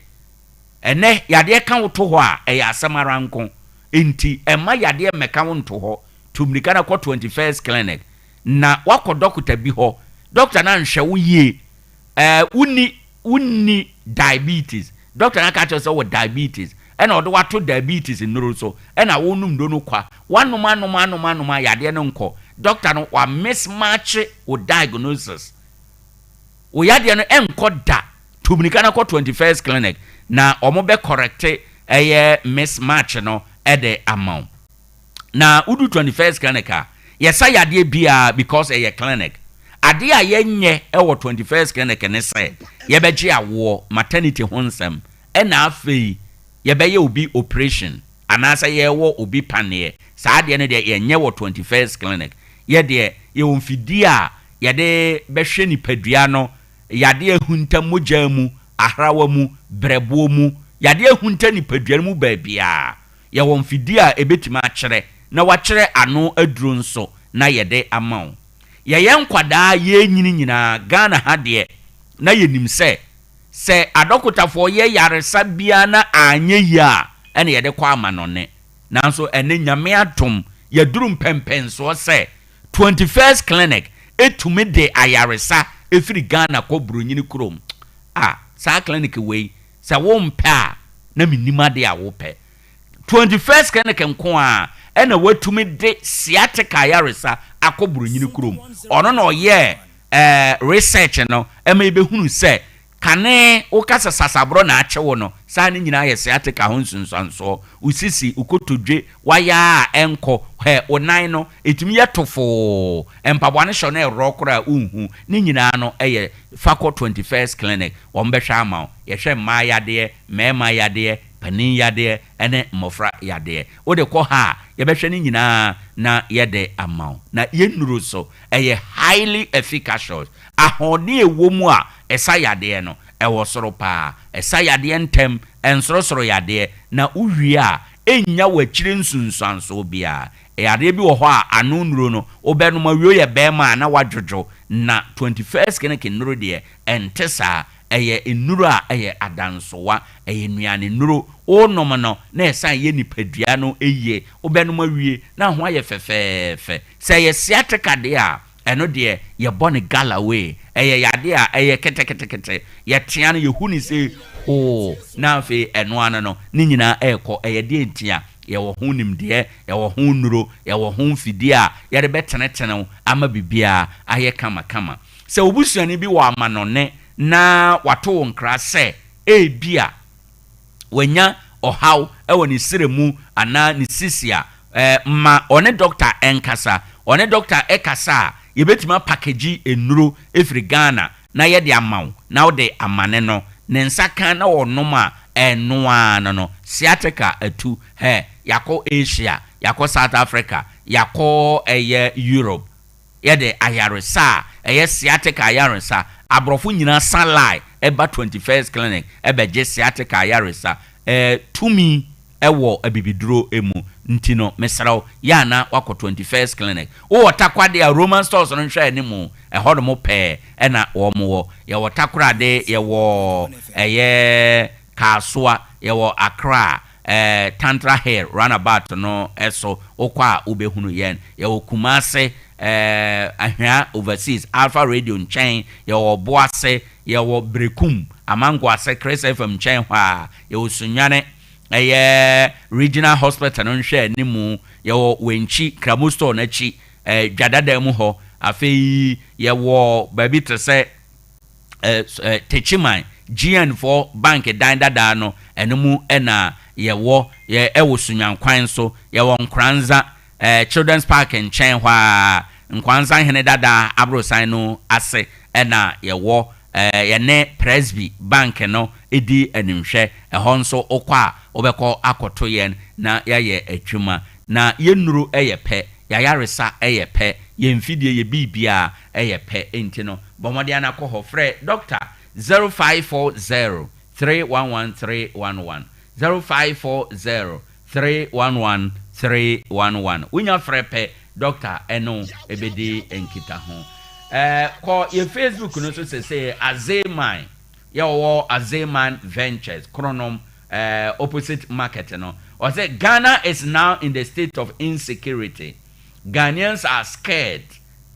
Ɛnnɛ yadeɛ ka wo to hɔ a, ɛyɛ asɛm ara nko. Enti mma yadeɛ mmɛka wo nto hɔ. Tu mmirika na kɔ 21st Clinic na woakɔ dɔkota bi hɔ. Dɔkota no anhwɛ wo yie. Ɛɛ, wonni, wonni diabetes. Dɔkota no aka akyerɛ wo sɛ wowɔ diabetes, ɛna ɔde wo ato diabetes nnuro so, ɛna wonom nnuro no kwa. Woanom, anom, anom, anom a yadeɛ no nkɔ. Dɔkota no, wa mismatch wo diagnosis. Wo yadeɛ no ɛnkɔ da. Tu mmirika na kɔ 21st Clinic na wɔn bɛ correcte ɛyɛ mismatch no ɛde ama wo. Na wodu 21st Clinic a, yɛsa yadeɛ biara because ɛyɛ clinic. Adeɛ a yɛnyɛ wɔ 21st Clinic ne sɛ yɛbɛgye awoɔ, maternity ho nsɛm, ɛna afei yɛbɛyɛ obi operation anaasɛ yɛrewɔ obi paneɛ. Saa adeɛ no deɛ yɛnyɛ wɔ 21st Clinic. Yɛ deɛ yɛwɔ mfidie a yɛde bɛhwɛ nipadua no yadeɛ ahunta mogya mu, ahrawa mu, brɛboɔ mu, yadeɛ ahunta nipadua no mu baabiara. Yɛwɔ mfidie a ɛbɛtumi akyerɛ na wakyerɛ ano aduro nso na yɛde ama wo. Yɛyɛ nkwadaa yɛrenyini nyinaa, Ghana ha deɛ, na yɛnim sɛ, sɛ adɔkotafoɔ yɛ yaresa biara na anyɛ yie a, ɛna yɛde kɔ amanɔne. Nanso ɛnnɛ Nyame adom, yɛaduru mpɛnpɛnsoɔ sɛ 21st Clinic tumi de ayaresa firi Ghana kɔ Bronyini kurom. Ah, saa clinic wei, sɛ wompɛ a, na mennim adeɛ a wopɛ. 21st Clinic nko ara na watumi de sciatica ayaresa akɔ Bronyini kurom. Ɔno na ɔyɛɛ eh, research no ma yɛbɛhunu sɛ Kane woka sɛ sasaborɔ na akye wo no, saa ne nyinaa yɛ sciatica ho nsunsuansoɔ. Wo sisi, wo kotodwe, w'ayaa a ɛnkɔ, hɛ, wo nan no, ɛtumi yɛ tofoo, mpaboa no hyɛ wo na ɛworɔ koraa a wonhu. Ne nyinaa no yɛ fa kɔ 21st Clinic, wɔn bɛhwɛ ama wo. Yɛhwɛ mmaa yadeɛ, mmarima yadeɛ, panin yadeɛ ne mmɔfra yadeɛ. Wode kɔ ha a, yɛbɛhwɛ ne nyinaa na yɛde ama wo. Na yɛn nnuro nso, ɛyɛ highly efficacious. Ahoɔden a ɛwɔ mu a ɛsa yadeɛ no, ɛwɔ soro pa ara. Ɛsa yadeɛ ntɛm, ɛnsorosoro yadeɛ, na wowie a, ɛnnya w'akyire nsunsuansoɔ biara. Yadeɛ bi wɔ hɔ a, ano nnuro no, wobɛnom awie woyɛ barima a na woadwodwo, na 21st Clinic nnuro deɛ, ɛnte saa. Ɛyɛ nnuro a ɛyɛ adansowa, ɛyɛ nnuane nnuro. Worenom no, na ɛsan yɛ nipadua no yie. Wobɛnom awie, na ho ayɛ fɛfɛɛfɛ. Sɛ ɛyɛ sciatica deɛ a, Ɛno deɛ yɛbɔ no galloway. Ɛyɛ yadeɛ a ɛyɛ keteketekete. Yɛtea no, yɛhu no sei hoo, na afei ɛno ano no, ne nyinaa ɛrekɔ. Ɛyɛ deɛ nti a? Yɛwɔ ho nimdeɛ, yɛwɔ ho nnuro, yɛwɔ ho mfidie a yɛde bɛtenetene wo ama biribiara ayɛ kamakama. Sɛ wo busuani bi wɔ amanɔne na wato wo nkra sɛ ebia wanya ɔhaw wɔ ne srɛ mu anaa ne sisi a, ma ɔne dɔkta nkasa. Ɔne dɔkta kasa a, yɛbɛtumi apakegyi nnuro firi Ghana na yɛde ama wo na wode amane no. Ne nsa ka na ɔnom a, ɛno ara no no, sciatica atu. Hɛ, yɛakɔ Asia, yɛakɔ South Africa, yɛakɔ ɛyɛ Europe. Yɛde ayaresa a ɛyɛ sciatica ayaresa, aborɔfo nyinaa sa line ba 21st clinic bɛgye sciatica ayaresa. Ɛɛ tumi wɔ abibiduro mu nti no mesrɛ wo yɛ a na woakɔ 21st clinic. Wowɔ Takoradi a Roman stores no nhwɛ anim, ɛhɔ nom pɛɛ na wɔn wɔ. Yɛwɔ Takoradi, yɛwɔ ɛyɛ Kasoa, yɛwɔ Accra, eh, Tantra Hill roundabout no so, wokɔ a wobɛhunu yɛn. Yɛwɔ Kumase, eh, Ahwea Overseas, Alpha Radio nkyɛn, yɛwɔ Ɔboase, yɛwɔ Berekum, Amangoase, Chris FM nkyɛn hɔ a, yɛwɔ Sunyani, ɛyɛ Regional Hospital no nhwɛanimu, yɛwɔ Wenchi, Kramo Store no akyi, eh, Dwadada mu hɔ. Afei yɛwɔ baabi te sɛ Techiman, GN foɔ bank dan dadaa no, ɛno mu na yɛwɔ. Yɛ ɛwɔ Sunyan kwan so. Yɛwɔ Nkoranza, Children's Park nkyɛn hɔ ara, Nkoranza Hene dadaa aborosan no ase na yɛwɔ. Yɛne Presby bank no di animhwɛ. Ɛhɔ nso wokɔ a, wobɛkɔ akɔto yɛn na yɛayɛ adwuma. Na yɛn nnuro yɛ pɛ, yɛn ayaresa yɛ pɛ, yɛn mfidie, yɛn biribiara yɛ pɛ. Enti no, bɔ mmɔden ara na kɔ hɔ. Frɛ dɔkta 0540 311 311, 0540 311 311. Wonya frɛ pɛ, dɔkta ne wo bɛdi nkitaho. Kɔ yɛn Facebook no so seesei, Azeman. Yɛwɔ Azeman Ventures, Kronom, opposite market no. Ɔsɛ Ghana is now in the state of insecurity. Ghanaians are scared.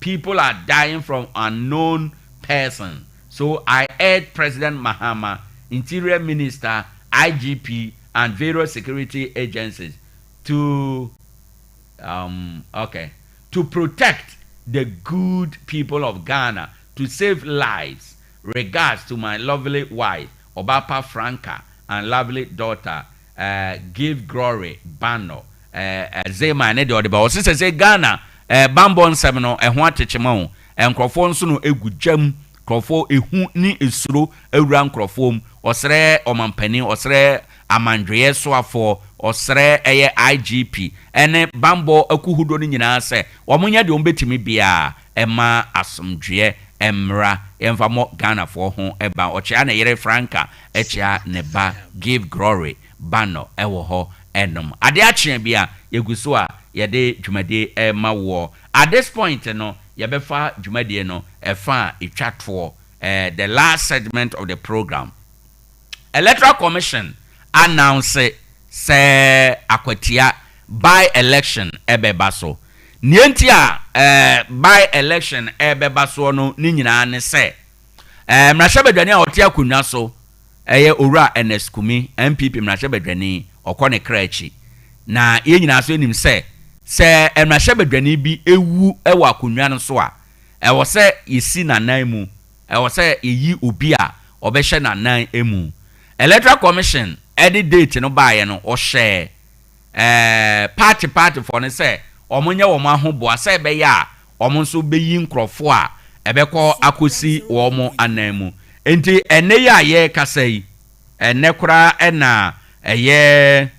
People are dying from unknown person. So I urge President Mahama, Interior Minister, IGP, and various security agencies to okay to protect the good people of Ghana to save lives. Regards to my lovely wife, Obapa Franca, and lovely daughter, eh, Give Glory Banno, eh, eh, Zeman ne deɛ ɔde ba. Ɔse sɛsɛ Ghana eh, bambɔ nsɛm no ɛho atekyema o. Nkurɔfoɔ nso no egu gyam, nkurɔfoɔ ehu ne esuro awura nkurɔfoɔ mu. Ɔsrɛ ɔmampanin, ɔsrɛ amandwoeɛ soafoɔ, ɔsrɛ ɛyɛ IGP ɛne bambɔ akuhudoɔ no nyinaa sɛ wɔn nyɛ deɛ wɔn bɛtumi biara ɛma asomdwoeɛ mmra yɛmfa mmɔ Ghanafoɔ ho ban. Ɔkyea ne yere Franca kyea ne ba Give Glory Banno wɔ hɔ. Nom. Adeɛ akye a bi a, yɛgu so a yɛde dwumadie rema woɔ. At this point no, yɛbɛfa dwumadie no ɛfa a ɛtwa toɔ, the last segment of the program. Electoral Commission announce sɛ Akwatia by-election bɛba so. Nea nti a by-election rebɛba soɔ no ne nyinaa ne sɛ, Mmarahyɛbadwani a ɔte akonnwa so yɛ Owura Ernest Kumi, NPP mmarahyɛbadwani, ɔkɔ ne kra akyi. Na yɛn nyinaa nso nim sɛ, sɛ mmarahyɛbadwani bi wu wɔ akonnwa no so a, ɛwɔ sɛ yɛsi n'anan mu, ɛwɔ sɛ yɛyi obi a ɔbɛhyɛ n'anan mu. Electoral Commission de date no baeɛ no, wɔhyɛɛ party partyfoɔ no sɛ wɔnyɛ wɔn ahoboa sɛ ɛbɛyɛ a wɔn nso bɛyi nkurɔfoɔ a ɛbɛkɔ akɔsi wɔn anan mu. Enti ɛnnɛ yi a yɛrekasa yi, ɛnnɛ koraa na ɛyɛ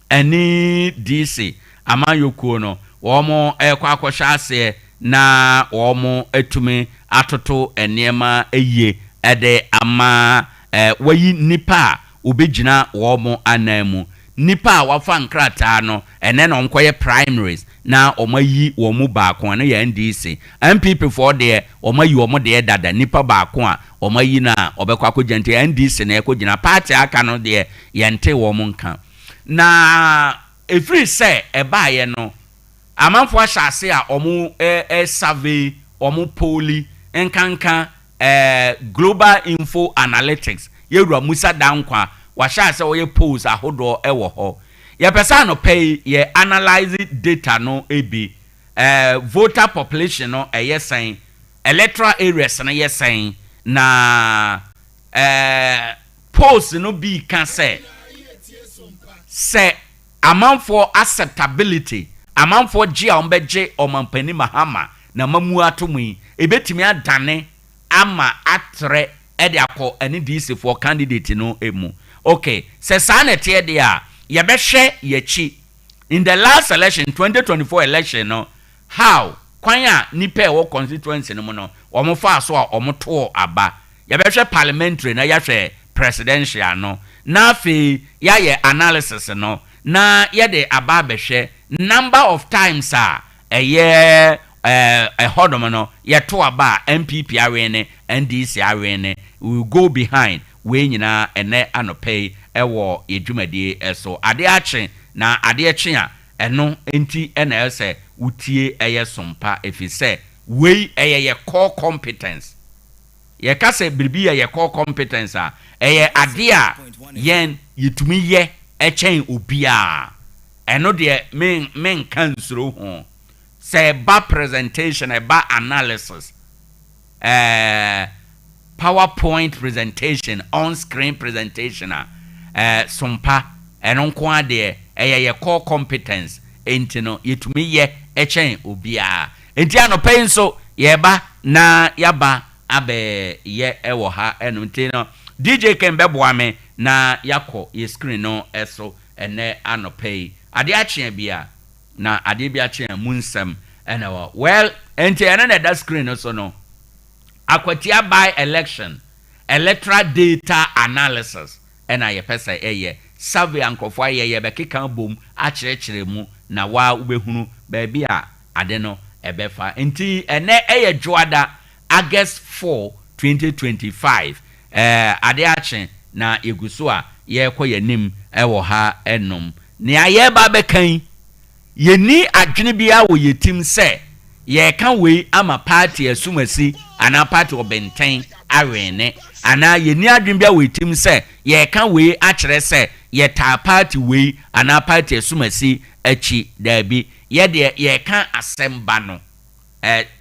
ɛne DC amanyɔkuo no, wɔrekɔ akɔhyɛ aseɛ na wɔatumi atoto nneɛma yie de ama wɔayi nnipa a wɔbɛgyina wɔn anan mu. Nnipa a wɔafa nkrataa no, ɛnnɛ na wɔkɔyɛ primaries na wɔayi wɔn mu baako, ɛno yɛ NDC. NPP foɔ deɛ, wɔayi wɔn deɛ dada, nipa baako a wɔayi no a ɔbɛkɔ akɔgyina nti NDC na ɛkɔgyina. Party a aka no deɛ, yɛntee wɔn nka. Na ɛfiri sɛ ɛbaeɛ no, amanfoɔ ahyɛ ase a wɔn survey, wɔn polli, nkanka Global Info Analytics, Yɛwura Musa Dankwa, wahyɛ ase ɔyɛ polls ahodoɔ wɔ hɔ. Yɛpɛ sɛ anɔpa yi yɛ analyse data no bi, voter population no ɛyɛ sɛn, electoral areas no yɛ sɛn, na polls no bi ka sɛ, sɛ amanfoɔ acceptability, amanfoɔ gye a wɔbɛgye Ɔmanpanin Mahama n'amammuo ato mu yi, ɛbɛtumi adane ama atrɛ de akɔ ɛne DC foɔ candidate no mu. Ok, sɛ saa na ɛteɛ deɛ a, yɛbɛhwɛ yɛakyi. In the last election, 2024 election no, how, kwan a nnipa a ɛwɔ constituency no mu no, wɔn faa so a wɔn too aba. Yɛbɛhwɛ parliamentary na yɛahwɛ presidential no, na afei yɛayɛ analysis no, na yɛde aba abɛhwɛ number of times a ɛyɛ ɛhɔnom no yɛto aba a NPP awene, NDC awene, we will go behind wei nyinaa ɛnɛ anɔpa yi ɛwɔ yɛ dwumadie so. Adeɛ akye na adeɛ kye a ɛno nti na ɛwɔ sɛ wotie ɛyɛ sompa ɛfiri sɛ wei ɛyɛ yɛ core competence. Yɛka sɛ biribi yɛ yɛ core competence a, ɛyɛ adeɛ a yɛn yɛtumi yɛ kyɛn obiara. Ɛno deɛ me menka nsuro ho. Sɛ ɛba presentation, ɛba analysis, ɛɛ power point presentation, on screen presentation a, ɛɛ sompa, ɛno nko ara deɛ ɛyɛ yɛ core competence. Enti no yɛtumi yɛ kyɛn obiara. Enti anɔpa yi nso yɛreba na yɛaba abɛyɛ wɔ ha nom. Nti no DJ Ken bɛboa me na yɛakɔ yɛ screen no so ɛnnɛ anɔpa yi. Adeɛ akye a bia na adeɛ bi akye a mu nsɛm na ɛwɔ. Well, enti ɛno na ɛda screen no so no. Akwatia by election, electoral data analysis. na yɛpɛ sɛ yɛyɛ. Survey a nkurɔfoɔ ayɛ, yɛbɛkeka abom akyerɛkyerɛ mu na wo ara wobɛhunu baabi a ade no bɛfa. Nti ɛnnɛ yɛ Dwoada, August 4, 2025. Ɛɛ, adeɛ akye na yɛgu so a yɛrekɔ yɛn anim wɔ ha nom. Nea yɛreba abɛka yi, Yenni adwene biara wɔ yɛn tirim sɛ yɛreka wei ama party asumasi anaa party ɔbɛntɛn awene, anaa yenni adwene biara wɔ yɛn tirim sɛ yɛreka wei akyerɛ sɛ yɛtaa party wei anaa party asumasi akyi. Daabi, yɛ deɛ yɛreka asɛm ba no,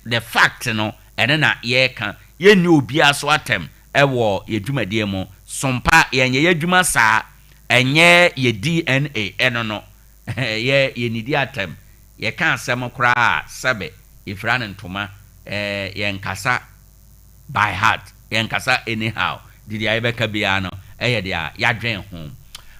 the fact no, ɛno na yɛreka. Yɛnni obiara so atɛm wɔ yɛn dwumadie mu. Sompa, yɛnyɛ yɛn adwuma saa. Ɛnyɛ yɛn DNA ɛno no. Yɛ yɛnnidi atɛm, yɛka asɛm koraa a sɛbe yɛfira no ntoma, eh, yɛnkasa by heart, yɛnkasa anyhow, nti deɛ yɛbɛka biara no yɛ deɛ yɛadwen ho.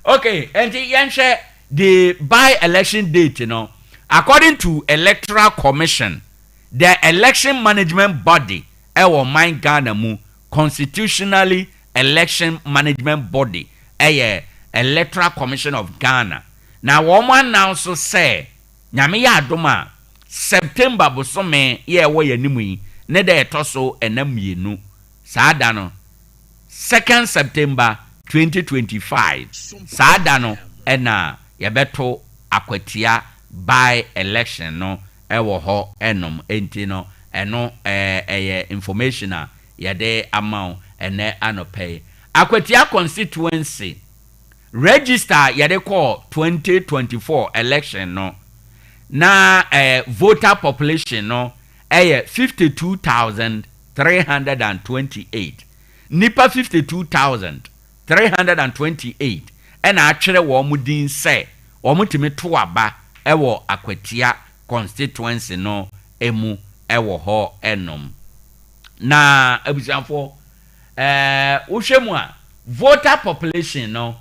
Ok, nti yɛnhwɛ the by election date no, according to Electoral Commission, the election management body ɛwɔ ɔman Ghana mu, constitutionally election management body ɛyɛ. Electoral Commission of Ghana na wɔn announce sɛ Nyame yɛ adom a September bosome yɛ ɛwɔ yɛn anim yi ne da ɛtɔ so ɛna mmienu, saa da no, 2nd September 2025, saa da no na yɛbɛto Akwatia by election no wɔ hɔ nom. Enti no ɛno ɛyɛ information a yɛde ama wo ɛnɛ anɔpa yi. Akwatia constituency register a yɛde kɔɔ 2024 election no, na voter population no yɛ 52,328. Nnipa 52,328 na atwerɛ wɔn din sɛ wɔtumi to aba wɔ Akwatia constituency no mu wɔ hɔ nom. Na abusuafoɔ, wohwɛ mu a, voter population no,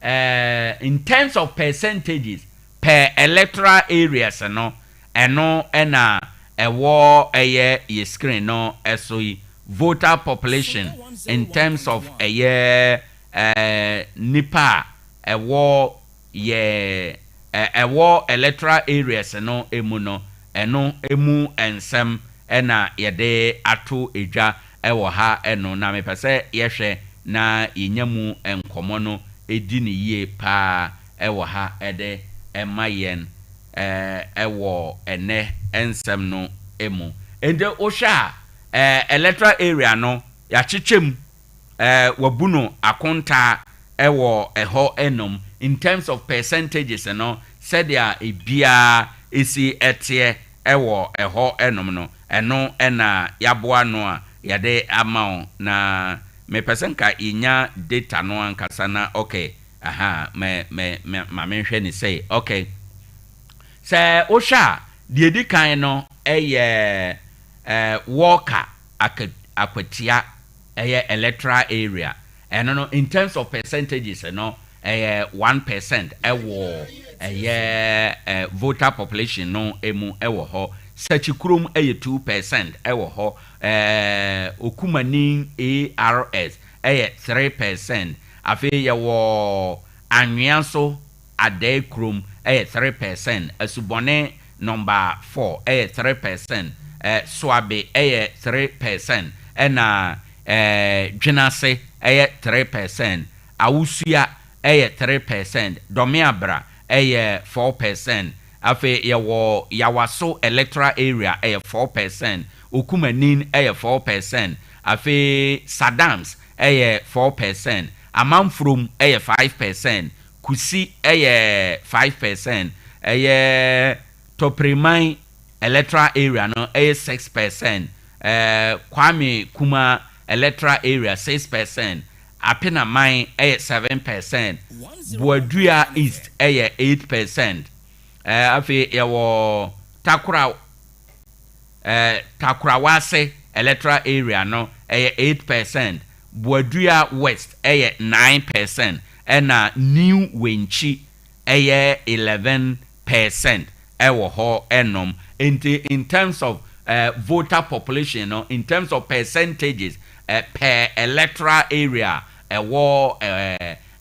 in terms of percentages per electoral areas no, ɛno na ɛwɔ ɛyɛ yɛ screen no so yi, voter population in terms of ɛyɛ nnipa a ɛwɔ yɛ ɛwɔ electoral areas no mu no, ɛno mu nsɛm na yɛde ato dwa wɔ ha no, na mepɛ sɛ yɛhwɛ na yɛnya mu nkɔmmɔ no di no yie pa ara wɔ ha de ma yɛn wɔ ɛnnɛ nsɛm no mu. Enti wohwɛ a, electoral area no, yɛakyekyɛ mu, wɔabu no akontaa wɔ ɛhɔ nom in terms of percentages no, sɛdeɛ ebiara si teɛ wɔ ɛhɔ nom no, ɛno na yɛaboa ano a yɛde ama wo. Na mepɛ sɛ nka yɛnya data no ankasa na okay, aha, me, me, me, ma menhwɛ no sei, okay. Sɛ wohwɛ a, deɛ ɛdi kan no yɛ Walker Akwatia, ɛyɛ electoral area. Ɛno no, in terms of percentages no, ɛyɛ 1% ɛwɔ ɛyɛ voter population no mu ɛwɔ hɔ. Sakyikurom ɛyɛ 2% ɛwɔ hɔ. Okumani ARS ɛyɛ 3%. Afei yɛwɔ Anwea nso Adae kurom ɛyɛ 3%, Asubɔne number 4 ɛyɛ 3%, Soabe ɛyɛ 3%, ɛna Dwenase ɛyɛ 3%, Awosua ɛyɛ 3%, Dɔmeabra ɛyɛ 4%, afei yɛwɔ Yawaso electoral area ɛyɛ 4%, Okumanin ɛyɛ 4%, afei Sadams ɛyɛ 4%, Amanfurom ɛyɛ 5%, Kusi yɛ 5%, ɛyɛ Tɔpreman electoral area no yɛ 6%, Kwame Kuma electoral area 6%, Apenaman yɛ 7%, Boadua East yɛ 8%, afei yɛwɔ Takora Takorawase electoral area no yɛ 8%, Boadua West yɛ 9%, ɛna New Wenchi yɛ 11% wɔ hɔ nom. Nti in terms of voter population no, in terms of percentages per electoral area ɛwɔ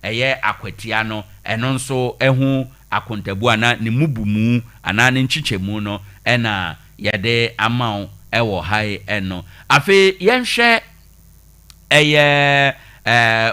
ɛyɛ Akwatia no, ɛno nso ho akontabu anaa ne mubumu anaa ne nkyekyɛmu no ɛna yɛde ama wo wɔ ha yi no. Afei yɛnhwɛ ɛyɛ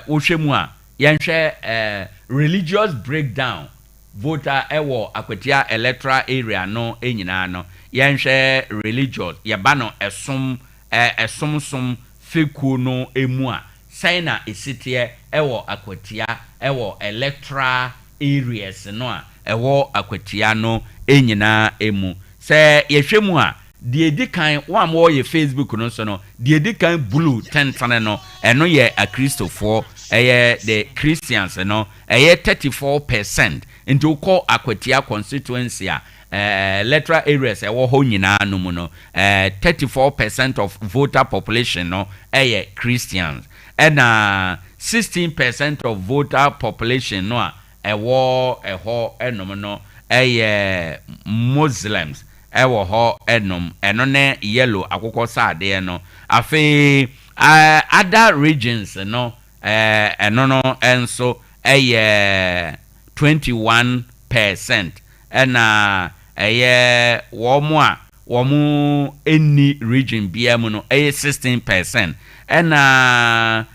wohwɛ mu a, yɛnhwɛ religious breakdown voter ɛwɔ Akwatia electoral area no nyinaa no. Yɛnhwɛ religious, yɛba no ɛsom ɛsomsom fekuo no mu a, sɛn na ɛsi teɛ ɛwɔ Akwatia ɛwɔ electoral areas no a ɛwɔ Akwatia no nyinaa mu? Sɛ yɛhwɛ mu a, deɛ ɛdi kan, wɔn a wɔyɛ Facebook no so no, deɛ ɛdi kan blue tentene no, ɛno yɛ Akristofoɔ, ɛyɛ the Christians no, ɛyɛ 34%. Nti wokɔ Akwatia constituency a, electoral areas ɛwɔ hɔ nyinaa no mu no, 34% of voter population no ɛyɛ Christians, ɛna 16% of voter population no a ɛwɔ ɛhɔ ɛnom no ɛyɛ Muslims ɛwɔ hɔ ɛnom, ɛno ne yellow akokɔ saadeɛ no. Afei other regions no, ɛno no nso yɛ 21%, ɛna ɛyɛ wɔn a wɔn nni region biara mu no yɛ 16%, ɛna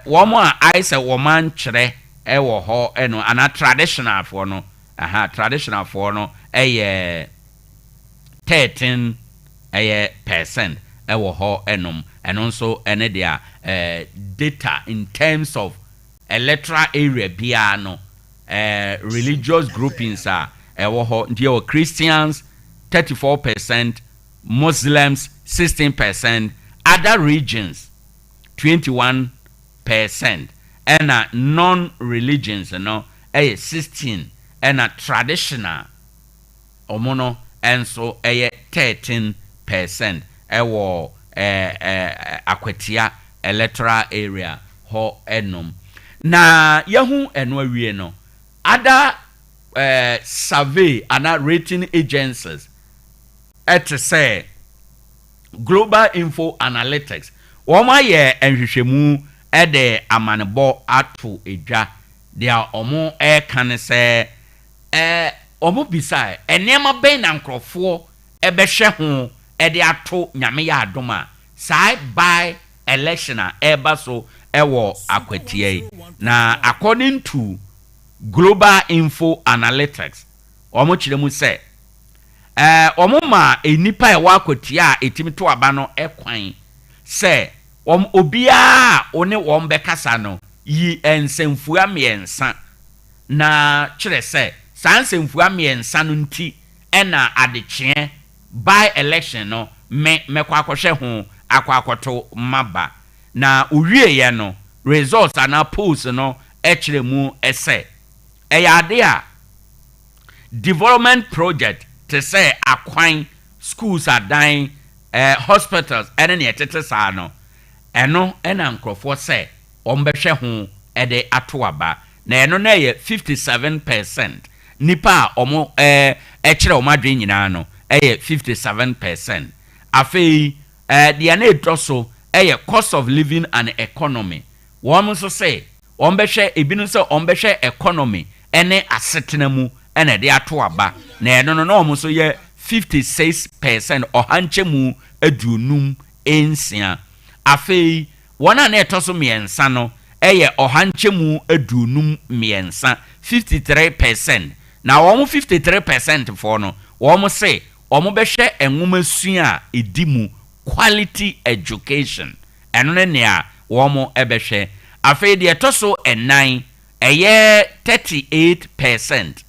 wɔn a ayɛ sɛ wɔn ankyerɛ wɔ hɔ no anaa traditionalfoɔ no, aha, traditionalfoɔ no yɛ 13 ɛyɛ percent wɔ hɔ nom. Ɛno nso ne deɛ data in terms of electoral area biara no religious groupings a ɛwɔ hɔ. Nti yɛwɔ Christians 34%, Muslims 16%, other regions 21%, ɛna non-religions no ɛyɛ 16, ɛna traditional ɔmo no nso ɛyɛ 13% ɛwɔ Akwatia electoral area hɔ ɛnom. Na yɛho ɛno awie no, other survey ana rating agencies ɛte sɛ Global Info Analytics, wɔn ayɛ nhwehwɛmu ɛde amanebɔ ato edwa. Deɛ wɔn ɛreka ne sɛ wɔn bisa nneɛma bɛn na nkurɔfoɔ ɛbɛhwɛ ho ɛde ato, Nyame yɛ adom a, saa by election a ɛreba so ɛwɔ Akwatia yi. Na according to Global Info Analytics, wɔn kyerɛ mu sɛ wɔn ma nnipa a ɛwɔ Akwatia a ɛtumi to aba no ɛkwan sɛ wɔn obiara a wɔne wɔn bɛkasa no yi nsɛmfua mmiɛnsa na kyerɛ sɛ saa nsɛmfua mmiɛnsa no nti ɛna adekyeɛ by election no me mɛkɔ akɔhwɛ ho akɔ akɔto maba. Na owieɛ no, results anaa polls no kyerɛ mu sɛ ɛyɛ ade a development project te sɛ akwan, schools adan, hospitals ɛne nea ɛtete saa no, ɛno ɛna nkurɔfoɔ sɛ wɔn bɛhwɛ ho ɛde ato aba. Na ɛno no yɛ 57%. Nipa a wɔn ɛkyerɛ wɔn adwene nyinaa no ɛyɛ 57%. Afei deɛ na ɛtɔ so ɛyɛ cost of living and economy. Wɔn nso sɛ wɔn bɛhwɛ, ebinom sɛ wɔn bɛhwɛ economy ɛne asetena mu ɛna ɛde ato aba. Na ɛno no na wɔn nso yɛ 56%, 56%. Afei wɔn a na ɛtɔ so mmiɛnsa no ɛyɛ 53%, 53%. Na wɔn 53% foɔ no, wɔn se wɔn bɛhwɛ nwomasua a ɛdi mu, quality education, ɛno ne nea wɔn bɛhwɛ. Afei deɛ ɛtɔ so ɛnan ɛyɛ 38%.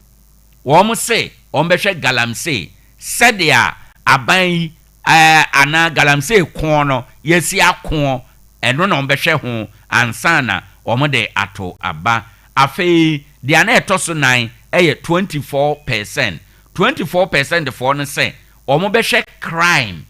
Wɔn se wɔn bɛhwɛ galamsey, sɛdeɛ aban yi anaa galamsey koɔ no yɛsi akoɔ, ɛno na wɔn bɛhwɛ ho ansa na wɔn de ato aba. Afei deɛ na ɛtɔ so nan ɛyɛ 24%. 24% foɔ no sɛ wɔn bɛhwɛ crime,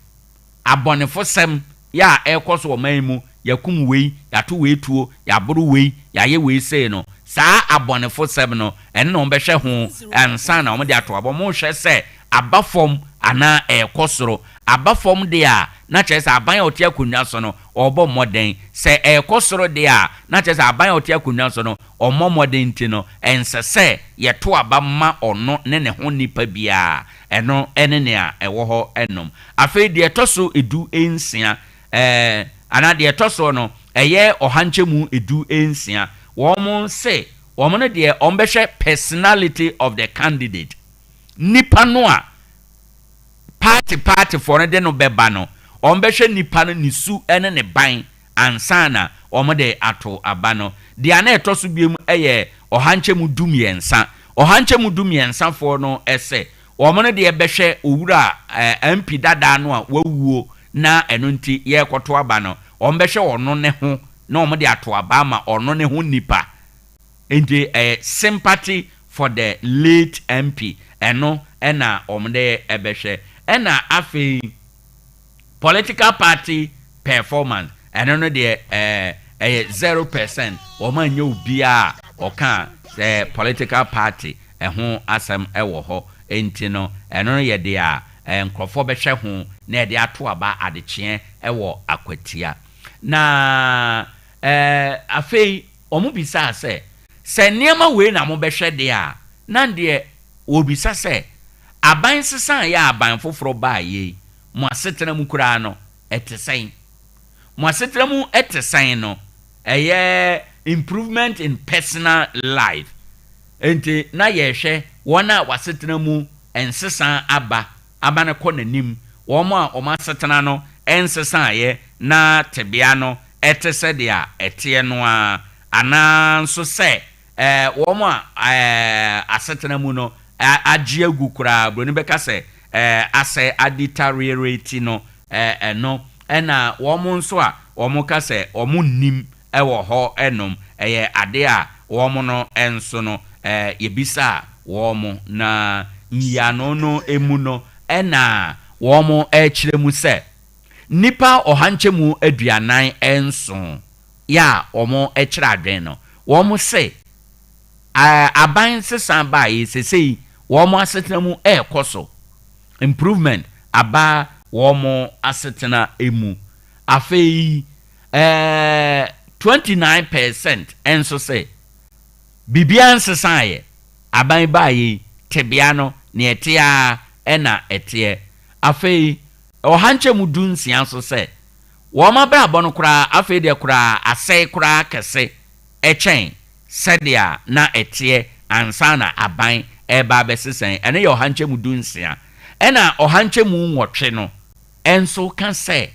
abɔnefosɛm yɛ a ɛrekɔ so ɔman mu, yɛkum wei, yɛato wei tuo, yɛaboro wei, yɛayɛ wei sei no, saa abɔnefosɛm no, ɛno na wɔn bɛhwɛ ho ansa na wɔn de ato aba. Wɔn hwɛ sɛ aba fam anaa ɛrekɔ soro. Aba fam deɛ a, na kyerɛ sɛ aban a ɔte akonnwa so no ɔrebɔ mmɔden. Sɛ ɛrekɔ soro deɛ a, na kyerɛ sɛ aban a ɔte akonnwa so no ɔmmɔ mmɔden, nti no ɛnsɛ sɛ yɛto aba ma ɔno ne ne ho nipa biara. Ɛno ɛne nea ɛwɔ hɔ ɛnom. Afei deɛ ɛtɔ so 16 anaa deɛ ɛtɔ so no ɛyɛ 16%. Wɔn sɛ wɔn no deɛ wɔn bɛhwɛ personality of the candidate, nipa no a party partyfoɔ no de no bɛba no, wɔn bɛhwɛ nipa no ne su ne ne ban ansa na wɔn de ato aba no. Deɛ ana ɛtɔ so biem yɛ 13%. 13%foɔ no ɛsɛ wɔn no deɛ bɛhwɛ owura MP dadaa no a wawuo na ɛno nti yɛrekɔto aba no, wɔn bɛhwɛ ɔno ne ho na wɔn de ato aba ama ɔno ne ho nipa. Nti ɛyɛ sympathy for the late MP, ɛno ɛna wɔn de ɛbɛhwɛ. Ɛna afei political party performance, ɛno no deɛ ɛyɛ 0%. Wɔn anyɛ obiara ɔka sɛ political party ɛho asɛm ɛwɔ hɔ. Nti no ɛno no yɛ deɛ a nkurɔfoɔ bɛhwɛ ho na yɛde ato aba adekyeɛ ɛwɔ Akwatia. Na afei wɔn bisaa sɛ Sɛ nneɛma wei na mobɛhwɛ deɛ a, na deɛ wɔbisa sɛ, aban sesaeɛ a aban foforɔ baeɛ yi, mo asetena mu koraa no, ɛte sɛn? Mo asetena mu te sɛn no, ɛyɛ improvement in personal life. Enti na yɛrehwɛ wɔn a wɔasetena mu nsesa aba ama no kɔ n'anim, wɔn a wɔn asetena no nsesaeɛ na tebea no te sɛdeɛ ɛteɛ no ara, anaa nso sɛ wɔn a asetena mu no agye agu koraa, buroni bɛka sɛ asɛe, adeteriorate no, ɛno na wɔn nso a wɔka sɛ wɔnnim wɔ hɔ nom, ɛyɛ adeɛ a wɔn no nso no yɛbisaa wɔn, na nyiano no mu no na wɔrekyerɛ mu sɛ nnipa ɔha nkyɛmu 47 yɛ a wɔkyerɛ adwene no, wɔse aban nsesa baeɛ yi sesei wɔn asetena mu rekɔ so, improvement aba wɔn asetena mu. Afei 29 percent nso se biribiara nsesaeɛ, aban baeɛ yi tebea no nea ɛte ara na ɛteɛ. Afei ɔha nkyɛmu 16 nso sɛ wɔn abrabɔ no koraa afei deɛ koraa asɛe koraa kɛse kyɛn sɛdeɛ na ɛteɛ ansa na aban reba abɛsesa yi, ɛno yɛ ɔha nkyɛmu 16. Ɛna ɔha nkyɛmu 8 no nso ka sɛ,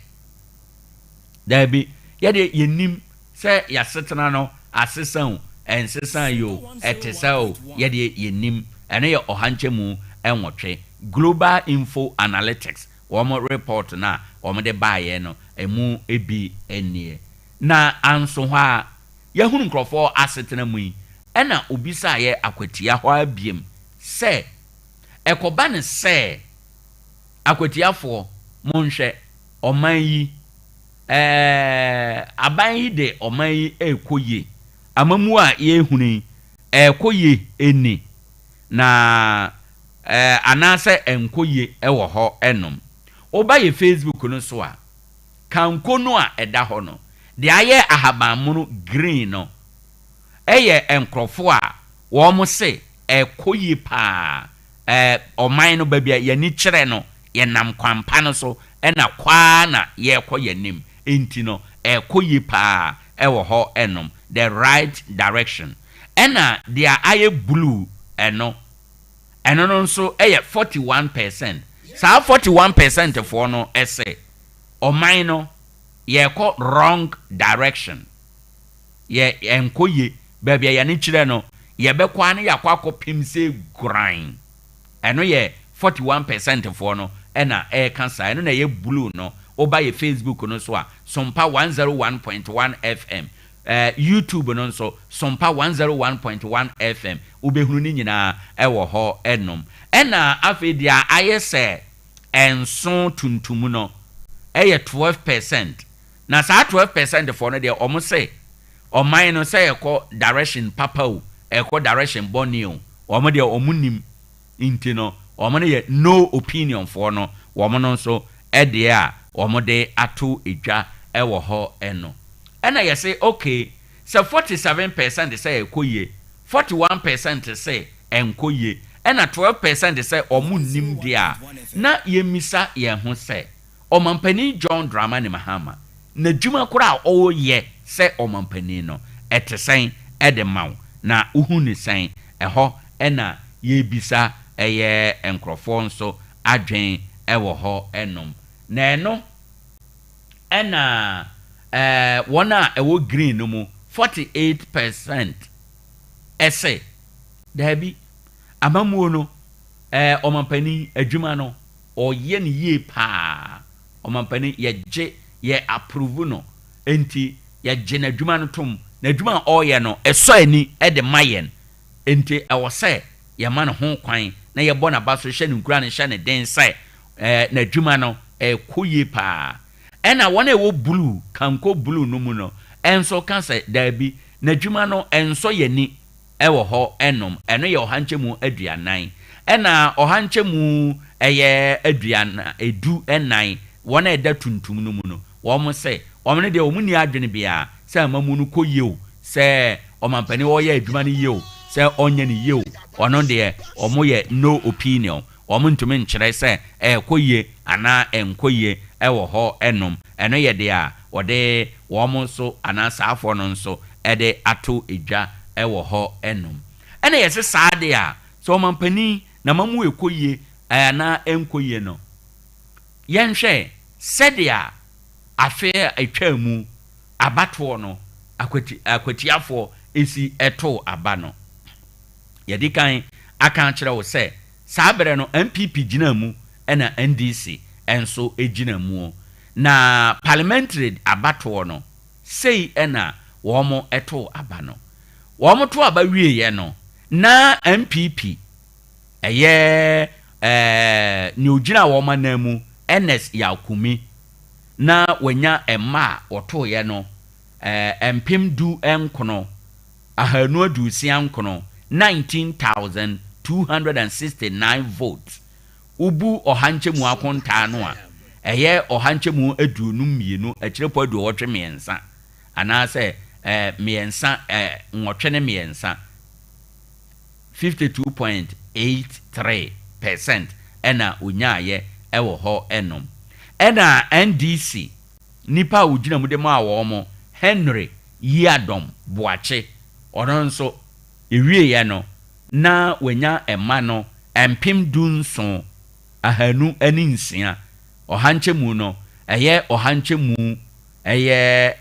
Daabi, yɛdeɛ yɛnnim sɛ y'asetena no asesa o, ɛnsesaeɛ o, ɛte saa o, yɛdeɛ yɛnnim. Ɛno yɛ ɔha nkyɛmu 8. Global Info Analytics wɔn report no a wɔde baeɛ no, ɛmu bi nie. Na anso hɔ ara, yɛahunu nkurɔfoɔ asetena mu yi, ɛna obisaeɛ akwatia hɔ ara biom sɛ, ɛkɔba no sɛ akwatiafoɔ, monhwɛ, ɔman yi, ɛɛ, aban yi de ɔman yi rekɔ yie, amammuo a yɛrehunu yi, ɛrekɔ yie ni, na ɛɛ, anaasɛ ɛnkɔ yie wɔ hɔ nom. Woba yɛ Facebook no so a, Kanko no a ɛda hɔ no, deɛ ayɛ ahabanmono, green, no yɛ nkorɔfoɔ a wɔn se ɛkɔ yie paa, ɛɛ ɔman no baabi a yɛn ani kyerɛ no, yɛnam kwan pa no so na kɔ ara na yɛrekɔ yɛn anim, nti no ɛkɔ yie paa wɔ hɔ nom, the right direction. Ɛna deɛ ayɛ blue no, ɛno no nso yɛ 41 percent. Saa 41% foɔ no se ɔman no yɛrekɔ wrong direction, yɛ ɛnkɔ yie, baabi a yɛn kyerɛ no yɛbɛkɔ a na yɛakɔ akɔpem sɛ guran. Ɛno yɛ 41% foɔ no ɛna ɛreka saa. Ɛno na ɛyɛ blue no. Woba yɛ Facebook no so a, Sompa 101.1 FM, YouTube no nso Sompa 101.1 FM, wobɛhunu ne nyinaa ɛwɔ hɔ ɛnom. Ɛna afei deɛ ayɛ sɛ ɛnso tuntum no ɛyɛ 12%. Na saa 12% foɔ no deɛ, ɔmo sɛ ɔman no sɛ ɛkɔ direction papa o, ɛkɔ direction bɔne o, wɔn deɛ wɔn nim, nti no wɔn no yɛ no opinion foɔ no. Wɔn no nso ɛdeɛ a wɔn de ato edwa ɛwɔ hɔ ɛno ɛna yɛsɛ okay, sɛ 47% sɛ ɛkɔ yie, 41% sɛ ɛnkɔ yie, ɛna 12% sɛ wɔn nim deɛ a, na yɛmmisa yɛn ho sɛ ɔmampanin John Dramani Mahama n'adwuma koraa a ɔreyɛ sɛ ɔmampanin no ɛte sɛn ɛde ma wo, na wohu ne sɛn? Ɛhɔ ɛna yɛrebisa ɛyɛ nkurɔfoɔ nso adwen ɛwɔ hɔ ɛnom. Na ɛno ɛna wɔn a ɛwɔ green no mu 48% ɛsɛ daabi, amamuo no ɔmampanin adwuma no ɔyɛ no yie paa, ɔmampanin yɛgye yɛ approve no, nti yɛgye n'adwuma no tom, n'adwuma a ɔreyɛ no ɛsɔ ani ɛde ma yɛn, nti ɛwɔ sɛ yɛma no ho kwan na yɛbɔ n'aba so, hyɛ ne nkura no, hyɛ ne den sɛ n'adwuma no ɛkɔ yie paa. Ɛna wɔn a ɛwɔ blue, kanko blue no mu no ɛnso ka sɛ daabi, n'adwuma no ɛnsɔ yɛn ani ɛwɔ hɔ ɛnom. Ɛno yɛ 40%. Ɛna ɛyɛ 14%, wɔn a ɛda tuntum no mu no, wɔn sɛ wɔn no deɛ wɔn ni adwene biara sɛ amamu no kɔ yie o, sɛ ɔmampanin ɔyɛ adwuma no yie o, sɛ ɔnyɛ no yie o, ɔno deɛ wɔn yɛ no opinion. Wɔn ntumi nkyerɛ sɛ ɛrekɔ yie anaa ɛnkɔ yie wɔ hɔ nom. Ɛno yɛ deɛ a wɔde wɔn nso anaa saafoɔ no nso de ato dwa wɔ hɔ nom. Ɛna yɛse saa deɛ a, sɛ ɔmampanin n'amamuo rekɔ yie anaa ɛnkɔ yie no, yɛnhwɛ sɛdeɛ afe a ɛtwaa mu abatoɔ no akwati akwatiafoɔ si too aba no. Yɛadi kan aka akyerɛ wo sɛ saa berɛ no NPP gyinaa mu ɛna NDC nso gyina muo. Na parliamentary abatoɔ no, sei na wɔn too aba no. Wɔn too aba wieeɛ no, na NPP ɛyɛ ɛɛ nea ɔgyina wɔn anan mu, Ernest Yaw Kumi, na wanya mma a wɔtooeɛ no ɛɛ 19,000 269, 19,269 votes. Wobu ɔha nkyɛmu akontaa no a, ɛyɛ ɔha nkyɛmu 52 akyirepɔ 83 anaasɛ ɛɛ mmiɛnsa ɛɛ nwɔtwe ne mmiɛnsa, 52.83% ɛna ɔnyaeɛ ɛwɔ hɔ nom. Ɛna NDC nipa a ɔgyina mu de maa wɔn, Henry Yiadom Boakye, ɔno nso ɛwieɛ no na wanya mma no 17,206, ɔha nkyɛmu no ɛyɛ ɔha nkyɛmu ɛyɛ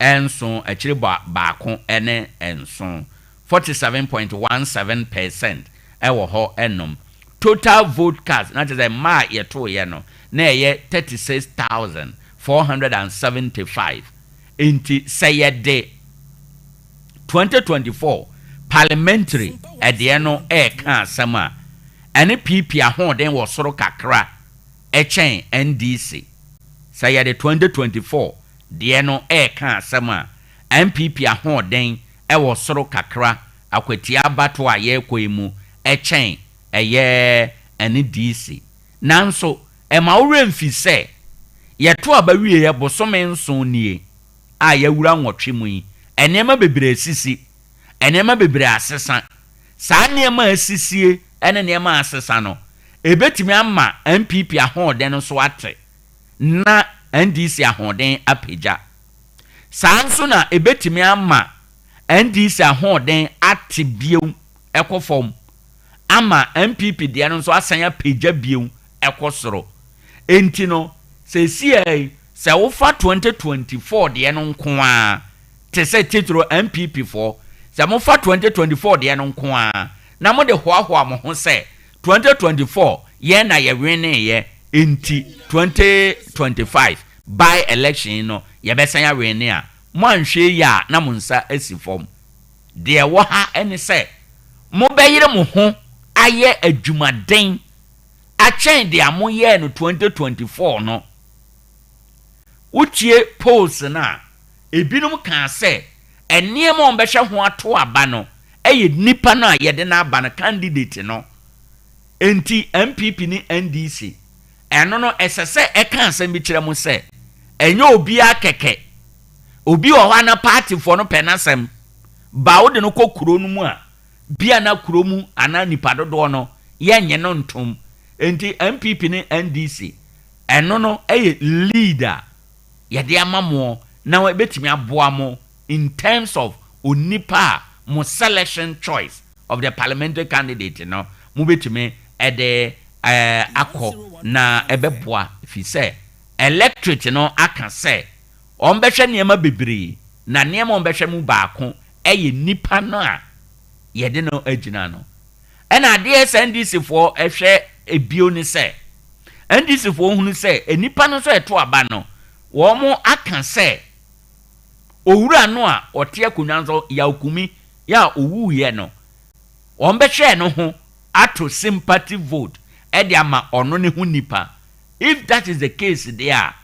47 akyire bɔ baako ne nson, 47.17% ɛwɔ hɔ nom. Total vote cast, na kyerɛ sɛ mmaa a yɛtoeɛ no, na ɛyɛ 36,475. Nti sɛ yɛde 2024 parliamentary ɛdeɛ no ɛreka asɛm a, ɛne PP ahoɔden wɔ soro kakra ɛkyɛn NDC. Sɛ yɛde 2024 deɛ no ɛreka asɛm a, NPP ahoɔden ɛwɔ soro kakra akwatia abato a yɛrekɔ yi mu ɛkyɛn ɛyɛ NDC. Nanso ɛma wo werɛ mfi sɛ yɛto aba wieɛ bosome 7 nie a yɛawura 8 mu yi, nneɛma bebree asisi, nneɛma bebree asesa. Saa nneɛma a asisie ne nneɛma a asesa no, ɛbɛtumi ama NPP ahoɔden no so ate na NDC ahoɔden apagya. Saa nso na ɛbɛtumi ama NDC ahoɔden ate bio ɛkɔ fam ama NPP deɛ no nso asan apagya bio ɛkɔ soro. Enti no, seesei yi, sɛ wofa 2024 deɛ no nko ara, te sɛ titiro NPP foɔ, sɛ mofa 2024 deɛ no nko ara na mode hoahoa mo ho sɛ 2024 yɛn na yɛweneeɛ, enti 2025 by election no yɛbɛsan awene a, moanhwɛ yie a na mo nsa asi fam. Deɛ ɛwɔ ha ne sɛ mobɛyere mo ho ayɛ adwumaden akyɛn deɛ moyɛɛ no 2024 no. Wotie polls no a, ebinom kaa sɛ nneɛma a wɔbɛhwɛ ho ato aba no yɛ nipa no a yɛde no aba no, candidate no. Enti NPP ne NDC, ɛno no ɛsɛ sɛ ɛka asɛm bi kyerɛ mo sɛ ɛnyɛ obiara kɛkɛ. Obi wɔ hɔ a na partyfoɔ no pɛ n'asɛm, ba wode no kɔ kuro no mu a, bia na kuro mu anaa nipa dodoɔ no yɛnnye no ntom. Enti NPP ne NDC, ɛno no yɛ lead a yɛde ama mo na ɛbɛtumi aboa mo in terms of onipa a mo selection choice of the parliamentary candidate no mobɛtumi ɛde akɔ na ɛbɛboa, ɛfiri sɛ electorate no aka sɛ wɔn bɛhwɛ nneɛma bebree, na nneɛma a wɔn bɛhwɛ mu baako ɛyɛ nipa no a yɛde no agyina no. Ɛna adeɛ sɛ NDC foɔ ɛhwɛ ebio ne sɛ NDC foɔ hunu sɛ nipa no nso ɛto aba no, wɔn aka sɛ owura no a ɔte akonnwa nso Yaw Kumi yɛ a owuiɛ no, wɔn bɛhwɛ no ho ato sympathy vote ɛde ama ɔno ne ho nipa. If that is the case deɛ a,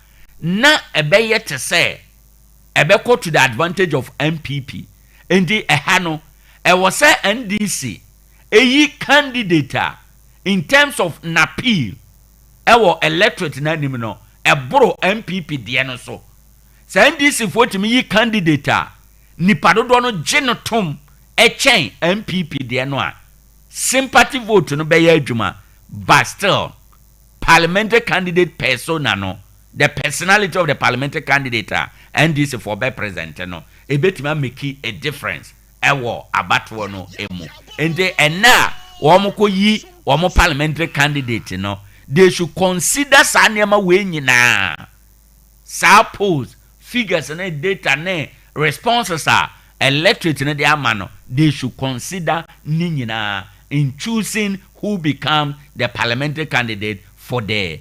na ɛbɛyɛ te sɛ ɛbɛkɔ to the advantage of NPP. Nti ɛha no ɛwɔ sɛ NDC eyi candidate a in terms of n'appeal ɛwɔ electorate n'anim no ɛboro NPP deɛ no so. Sɛ NDC foɔ tumi yi candidate a nipa dodoɔ no gye no tom kyɛn NPP deɛ no a, sympathy vote no bɛyɛ adwuma but still parliamentary candidate persona no, the personality of the parliamentary candidate a NDC foɔ bɛ present no, ɛbɛtumi a make a difference wɔ abatoɔ no mu. Nti ɛnnɛ a wɔn kɔ yi wɔn parliamentary candidate no, they should consider saa nneɛma wei nyinaa. Saa polls, figures ne data ne responses a electorate no de ama no, they should consider ne nyinaa in choosing who become the parliamentary candidate for the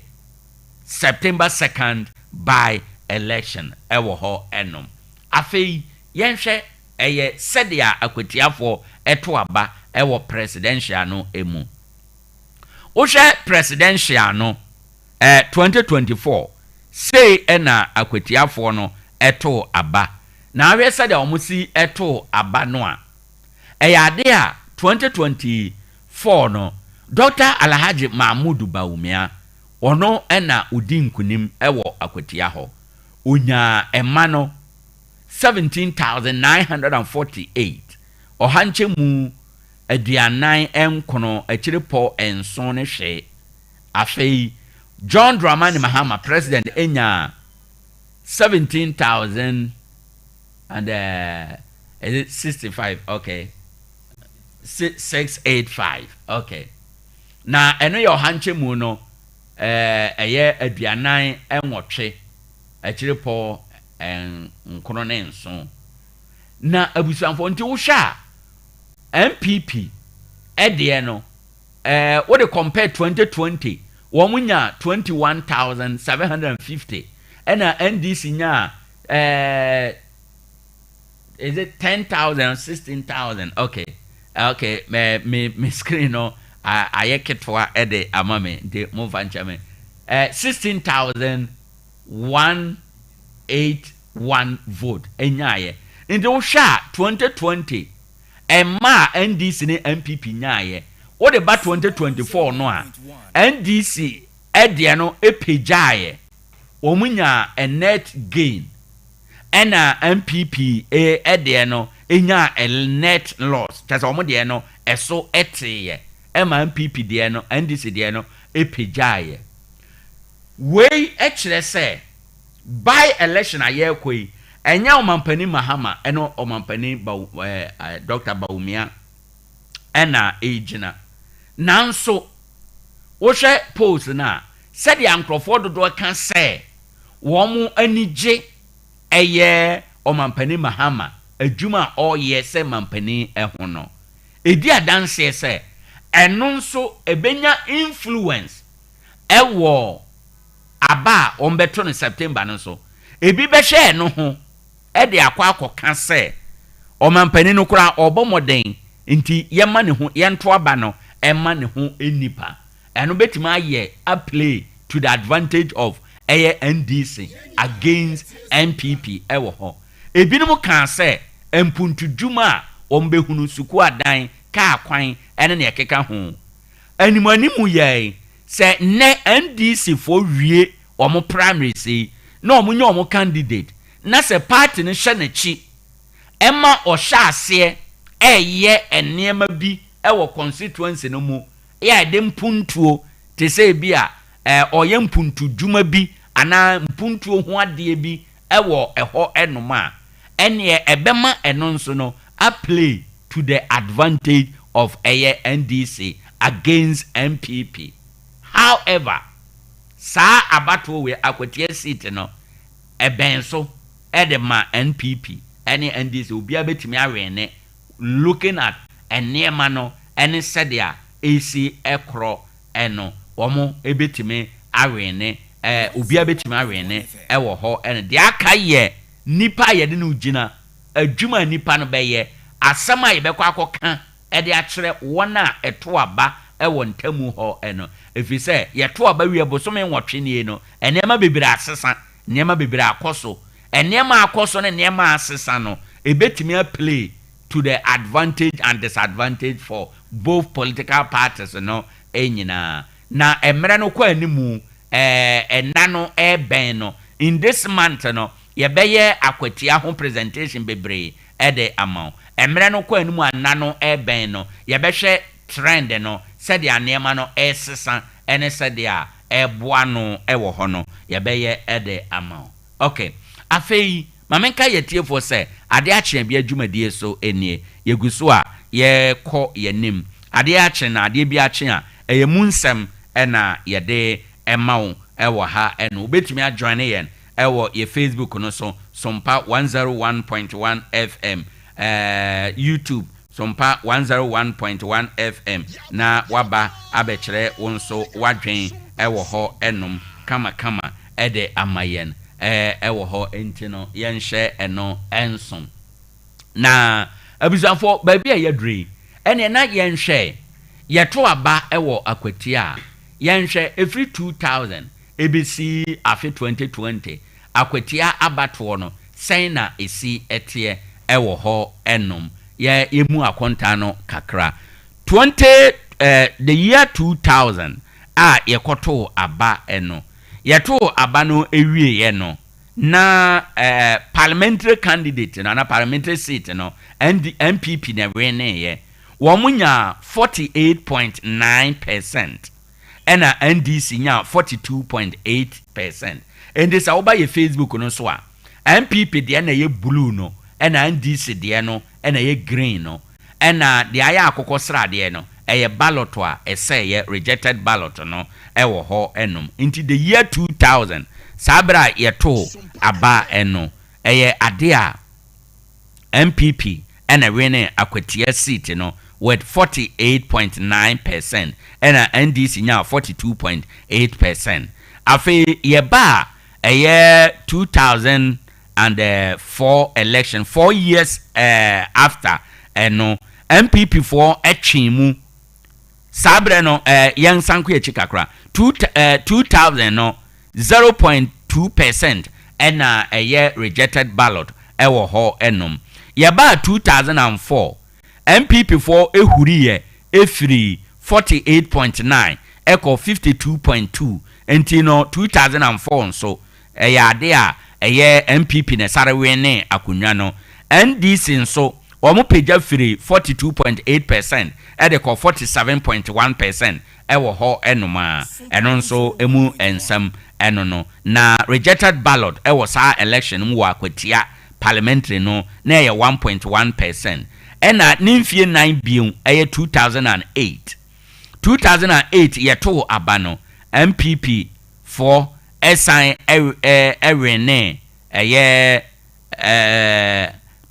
September 2nd by election wɔ hɔ nom. Afei yɛnhwɛ ɛyɛ sɛdeɛ akwatiafoɔ to aba wɔ presidential no mu. Wohwɛ presidential no eh, 2024, sei na akwatiafoɔ no too aba. Na wohwɛ sɛdeɛ wɔn si too aba no a, ɛyɛ adeɛ a 2024 no, Dɔkta Alhaji Mahmood Bawumia, ɔno na ɔdi nkunim wɔ akwatia hɔ. Ɔnyaa mma no 17,948, ɔha nkyɛmu 49 akyirepɔ nson ne hwee. Afei John Dramani Mahama, President, nyaa 17,000 and is it 65? Okay. 685. Okay. Na ɛno yɛ ɔha nkyɛmu no ɛyɛ 48 akyirepɔ nkron ne nson. Na abusuafoɔ, nti wohwɛ a NPP ɛdeɛ no wode compare 2020, wɔn nya 21,750, ɛna NDC nya is it 10,000, 16,000? Okay, me screen no ayɛ ketewa ɛde ama me, nti momfa nkyɛ me. 16,181 vote ɛnyaayɛ. Nti wohwɛ a 2020 ɛma a NDC ne NPP nyaayɛ, wode ba 2024 no a, NDC ɛdeɛ no ɛpagyaeɛ, wɔn nya a net gain, ɛna NPP ɛdeɛ no ɛnya a net loss, kyerɛ sɛ wɔn deɛ no ɛso ɛteeɛ, ɛma NPP deɛ no, NDC deɛ no ɛpagyaeɛ. Wei ɛkyerɛ sɛ by election a yɛrekɔ yi, ɛnyɛ Ɔmampanin Mahama ɛne Ɔmampanin Baw ɛɛ Dr. Bawumia ɛna ɛgyina, nanso wohwɛ polls no a, sɛdeɛ nkurɔfoɔ dodoɔ ka sɛ wɔn ani gye ɛyɛ Ɔmampanin Mahama adwuma a ɔreyɛ sɛ mampanin ɛho no, ɛdi adanseɛ sɛ ɛno nso ɛbɛnya influence ɛwɔ aba a wɔbɛto no September no so. Ebi bɛhwɛ ɛno ho ɛde akɔ akɔka sɛ ɔmampanin no koraa ɔbɔ mmɔden, nti yɛma ne ho, yɛnto aba no ɛma ne ho nipa. Ɛno bɛtumi ayɛ a play to the advantage of ɛyɛ NDC against NPP ɛwɔ hɔ. Ebinom kaa sɛ mpuntudwuma a wɔn bɛhunu, sukuu adan, kaa kwan ɛne nea ɛkeka ho animanimu yɛ sɛ nnɛ NDC foɔ wie wɔn primaries yi na wɔn nyɛ wɔn candidate, na sɛ party no hyɛ n'akyi ɛma ɔhyɛ aseɛ ɛyɛ nneɛma bi ɛwɔ constituency no mu, yɛ a ɛde mpuntuo te sɛ ebi a ɔyɛ mpuntudwuma bi anaa mpuntuo ho adeɛ bi ɛwɔ ɛhɔ ɛnom a, ɛneɛ ɛbɛma ɛno nso no a play to the advantage of ɛyɛ NDC against NPP. However, saa abatoɔ wei, Akwatia seat no, ɛbɛn so ɛde ma NPP ɛne NDC, obiara bɛtumi awin. Looking at nneɛma no ɛne sɛdeɛ esi ɛkorɔ ɛno, wɔn ebɛtumi awin, obiara bɛtumi awin ɛwɔ hɔ. Ɛno deɛ aka yɛ nipa a yɛde no gyina adwuma a nipa no bɛyɛ, asɛm a yɛbɛkɔ akɔka ɛde akyerɛ wɔn a ɛto aba ɛwɔ ntamu hɔ ɛno, ɛfiri sɛ yɛto aba wie bosome 8 nie no, nneɛma bebree asesa, nneɛma bebree akɔ so. Nneɛma akɔ so ne nneɛma asesa no ebɛtumi aplay to the advantage and disadvantage for both political parties no nyinaa. Na mmerɛ no kɔ animu, ɛna no ɛbɛn no, in this month no yɛbɛyɛ Akwatia ho presentation bebree. de ama wo. Mmerɛ no kɔ anim a nna no rebɛn no, yɛbɛhwɛ trend no, sɛdeɛ nneɛma no resesa ne sɛdeɛ ɛreboa ano wɔ hɔ no, yɛbɛyɛ de ama wo. Ok, afei ma menka yɛn atiefoɔ sɛ adeɛ akye abia dwumadie so nie. Yɛgu so a yɛrekɔ yɛn anim. Adeɛ akye na adeɛ bi akye a, ɛyɛ mu nsɛm na yɛde ma wo wɔ ha no. Wobɛtumi ajoine yɛn wɔ yɛn Facebook no so, Sompa 101.1 FM, YouTube, Sompa 101.1 FM, na woaba abɛkyerɛ wo nso w'adwen wɔ hɔ nom kamakama de ama yɛn wɔ hɔ. Nti no yɛnhyɛ ɛno nso. Na abusuafoɔ, baabi a yɛaduru yi, ɛneɛ na yɛnhwɛ, yɛto aba wɔ Akwatia a, yɛnhwɛ, ɛfiri 2000 ɛbɛsi afe 2020, Akwatia abatoɔ no, sɛn na ɛsi teɛ wɔ hɔ nom? Yɛ yɛmu akontaa no kakra. 20 eh, the year 2000 a yɛkɔtoo aba no, yɛtoo aba no wieeɛ no, na eh, parliamentary candidate no anaa parliamentary seat no, ND, NPP na ɛweneeɛ. Wɔn nyaa 48.9%. Ɛna NDC nyaa 42.8%. Enti sɛ woba yɛ Facebook no so a, NPP deɛ na ɛyɛ blue no, ɛna NDC deɛ no na ɛyɛ green no. Ɛna deɛ ayɛ akokɔ sradeɛ no, ɛyɛ ballot a ɛsɛeɛ, rejected ballot no wɔ hɔ nom. Nti the year 2000, saa berɛ a yɛtoo aba no, ɛyɛ adeɛ a NPP na winee Akwatia seat no with 48.9% ɛna NDC nyaa 42.8%. Afei yɛba a ɛyɛ 2004 election, 4 years after ɛno, NPP foɔ twee mu. Saa berɛ no, yɛn nsan kɔ akyi kakra, 2000 no, 0.2% ɛna ɛyɛ rejected ballot ɛwɔ hɔ ɛnom. Yɛbaa 2004, NPP foɔ ehuriiɛ efiri 48.9 ɛkɔ 52.2. Nti no 2004 nso ɛyɛ ade a ɛyɛ NPP na ɛsare wene akonnwa no. NDC nso wɔn pagya firi 42.8% ɛde kɔ 47.1% ɛwɔ hɔ ɛnom a ɛno nso emu nsɛm ɛno no. Na rejected ballot ɛwɔ saa election mu wɔ Akwatia parliamentary no na ɛyɛ 1.1%. Ɛna ne mfie 4 bio, ɛyɛ 2008. 2008 yɛtoo aba no, NPP foɔ ɛsan ɛwene. Ɛyɛ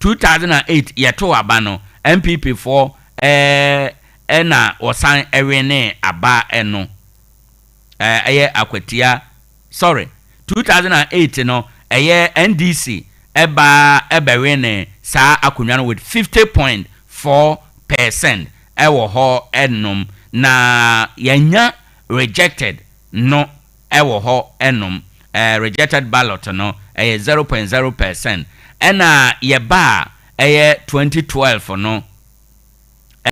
2008 yɛtoo aba no, NPP foɔ ɛna wɔsan ɛwene aba ɛno. Ɛyɛ Akwatia, sorry, 2008 no, ɛyɛ NDC ɛbaa ɛbɛwene saa akonnwa no with 50.4% ɛwɔ hɔ ɛnom. Na yɛnya rejected no ɛwɔ hɔ ɛnom, rejected ballot no ɛyɛ 0.0%. Ɛna yɛba a ɛyɛ 2012 no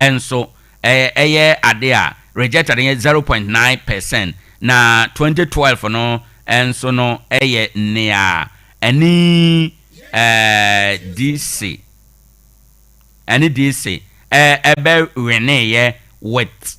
ɛnso, ɛyɛ ade a rejected yɛ 0.9%. Na 2012 no ɛnso no, ɛyɛ nea ɛne DC, ɛne DC ɛbɛ wineyɛ with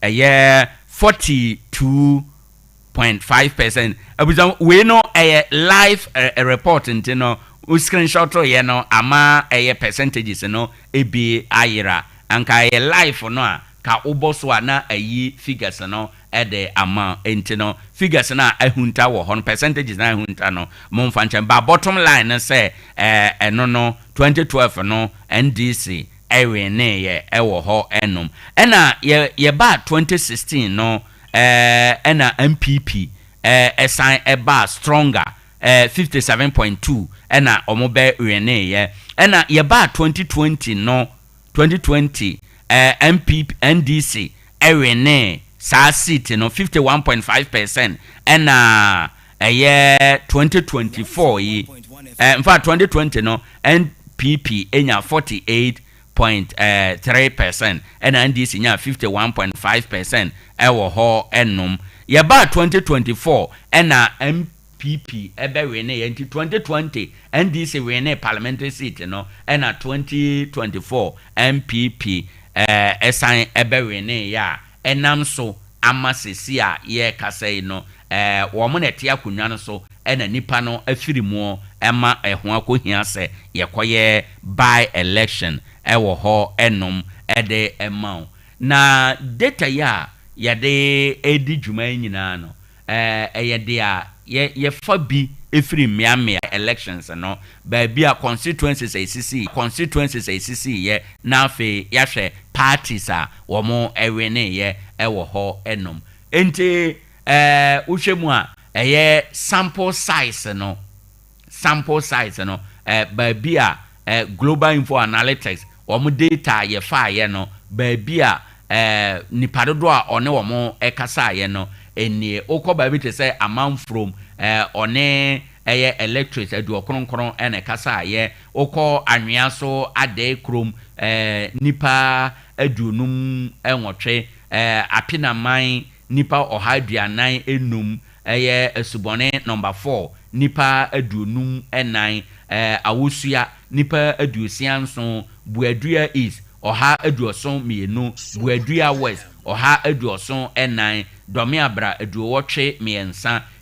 ɛyɛ 42.5%. Abusua, wei no ɛyɛ live report, nti no wo screenshot yɛ no ama ɛyɛ percentages no ebi ayera. Anka ɛyɛ live no a ka wobɔ so a na ayi figures no ɛde ama. Nti no figures no a ahunta wɔ hɔ no, percentages no ahunta no, momfa nkyɛn ba. Bottom line no sɛ ɛno no 2012 no, NDC ɛwineyɛ ɛwɔ hɔ ɛnom. Ɛna yɛ yɛbaa 2016 no, ɛna NPP ɛsan ɛbaa stronger, 57.2 ɛna wɔn bɛ wineyɛ. Ɛna yɛbaa 2020 no, 2020 NPP, NDC ɛwine saa seat no 51.5%. Ɛna ɛyɛ 2024 yi, nfa 2020 no, NPP enya 48.3% ɛna NDC nya 51.5% ɛwɔ hɔ ɛnom. Yɛbaa 2024, ɛna NPP NPP bɛweneeɛ nti 2020 NDC wenee parliamentary seat no ɛna 2024 NPP san bɛweneeɛ a ɛnam so ama sɛsi a yɛrekasa yi no wɔn na ɛte akonnwa no so na nipa no afiri mu ma ɛho akɔhia sɛ yɛkɔyɛ by election wɔ hɔ nom de ma wo. Na data yi a yɛde redi dwuma yi nyinaa no, ɛyɛ deɛ yɛfa bi firi mmeammea elections no, baabi a constituencies a ɛsisii, constituencies a ɛsisiiɛ, na afei yɛahwɛ parties a wɔweneeɛ wɔ hɔ nom. Enti wohwɛ mu a, ɛyɛ sample size no, sample size no, baabi a Global Info Analytics wɔn data a yɛfaeɛ no, baabi a nnipa dodoɔ a ɔne wɔn kasaeɛ no nie. Wokɔ baabi te sɛ Amanfurom, ɔne ɛyɛ electorates aduokronkron na ɛkasaeɛ. Wokɔ Anwea so Adɛɛ kurom, nnipa 58, Apenaman nnipa 145, ɛyɛ Asubɔne Nɔmba Four nnipa 54, Awosua nnipa 67, Buadua East 172, Buadua West 174, Dɔmeabra 83,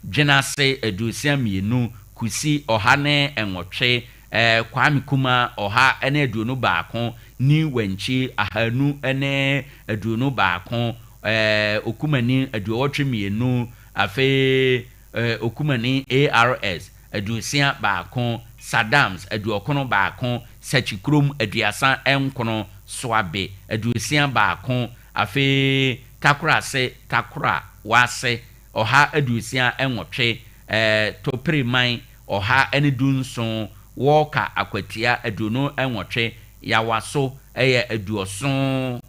Dwenase 62, Kusi 108, Kwame Kuma 121, New Wenchi 221, Okumani 82, afei Okumani ARS 61, Saddams 91, Sakyikurom 39, Soabe 61, afei Takorase Takora Wase 168, Topiriman 117, Walker Akwatia 28, Yawaso yɛ 76.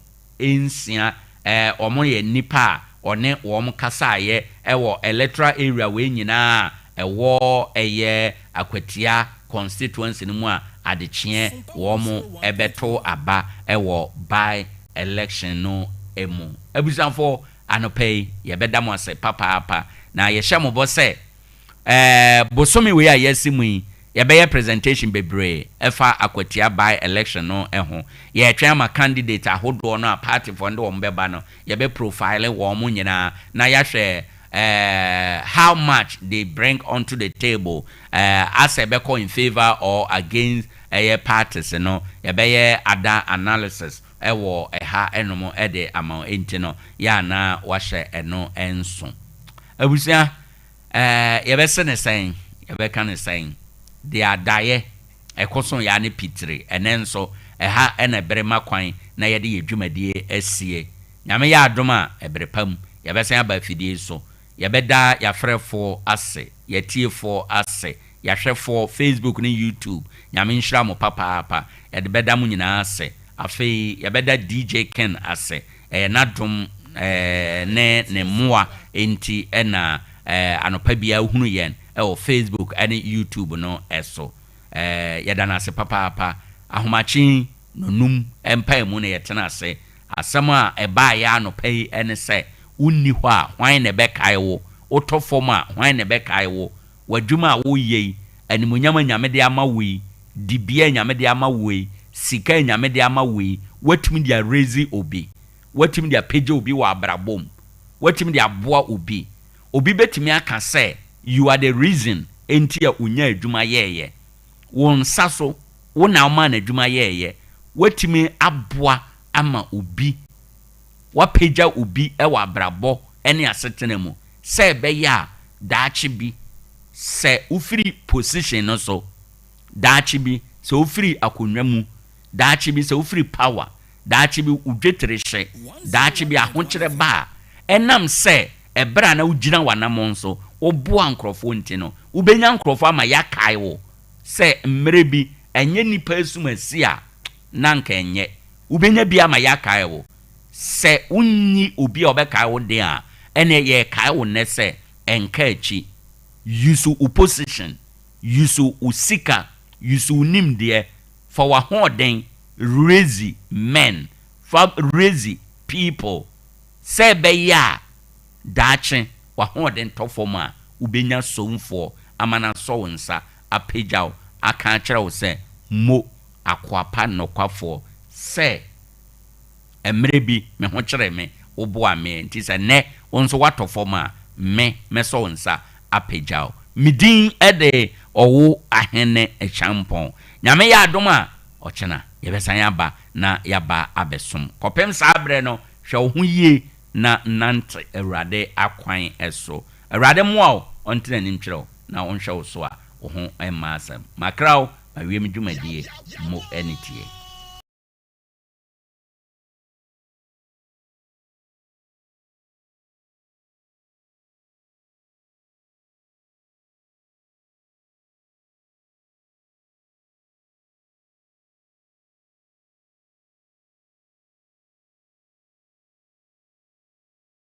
Wɔn yɛ nnipa a ɔne wɔn kasaeɛ wɔ electoral area wei nyinaa a ɛwɔ ɛyɛ Akwatia constituency no mu a adekyeɛ wɔn bɛto aba wɔ by election no mu. Abusuafoɔ, anɔpa yi yɛbɛda mo ase papaapa na yɛhyɛ mo bɔ sɛ Ɛɛ bosome wei a yɛasi mu yi, yɛbɛyɛ presentation bebree ɛfa Akwatia by election no ho. Yɛretwɛn ama candidate ahodoɔ no a partyfoɔ no de wɔn bɛba no, yɛbɛ profile wɔn nyinaa na yɛahwɛ ɛɛ how much they bring onto the table ɛɛ asɛ ɛbɛkɔ in favour or against ɛyɛ parties no. Yɛbɛyɛ other analysis ɛwɔ ɛha ɛnom de ama wo. Enti no yɛ a na wahyɛ ɛno nso. Abusua. Ɛɛ, yɛbɛse no sɛn? Yɛbɛka no sɛn? Deɛ adaeɛ, ɛkoso yɛ ara ne pitire. Ɛnnɛ nso, ɛha na ɛbere ma kwan na yɛde yɛn dwumadie asie. Nyame yɛ adom a, ɛbere pa mu, yɛbɛsan aba afidie yi so. Yɛbɛda yɛafrɛfoɔ ase, yɛatiefoɔ ase, yɛahwɛfoɔ, Facebook ne YouTube. Nyame nhyira mo papaapa. Yɛde bɛda mo nyinaa ase. Afei, yɛbɛda DJ Ken ase. Ɛyɛ n'adom ne ne mmoa nti na anɔpa biara wohunu yɛn wɔ Facebook ne YouTube no so. Yɛda no ase papaapa. Ahomakye yi nnɔnum mpaemu na yɛtena ase. Asɛm a ɛbaeɛ anɔpa yi ne sɛ, Wonni hɔ a, hwan na ɛbɛkae wo? Wotɔ fam a, hwan na ɛbɛkae wo? W'adwuma a woreyɛ yi, animuonyam a Nyame de ama wo yi, dibea a Nyame de ama wo yi, sika a Nyame de ama wo yi, woatumi de a-raise obi? Woatumi de apagya obi wɔ abrabɔ mu? Woatumi de aboa obi? Obi bɛtumi aka sɛ you are the reason nti a ɔnyaa adwuma yɛeɛ. Wo nsa so, wo na womaa no adwuma yɛeɛ. Woatumi aboa ama obi, woapagya obi wɔ abrabɔ ne asetena mu sɛ ɛbɛyɛ a daakye bi sɛ wofiri position no so, daakye bi sɛ wofiri akonnwa mu, daakye bi sɛ wofiri power, daakye bi wo dwetire hye, daakye bi ahokyerɛ ba a, ɛnam sɛ ɛberɛ a na wogyina w'anammɔn so, woboa nkorɔfoɔ nti no, wobɛnya nkorɔfoɔ ama yɛakae wo sɛ mmerɛ bi ɛnyɛ nnipa asumasi a na anka ɛnyɛ. Wobɛnya bi ama yɛakae wo. Sɛ wonni obi a ɔbɛkae wo den a, ɛneɛ yɛrekae wo nnɛ sɛ ɛnka akyi. Use wo position, use wo sika, use wo nimdeɛ, fa w'ahoɔden raise men, fa raise people sɛ ɛbɛyɛ a daakye w'ahoɔden tɔ fam a, wobɛnya somfoɔ ama no asɔ wo nsa, apagya wo, aka akyerɛ wo sɛ, Mo, akoa pa nokwafoɔ, sɛ mmerɛ bi me ho kyeree me, woboaa me, enti sɛ nnɛ wo nso woatɔ fam a, me, mɛsɔ wo nsa apagya wo. Me din de Ɔwo Ahene Kyampɔn. Nyame yɛ adom a, ɔkyena yɛbɛsan aba na yɛaba abɛsom. Kɔpem saa berɛ no, hwɛ wo ho yie na nante Awurade akwan so. Awurade mmoa wo, ɔnte n'anim nkyerɛ wo, na ɔnhwɛ wo so a wo ho mma asɛm. Makra wo, mawie me dwumadie, mo ne tie.